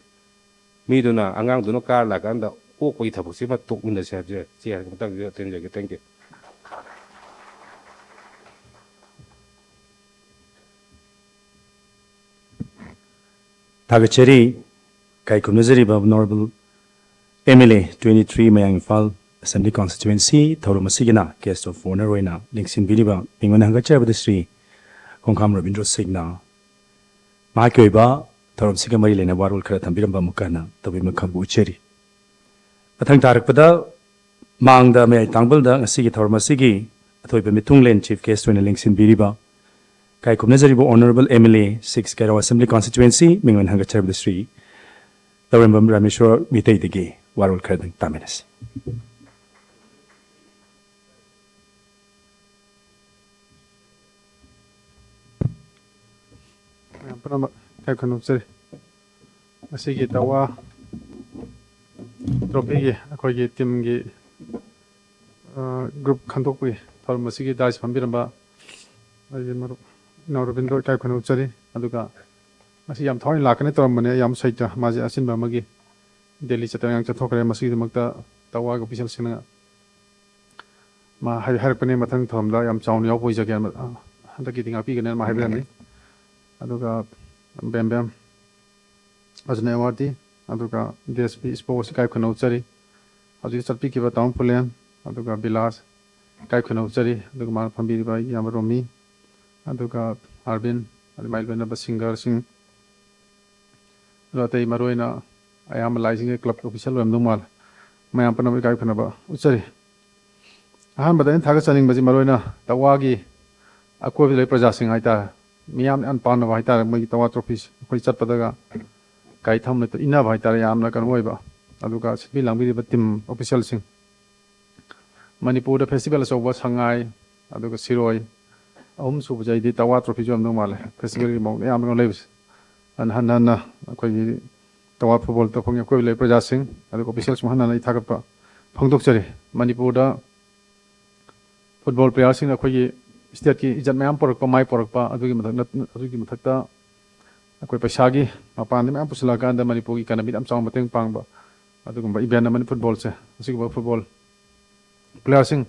ꯃꯤꯗꯨꯅ, ꯑꯉꯥꯡꯗꯨꯅ ꯀꯥꯔ ꯂꯥꯛꯀꯥꯟꯗ ꯑꯣꯛꯄꯒꯤ ꯊꯕꯛꯁꯤ ꯑꯃ ꯇꯣꯛꯃꯤꯟꯅꯁꯦ ꯍꯥꯏꯕꯁꯦ, ꯁꯤ ꯍꯥꯏꯔꯒ ꯃꯇꯥꯡꯁꯤꯗ ꯊꯦꯡꯖꯒꯦ꯫ Thank you꯫ ꯊꯥꯒꯠꯆꯔꯤ꯫ ꯏꯀꯥꯏ ꯈꯨꯝꯅꯖꯔꯤꯕ Honourable M L A twenty three, ꯃꯌꯥꯡ ꯏꯝꯐꯥꯜ Assembly Constituency, ꯊꯧꯔꯝ ꯑꯁꯤꯒꯤꯅ Guest of Honour ꯑꯣꯏꯅ ꯂꯦꯡꯁꯤꯟꯕꯤꯔꯤꯕ ꯃꯤꯡ ꯑꯣꯏꯅ ꯍꯪꯒꯠꯆꯔꯕꯗ ꯁ꯭ꯔꯤ ꯈꯣꯡꯈꯥꯝ ꯔꯕꯤꯟꯗ꯭ꯔꯣ ꯁꯤꯡꯅ ꯃꯍꯥꯛꯀꯤ ꯑꯣꯏꯕ ꯊꯧꯔꯝꯁꯤꯒ ꯃꯔꯤ ꯂꯩꯅꯕ ꯋꯥꯔꯣꯜ ꯈꯔ ꯊꯝꯕꯤꯔꯝꯕ ꯑꯃꯨꯛꯀ ꯍꯟꯅ ꯇꯧꯕꯤꯃꯛ ꯈꯪꯕ ꯎꯠꯆꯔꯤ꯫ ꯃꯊꯪ ꯇꯥꯔꯛꯄꯗ ꯃꯥꯡꯗ ꯃꯌꯥꯏ ꯇꯥꯡꯕꯜꯗ ꯉꯁꯤꯒꯤ ꯊꯧꯔꯝ ꯑꯁꯤꯒꯤ ꯑꯊꯣꯏꯕ ꯃꯤꯊꯨꯡꯂꯦꯟ Chief Guest ꯑꯣꯏꯅ ꯂꯦꯡꯁꯤꯟꯕꯤꯔꯤꯕ ꯏꯀꯥꯏ ꯈꯨꯝꯅꯖꯔꯤꯕ Honourable M L A six Kairawa Assembly Constituency, ꯃꯤꯡ ꯑꯣꯏꯅ ꯍꯪꯒꯠꯆꯔꯕꯗ ꯁ꯭ꯔꯤ ꯂꯧꯔꯦꯝꯕꯝ ꯔꯥꯃꯦꯁꯣꯔ ꯃꯤꯇꯩꯗꯒꯤ ꯋꯥꯔꯣꯜ ꯈꯔꯗꯪ ꯇꯥꯃꯤꯟꯅꯁꯤ꯫ ꯃꯌꯥꯝ ꯄꯨꯝꯅꯃꯛ ꯏꯀꯥꯏ ꯈꯨꯝꯅꯖꯔꯤ꯫ ꯉꯁꯤꯒꯤ ꯇꯋꯥ ꯇ꯭ꯔꯣꯐꯤꯒꯤ ꯑꯩꯈꯣꯏꯒꯤ ꯇꯤꯝꯒꯤ, ꯑ, ꯒ꯭ꯔꯨꯞ ꯈꯟꯗꯣꯛꯄꯒꯤ ꯊꯧꯔꯝ ꯑꯁꯤꯒꯤ ꯗꯥꯏꯁ ꯐꯝꯕꯤꯔꯝꯕ ꯑꯩꯒꯤ ꯃꯔꯨꯞ ꯏꯅꯥꯎ ꯔꯕꯤꯟꯗ꯭ꯔꯣ ꯏꯀꯥꯏ ꯈꯨꯝꯅꯖꯔꯤ꯫ ꯑꯗꯨꯒ ꯉꯁꯤ ꯌꯥꯝ ꯊꯋꯥꯏ ꯂꯥꯛꯀꯅꯤ ꯇꯧꯔꯝꯕꯅꯦ, ꯌꯥꯝ ꯁꯩꯇ ꯃꯥꯁꯦ ꯑꯆꯤꯟꯕ ꯑꯃꯒꯤ ꯗꯦꯜꯂꯤ ꯆꯠꯇꯅ ꯌꯥꯝ ꯆꯠꯊꯣꯛꯈ꯭ꯔꯦ꯫ ꯃꯁꯤꯒꯤꯗꯃꯛꯇ ꯇꯋꯥꯒꯤ ꯑꯣꯐꯤꯁꯤꯌꯦꯜꯁꯤꯡꯅ ꯃꯥ ꯍꯥꯏ-, ꯍꯥꯏꯔꯛꯄꯅꯦ, ꯃꯊꯪ ꯊꯧꯔꯝꯗ ꯌꯥꯝ ꯆꯥꯎꯅ ꯌꯥꯎꯕ ꯑꯣꯏꯖꯒꯦ, ꯍꯟꯗꯛꯀꯤꯗꯤ ꯉꯥꯛꯄꯤꯒꯅꯦꯅ ꯃꯥ ꯍꯥꯏꯕꯤꯔꯝꯃꯤ꯫ ꯑꯗꯨꯒ ꯕꯦꯝ ꯕꯦꯝ ꯑꯗꯨꯅ ꯑꯦꯋꯥꯔꯗꯤ, ꯑꯗꯨꯒ ꯗꯤ ꯑꯦꯁ ꯄꯤ ꯏꯁꯄꯣꯔꯠꯁ ꯏꯀꯥꯏ ꯈꯨꯝꯅꯧꯖꯔꯤ꯫ ꯍꯧꯖꯤꯛ ꯆꯠꯄꯤꯈꯤꯕ ꯇꯥꯃꯣ ꯄꯨꯂꯦꯟ, ꯑꯗꯨꯒ ꯕꯤꯂꯥꯁ ꯏꯀꯥꯏ ꯈꯨꯝꯅꯧꯖꯔꯤ, ꯑꯗꯨꯒ ꯃꯥꯅ ꯐꯝꯕꯤꯔꯤꯕ ꯑꯩꯒꯤ ꯏꯌꯥꯝꯕ ꯔꯣꯃꯤ, ꯑꯗꯨꯒ ꯑꯥꯔꯕꯤꯟ, ꯑꯗꯨ ꯃꯥꯏ ꯂꯣꯏꯅꯕ ꯁꯤꯡꯒꯔꯁꯤꯡ, ꯑꯗꯣ ꯑꯇꯩ ꯃꯔꯨꯑꯣꯏꯅ ꯑꯌꯥꯝꯕ ꯂꯥꯛꯏꯁꯤꯡꯁꯦ ꯀ꯭ꯂꯕ ꯑꯣꯐꯤꯁꯤꯌꯦꯜ ꯑꯣꯏꯔꯝꯗꯧ ꯃꯥꯜꯂꯦ꯫ ꯃꯌꯥꯝ ꯄꯨꯝꯅꯃꯛ ꯏꯀꯥꯏ ꯈꯨꯝꯅꯕ ꯎꯠꯆꯔꯤ꯫ ꯑꯍꯥꯟꯕꯗ ꯑꯩꯅ ꯊꯥꯒꯠꯆꯅꯤꯡꯕꯁꯤ ꯃꯔꯨꯑꯣꯏꯅ ꯇꯋꯥꯒꯤ ꯑꯀꯣꯏꯕꯗ ꯂꯩꯕ ꯄ꯭ꯔꯖꯥꯁꯤꯡ ꯍꯥꯏꯇꯥꯔꯦ, ꯃꯤꯌꯥꯝꯅ ꯌꯥꯝ ꯄꯥꯝꯅꯕ ꯍꯥꯏꯇꯥꯔꯦ, ꯃꯣꯏꯒꯤ ꯇꯋꯥ ꯇ꯭ꯔꯣꯐꯤꯁꯦ ꯑꯩꯈꯣꯏ ꯆꯠꯄꯗꯒ ꯒꯥꯔꯤ ꯊꯝꯕꯗ ꯏꯟꯅꯕ ꯍꯥꯏꯇꯥꯔꯦ, ꯌꯥꯝꯅ ꯀꯩꯅꯣ ꯑꯣꯏꯕ꯫ ꯑꯗꯨꯒ ꯁꯤꯟꯕꯤ ꯂꯥꯡꯕꯤꯔꯤꯕ ꯇꯤꯝ ꯑꯣꯐꯤꯁꯤꯌꯦꯜꯁꯤꯡ, ꯃꯅꯤꯄꯨꯔꯗ ꯐꯦꯁꯇꯤꯚꯦꯜ ꯑꯆꯧꯕ ꯁꯉꯥꯏ ꯑꯗꯨꯒ ꯁꯤꯔꯣꯏ ꯑꯍꯨꯝ ꯁꯨꯕꯁꯦ ꯑꯩꯗꯤ ꯇꯋꯥ ꯇ꯭ꯔꯣꯐꯤꯁꯨ ꯑꯣꯏꯔꯝꯗꯧ ꯃꯥꯜꯂꯦ, ꯐꯦꯁꯇꯤꯚꯦꯜꯒꯤ ꯃꯑꯣꯡꯗ ꯑꯌꯥꯝꯕ ꯀꯩꯅꯣ ꯂꯩꯕꯁꯦ꯫ ꯑꯗꯨꯅ ꯍꯟꯅ ꯍꯟꯅ ꯑꯩꯈꯣꯏꯒꯤ ꯇꯋꯥ ꯐꯨꯠꯕꯣꯜ ꯇꯧꯐꯝꯒꯤ ꯑꯀꯣꯏꯕ ꯂꯩꯕ ꯄ꯭ꯔꯖꯥꯁꯤꯡ ꯑꯗꯨꯒ ꯑꯣꯐꯤꯁꯤꯌꯦꯜꯁꯤꯡ ꯍꯟꯅ ꯍꯟꯅ ꯑꯩ ꯊꯥꯒꯠꯄ ꯐꯣꯡꯗꯣꯛꯆꯔꯤ꯫ ꯃꯅꯤꯄꯨꯔꯗ ꯐꯨꯠꯕꯣꯜ ꯄ꯭ꯂꯦꯌꯥꯔꯁꯤꯡꯅ ꯑꯩꯈꯣꯏꯒꯤ ꯁ꯭ꯇꯦꯠꯀꯤ ꯏꯖꯠ ꯃꯌꯥꯝ ꯄꯨꯔꯛꯄ, ꯃꯥꯏ ꯄꯨꯔꯛꯄ, ꯑꯗꯨꯒꯤ ꯃꯊꯛ-, ꯑꯗꯨꯒꯤ ꯃꯊꯛꯇ ꯑꯩꯈꯣꯏ ꯄꯩꯁꯥꯒꯤ ꯃꯄꯥꯟꯗ ꯃꯌꯥꯝ ꯄꯨꯁꯤꯜꯂꯛꯑꯀꯥꯟꯗ ꯃꯅꯤꯄꯨꯔꯒꯤ ꯏꯀꯅꯃꯤꯗ ꯌꯥꯝ ꯆꯥꯎꯅ ꯃꯇꯦꯡ ꯄꯥꯡꯕ ꯑꯗꯨꯒꯨꯝꯕ ꯏꯚꯦꯟ ꯑꯃꯅꯤ ꯐꯨꯠꯕꯣꯜꯁꯦ꯫ ꯑꯁꯤꯒꯨꯝꯕ ꯐꯨꯠꯕꯣꯜ ꯄ꯭ꯂꯦꯌꯥꯔꯁꯤꯡ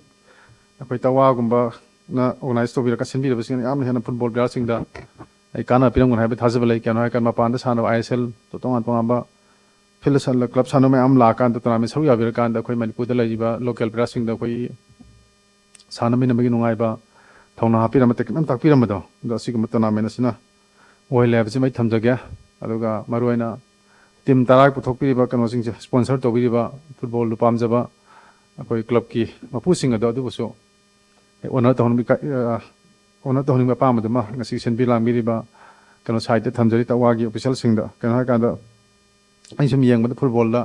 ꯑꯩꯈꯣꯏ ꯇꯋꯥꯒꯨꯝꯕꯅ ꯑꯣꯔꯒꯅꯥꯏꯖ ꯇꯧꯕꯤꯔꯒ ꯁꯤꯟꯕꯤꯔꯕꯁꯤꯡꯅ ꯌꯥꯝꯅ ꯍꯦꯟꯅ ꯐꯨꯠꯕꯣꯜ ꯄ꯭ꯂꯦꯌꯥꯔꯁꯤꯡꯗ ꯑꯩ ꯀꯥꯟꯅꯕ ꯄꯤꯔꯝꯒꯅꯤ ꯍꯥꯏꯕ ꯊꯥꯖꯕ ꯂꯩ꯫ ꯀꯩꯅꯣ ꯍꯥꯏꯔꯀꯥꯟꯗ ꯃꯄꯥꯟꯗ ꯁꯥꯟꯅꯕ ꯑꯥꯏ ꯑꯦꯁ ꯑꯦꯜ, ꯇꯣꯉꯥꯟ ꯇꯣꯉꯥꯟꯕ ꯐꯤꯜꯗ ꯁꯥꯟꯅ-, ꯀ꯭ꯂꯕ ꯁꯥꯟꯅꯕ ꯃꯌꯥꯝ ꯂꯥꯛꯑꯀꯥꯟꯗ, ꯇꯣꯔꯅꯥꯃꯦꯟ ꯁꯔꯨꯛ ꯌꯥꯕꯤꯔꯀꯥꯟꯗ ꯑꯩꯈꯣꯏ ꯃꯅꯤꯄꯨꯔꯗ ꯂꯩꯔꯤꯕ ꯂꯣꯀꯦꯜ ꯄ꯭ꯂꯦꯌꯥꯔꯁꯤꯡꯗ ꯑꯩꯈꯣꯏꯒꯤ ꯁꯥꯟꯅꯃꯤꯟꯅꯕꯒꯤ ꯅꯨꯡꯉꯥꯏꯕ, ꯊꯧꯅꯥ ꯍꯥꯞꯄꯤꯔꯝꯕ, ꯇꯦꯛꯅꯤꯛ ꯃꯌꯥꯝ ꯇꯥꯛꯄꯤꯔꯝꯕꯗꯣ, ꯑꯗꯣ ꯑꯁꯤꯒꯨꯝꯕ ꯇꯣꯔꯅꯥꯃꯦꯟ ꯑꯁꯤꯅ ꯑꯣꯏꯍꯜꯂꯦ ꯍꯥꯏꯕꯁꯤꯃ ꯑꯩ ꯊꯝꯖꯒꯦ꯫ ꯑꯗꯨꯒ ꯃꯔꯨꯑꯣꯏꯅ ꯇꯤꯝ ꯇꯔꯥ ꯄꯨꯊꯣꯛꯄꯤꯔꯤꯕ ꯀꯩꯅꯣꯁꯤꯡꯁꯦ, ꯁ꯭ꯄꯣꯟꯁꯔ ꯇꯧꯕꯤꯔꯤꯕ, ꯐꯨꯠꯕꯣꯜꯗꯨ ꯄꯥꯝꯖꯕ ꯑꯩꯈꯣꯏ ꯀ꯭ꯂꯕꯀꯤ ꯃꯄꯨꯁꯤꯡ ꯑꯗꯣ, ꯑꯗꯨꯕꯨꯁꯨ ꯑꯣꯅꯔ ꯇꯧꯍꯟꯅꯤꯡꯕ, ꯑ, ꯑꯣꯅꯔ ꯇꯧꯍꯟꯅꯤꯡꯕ ꯑꯄꯥꯝꯕꯗꯨꯃ ꯉꯁꯤ ꯁꯤꯟꯕꯤ ꯂꯥꯡꯕꯤꯔꯤꯕ ꯀꯩꯅꯣ ꯁꯥꯏꯠꯇ ꯊꯝꯖꯔꯤ, ꯇꯋꯥꯒꯤ ꯑꯣꯐꯤꯁꯤꯌꯦꯜꯁꯤꯡꯗ꯫ ꯀꯩꯅꯣ ꯍꯥꯏꯔꯀꯥꯟꯗ, ꯑꯩꯅ ꯁꯨꯝ ꯌꯦꯡꯕꯗ ꯐꯨꯠꯕꯣꯜꯗ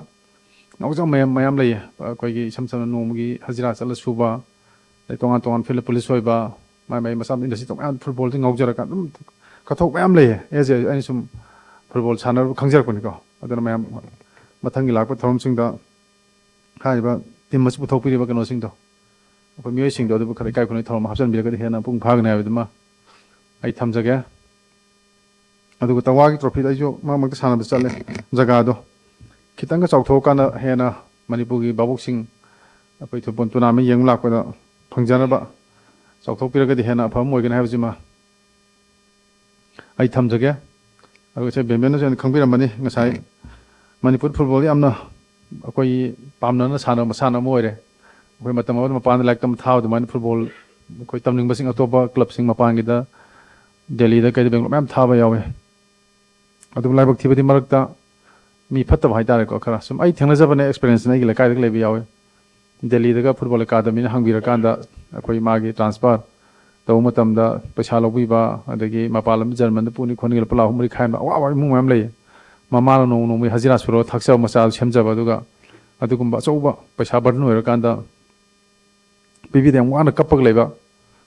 ꯉꯥꯎꯖꯕ ꯃꯌꯥꯝ, ꯃꯌꯥꯝ ꯂꯩꯌꯦ꯫ ꯑꯩꯈꯣꯏꯒꯤ ꯏꯁꯝ ꯁꯝꯅ ꯅꯣꯡꯃꯒꯤ ꯍꯖꯤꯔꯥ ꯆꯠꯂ ꯁꯨꯕ, ꯑꯗꯩ ꯇꯣꯉꯥꯟ ꯇꯣꯉꯥꯟ ꯐꯤꯜꯗ ꯄꯨꯂꯤꯁ ꯑꯣꯏꯕ, ꯃꯥꯏ ꯃꯥꯏ ꯃꯆꯥ ꯏꯟꯗꯁꯇ꯭ꯔꯤ ꯇꯣꯉꯥꯟ, ꯐꯨꯠꯕꯣꯜꯗ ꯉꯥꯎꯖꯔꯀꯥꯟꯗ ꯑꯗꯨꯝ ꯀꯠꯊꯣꯛ ꯃꯌꯥꯝ ꯂꯩꯌꯦ꯫ ꯑꯦꯁ ꯑꯦ, ꯑꯩꯅ ꯁꯨꯝ ꯐꯨꯠꯕꯣꯜ ꯁꯥꯟꯅꯔꯨꯕ ꯈꯪꯖꯔꯛꯄꯅꯤꯀꯣ꯫ ꯑꯗꯨꯅ ꯃꯌꯥꯝ ꯃꯊꯪꯒꯤ ꯂꯥꯛꯄ ꯊꯧꯔꯝꯁꯤꯡꯗ ꯍꯥꯏꯔꯤꯕ ꯇꯤꯝ ꯑꯁꯤ ꯄꯨꯊꯣꯛꯄꯤꯔꯤꯕ ꯀꯩꯅꯣꯁꯤꯡꯗꯣ, ꯑꯩꯈꯣꯏ ꯃꯤꯑꯣꯏꯁꯤꯡꯗꯣ ꯑꯗꯨꯕꯨ ꯈꯔ ꯏꯀꯥꯏ ꯈꯨꯝꯅꯩ ꯊꯧꯔꯝ ꯍꯥꯞꯆꯤꯟꯕꯤꯔꯒꯗꯤ ꯍꯦꯟꯅ ꯃꯄꯨꯡ ꯐꯥꯒꯅꯤ ꯍꯥꯏꯕꯗꯨꯃ ꯑꯩ ꯊꯝꯖꯒꯦ꯫ ꯑꯗꯨꯒ ꯇꯋꯥꯒꯤ ꯇ꯭ꯔꯣꯐꯤꯗ ꯑꯩꯁꯨ ꯃꯔꯛ ꯃꯔꯛꯇ ꯁꯥꯟꯅꯕ ꯆꯠꯂꯦ꯫ ꯖꯒꯥꯗꯣ ꯈꯤꯇꯪꯒ ꯆꯥꯎꯊꯣꯛꯑꯀꯥꯟꯗ ꯍꯦꯟꯅ ꯃꯅꯤꯄꯨꯔꯒꯤ ꯚꯥꯕꯣꯛꯁꯤꯡ, ꯑꯩꯈꯣꯏ ꯐꯨꯠꯕꯣꯜ ꯇꯣꯔꯅꯥꯃꯦꯟ ꯌꯦꯡꯕ ꯂꯥꯛꯄꯗ ꯐꯪꯖꯅꯕ ꯆꯥꯎꯊꯣꯛꯄꯤꯔꯒꯗꯤ ꯍꯦꯟꯅ ꯑꯐꯕ ꯑꯃ ꯑꯣꯏꯒꯅꯤ ꯍꯥꯏꯕꯁꯤꯃ ꯑꯩ ꯊꯝꯖꯒꯦ꯫ ꯑꯗꯨꯒ ꯁꯦ ꯕꯦꯝꯕꯦꯝꯅꯁꯨ ꯍꯦꯟꯅ ꯈꯪꯕꯤꯔꯝꯃꯅꯤ꯫ ꯉꯁꯥꯏ ꯃꯅꯤꯄꯨꯔ ꯐꯨꯠꯕꯣꯜ ꯌꯥꯝꯅ ꯑꯩꯈꯣꯏꯒꯤ ꯄꯥꯝꯅꯅ ꯁꯥꯟꯅꯕ ꯃꯁꯥꯟꯅ ꯑꯃ ꯑꯣꯏꯔꯦ꯫ ꯑꯩꯈꯣꯏ ꯃꯇꯝ ꯑꯃꯗ ꯃꯄꯥꯟꯗ ꯂꯥꯏꯔꯤꯛ ꯇꯝꯕ ꯊꯥꯕ ꯑꯗꯨꯃꯥꯏꯅ ꯐꯨꯠꯕꯣꯜ ꯑꯩꯈꯣꯏ ꯇꯝꯅꯤꯡꯕꯁꯤꯡ ꯑꯇꯣꯞꯄ ꯀ꯭ꯂꯕꯁꯤꯡ ꯃꯄꯥꯟꯒꯤꯗ ꯗꯦꯜꯂꯤꯗ ꯀꯩꯗ ꯕꯦꯡꯒ꯭ꯂꯣꯔ ꯃꯌꯥꯝ ꯊꯥꯕ ꯌꯥꯎꯋꯦ꯫ ꯑꯗꯨꯕꯨ ꯂꯥꯏꯕꯛ ꯊꯤꯕꯗꯤ ꯃꯔꯛꯇ ꯃꯤ ꯐꯠꯇꯕ ꯍꯥꯏꯇꯥꯔꯦꯀꯣ, ꯈꯔ ꯁꯨꯝ ꯑꯩ ꯊꯦꯡꯅꯖꯕꯅꯦ, ꯑꯦꯛꯁꯄꯤꯔꯤꯌꯦꯟꯁꯅ ꯑꯩꯒꯤ ꯂꯩꯀꯥꯏꯗꯒ ꯂꯩꯕ ꯌꯥꯎꯋꯦ꯫ ꯗꯦꯜꯂꯤꯗꯒ ꯐꯨꯠꯕꯣꯜ ꯑꯦꯀꯥꯗꯃꯤꯅ ꯍꯪꯕꯤꯔꯀꯥꯟꯗ ꯑꯩꯈꯣꯏ ꯃꯥꯒꯤ ꯇ꯭ꯔꯥꯟꯁꯐꯔ ꯇꯧꯕ ꯃꯇꯝꯗ ꯄꯩꯁꯥ ꯂꯧꯕꯤꯕ, ꯑꯗꯒꯤ ꯃꯄꯥꯟ ꯂꯝꯗ ꯖꯔꯃꯟꯗ ꯄꯨꯅꯤ ꯈꯣꯠꯅꯤ ꯂꯨꯄꯥ ꯂꯥꯈ ꯑꯍꯨꯝ ꯃꯔꯤ ꯈꯥꯏꯕ ꯑꯋꯥꯕ ꯏꯃꯨꯡ ꯃꯌꯥꯝ ꯂꯩꯌꯦ꯫ ꯃꯃꯥꯅ ꯅꯣꯡꯃ ꯅꯣꯡꯃꯒꯤ ꯍꯖꯤꯔꯥ ꯁꯨꯔꯒ ꯊꯥꯛꯆꯕ ꯃꯆꯥꯗꯨ ꯁꯦꯝꯖꯕ, ꯑꯗꯨꯒ ꯑꯗꯨꯒꯨꯝꯕ ꯑꯆꯧꯕ ꯄꯩꯁꯥ ꯕꯔꯗꯟ ꯑꯣꯏꯔꯀꯥꯟꯗ ꯄꯤꯕꯤꯗ ꯌꯥꯝ ꯋꯥꯅ ꯀꯞꯄꯒ ꯂꯩꯕ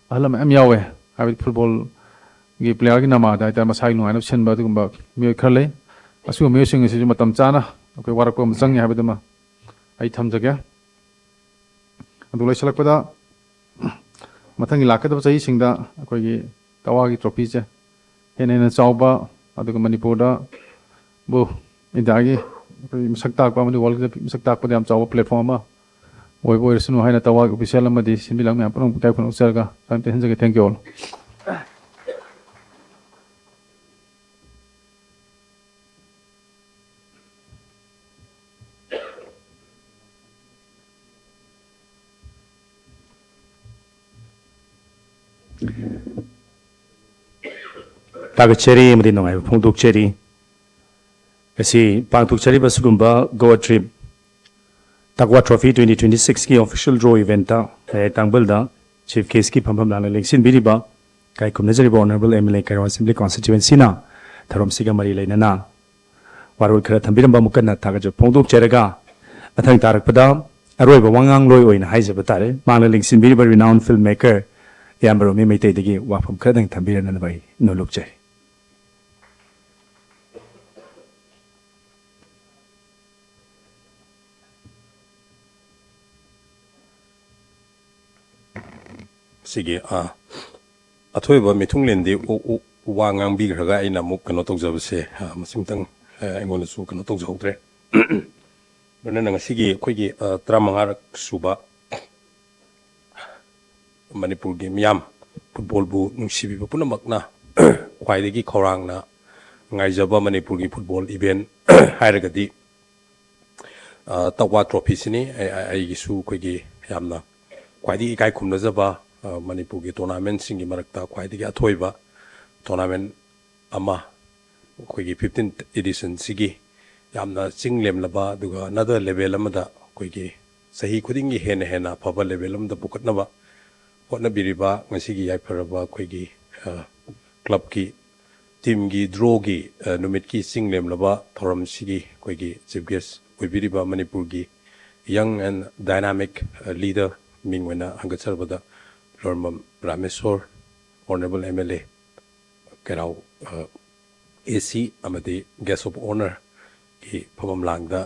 ꯑꯍꯜ ꯃꯌꯥꯝ ꯌꯥꯎꯋꯦ꯫ ꯍꯥꯏꯕꯗꯤ ꯐꯨꯠꯕꯣꯜꯒꯤ ꯄ꯭ꯂꯦꯌꯥꯔꯒꯤ ꯅꯃꯥꯗ ꯍꯥꯏꯇꯥꯔꯦ, ꯃꯁꯥꯒꯤ ꯅꯨꯡꯉꯥꯏꯅꯕ ꯁꯤꯟꯕ ꯑꯗꯨꯒꯨꯝꯕ ꯃꯤꯑꯣꯏ ꯈꯔ ꯂꯩ꯫ ꯑꯁꯤꯒꯨꯝꯕ ꯃꯤꯑꯣꯏꯁꯤꯡ ꯑꯁꯤꯁꯨ ꯃꯇꯝ ꯆꯥꯅ ꯑꯩꯈꯣꯏ ꯋꯥꯔꯛꯄ ꯑꯃ ꯆꯪꯉꯤ ꯍꯥꯏꯕꯗꯨꯃ ꯑꯩ ꯊꯝꯖꯒꯦ꯫ ꯑꯗꯨ ꯂꯣꯏꯁꯤꯜꯂꯛꯄꯗ, ꯃꯊꯪꯒꯤ ꯂꯥꯛꯀꯗꯕ ꯆꯍꯤꯁꯤꯡꯗ ꯑꯩꯈꯣꯏꯒꯤ ꯇꯋꯥꯒꯤ ꯇ꯭ꯔꯣꯐꯤꯁꯦ ꯍꯦꯟꯅ ꯍꯦꯟꯅ ꯆꯥꯎꯕ, ꯑꯗꯨꯒ ꯃꯅꯤꯄꯨꯔꯗ ꯕꯨ ꯏꯟꯗꯤꯌꯥꯒꯤ ꯑꯩꯈꯣꯏ ꯃꯁꯛ ꯇꯥꯛꯄ ꯑꯃꯗꯤ ꯋꯥꯔꯜꯒꯤ ꯃꯁꯛ ꯇꯥꯛꯄꯗ ꯌꯥꯝ ꯆꯥꯎꯕ ꯄ꯭ꯂꯦꯠꯐꯣꯔꯝ ꯑꯃ ꯑꯣꯏꯕ ꯑꯣꯏꯔꯁꯅꯨ ꯍꯥꯏꯅ ꯇꯋꯥꯒꯤ ꯑꯣꯐꯤꯁꯤꯌꯦꯜ ꯑꯃꯗꯤ ꯁꯤꯟꯃꯤ ꯂꯥꯡꯃꯤ ꯃꯌꯥꯝ ꯄꯨꯝꯅꯃꯛꯄꯨ ꯏꯀꯥꯏ ꯈꯨꯝꯅꯅ ꯎꯠꯆꯔꯒ ꯁ꯭ꯋꯥꯏꯗ ꯇꯦꯟꯁꯤꯟꯖꯒꯦ꯫ Thank you all. ꯊꯥꯒꯠꯆꯔꯤ ꯑꯃꯗꯤ ꯅꯨꯡꯉꯥꯏꯕ ꯐꯣꯡꯗꯣꯛꯆꯔꯤ꯫ ꯉꯁꯤ ꯄꯥꯡꯊꯣꯛꯆꯔꯤꯕ ꯑꯁꯤꯒꯨꯝꯕ ꯒꯣꯋꯥ ꯇ꯭ꯔꯤꯞ ꯇꯛꯋꯥ ꯇ꯭ꯔꯣꯐꯤ ꯇ꯭ꯋꯦꯟꯇꯤ ꯇ꯭ꯋꯦꯟꯇꯤ ꯁꯤꯛꯁꯀꯤ ꯑꯣꯐꯤꯁꯤꯌꯦꯜ ꯗ꯭ꯔꯣ ꯏꯚꯦꯟꯠꯇ ꯃꯌꯥꯏ ꯇꯥꯡꯕꯜꯗ ꯆꯤꯐ ꯒꯦꯁ꯭ꯠꯀꯤ ꯐꯝꯐꯝ ꯂꯥꯡꯅ ꯂꯦꯡꯁꯤꯟꯕꯤꯔꯤꯕ ꯏꯀꯥꯏ ꯈꯨꯝꯅꯖꯔꯤꯕ honourable M L A Keirao assembly ꯀꯣꯟꯁꯇꯤꯇ꯭ꯌꯨꯑꯦꯟꯁꯤꯅ ꯊꯧꯔꯝꯁꯤꯒ ꯃꯔꯤ ꯂꯩꯅꯅ ꯋꯥꯔꯣꯜ ꯈꯔ ꯊꯝꯕꯤꯔꯝꯕ ꯑꯃꯨꯛ ꯍꯟꯅ ꯊꯥꯒꯠꯆꯕ ꯐꯣꯡꯗꯣꯛꯆꯔꯒ, ꯃꯊꯪ ꯇꯥꯔꯛꯄꯗ ꯑꯔꯣꯏꯕ ꯋꯥꯉꯥꯡꯂꯣꯏ ꯑꯣꯏꯅ ꯍꯥꯏꯖꯕ ꯇꯥꯔꯦ, ꯃꯥꯡꯗ ꯂꯦꯡꯁꯤꯟꯕꯤꯔꯤꯕ renowned film maker ꯏꯌꯥꯝꯕ ꯔꯣꯃꯤ ꯃꯩꯇꯩꯗꯒꯤ ꯋꯥꯐꯝ ꯈꯔꯗꯪ ꯊꯝꯕꯤꯔꯝꯅꯅꯕ ꯑꯩ ꯅꯣꯜꯂꯨꯛꯆꯔꯤ꯫ ꯁꯤꯒꯤ ꯑ, ꯑꯊꯣꯏꯕ ꯃꯤꯊꯨꯡꯂꯦꯟꯗꯤ ꯎ- ꯎ- ꯋꯥ ꯉꯥꯡꯕꯤꯈ꯭ꯔꯒ ꯑꯩꯅ ꯑꯃꯨꯛ ꯀꯩꯅꯣ ꯇꯧꯖꯕꯁꯦ, ꯑ, ꯃꯁꯤꯃꯇꯪ, ꯑ, ꯑꯩꯉꯣꯟꯗꯁꯨ ꯀꯩꯅꯣ ꯇꯧꯖꯍꯧꯗ꯭ꯔꯦ꯫ ꯂꯣꯏꯅꯅ ꯉꯁꯤꯒꯤ ꯑꯩꯈꯣꯏꯒꯤ, ꯑ, ꯇꯔꯥꯃꯉꯥꯔꯛ ꯁꯨꯕ ꯃꯅꯤꯄꯨꯔꯒꯤ ꯃꯤꯌꯥꯝ, ꯐꯨꯠꯕꯣꯜꯕꯨ ꯅꯨꯡꯁꯤꯕꯤꯕ ꯄꯨꯝꯅꯃꯛꯅ ꯈ꯭ꯋꯥꯏꯗꯒꯤ ꯈꯧꯔꯥꯡꯅ ꯉꯥꯏꯖꯕ ꯃꯅꯤꯄꯨꯔꯒꯤ ꯐꯨꯠꯕꯣꯜ ꯏꯚꯦꯟꯠ ꯍꯥꯏꯔꯒꯗꯤ, ꯑ, ꯇꯛꯋꯥ ꯇ꯭ꯔꯣꯐꯤꯁꯤꯅꯤ꯫ ꯑꯩ- ꯑꯩ- ꯑꯩꯒꯤꯁꯨ ꯑꯩꯈꯣꯏꯒꯤ ꯌꯥꯝꯅ ꯈ꯭ꯋꯥꯏꯗꯒꯤ ꯏꯀꯥꯏ ꯈꯨꯝꯅꯖꯕ, ꯑ, ꯃꯅꯤꯄꯨꯔꯒꯤ ꯇꯣꯔꯅꯥꯃꯦꯟꯠꯁꯤꯡꯒꯤ ꯃꯔꯛꯇ ꯈ꯭ꯋꯥꯏꯗꯒꯤ ꯑꯊꯣꯏꯕ ꯇꯣꯔꯅꯥꯃꯦꯟꯠ ꯑꯃ, ꯑꯩꯈꯣꯏꯒꯤ ꯐꯤꯐꯇꯤꯟꯊ ꯏꯗꯤꯁꯟꯁꯤꯒꯤ ꯌꯥꯝꯅ ꯆꯤꯡ ꯂꯦꯝꯂꯕ, ꯑꯗꯨꯒ another level ꯑꯃꯗ ꯑꯩꯈꯣꯏꯒꯤ ꯆꯍꯤ ꯈꯨꯗꯤꯡꯒꯤ ꯍꯦꯟꯅ ꯍꯦꯟꯅ ꯑꯐꯕ level ꯑꯃꯗ ꯄꯨꯈꯠꯅꯕ ꯍꯣꯠꯅꯕꯤꯔꯤꯕ ꯉꯁꯤꯒꯤ ꯌꯥꯏꯐꯔꯕ ꯑꯩꯈꯣꯏꯒꯤ, ꯑ, ꯀ꯭ꯂꯕꯀꯤ ꯇꯤꯝꯒꯤ ꯗ꯭ꯔꯣꯒꯤ ꯅꯨꯃꯤꯠꯀꯤ ꯆꯤꯡ ꯂꯦꯝꯂꯕ ꯊꯧꯔꯝꯁꯤꯒꯤ ꯑꯩꯈꯣꯏꯒꯤ ꯆꯤꯐ ꯒꯦꯁ ꯑꯣꯏꯕꯤꯔꯤꯕ ꯃꯅꯤꯄꯨꯔꯒꯤ ꯌꯪ ꯑꯦꯟ ꯗꯥꯏꯅꯥꯃꯤꯛ ꯂꯤꯗꯔ, ꯃꯤꯡ ꯑꯣꯏꯅ ꯍꯪꯒꯠꯆꯔꯕꯗ ꯂꯣꯔꯃꯝ Rameshwor, honourable M L A ꯀꯩꯔꯥꯎ ꯑꯦ ꯁꯤ ꯑꯃꯗꯤ ꯒꯦꯁ ꯑꯣꯐ ꯑꯣꯅꯔꯒꯤ ꯐꯝꯐꯝ ꯂꯥꯡꯗ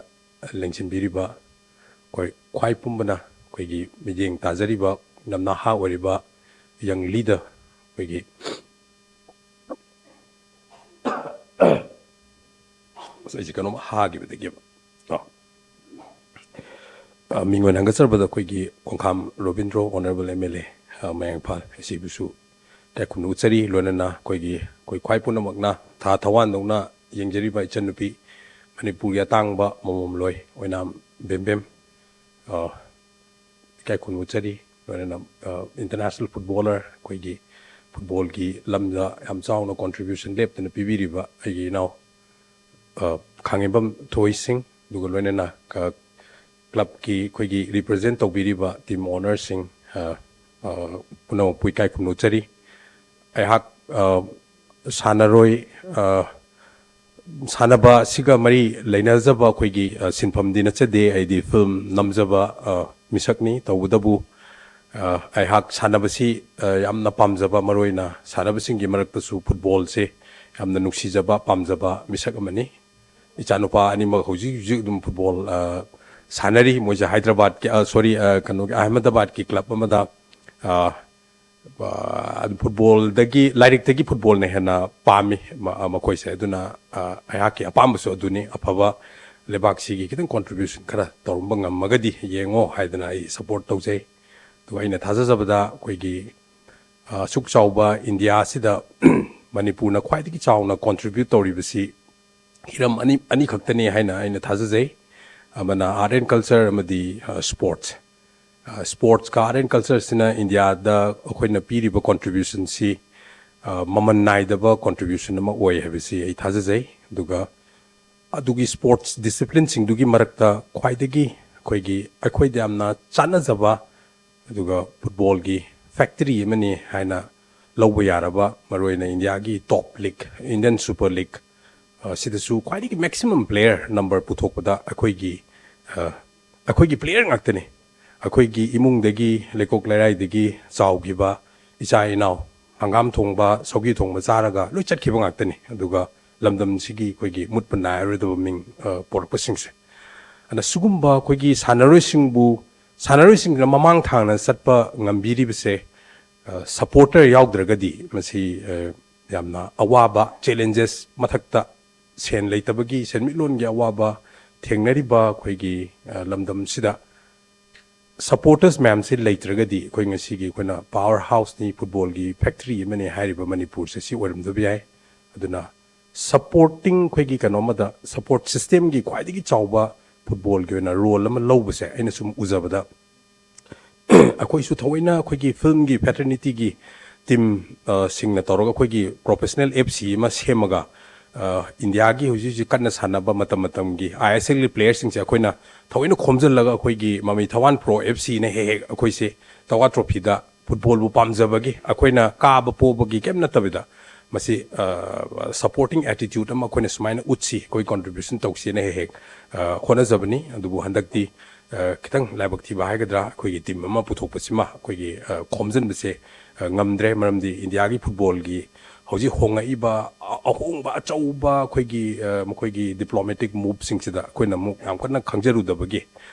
ꯂꯦꯡꯁꯤꯟꯕꯤꯔꯤꯕ ꯑꯩꯈꯣꯏ ꯈ꯭ꯋꯥꯏ ꯄꯨꯝꯕꯅ ꯑꯩꯈꯣꯏꯒꯤ ꯃꯤꯠꯌꯦꯡ ꯇꯥꯖꯔꯤꯕ ꯌꯥꯝ ꯅꯍꯥ ꯑꯣꯏꯔꯤꯕ ꯌꯪ ꯂꯤꯗꯔ ꯑꯩꯈꯣꯏꯒꯤ ꯑꯁ, ꯑꯩꯁꯦ ꯀꯩꯅꯣꯝ ꯍꯥꯈꯤꯕꯗꯒꯤ ꯑ, ꯑ, ꯃꯤꯡ ꯑꯣꯏꯅ ꯍꯪꯒꯠꯆꯔꯕꯗ ꯑꯩꯈꯣꯏꯒꯤ ꯈꯣꯡꯈꯥꯝ ꯔꯣꯕꯤꯟꯗ꯭ꯔꯣ, ꯑꯣꯅꯔꯦꯕꯜ ꯑꯦꯝ ꯑꯦꯜ ꯑꯦ ꯃꯌꯥꯡ ꯏꯝꯐꯥꯜ, ꯑꯁꯤꯕꯨꯁꯨ ꯏꯀꯥꯏ ꯈꯨꯝꯅ ꯎꯠꯆꯔꯤ꯫ ꯂꯣꯏꯅꯅ ꯑꯩꯈꯣꯏꯒꯤ ꯑꯩꯈꯣꯏ ꯈ꯭ꯋꯥꯏ ꯄꯨꯝꯅꯃꯛꯅ ꯊꯥ ꯊꯋꯥꯟꯗꯧꯅ ꯌꯦꯡꯖꯔꯤꯕ ꯏꯆꯟꯅꯨꯄꯤ, ꯃꯅꯤꯄꯨꯔꯒꯤ ꯑꯇꯥꯡꯕ ꯃꯃꯣꯝꯂꯣꯏ ꯑꯣꯏꯅꯥꯝ ꯕꯦꯝꯕꯦꯝ, ꯑ, ꯏꯀꯥꯏ ꯈꯨꯝꯅ ꯎꯠꯆꯔꯤ꯫ ꯂꯣꯏꯅꯅ ꯏꯟꯇꯔꯅꯦꯁꯅꯦꯜ ꯐꯨꯠꯕꯣꯂꯔ, ꯑꯩꯈꯣꯏꯒꯤ ꯐꯨꯠꯕꯣꯜꯒꯤ ꯂꯝꯗ ꯌꯥꯝ ꯆꯥꯎꯅ ꯀꯣꯟꯇ꯭ꯔꯤꯕ꯭ꯌꯨꯁꯟ ꯂꯦꯞꯇꯅ ꯄꯤꯕꯤꯔꯤꯕ ꯑꯩꯒꯤ ꯏꯅꯥꯎ ꯑ, ꯈꯥꯉꯦꯝꯕꯝ ꯊꯣꯏꯁꯤꯡ, ꯑꯗꯨꯒ ꯂꯣꯏꯅꯅ ꯀ-, ꯀ꯭ꯂꯕꯀꯤ ꯑꯩꯈꯣꯏꯒꯤ ꯔꯤꯄ꯭ꯔꯖꯦꯟ ꯇꯧꯕꯤꯔꯤꯕ ꯇꯤꯝ ꯑꯣꯅꯔꯁꯤꯡ, ꯑ, ꯑ, ꯄꯨꯝꯅꯃꯛꯄꯨ ꯏꯀꯥꯏ ꯈꯨꯝꯅ ꯎꯠꯆꯔꯤ꯫ ꯑꯩꯍꯥꯛ ꯑ, ꯁꯥꯟꯅꯔꯣꯏ, ꯑ, ꯁꯥꯟꯅꯕ ꯑꯁꯤꯒ ꯃꯔꯤ ꯂꯩꯅꯖꯕ ꯑꯩꯈꯣꯏꯒꯤ ꯑ, ꯁꯤꯟꯐꯝꯗꯤ ꯅꯠꯆꯗꯦ꯫ ꯑꯩꯗꯤ ꯐꯤꯂꯝ ꯅꯝꯖꯕ ꯑ, ꯃꯤꯁꯛꯅꯤ꯫ ꯇꯧꯕꯇꯕꯨ ꯑ, ꯑꯩꯍꯥꯛ ꯁꯥꯟꯅꯕꯁꯤ ꯑ, ꯌꯥꯝꯅ ꯄꯥꯝꯖꯕ, ꯃꯔꯨꯑꯣꯏꯅ ꯁꯥꯟꯅꯕꯁꯤꯡꯒꯤ ꯃꯔꯛꯇꯁꯨ ꯐꯨꯠꯕꯣꯜꯁꯦ ꯌꯥꯝꯅ ꯅꯨꯡꯁꯤꯖꯕ, ꯄꯥꯝꯖꯕ ꯃꯤꯁꯛ ꯑꯃꯅꯤ꯫ ꯏꯆꯥꯅꯨꯄꯥ ꯑꯅꯤꯃꯛ ꯍꯧꯖꯤꯛ ꯍꯧꯖꯤꯛ ꯑꯗꯨꯝ ꯐꯨꯠꯕꯣꯜ ꯑ, ꯁꯥꯟꯅꯔꯤ꯫ ꯃꯣꯏꯁꯦ ꯍꯥꯏꯗ꯭ꯔꯕꯥꯗꯀꯤ, ꯑ, ꯁꯣꯔꯤ, ꯑ, ꯀꯩꯅꯣꯒꯤ, ꯑꯍꯃꯗꯕꯥꯗꯀꯤ ꯀ꯭ꯂꯕ ꯑꯃꯗ ꯑ, ꯑ, ꯑꯗꯨ ꯐꯨꯠꯕꯣꯜꯗꯒꯤ, ꯂꯥꯏꯔꯤꯛꯇꯒꯤ ꯐꯨꯠꯕꯣꯜꯅ ꯍꯦꯟꯅ ꯄꯥꯝꯃꯤ ꯃ-, ꯑ, ꯃꯈꯣꯏꯁꯦ꯫ ꯑꯗꯨꯅ ꯑ, ꯑꯩꯍꯥꯛꯀꯤ ꯑꯄꯥꯝꯕꯁꯨ ꯑꯗꯨꯅꯤ꯫ ꯑꯐꯕ ꯂꯩꯕꯥꯛꯁꯤꯒꯤ ꯈꯤꯇꯪ ꯀꯣꯟꯇ꯭ꯔꯤꯕ꯭ꯌꯨꯁꯟ ꯈꯔ ꯇꯧꯔꯝꯕ ꯉꯝꯃꯒꯗꯤ ꯌꯦꯡꯉꯣ ꯍꯥꯏꯗꯅ ꯑꯩ ꯁꯄꯣꯔꯠ ꯇꯧꯖꯩ꯫ ꯑꯗꯨꯒ ꯑꯩꯅ ꯊꯥꯖꯖꯕꯗ ꯑꯩꯈꯣꯏꯒꯤ ꯑ, ꯑꯁꯨꯛ ꯆꯥꯎꯕ ꯏꯟꯗꯤꯌꯥ ꯑꯁꯤꯗ ꯃꯅꯤꯄꯨꯔꯅ ꯈ꯭ꯋꯥꯏꯗꯒꯤ ꯆꯥꯎꯅ ꯀꯣꯟꯇ꯭ꯔꯤꯕ꯭ꯌꯨꯠ ꯇꯧꯔꯤꯕꯁꯤ ꯍꯤꯔꯝ ꯑꯅꯤ, ꯑꯅꯤꯈꯛꯇꯅꯤ ꯍꯥꯏꯅ ꯑꯩꯅ ꯊꯥꯖꯖꯩ꯫ ꯑꯃꯅ ꯑꯥꯔꯠ ꯑꯦꯟ ꯀꯜꯆꯔ ꯑꯃꯗꯤ, ꯑ, ꯁ꯭ꯄꯣꯔꯠꯁ꯫ ꯑ, ꯁ꯭ꯄꯣꯔꯠꯁꯀ ꯑꯥꯔꯠ ꯑꯦꯟ ꯀꯜꯆꯔꯁꯤꯅ ꯏꯟꯗꯤꯌꯥꯗ ꯑꯩꯈꯣꯏꯅ ꯄꯤꯔꯤꯕ ꯀꯣꯟꯇ꯭ꯔꯤꯕ꯭ꯌꯨꯁꯟꯁꯤ, ꯑ, ꯃꯃꯜ ꯅꯥꯏꯗꯕ ꯀꯣꯟꯇ꯭ꯔꯤꯕ꯭ꯌꯨꯁꯟ ꯑꯃ ꯑꯣꯏ ꯍꯥꯏꯕꯁꯤ ꯑꯩ ꯊꯥꯖꯖꯩ꯫ ꯑꯗꯨꯒ ꯑꯗꯨꯒꯤ ꯁ꯭ꯄꯣꯔꯠꯁ ꯗꯤꯁꯤꯄ꯭ꯂꯤꯟꯁꯤꯡꯗꯨꯒꯤ ꯃꯔꯛꯇ ꯈ꯭ꯋꯥꯏꯗꯒꯤ ꯑꯩꯈꯣꯏꯒꯤ, ꯑꯩꯈꯣꯏꯗ ꯌꯥꯝꯅ ꯆꯥꯟꯅꯖꯕ, ꯑꯗꯨꯒ ꯐꯨꯠꯕꯣꯜꯒꯤ ꯐꯦꯛꯇꯔꯤ ꯑꯃꯅꯤ ꯍꯥꯏꯅ ꯂꯧꯕ ꯌꯥꯔꯕ, ꯃꯔꯨꯑꯣꯏꯅ ꯏꯟꯗꯤꯌꯥꯒꯤ ꯇꯣꯞ ꯂꯤꯒ, ꯏꯟꯗꯤꯌꯟ ꯁꯨꯄꯔ ꯂꯤꯒ, ꯑ, ꯁꯤꯗꯁꯨ ꯈ꯭ꯋꯥꯏꯗꯒꯤ ꯃꯦꯛꯁꯤꯃꯝ ꯄ꯭ꯂꯦꯌꯔ ꯅꯝꯕꯔ ꯄꯨꯊꯣꯛꯄꯗ ꯑꯩꯈꯣꯏꯒꯤ, ꯑ, ꯑꯩꯈꯣꯏꯒꯤ ꯄ꯭ꯂꯦꯌꯔ ꯉꯥꯛꯇꯅꯤ꯫ ꯑꯩꯈꯣꯏꯒꯤ ꯏꯃꯨꯡꯗꯒꯤ, ꯂꯩꯀꯣꯛ ꯂꯩꯔꯥꯏꯗꯒꯤ ꯆꯥꯎꯈꯤꯕ ꯏꯆꯥ ꯏꯅꯥꯎ, ꯍꯪꯒꯥꯝ ꯊꯣꯡꯕ, ꯁꯧꯒꯤ ꯊꯣꯡꯕ ꯆꯥꯔꯒ ꯂꯣꯏ ꯆꯠꯈꯤꯕ ꯉꯥꯛꯇꯅꯤ꯫ ꯑꯗꯨꯒ ꯂꯝꯗꯝꯁꯤꯒꯤ ꯑꯩꯈꯣꯏꯒꯤ ꯃꯨꯠꯄ ꯅꯥꯏꯔꯔꯣꯏꯗꯕ ꯃꯤꯡ, ꯑ, ꯄꯣꯔꯛꯄꯁꯤꯡꯁꯦ꯫ ꯑꯗꯨꯅ ꯁꯤꯒꯨꯝꯕ ꯑꯩꯈꯣꯏꯒꯤ ꯁꯥꯟꯅꯔꯣꯏꯁꯤꯡꯕꯨ, ꯁꯥꯟꯅꯔꯣꯏꯁꯤꯡꯁꯤꯅ ꯃꯃꯥꯡ ꯊꯥꯡꯅ ꯆꯠꯄ ꯉꯝꯕꯤꯔꯤꯕꯁꯦ, ꯑ, ꯁꯄꯣꯔꯇꯔ ꯌꯥꯎꯗ꯭ꯔꯒꯗꯤ ꯃꯁꯤ, ꯑ, ꯌꯥꯝꯅ ꯑꯋꯥꯕ, ꯆꯦꯂꯦꯟꯖꯦꯁ, ꯃꯊꯛꯇ ꯁꯦꯟ ꯂꯩꯇꯕꯒꯤ, ꯁꯦꯟꯃꯤꯠꯂꯣꯟꯒꯤ ꯑꯋꯥꯕ ꯊꯦꯡꯅꯔꯤꯕ ꯑꯩꯈꯣꯏꯒꯤ, ꯑ, ꯂꯝꯗꯝꯁꯤꯗ ꯁꯄꯣꯔꯇꯔꯁ ꯃꯌꯥꯝꯁꯤ ꯂꯩꯇ꯭ꯔꯒꯗꯤ ꯑꯩꯈꯣꯏ ꯉꯁꯤꯒꯤ ꯑꯩꯈꯣꯏꯅ ꯄꯥꯋꯔ ꯍꯥꯎꯁꯅꯤ, ꯐꯨꯠꯕꯣꯜꯒꯤ ꯐꯦꯛꯇꯔꯤ ꯑꯃꯅꯤ ꯍꯥꯏꯔꯤꯕ ꯃꯅꯤꯄꯨꯔꯁꯦ ꯁꯤ ꯑꯣꯏꯔꯝꯗꯕ ꯌꯥꯏ꯫ ꯑꯗꯨꯅ ꯁꯄꯣꯔꯇꯤꯡ ꯑꯩꯈꯣꯏꯒꯤ ꯀꯩꯅꯣ ꯑꯃꯗ, ꯁꯄꯣꯔꯠ ꯁꯤꯁꯇꯦꯝꯒꯤ ꯈ꯭ꯋꯥꯏꯗꯒꯤ ꯆꯥꯎꯕ ꯐꯨꯠꯕꯣꯜꯒꯤ ꯑꯣꯏꯅ ꯔꯣꯜ ꯑꯃ ꯂꯧꯕꯁꯦ ꯑꯩꯅ ꯁꯨꯝ ꯎꯖꯕꯗ, ꯑꯩꯈꯣꯏꯁꯨ ꯊꯑꯣꯏꯅ ꯑꯩꯈꯣꯏꯒꯤ ꯐꯤꯜꯝꯒꯤ ꯐꯦꯇꯔꯅꯤꯇꯤꯒꯤ ꯇꯤꯝ, ꯑ, ꯁꯤꯡꯅ ꯇꯧꯔꯒ ꯑꯩꯈꯣꯏꯒꯤ ꯄ꯭ꯔꯣꯐꯦꯁꯅꯦꯜ ꯑꯦꯐ ꯁꯤ ꯑꯃ ꯁꯦꯝꯃꯒ, ꯑ, ꯏꯟꯗꯤꯌꯥꯒꯤ ꯍꯧꯖꯤꯛ ꯍꯧꯖꯤꯛ ꯀꯟꯅ ꯁꯥꯟꯅꯕ ꯃꯇꯝ ꯃꯇꯝꯒꯤ ꯑꯥꯏ ꯑꯦꯁ ꯑꯦꯜꯒꯤ ꯄ꯭ꯂꯦꯌꯔꯁꯤꯡꯁꯦ ꯑꯩꯈꯣꯏꯅ ꯊꯑꯣꯏꯅ ꯈꯣꯝꯖꯤꯜꯂꯒ ꯑꯩꯈꯣꯏꯒꯤ ꯃꯃꯤ ꯊꯋꯥꯟ ꯄ꯭ꯔꯣ ꯑꯦꯐ ꯁꯤꯅ ꯍꯦꯛ ꯍꯦꯛ ꯑꯩꯈꯣꯏꯁꯦ ꯇꯋꯥ ꯇ꯭ꯔꯣꯐꯤꯗ ꯐꯨꯠꯕꯣꯜꯕꯨ ꯄꯥꯝꯖꯕꯒꯤ, ꯑꯩꯈꯣꯏꯅ ꯀꯥꯕ ꯄꯣꯕꯒꯤ ꯀꯩꯝ ꯅꯠꯇꯕꯤꯗ ꯃꯁꯤ, ꯑ, ꯁꯄꯣꯔꯇꯤꯡ ꯑꯦꯇꯤꯇ꯭ꯌꯨꯠ ꯑꯃ ꯑꯩꯈꯣꯏꯅ ꯁꯨꯃꯥꯏꯅ ꯎꯠꯁꯤ, ꯑꯩꯈꯣꯏ ꯀꯣꯟꯇ꯭ꯔꯤꯕ꯭ꯌꯨꯁꯟ ꯇꯧꯁꯤꯅ ꯍꯦꯛ ꯍꯦꯛ, ꯑ, ꯍꯣꯠꯅꯖꯕꯅꯤ꯫ ꯑꯗꯨꯕꯨ ꯍꯟꯗꯛꯇꯤ, ꯑ, ꯈꯤꯇꯪ ꯂꯥꯏꯕꯛ ꯊꯤꯕ ꯍꯥꯏꯒꯗ꯭ꯔꯥ, ꯑꯩꯈꯣꯏꯒꯤ ꯇꯤꯝ ꯑꯃ ꯄꯨꯊꯣꯛꯄꯁꯤꯃ ꯑꯩꯈꯣꯏꯒꯤ, ꯑ, ꯈꯣꯝꯖꯤꯟꯕꯁꯦ, ꯑ, ꯉꯝꯗ꯭ꯔꯦ꯫ ꯃꯔꯝꯗꯤ ꯏꯟꯗꯤꯌꯥꯒꯤ ꯐꯨꯠꯕꯣꯜꯒꯤ ꯍꯧꯖꯤꯛ ꯍꯣꯡꯉꯛꯏꯕ ꯑ-, ꯑꯍꯣꯡꯕ ꯑꯆꯧꯕ ꯑꯩꯈꯣꯏꯒꯤ, ꯑ, ꯃꯈꯣꯏꯒꯤ ꯗꯤꯄ꯭ꯂꯣꯃꯦꯇꯤꯛ ꯃꯨꯚꯁꯤꯡꯁꯤꯗ ꯑꯩꯈꯣꯏꯅ ꯑꯃꯨꯛ ꯌꯥꯝ ꯀꯟꯅ ꯈꯪꯖꯔꯨꯗꯕꯒꯤ꯫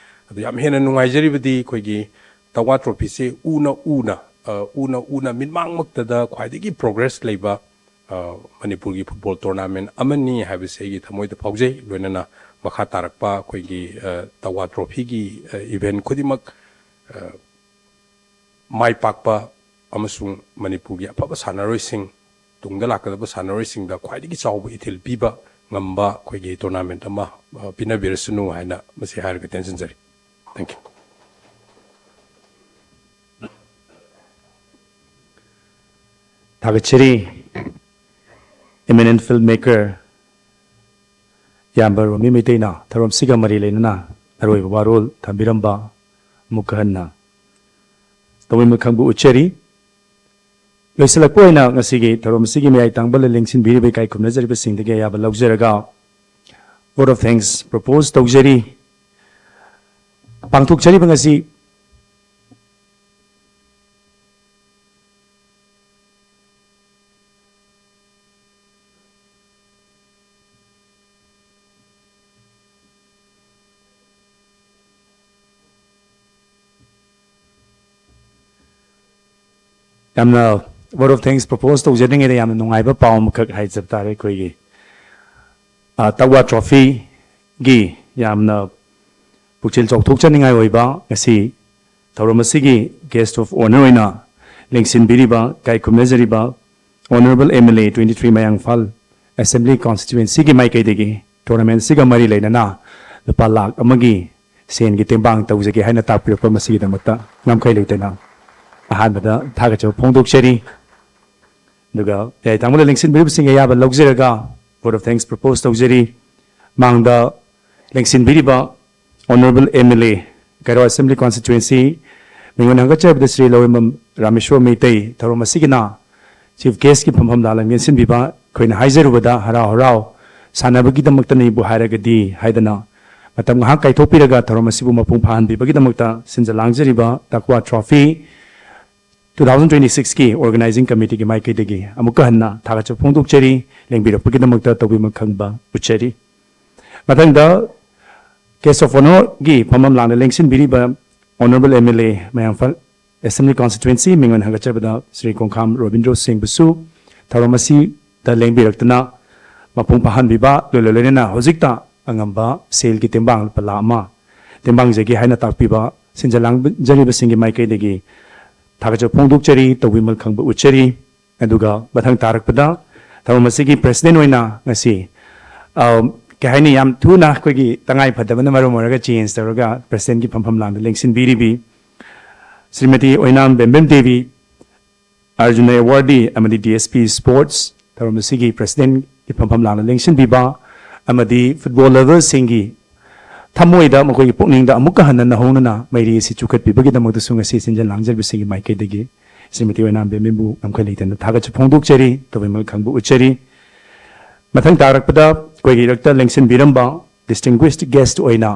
ꯑꯗꯨ ꯌꯥꯝ ꯍꯦꯟꯅ ꯅꯨꯡꯉꯥꯏꯖꯔꯤꯕꯗꯤ ꯑꯩꯈꯣꯏꯒꯤ ꯇꯋꯥ ꯇ꯭ꯔꯣꯐꯤꯁꯦ ꯎꯅ ꯎꯅ, ꯑ, ꯎꯅ ꯎꯅ ꯃꯤꯠꯃꯥꯡꯃꯛꯇꯗ ꯈ꯭ꯋꯥꯏꯗꯒꯤ ꯄ꯭ꯔꯣꯒ꯭ꯔꯦꯁ ꯂꯩꯕ, ꯑ, ꯃꯅꯤꯄꯨꯔꯒꯤ ꯐꯨꯠꯕꯣꯜ ꯇꯣꯔꯅꯥꯃꯦꯟ ꯑꯃꯅꯤ ꯍꯥꯏꯕꯁꯦ ꯑꯩꯒꯤ ꯊꯃꯣꯏꯗ ꯐꯥꯎꯖꯩ꯫ ꯂꯣꯏꯅꯅ ꯃꯈꯥ ꯇꯥꯔꯛꯄ ꯑꯩꯈꯣꯏꯒꯤ, ꯑ, ꯇꯋꯥ ꯇ꯭ꯔꯣꯐꯤꯒꯤ, ꯑ, ꯏꯚꯦꯟ ꯈꯨꯗꯤꯡꯃꯛ, ꯑ, ꯃꯥꯏ ꯄꯥꯛꯄ ꯑꯃꯁꯨꯡ ꯃꯅꯤꯄꯨꯔꯒꯤ ꯑꯐꯕ ꯁꯥꯟꯅꯔꯣꯏꯁꯤꯡ, ꯇꯨꯡꯗ ꯂꯥꯛꯀꯗꯕ ꯁꯥꯟꯅꯔꯣꯏꯁꯤꯡꯗ ꯈ꯭ꯋꯥꯏꯗꯒꯤ ꯆꯥꯎꯕ ꯏꯊꯤꯜ ꯄꯤꯕ ꯉꯝꯕ ꯑꯩꯈꯣꯏꯒꯤ ꯇꯣꯔꯅꯥꯃꯦꯟ ꯑꯃ, ꯑ, ꯄꯤꯅꯕꯤꯔꯁꯅꯨ ꯍꯥꯏꯅ ꯃꯁꯤ ꯍꯥꯏꯔꯒ ꯇꯦꯟꯁꯤꯟꯖꯔꯤ꯫ Thank you꯫ ꯊꯥꯒꯠꯆꯔꯤ꯫ Eminent filmmaker ꯏꯌꯥꯝꯕ ꯔꯣꯃꯤ ꯃꯩꯇꯩꯅ ꯊꯧꯔꯝꯁꯤꯒ ꯃꯔꯤ ꯂꯩꯅꯅ ꯑꯔꯣꯏꯕ ꯋꯥꯔꯣꯜ ꯊꯝꯕꯤꯔꯝꯕ ꯑꯃꯨꯛꯀ ꯍꯟꯅ ꯇꯧꯃꯤꯟꯕ ꯈꯪꯕ ꯎꯠꯆꯔꯤ꯫ ꯂꯣꯏꯁꯤꯜꯂꯛꯄ ꯑꯣꯏꯅ ꯉꯁꯤꯒꯤ ꯊꯧꯔꯝ ꯑꯁꯤꯒꯤ ꯃꯌꯥꯏ ꯇꯥꯡꯕ ꯂꯦꯡꯁꯤꯟꯕꯤꯔꯤꯕ ꯏꯀꯥꯏ ꯈꯨꯝꯅꯖꯔꯤꯕꯁꯤꯡꯗꯒꯤ ꯑꯌꯥꯕ ꯂꯧꯖꯔꯒ vote of thanks propose ꯇꯧꯖꯔꯤ꯫ ꯄꯥꯡꯊꯣꯛꯆꯔꯤꯕ ꯉꯁꯤ ꯌꯥꯝꯅ vote of thanks propose ꯇꯧꯖꯗ꯭ꯔꯤꯉꯩꯗ ꯌꯥꯝꯅ ꯅꯨꯡꯉꯥꯏꯕ ꯄꯥꯎ ꯑꯃꯈꯛ ꯍꯥꯏꯖꯕ ꯇꯥꯔꯦ꯫ ꯑꯩꯈꯣꯏꯒꯤ, ꯑ, ꯇꯛꯋꯥ trophyꯒꯤ ꯌꯥꯝꯅ ꯄꯨꯛꯆꯦꯜ ꯆꯥꯎꯊꯣꯛꯆꯅꯤꯡꯉꯥꯏ ꯑꯣꯏꯕ ꯉꯁꯤ ꯊꯧꯔꯝ ꯑꯁꯤꯒꯤ guest of honour ꯑꯣꯏꯅ ꯂꯦꯡꯁꯤꯟꯕꯤꯔꯤꯕ, ꯏꯀꯥꯏ ꯈꯨꯝꯅꯖꯔꯤꯕ Honourable M L A twenty three ꯃꯌꯥꯡ ꯏꯝꯐꯥꯜ Assembly Constituencyꯒꯤ ꯃꯥꯏꯀꯩꯗꯒꯤ tournamentꯁꯤꯒ ꯃꯔꯤ ꯂꯩꯅꯅ ꯂꯨꯄꯥ ꯂꯥꯈ ꯑꯃꯒꯤ ꯁꯦꯟꯒꯤ ꯇꯦꯡꯕꯥꯡ ꯇꯧꯖꯒꯦ ꯍꯥꯏꯅ ꯇꯥꯛꯄꯤꯔꯛꯄ ꯃꯁꯤꯒꯤꯗꯃꯛꯇ ꯉꯝꯈꯩ ꯂꯩꯇꯅ ꯑꯍꯥꯟꯕꯗ ꯊꯥꯒꯠꯆꯕ ꯐꯣꯡꯗꯣꯛꯆꯔꯤ꯫ ꯑꯗꯨꯒ ꯌꯥꯏ ꯇꯥꯡꯕꯗ ꯂꯦꯡꯁꯤꯟꯕꯤꯔꯤꯕꯁꯤꯡꯒꯤ ꯑꯌꯥꯕ ꯂꯧꯖꯔꯒ vote of thanks propose ꯇꯧꯖꯔꯤ꯫ ꯃꯥꯡꯗ ꯂꯦꯡꯁꯤꯟꯕꯤꯔꯤꯕ Honourable M L A ꯀꯩꯔꯥꯎ Assembly Constituency ꯃꯤꯉꯣꯟ ꯍꯪꯒꯠꯆꯕꯗ Shri Lourembam Rameshwor Meitei ꯊꯧꯔꯝ ꯑꯁꯤꯒꯤꯅ chief guestꯀꯤ ꯐꯝꯐꯝ ꯂꯥꯡꯂꯝ ꯌꯦꯟꯁꯤꯟꯕꯤꯕ ꯑꯩꯈꯣꯏꯅ ꯍꯥꯏꯖꯔꯨꯕꯗ ꯍꯔꯥꯎ ꯍꯔꯥꯎ ꯁꯥꯟꯅꯕꯒꯤꯗꯃꯛꯇꯅꯤꯕꯨ ꯍꯥꯏꯔꯒꯗꯤ ꯍꯥꯏꯗꯅ ꯃꯇꯝ ꯉꯥꯏꯍꯥꯛ ꯀꯥꯏꯊꯣꯛꯄꯤꯔꯒ ꯊꯧꯔꯝ ꯑꯁꯤꯕꯨ ꯃꯄꯨꯡ ꯐꯥꯍꯟꯕꯤꯕꯒꯤꯗꯃꯛꯇ ꯁꯤꯟꯖ ꯂꯥꯡꯖꯔꯤꯕ ꯇꯛꯋꯥ trophy two thousand twenty sixꯀꯤ organizing committeeꯒꯤ ꯃꯥꯏꯀꯩꯗꯒꯤ ꯑꯃꯨꯛꯀ ꯍꯟꯅ ꯊꯥꯒꯠꯆꯕ ꯐꯣꯡꯗꯣꯛꯆꯔꯤ꯫ ꯂꯦꯡꯕꯤꯔꯛꯄꯒꯤꯗꯃꯛꯇ ꯇꯧꯕꯤꯃꯜ ꯈꯪꯕ ꯎꯠꯆꯔꯤ꯫ ꯃꯊꯪꯗ guest of honourꯒꯤ ꯐꯝꯐꯝ ꯂꯥꯡꯗ ꯂꯦꯡꯁꯤꯟꯕꯤꯔꯤꯕ Honourable M L A ꯃꯌꯥꯡꯐꯥꯜ Assembly Constituency ꯃꯤꯡꯑꯣꯏꯅ ꯍꯪꯒꯠꯆꯕꯗ Shri ꯀꯣꯡꯈꯥꯝ Robindro ꯁꯤꯡꯕꯨꯁꯨ ꯊꯧꯔꯝ ꯑꯁꯤꯗ ꯂꯦꯡꯕꯤꯔꯛꯇꯨꯅ ꯃꯄꯨꯡ ꯐꯥꯍꯟꯕꯤꯕ ꯂꯣꯏꯅ ꯂꯣꯏꯅꯅ ꯍꯧꯖꯤꯛꯇ ꯑꯉꯝꯕ ꯁꯦꯜꯒꯤ ꯇꯦꯡꯕꯥꯡ ꯂꯨꯄꯥ ꯂꯥꯈ ꯑꯃ ꯇꯦꯡꯕꯥꯡꯖꯒꯦ ꯍꯥꯏꯅ ꯇꯥꯛꯄꯤꯕ ꯁꯤꯟꯖ ꯂꯥꯡꯖꯔꯤꯕꯁꯤꯡꯒꯤ ꯃꯥꯏꯀꯩꯗꯒꯤ ꯊꯥꯒꯠꯆꯕ ꯐꯣꯡꯗꯣꯛꯆꯔꯤ, ꯇꯧꯕꯤꯃꯜ ꯈꯪꯕ ꯎꯠꯆꯔꯤ꯫ ꯑꯗꯨꯒ ꯃꯊꯪ ꯇꯥꯔꯛꯄꯗ ꯊꯧꯔꯝ ꯑꯁꯤꯒꯤ president ꯑꯣꯏꯅ ꯉꯁꯤ, ꯑ, ꯀꯩ ꯍꯥꯏꯅꯤ, ꯌꯥꯝ ꯊꯨꯅ ꯑꯩꯈꯣꯏꯒꯤ ꯇꯉꯥꯏ ꯐꯗꯕꯅ ꯃꯔꯝ ꯑꯣꯏꯔꯒ change ꯇꯧꯔꯒ presidentꯀꯤ ꯐꯝꯐꯝ ꯂꯥꯡꯗ ꯂꯦꯡꯁꯤꯟꯕꯤꯔꯤꯕꯤ ꯁ꯭ꯔꯤꯃꯇꯤ ꯑꯣꯏꯅꯥꯝ ꯕꯦꯝꯕꯦꯝ ꯗꯦꯕꯤ, ꯑꯔꯖꯨꯅ awardee ꯑꯃꯗꯤ D S P Sports ꯊꯧꯔꯝ ꯑꯁꯤꯒꯤ presidentꯀꯤ ꯐꯝꯐꯝ ꯂꯥꯡꯗ ꯂꯦꯡꯁꯤꯟꯕꯤꯕ ꯑꯃꯗꯤ football loverꯁꯤꯡꯒꯤ ꯊꯃꯣꯏꯗ, ꯃꯈꯣꯏꯒꯤ ꯄꯨꯛꯅꯤꯡꯗ ꯑꯃꯨꯛꯀ ꯍꯟꯅ ꯅꯧꯍꯧꯅꯅ ꯃꯩꯔꯤ ꯑꯁꯤ ꯆꯨꯈꯠꯄꯤꯕꯒꯤꯗꯃꯛꯇꯁꯨ ꯉꯁꯤ ꯁꯤꯟꯖ ꯂꯥꯡꯖꯔꯤꯕꯁꯤꯡꯒꯤ ꯃꯥꯏꯀꯩꯗꯒꯤ ꯁ꯭ꯔꯤꯃꯇꯤ ꯑꯣꯏꯅꯥꯝꯕꯦꯝꯕꯤꯕꯨ ꯉꯝꯈꯩ ꯂꯩꯇꯅ ꯊꯥꯒꯠꯆ ꯐꯣꯡꯗꯣꯛꯆꯔꯤ, ꯇꯧꯕꯤꯃꯜ ꯈꯪꯕ ꯎꯠꯆꯔꯤ꯫ ꯃꯊꯪ ꯇꯥꯔꯛꯄꯗ ꯑꯩꯈꯣꯏꯒꯤ ꯏꯔꯛꯇ ꯂꯦꯡꯁꯤꯟꯕꯤꯔꯝꯕ distinguished guest ꯑꯣꯏꯅ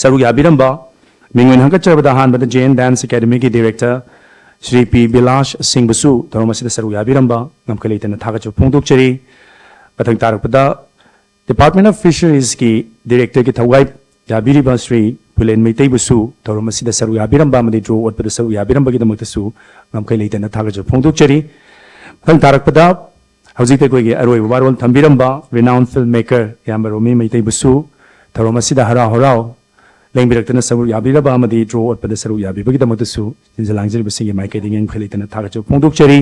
ꯁꯔꯨꯛ ꯌꯥꯕꯤꯔꯝꯕ, ꯃꯤꯡ ꯑꯣꯏꯅ ꯍꯪꯒꯠꯆꯔꯕꯗ ꯑꯍꯥꯟꯕꯗ Jain Dance Academyꯒꯤ director ꯁ꯭ꯔꯤ ꯄꯤ ꯕꯤꯂꯥꯁ ꯁꯤꯡꯕꯨꯁꯨ ꯊꯧꯔꯝ ꯑꯁꯤꯗ ꯁꯔꯨꯛ ꯌꯥꯕꯤꯔꯝꯕ ꯉꯝꯈꯩ ꯂꯩꯇꯅ ꯊꯥꯒꯠꯆꯕ ꯐꯣꯡꯗꯣꯛꯆꯔꯤ꯫ ꯃꯊꯪ ꯇꯥꯔꯛꯄꯗ Department of Fisheriesꯀꯤ directorꯒꯤ ꯊꯧꯒꯥꯏ ꯌꯥꯕꯤꯔꯤꯕ ꯁ꯭ꯔꯤ ꯄꯨꯂꯦꯟ ꯃꯩꯇꯩꯕꯨꯁꯨ ꯊꯧꯔꯝ ꯑꯁꯤꯗ ꯁꯔꯨꯛ ꯌꯥꯕꯤꯔꯝꯕ ꯑꯃꯗꯤ draw ꯑꯣꯠꯄꯗ ꯁꯔꯨꯛ ꯌꯥꯕꯤꯔꯝꯕꯒꯤꯗꯃꯛꯇꯁꯨ ꯉꯝꯈꯩ ꯂꯩꯇꯅ ꯊꯥꯒꯠꯆꯕ ꯐꯣꯡꯗꯣꯛꯆꯔꯤ꯫ ꯃꯊꯪ ꯇꯥꯔꯛꯄꯗ ꯍꯧꯖꯤꯛꯇ ꯑꯩꯈꯣꯏꯒꯤ ꯑꯔꯣꯏꯕ ꯋꯥꯔꯣꯜ ꯊꯝꯕꯤꯔꯝꯕ renowned filmmaker ꯏꯌꯥꯝꯕ ꯔꯣꯃꯤ ꯃꯩꯇꯩꯕꯨꯁꯨ ꯊꯧꯔꯝ ꯑꯁꯤꯗ ꯍꯔꯥꯎ ꯍꯔꯥꯎ ꯂꯦꯡꯕꯤꯔꯛꯇꯅ ꯁꯔꯨꯛ ꯌꯥꯕꯤꯔꯕ ꯑꯃꯗꯤ draw ꯑꯣꯠꯄꯗ ꯁꯔꯨꯛ ꯌꯥꯕꯤꯕꯒꯤꯗꯃꯛꯇꯁꯨ ꯁꯤꯟꯖ ꯂꯥꯡꯖꯔꯤꯕꯁꯤꯡꯒꯤ ꯃꯥꯏꯀꯩꯗꯒꯤ ꯉꯝꯈꯩ ꯂꯩꯇꯅ ꯊꯥꯒꯠꯆꯕ ꯐꯣꯡꯗꯣꯛꯆꯔꯤ꯫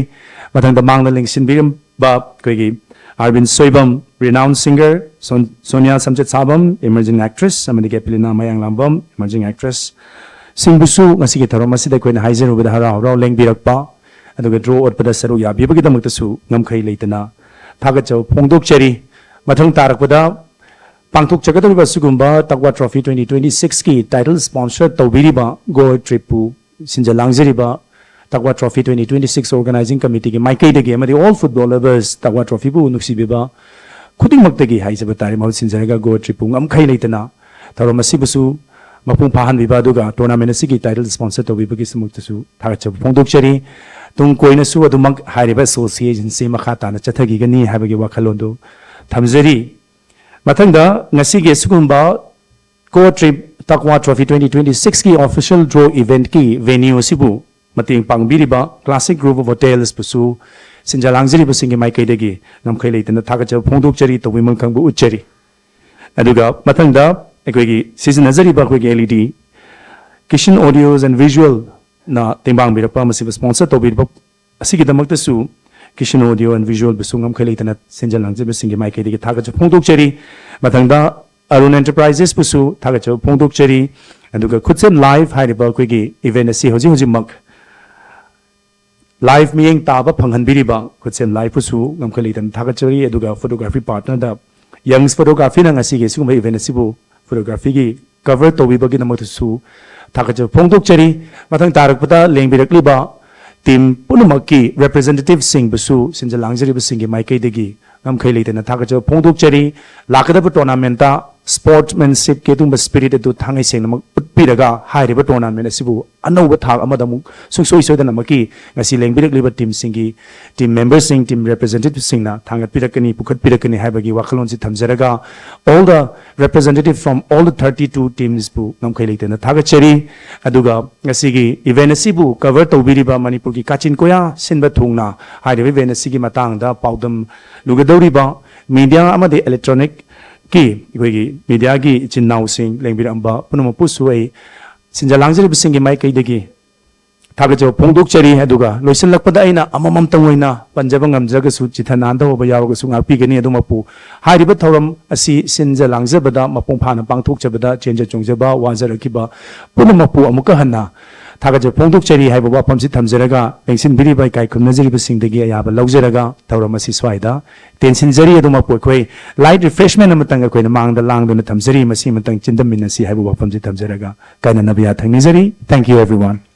ꯃꯊꯪꯗ ꯃꯥꯡꯗ ꯂꯦꯡꯁꯤꯟꯕꯤꯔꯝꯕ ꯑꯩꯈꯣꯏꯒꯤ ꯑꯥꯔꯕꯤꯟ ꯁꯣꯏꯕꯝ, renowned singer, ꯁꯣꯟ-, ꯁꯣꯅꯤꯌꯥ ꯁꯝꯆꯦꯠꯁꯥꯕꯝ, emerging actress, ꯑꯃꯗꯤ ꯀꯦꯄꯤꯂꯤꯅꯥ ꯃꯌꯥꯡꯂꯥꯝꯕꯝ, emerging actress, ꯁꯤꯡꯕꯨꯁꯨ ꯉꯁꯤꯒꯤ ꯊꯧꯔꯝ ꯑꯁꯤꯗ ꯑꯩꯈꯣꯏꯅ ꯍꯥꯏꯖꯔꯨꯕꯗ ꯍꯔꯥꯎ ꯍꯔꯥꯎ ꯂꯦꯡꯕꯤꯔꯛꯄ, ꯑꯗꯨꯒ draw ꯑꯣꯠꯄꯗ ꯁꯔꯨꯛ ꯌꯥꯕꯤꯕꯒꯤꯗꯃꯛꯇꯁꯨ ꯉꯝꯈꯩ ꯂꯩꯇꯅ ꯊꯥꯒꯠꯆꯕ ꯐꯣꯡꯗꯣꯛꯆꯔꯤ꯫ ꯃꯊꯪ ꯇꯥꯔꯛꯄꯗ ꯄꯥꯡꯊꯣꯛꯆꯒꯗꯧꯔꯤꯕ ꯑꯁꯤꯒꯨꯝꯕ ꯇꯛꯋꯥ Trophy twenty twenty sixꯀꯤ title sponsor ꯇꯧꯕꯤꯔꯤꯕ Goa tripꯄꯨ ꯁꯤꯟꯖ ꯂꯥꯡꯖꯔꯤꯕ ꯇꯛꯋꯥ Trophy twenty twenty six organizing committeeꯒꯤ ꯃꯥꯏꯀꯩꯗꯒꯤ ꯑꯃꯗꯤ all football lovers ꯇꯛꯋꯥ trophyꯕꯨ ꯅꯨꯡꯁꯤꯕꯤꯕ ꯈꯨꯗꯤꯡꯃꯛꯇꯒꯤ ꯍꯥꯏꯖꯕ ꯇꯥꯔꯦ, ꯃꯍꯨꯠ ꯁꯤꯟꯖꯔꯒ Goa tripꯄꯨ ꯉꯝꯈꯩ ꯂꯩꯇꯅ ꯊꯧꯔꯝ ꯑꯁꯤꯕꯨꯁꯨ ꯃꯄꯨꯡ ꯐꯥꯍꯟꯕꯤꯕ ꯑꯗꯨꯒ tournament ꯑꯁꯤꯒꯤ title sponsor ꯇꯧꯕꯤꯕꯒꯤꯗꯃꯛꯇꯁꯨ ꯊꯥꯒꯠꯆꯕ ꯐꯣꯡꯗꯣꯛꯆꯔꯤ꯫ ꯇꯨꯡ ꯀꯣꯏꯅꯁꯨ ꯑꯗꯨꯃꯛ ꯍꯥꯏꯔꯤꯕ associationꯁꯤ ꯃꯈꯥ ꯇꯥꯅ ꯆꯠꯊꯈꯤꯒꯅꯤ ꯍꯥꯏꯕꯒꯤ ꯋꯥꯈꯜꯂꯣꯟꯗꯨ ꯊꯝꯖꯔꯤ꯫ ꯃꯊꯪꯗ ꯉꯁꯤꯒꯤ ꯑꯁꯤꯒꯨꯝꯕ Goa trip ꯇꯛꯋꯥ Trophy twenty twenty sixꯀꯤ official draw eventꯀꯤ venue ꯑꯁꯤꯕꯨ ꯃꯇꯦꯡ ꯄꯥꯡꯕꯤꯔꯤꯕ Classic Group of Hotelsꯄꯨꯁꯨ ꯁꯤꯟꯖ ꯂꯥꯡꯖꯔꯤꯕꯁꯤꯡꯒꯤ ꯃꯥꯏꯀꯩꯗꯒꯤ ꯉꯝꯈꯩ ꯂꯩꯇꯅ ꯊꯥꯒꯠꯆꯕ ꯐꯣꯡꯗꯣꯛꯆꯔꯤ, ꯇꯧꯕꯤꯃꯜ ꯈꯪꯕ ꯎꯠꯆꯔꯤ꯫ ꯑꯗꯨꯒ ꯃꯊꯪꯗ ꯑꯩꯈꯣꯏꯒꯤ ꯁꯤꯖꯤꯟꯅꯖꯔꯤꯕ ꯑꯩꯈꯣꯏꯒꯤ L E D Kishan Audios and Visualꯅ ꯇꯦꯡꯕꯥꯡꯕꯤꯔꯛꯄ ꯃꯁꯤꯕꯨ sponsor ꯇꯧꯕꯤꯔꯤꯕ ꯑꯁꯤꯒꯤꯗꯃꯛꯇꯁꯨ Kishan Audio and Visualꯕꯨꯁꯨ ꯉꯝꯈꯩ ꯂꯩꯇꯅ ꯁꯤꯟꯖ ꯂꯥꯡꯖꯕꯁꯤꯡꯒꯤ ꯃꯥꯏꯀꯩꯗꯒꯤ ꯊꯥꯒꯠꯆꯕ ꯐꯣꯡꯗꯣꯛꯆꯔꯤ꯫ ꯃꯊꯪꯗ Arun Enterprisesꯄꯨꯁꯨ ꯊꯥꯒꯠꯆꯕ ꯐꯣꯡꯗꯣꯛꯆꯔꯤ꯫ ꯑꯗꯨꯒ ꯈꯨꯠꯁꯦꯝ Live ꯍꯥꯏꯔꯤꯕ ꯑꯩꯈꯣꯏꯒꯤ event ꯑꯁꯤ ꯍꯧꯖꯤꯛ ꯍꯧꯖꯤꯛꯃꯛ live ꯃꯤꯠꯌꯦꯡ ꯇꯥꯕ ꯐꯪꯍꯟꯕꯤꯔꯤꯕ ꯈꯨꯠꯁꯦꯝ Liveꯄꯨꯁꯨ ꯉꯝꯈꯩ ꯂꯩꯇꯅ ꯊꯥꯒꯠꯆꯔꯤ꯫ ꯑꯗꯨꯒ photography partnerꯗ Young's Photographyꯅ ꯉꯁꯤꯒꯤ ꯑꯁꯤꯒꯨꯝꯕ event ꯑꯁꯤꯕꯨ photographyꯒꯤ cover ꯇꯧꯕꯤꯕꯒꯤꯗꯃꯛꯇꯁꯨ ꯊꯥꯒꯠꯆꯕ ꯐꯣꯡꯗꯣꯛꯆꯔꯤ꯫ ꯃꯊꯪ ꯇꯥꯔꯛꯄꯗ ꯂꯦꯡꯕꯤꯔꯛꯂꯤꯕ ꯇꯤꯝ ꯄꯨꯝꯅꯃꯛꯀꯤ ꯔꯤꯄ꯭ꯔꯖꯦꯟꯇꯦꯇꯤꯚꯁꯤꯡꯕꯨꯁꯨ ꯁꯤꯟꯖ ꯂꯥꯡꯖꯔꯤꯕꯁꯤꯡꯒꯤ ꯃꯥꯏꯀꯩꯗꯒꯤ ꯉꯝꯈꯩ ꯂꯩꯇꯅ ꯊꯥꯒꯠꯆꯕ ꯐꯣꯡꯗꯣꯛꯆꯔꯤ꯫ ꯂꯥꯛꯀꯗꯕ ꯇꯣꯔꯅꯥꯃꯦꯟꯠꯇ ꯁ꯭ꯄꯣꯔꯠꯁꯃꯦꯟꯁꯤꯞꯀꯤ ꯑꯗꯨꯒꯨꯝꯕ ꯁ꯭ꯄꯤꯔꯤꯠ ꯑꯗꯨ ꯊꯥꯡꯉꯩ ꯁꯦꯡꯅꯃꯛ ꯎꯠꯄꯤꯔꯒ ꯍꯥꯏꯔꯤꯕ ꯇꯣꯔꯅꯥꯃꯦꯟꯠ ꯑꯁꯤꯕꯨ ꯑꯅꯧꯕ ꯊꯥꯛ ꯑꯃꯗ ꯑꯃꯨꯛ ꯁꯨꯡꯁꯣꯏ ꯁꯣꯏꯗꯅꯃꯛꯀꯤ ꯉꯁꯤ ꯂꯦꯡꯕꯤꯔꯛꯂꯤꯕ ꯇꯤꯝꯁꯤꯡꯒꯤ ꯇꯤꯝ ꯃꯦꯝꯕꯔꯁꯤꯡ, ꯇꯤꯝ ꯔꯤꯄ꯭ꯔꯖꯦꯟꯇꯦꯇꯤꯚꯁꯤꯡꯅ ꯊꯥꯡꯒꯠꯄꯤꯔꯛꯀꯅꯤ, ꯄꯨꯈꯠꯄꯤꯔꯛꯀꯅꯤ ꯍꯥꯏꯕꯒꯤ ꯋꯥꯈꯜꯂꯣꯟꯁꯤ ꯊꯝꯖꯔꯒ, all the representative from all the thirty two teamsꯕꯨ ꯉꯝꯈꯩ ꯂꯩꯇꯅ ꯊꯥꯒꯠꯆꯔꯤ꯫ ꯑꯗꯨꯒ ꯉꯁꯤꯒꯤ ꯏꯚꯦꯟꯠ ꯑꯁꯤꯕꯨ ꯀꯚꯔ ꯇꯧꯕꯤꯔꯤꯕ ꯃꯅꯤꯄꯨꯔꯒꯤ ꯀꯥꯆꯤꯟ ꯀꯣꯌꯥ ꯁꯤꯟꯕ ꯊꯨꯡꯅ ꯍꯥꯏꯔꯤꯕ ꯏꯚꯦꯟꯠ ꯑꯁꯤꯒꯤ ꯃꯇꯥꯡꯗ ꯄꯥꯎꯗꯝ ꯂꯨꯒꯗꯧꯔꯤꯕ ꯃꯤꯗꯤꯌꯥ ꯑꯃꯗꯤ ꯏꯂꯦꯛꯇ꯭ꯔꯣꯅꯤꯛꯀꯤ ꯑꯩꯈꯣꯏꯒꯤ ꯃꯤꯗꯤꯌꯥꯒꯤ ꯏꯆꯤꯟ ꯏꯅꯥꯎꯁꯤꯡ ꯂꯦꯡꯕꯤꯔꯛꯂꯕ ꯄꯨꯝꯅꯃꯛꯄꯨꯁꯨ ꯑꯩ ꯁꯤꯟꯖ ꯂꯥꯡꯖꯔꯤꯕꯁꯤꯡꯒꯤ ꯃꯥꯏꯀꯩꯗꯒꯤ ꯊꯥꯒꯠꯆꯕ ꯐꯣꯡꯗꯣꯛꯆꯔꯤ꯫ ꯑꯗꯨꯒ ꯂꯣꯏꯁꯤꯜꯂꯛꯄꯗ ꯑꯩꯅ ꯑꯃꯃꯝꯇꯪ ꯑꯣꯏꯅ ꯄꯟꯖꯕ ꯉꯝꯗ꯭ꯔꯒꯁꯨ, ꯆꯤꯊ ꯅꯥꯟꯗ ꯍꯧꯕ ꯌꯥꯎꯔꯒꯁꯨ ꯉꯥꯛꯄꯤꯒꯅꯤ꯫ ꯑꯗꯨꯃꯛꯄꯨ ꯍꯥꯏꯔꯤꯕ ꯊꯧꯔꯝ ꯑꯁꯤ ꯁꯤꯟꯖ ꯂꯥꯡꯖꯕꯗ, ꯃꯄꯨꯡ ꯐꯥꯅ ꯄꯥꯡꯊꯣꯛꯆꯕꯗ ꯆꯦꯟꯖ ꯆꯣꯡꯖꯕ ꯋꯥꯖꯔꯛꯈꯤꯕ ꯄꯨꯝꯅꯃꯛꯄꯨ ꯑꯃꯨꯛꯀ ꯍꯟꯅ ꯊꯥꯒꯠꯆꯕ ꯐꯣꯡꯗꯣꯛꯆꯔꯤ ꯍꯥꯏꯕ ꯋꯥꯐꯝꯁꯤ ꯊꯝꯖꯔꯒ, ꯂꯦꯡꯁꯤꯟꯕꯤꯔꯤꯕ, ꯏꯀꯥꯏ ꯈꯨꯝꯅꯖꯔꯤꯕꯁꯤꯡꯗꯒꯤ ꯑꯌꯥꯕ ꯂꯧꯖꯔꯒ ꯊꯧꯔꯝ ꯑꯁꯤ ꯁ꯭ꯋꯥꯏꯗ ꯇꯦꯟꯁꯤꯟꯖꯔꯤ꯫ ꯑꯗꯨꯃꯛꯄꯨ ꯑꯩꯈꯣꯏ ꯂꯥꯏꯠ ꯔꯤꯐ꯭ꯔꯦꯁꯃꯦꯟ ꯑꯃꯇꯪ ꯑꯩꯈꯣꯏꯅ ꯃꯥꯡꯗ ꯂꯥꯡꯗꯨꯅ ꯊꯝꯖꯔꯤ꯫ ꯃꯁꯤ ꯑꯃꯇꯪ ꯆꯤꯟꯗꯝꯃꯤꯟꯅꯁꯤ ꯍꯥꯏꯕ ꯋꯥꯐꯝꯁꯤ ꯊꯝꯖꯔꯒ ꯀꯥꯏꯅꯅꯕ ꯌꯥꯊꯪ ꯅꯤꯖꯔꯤ꯫ Thank you, everyone.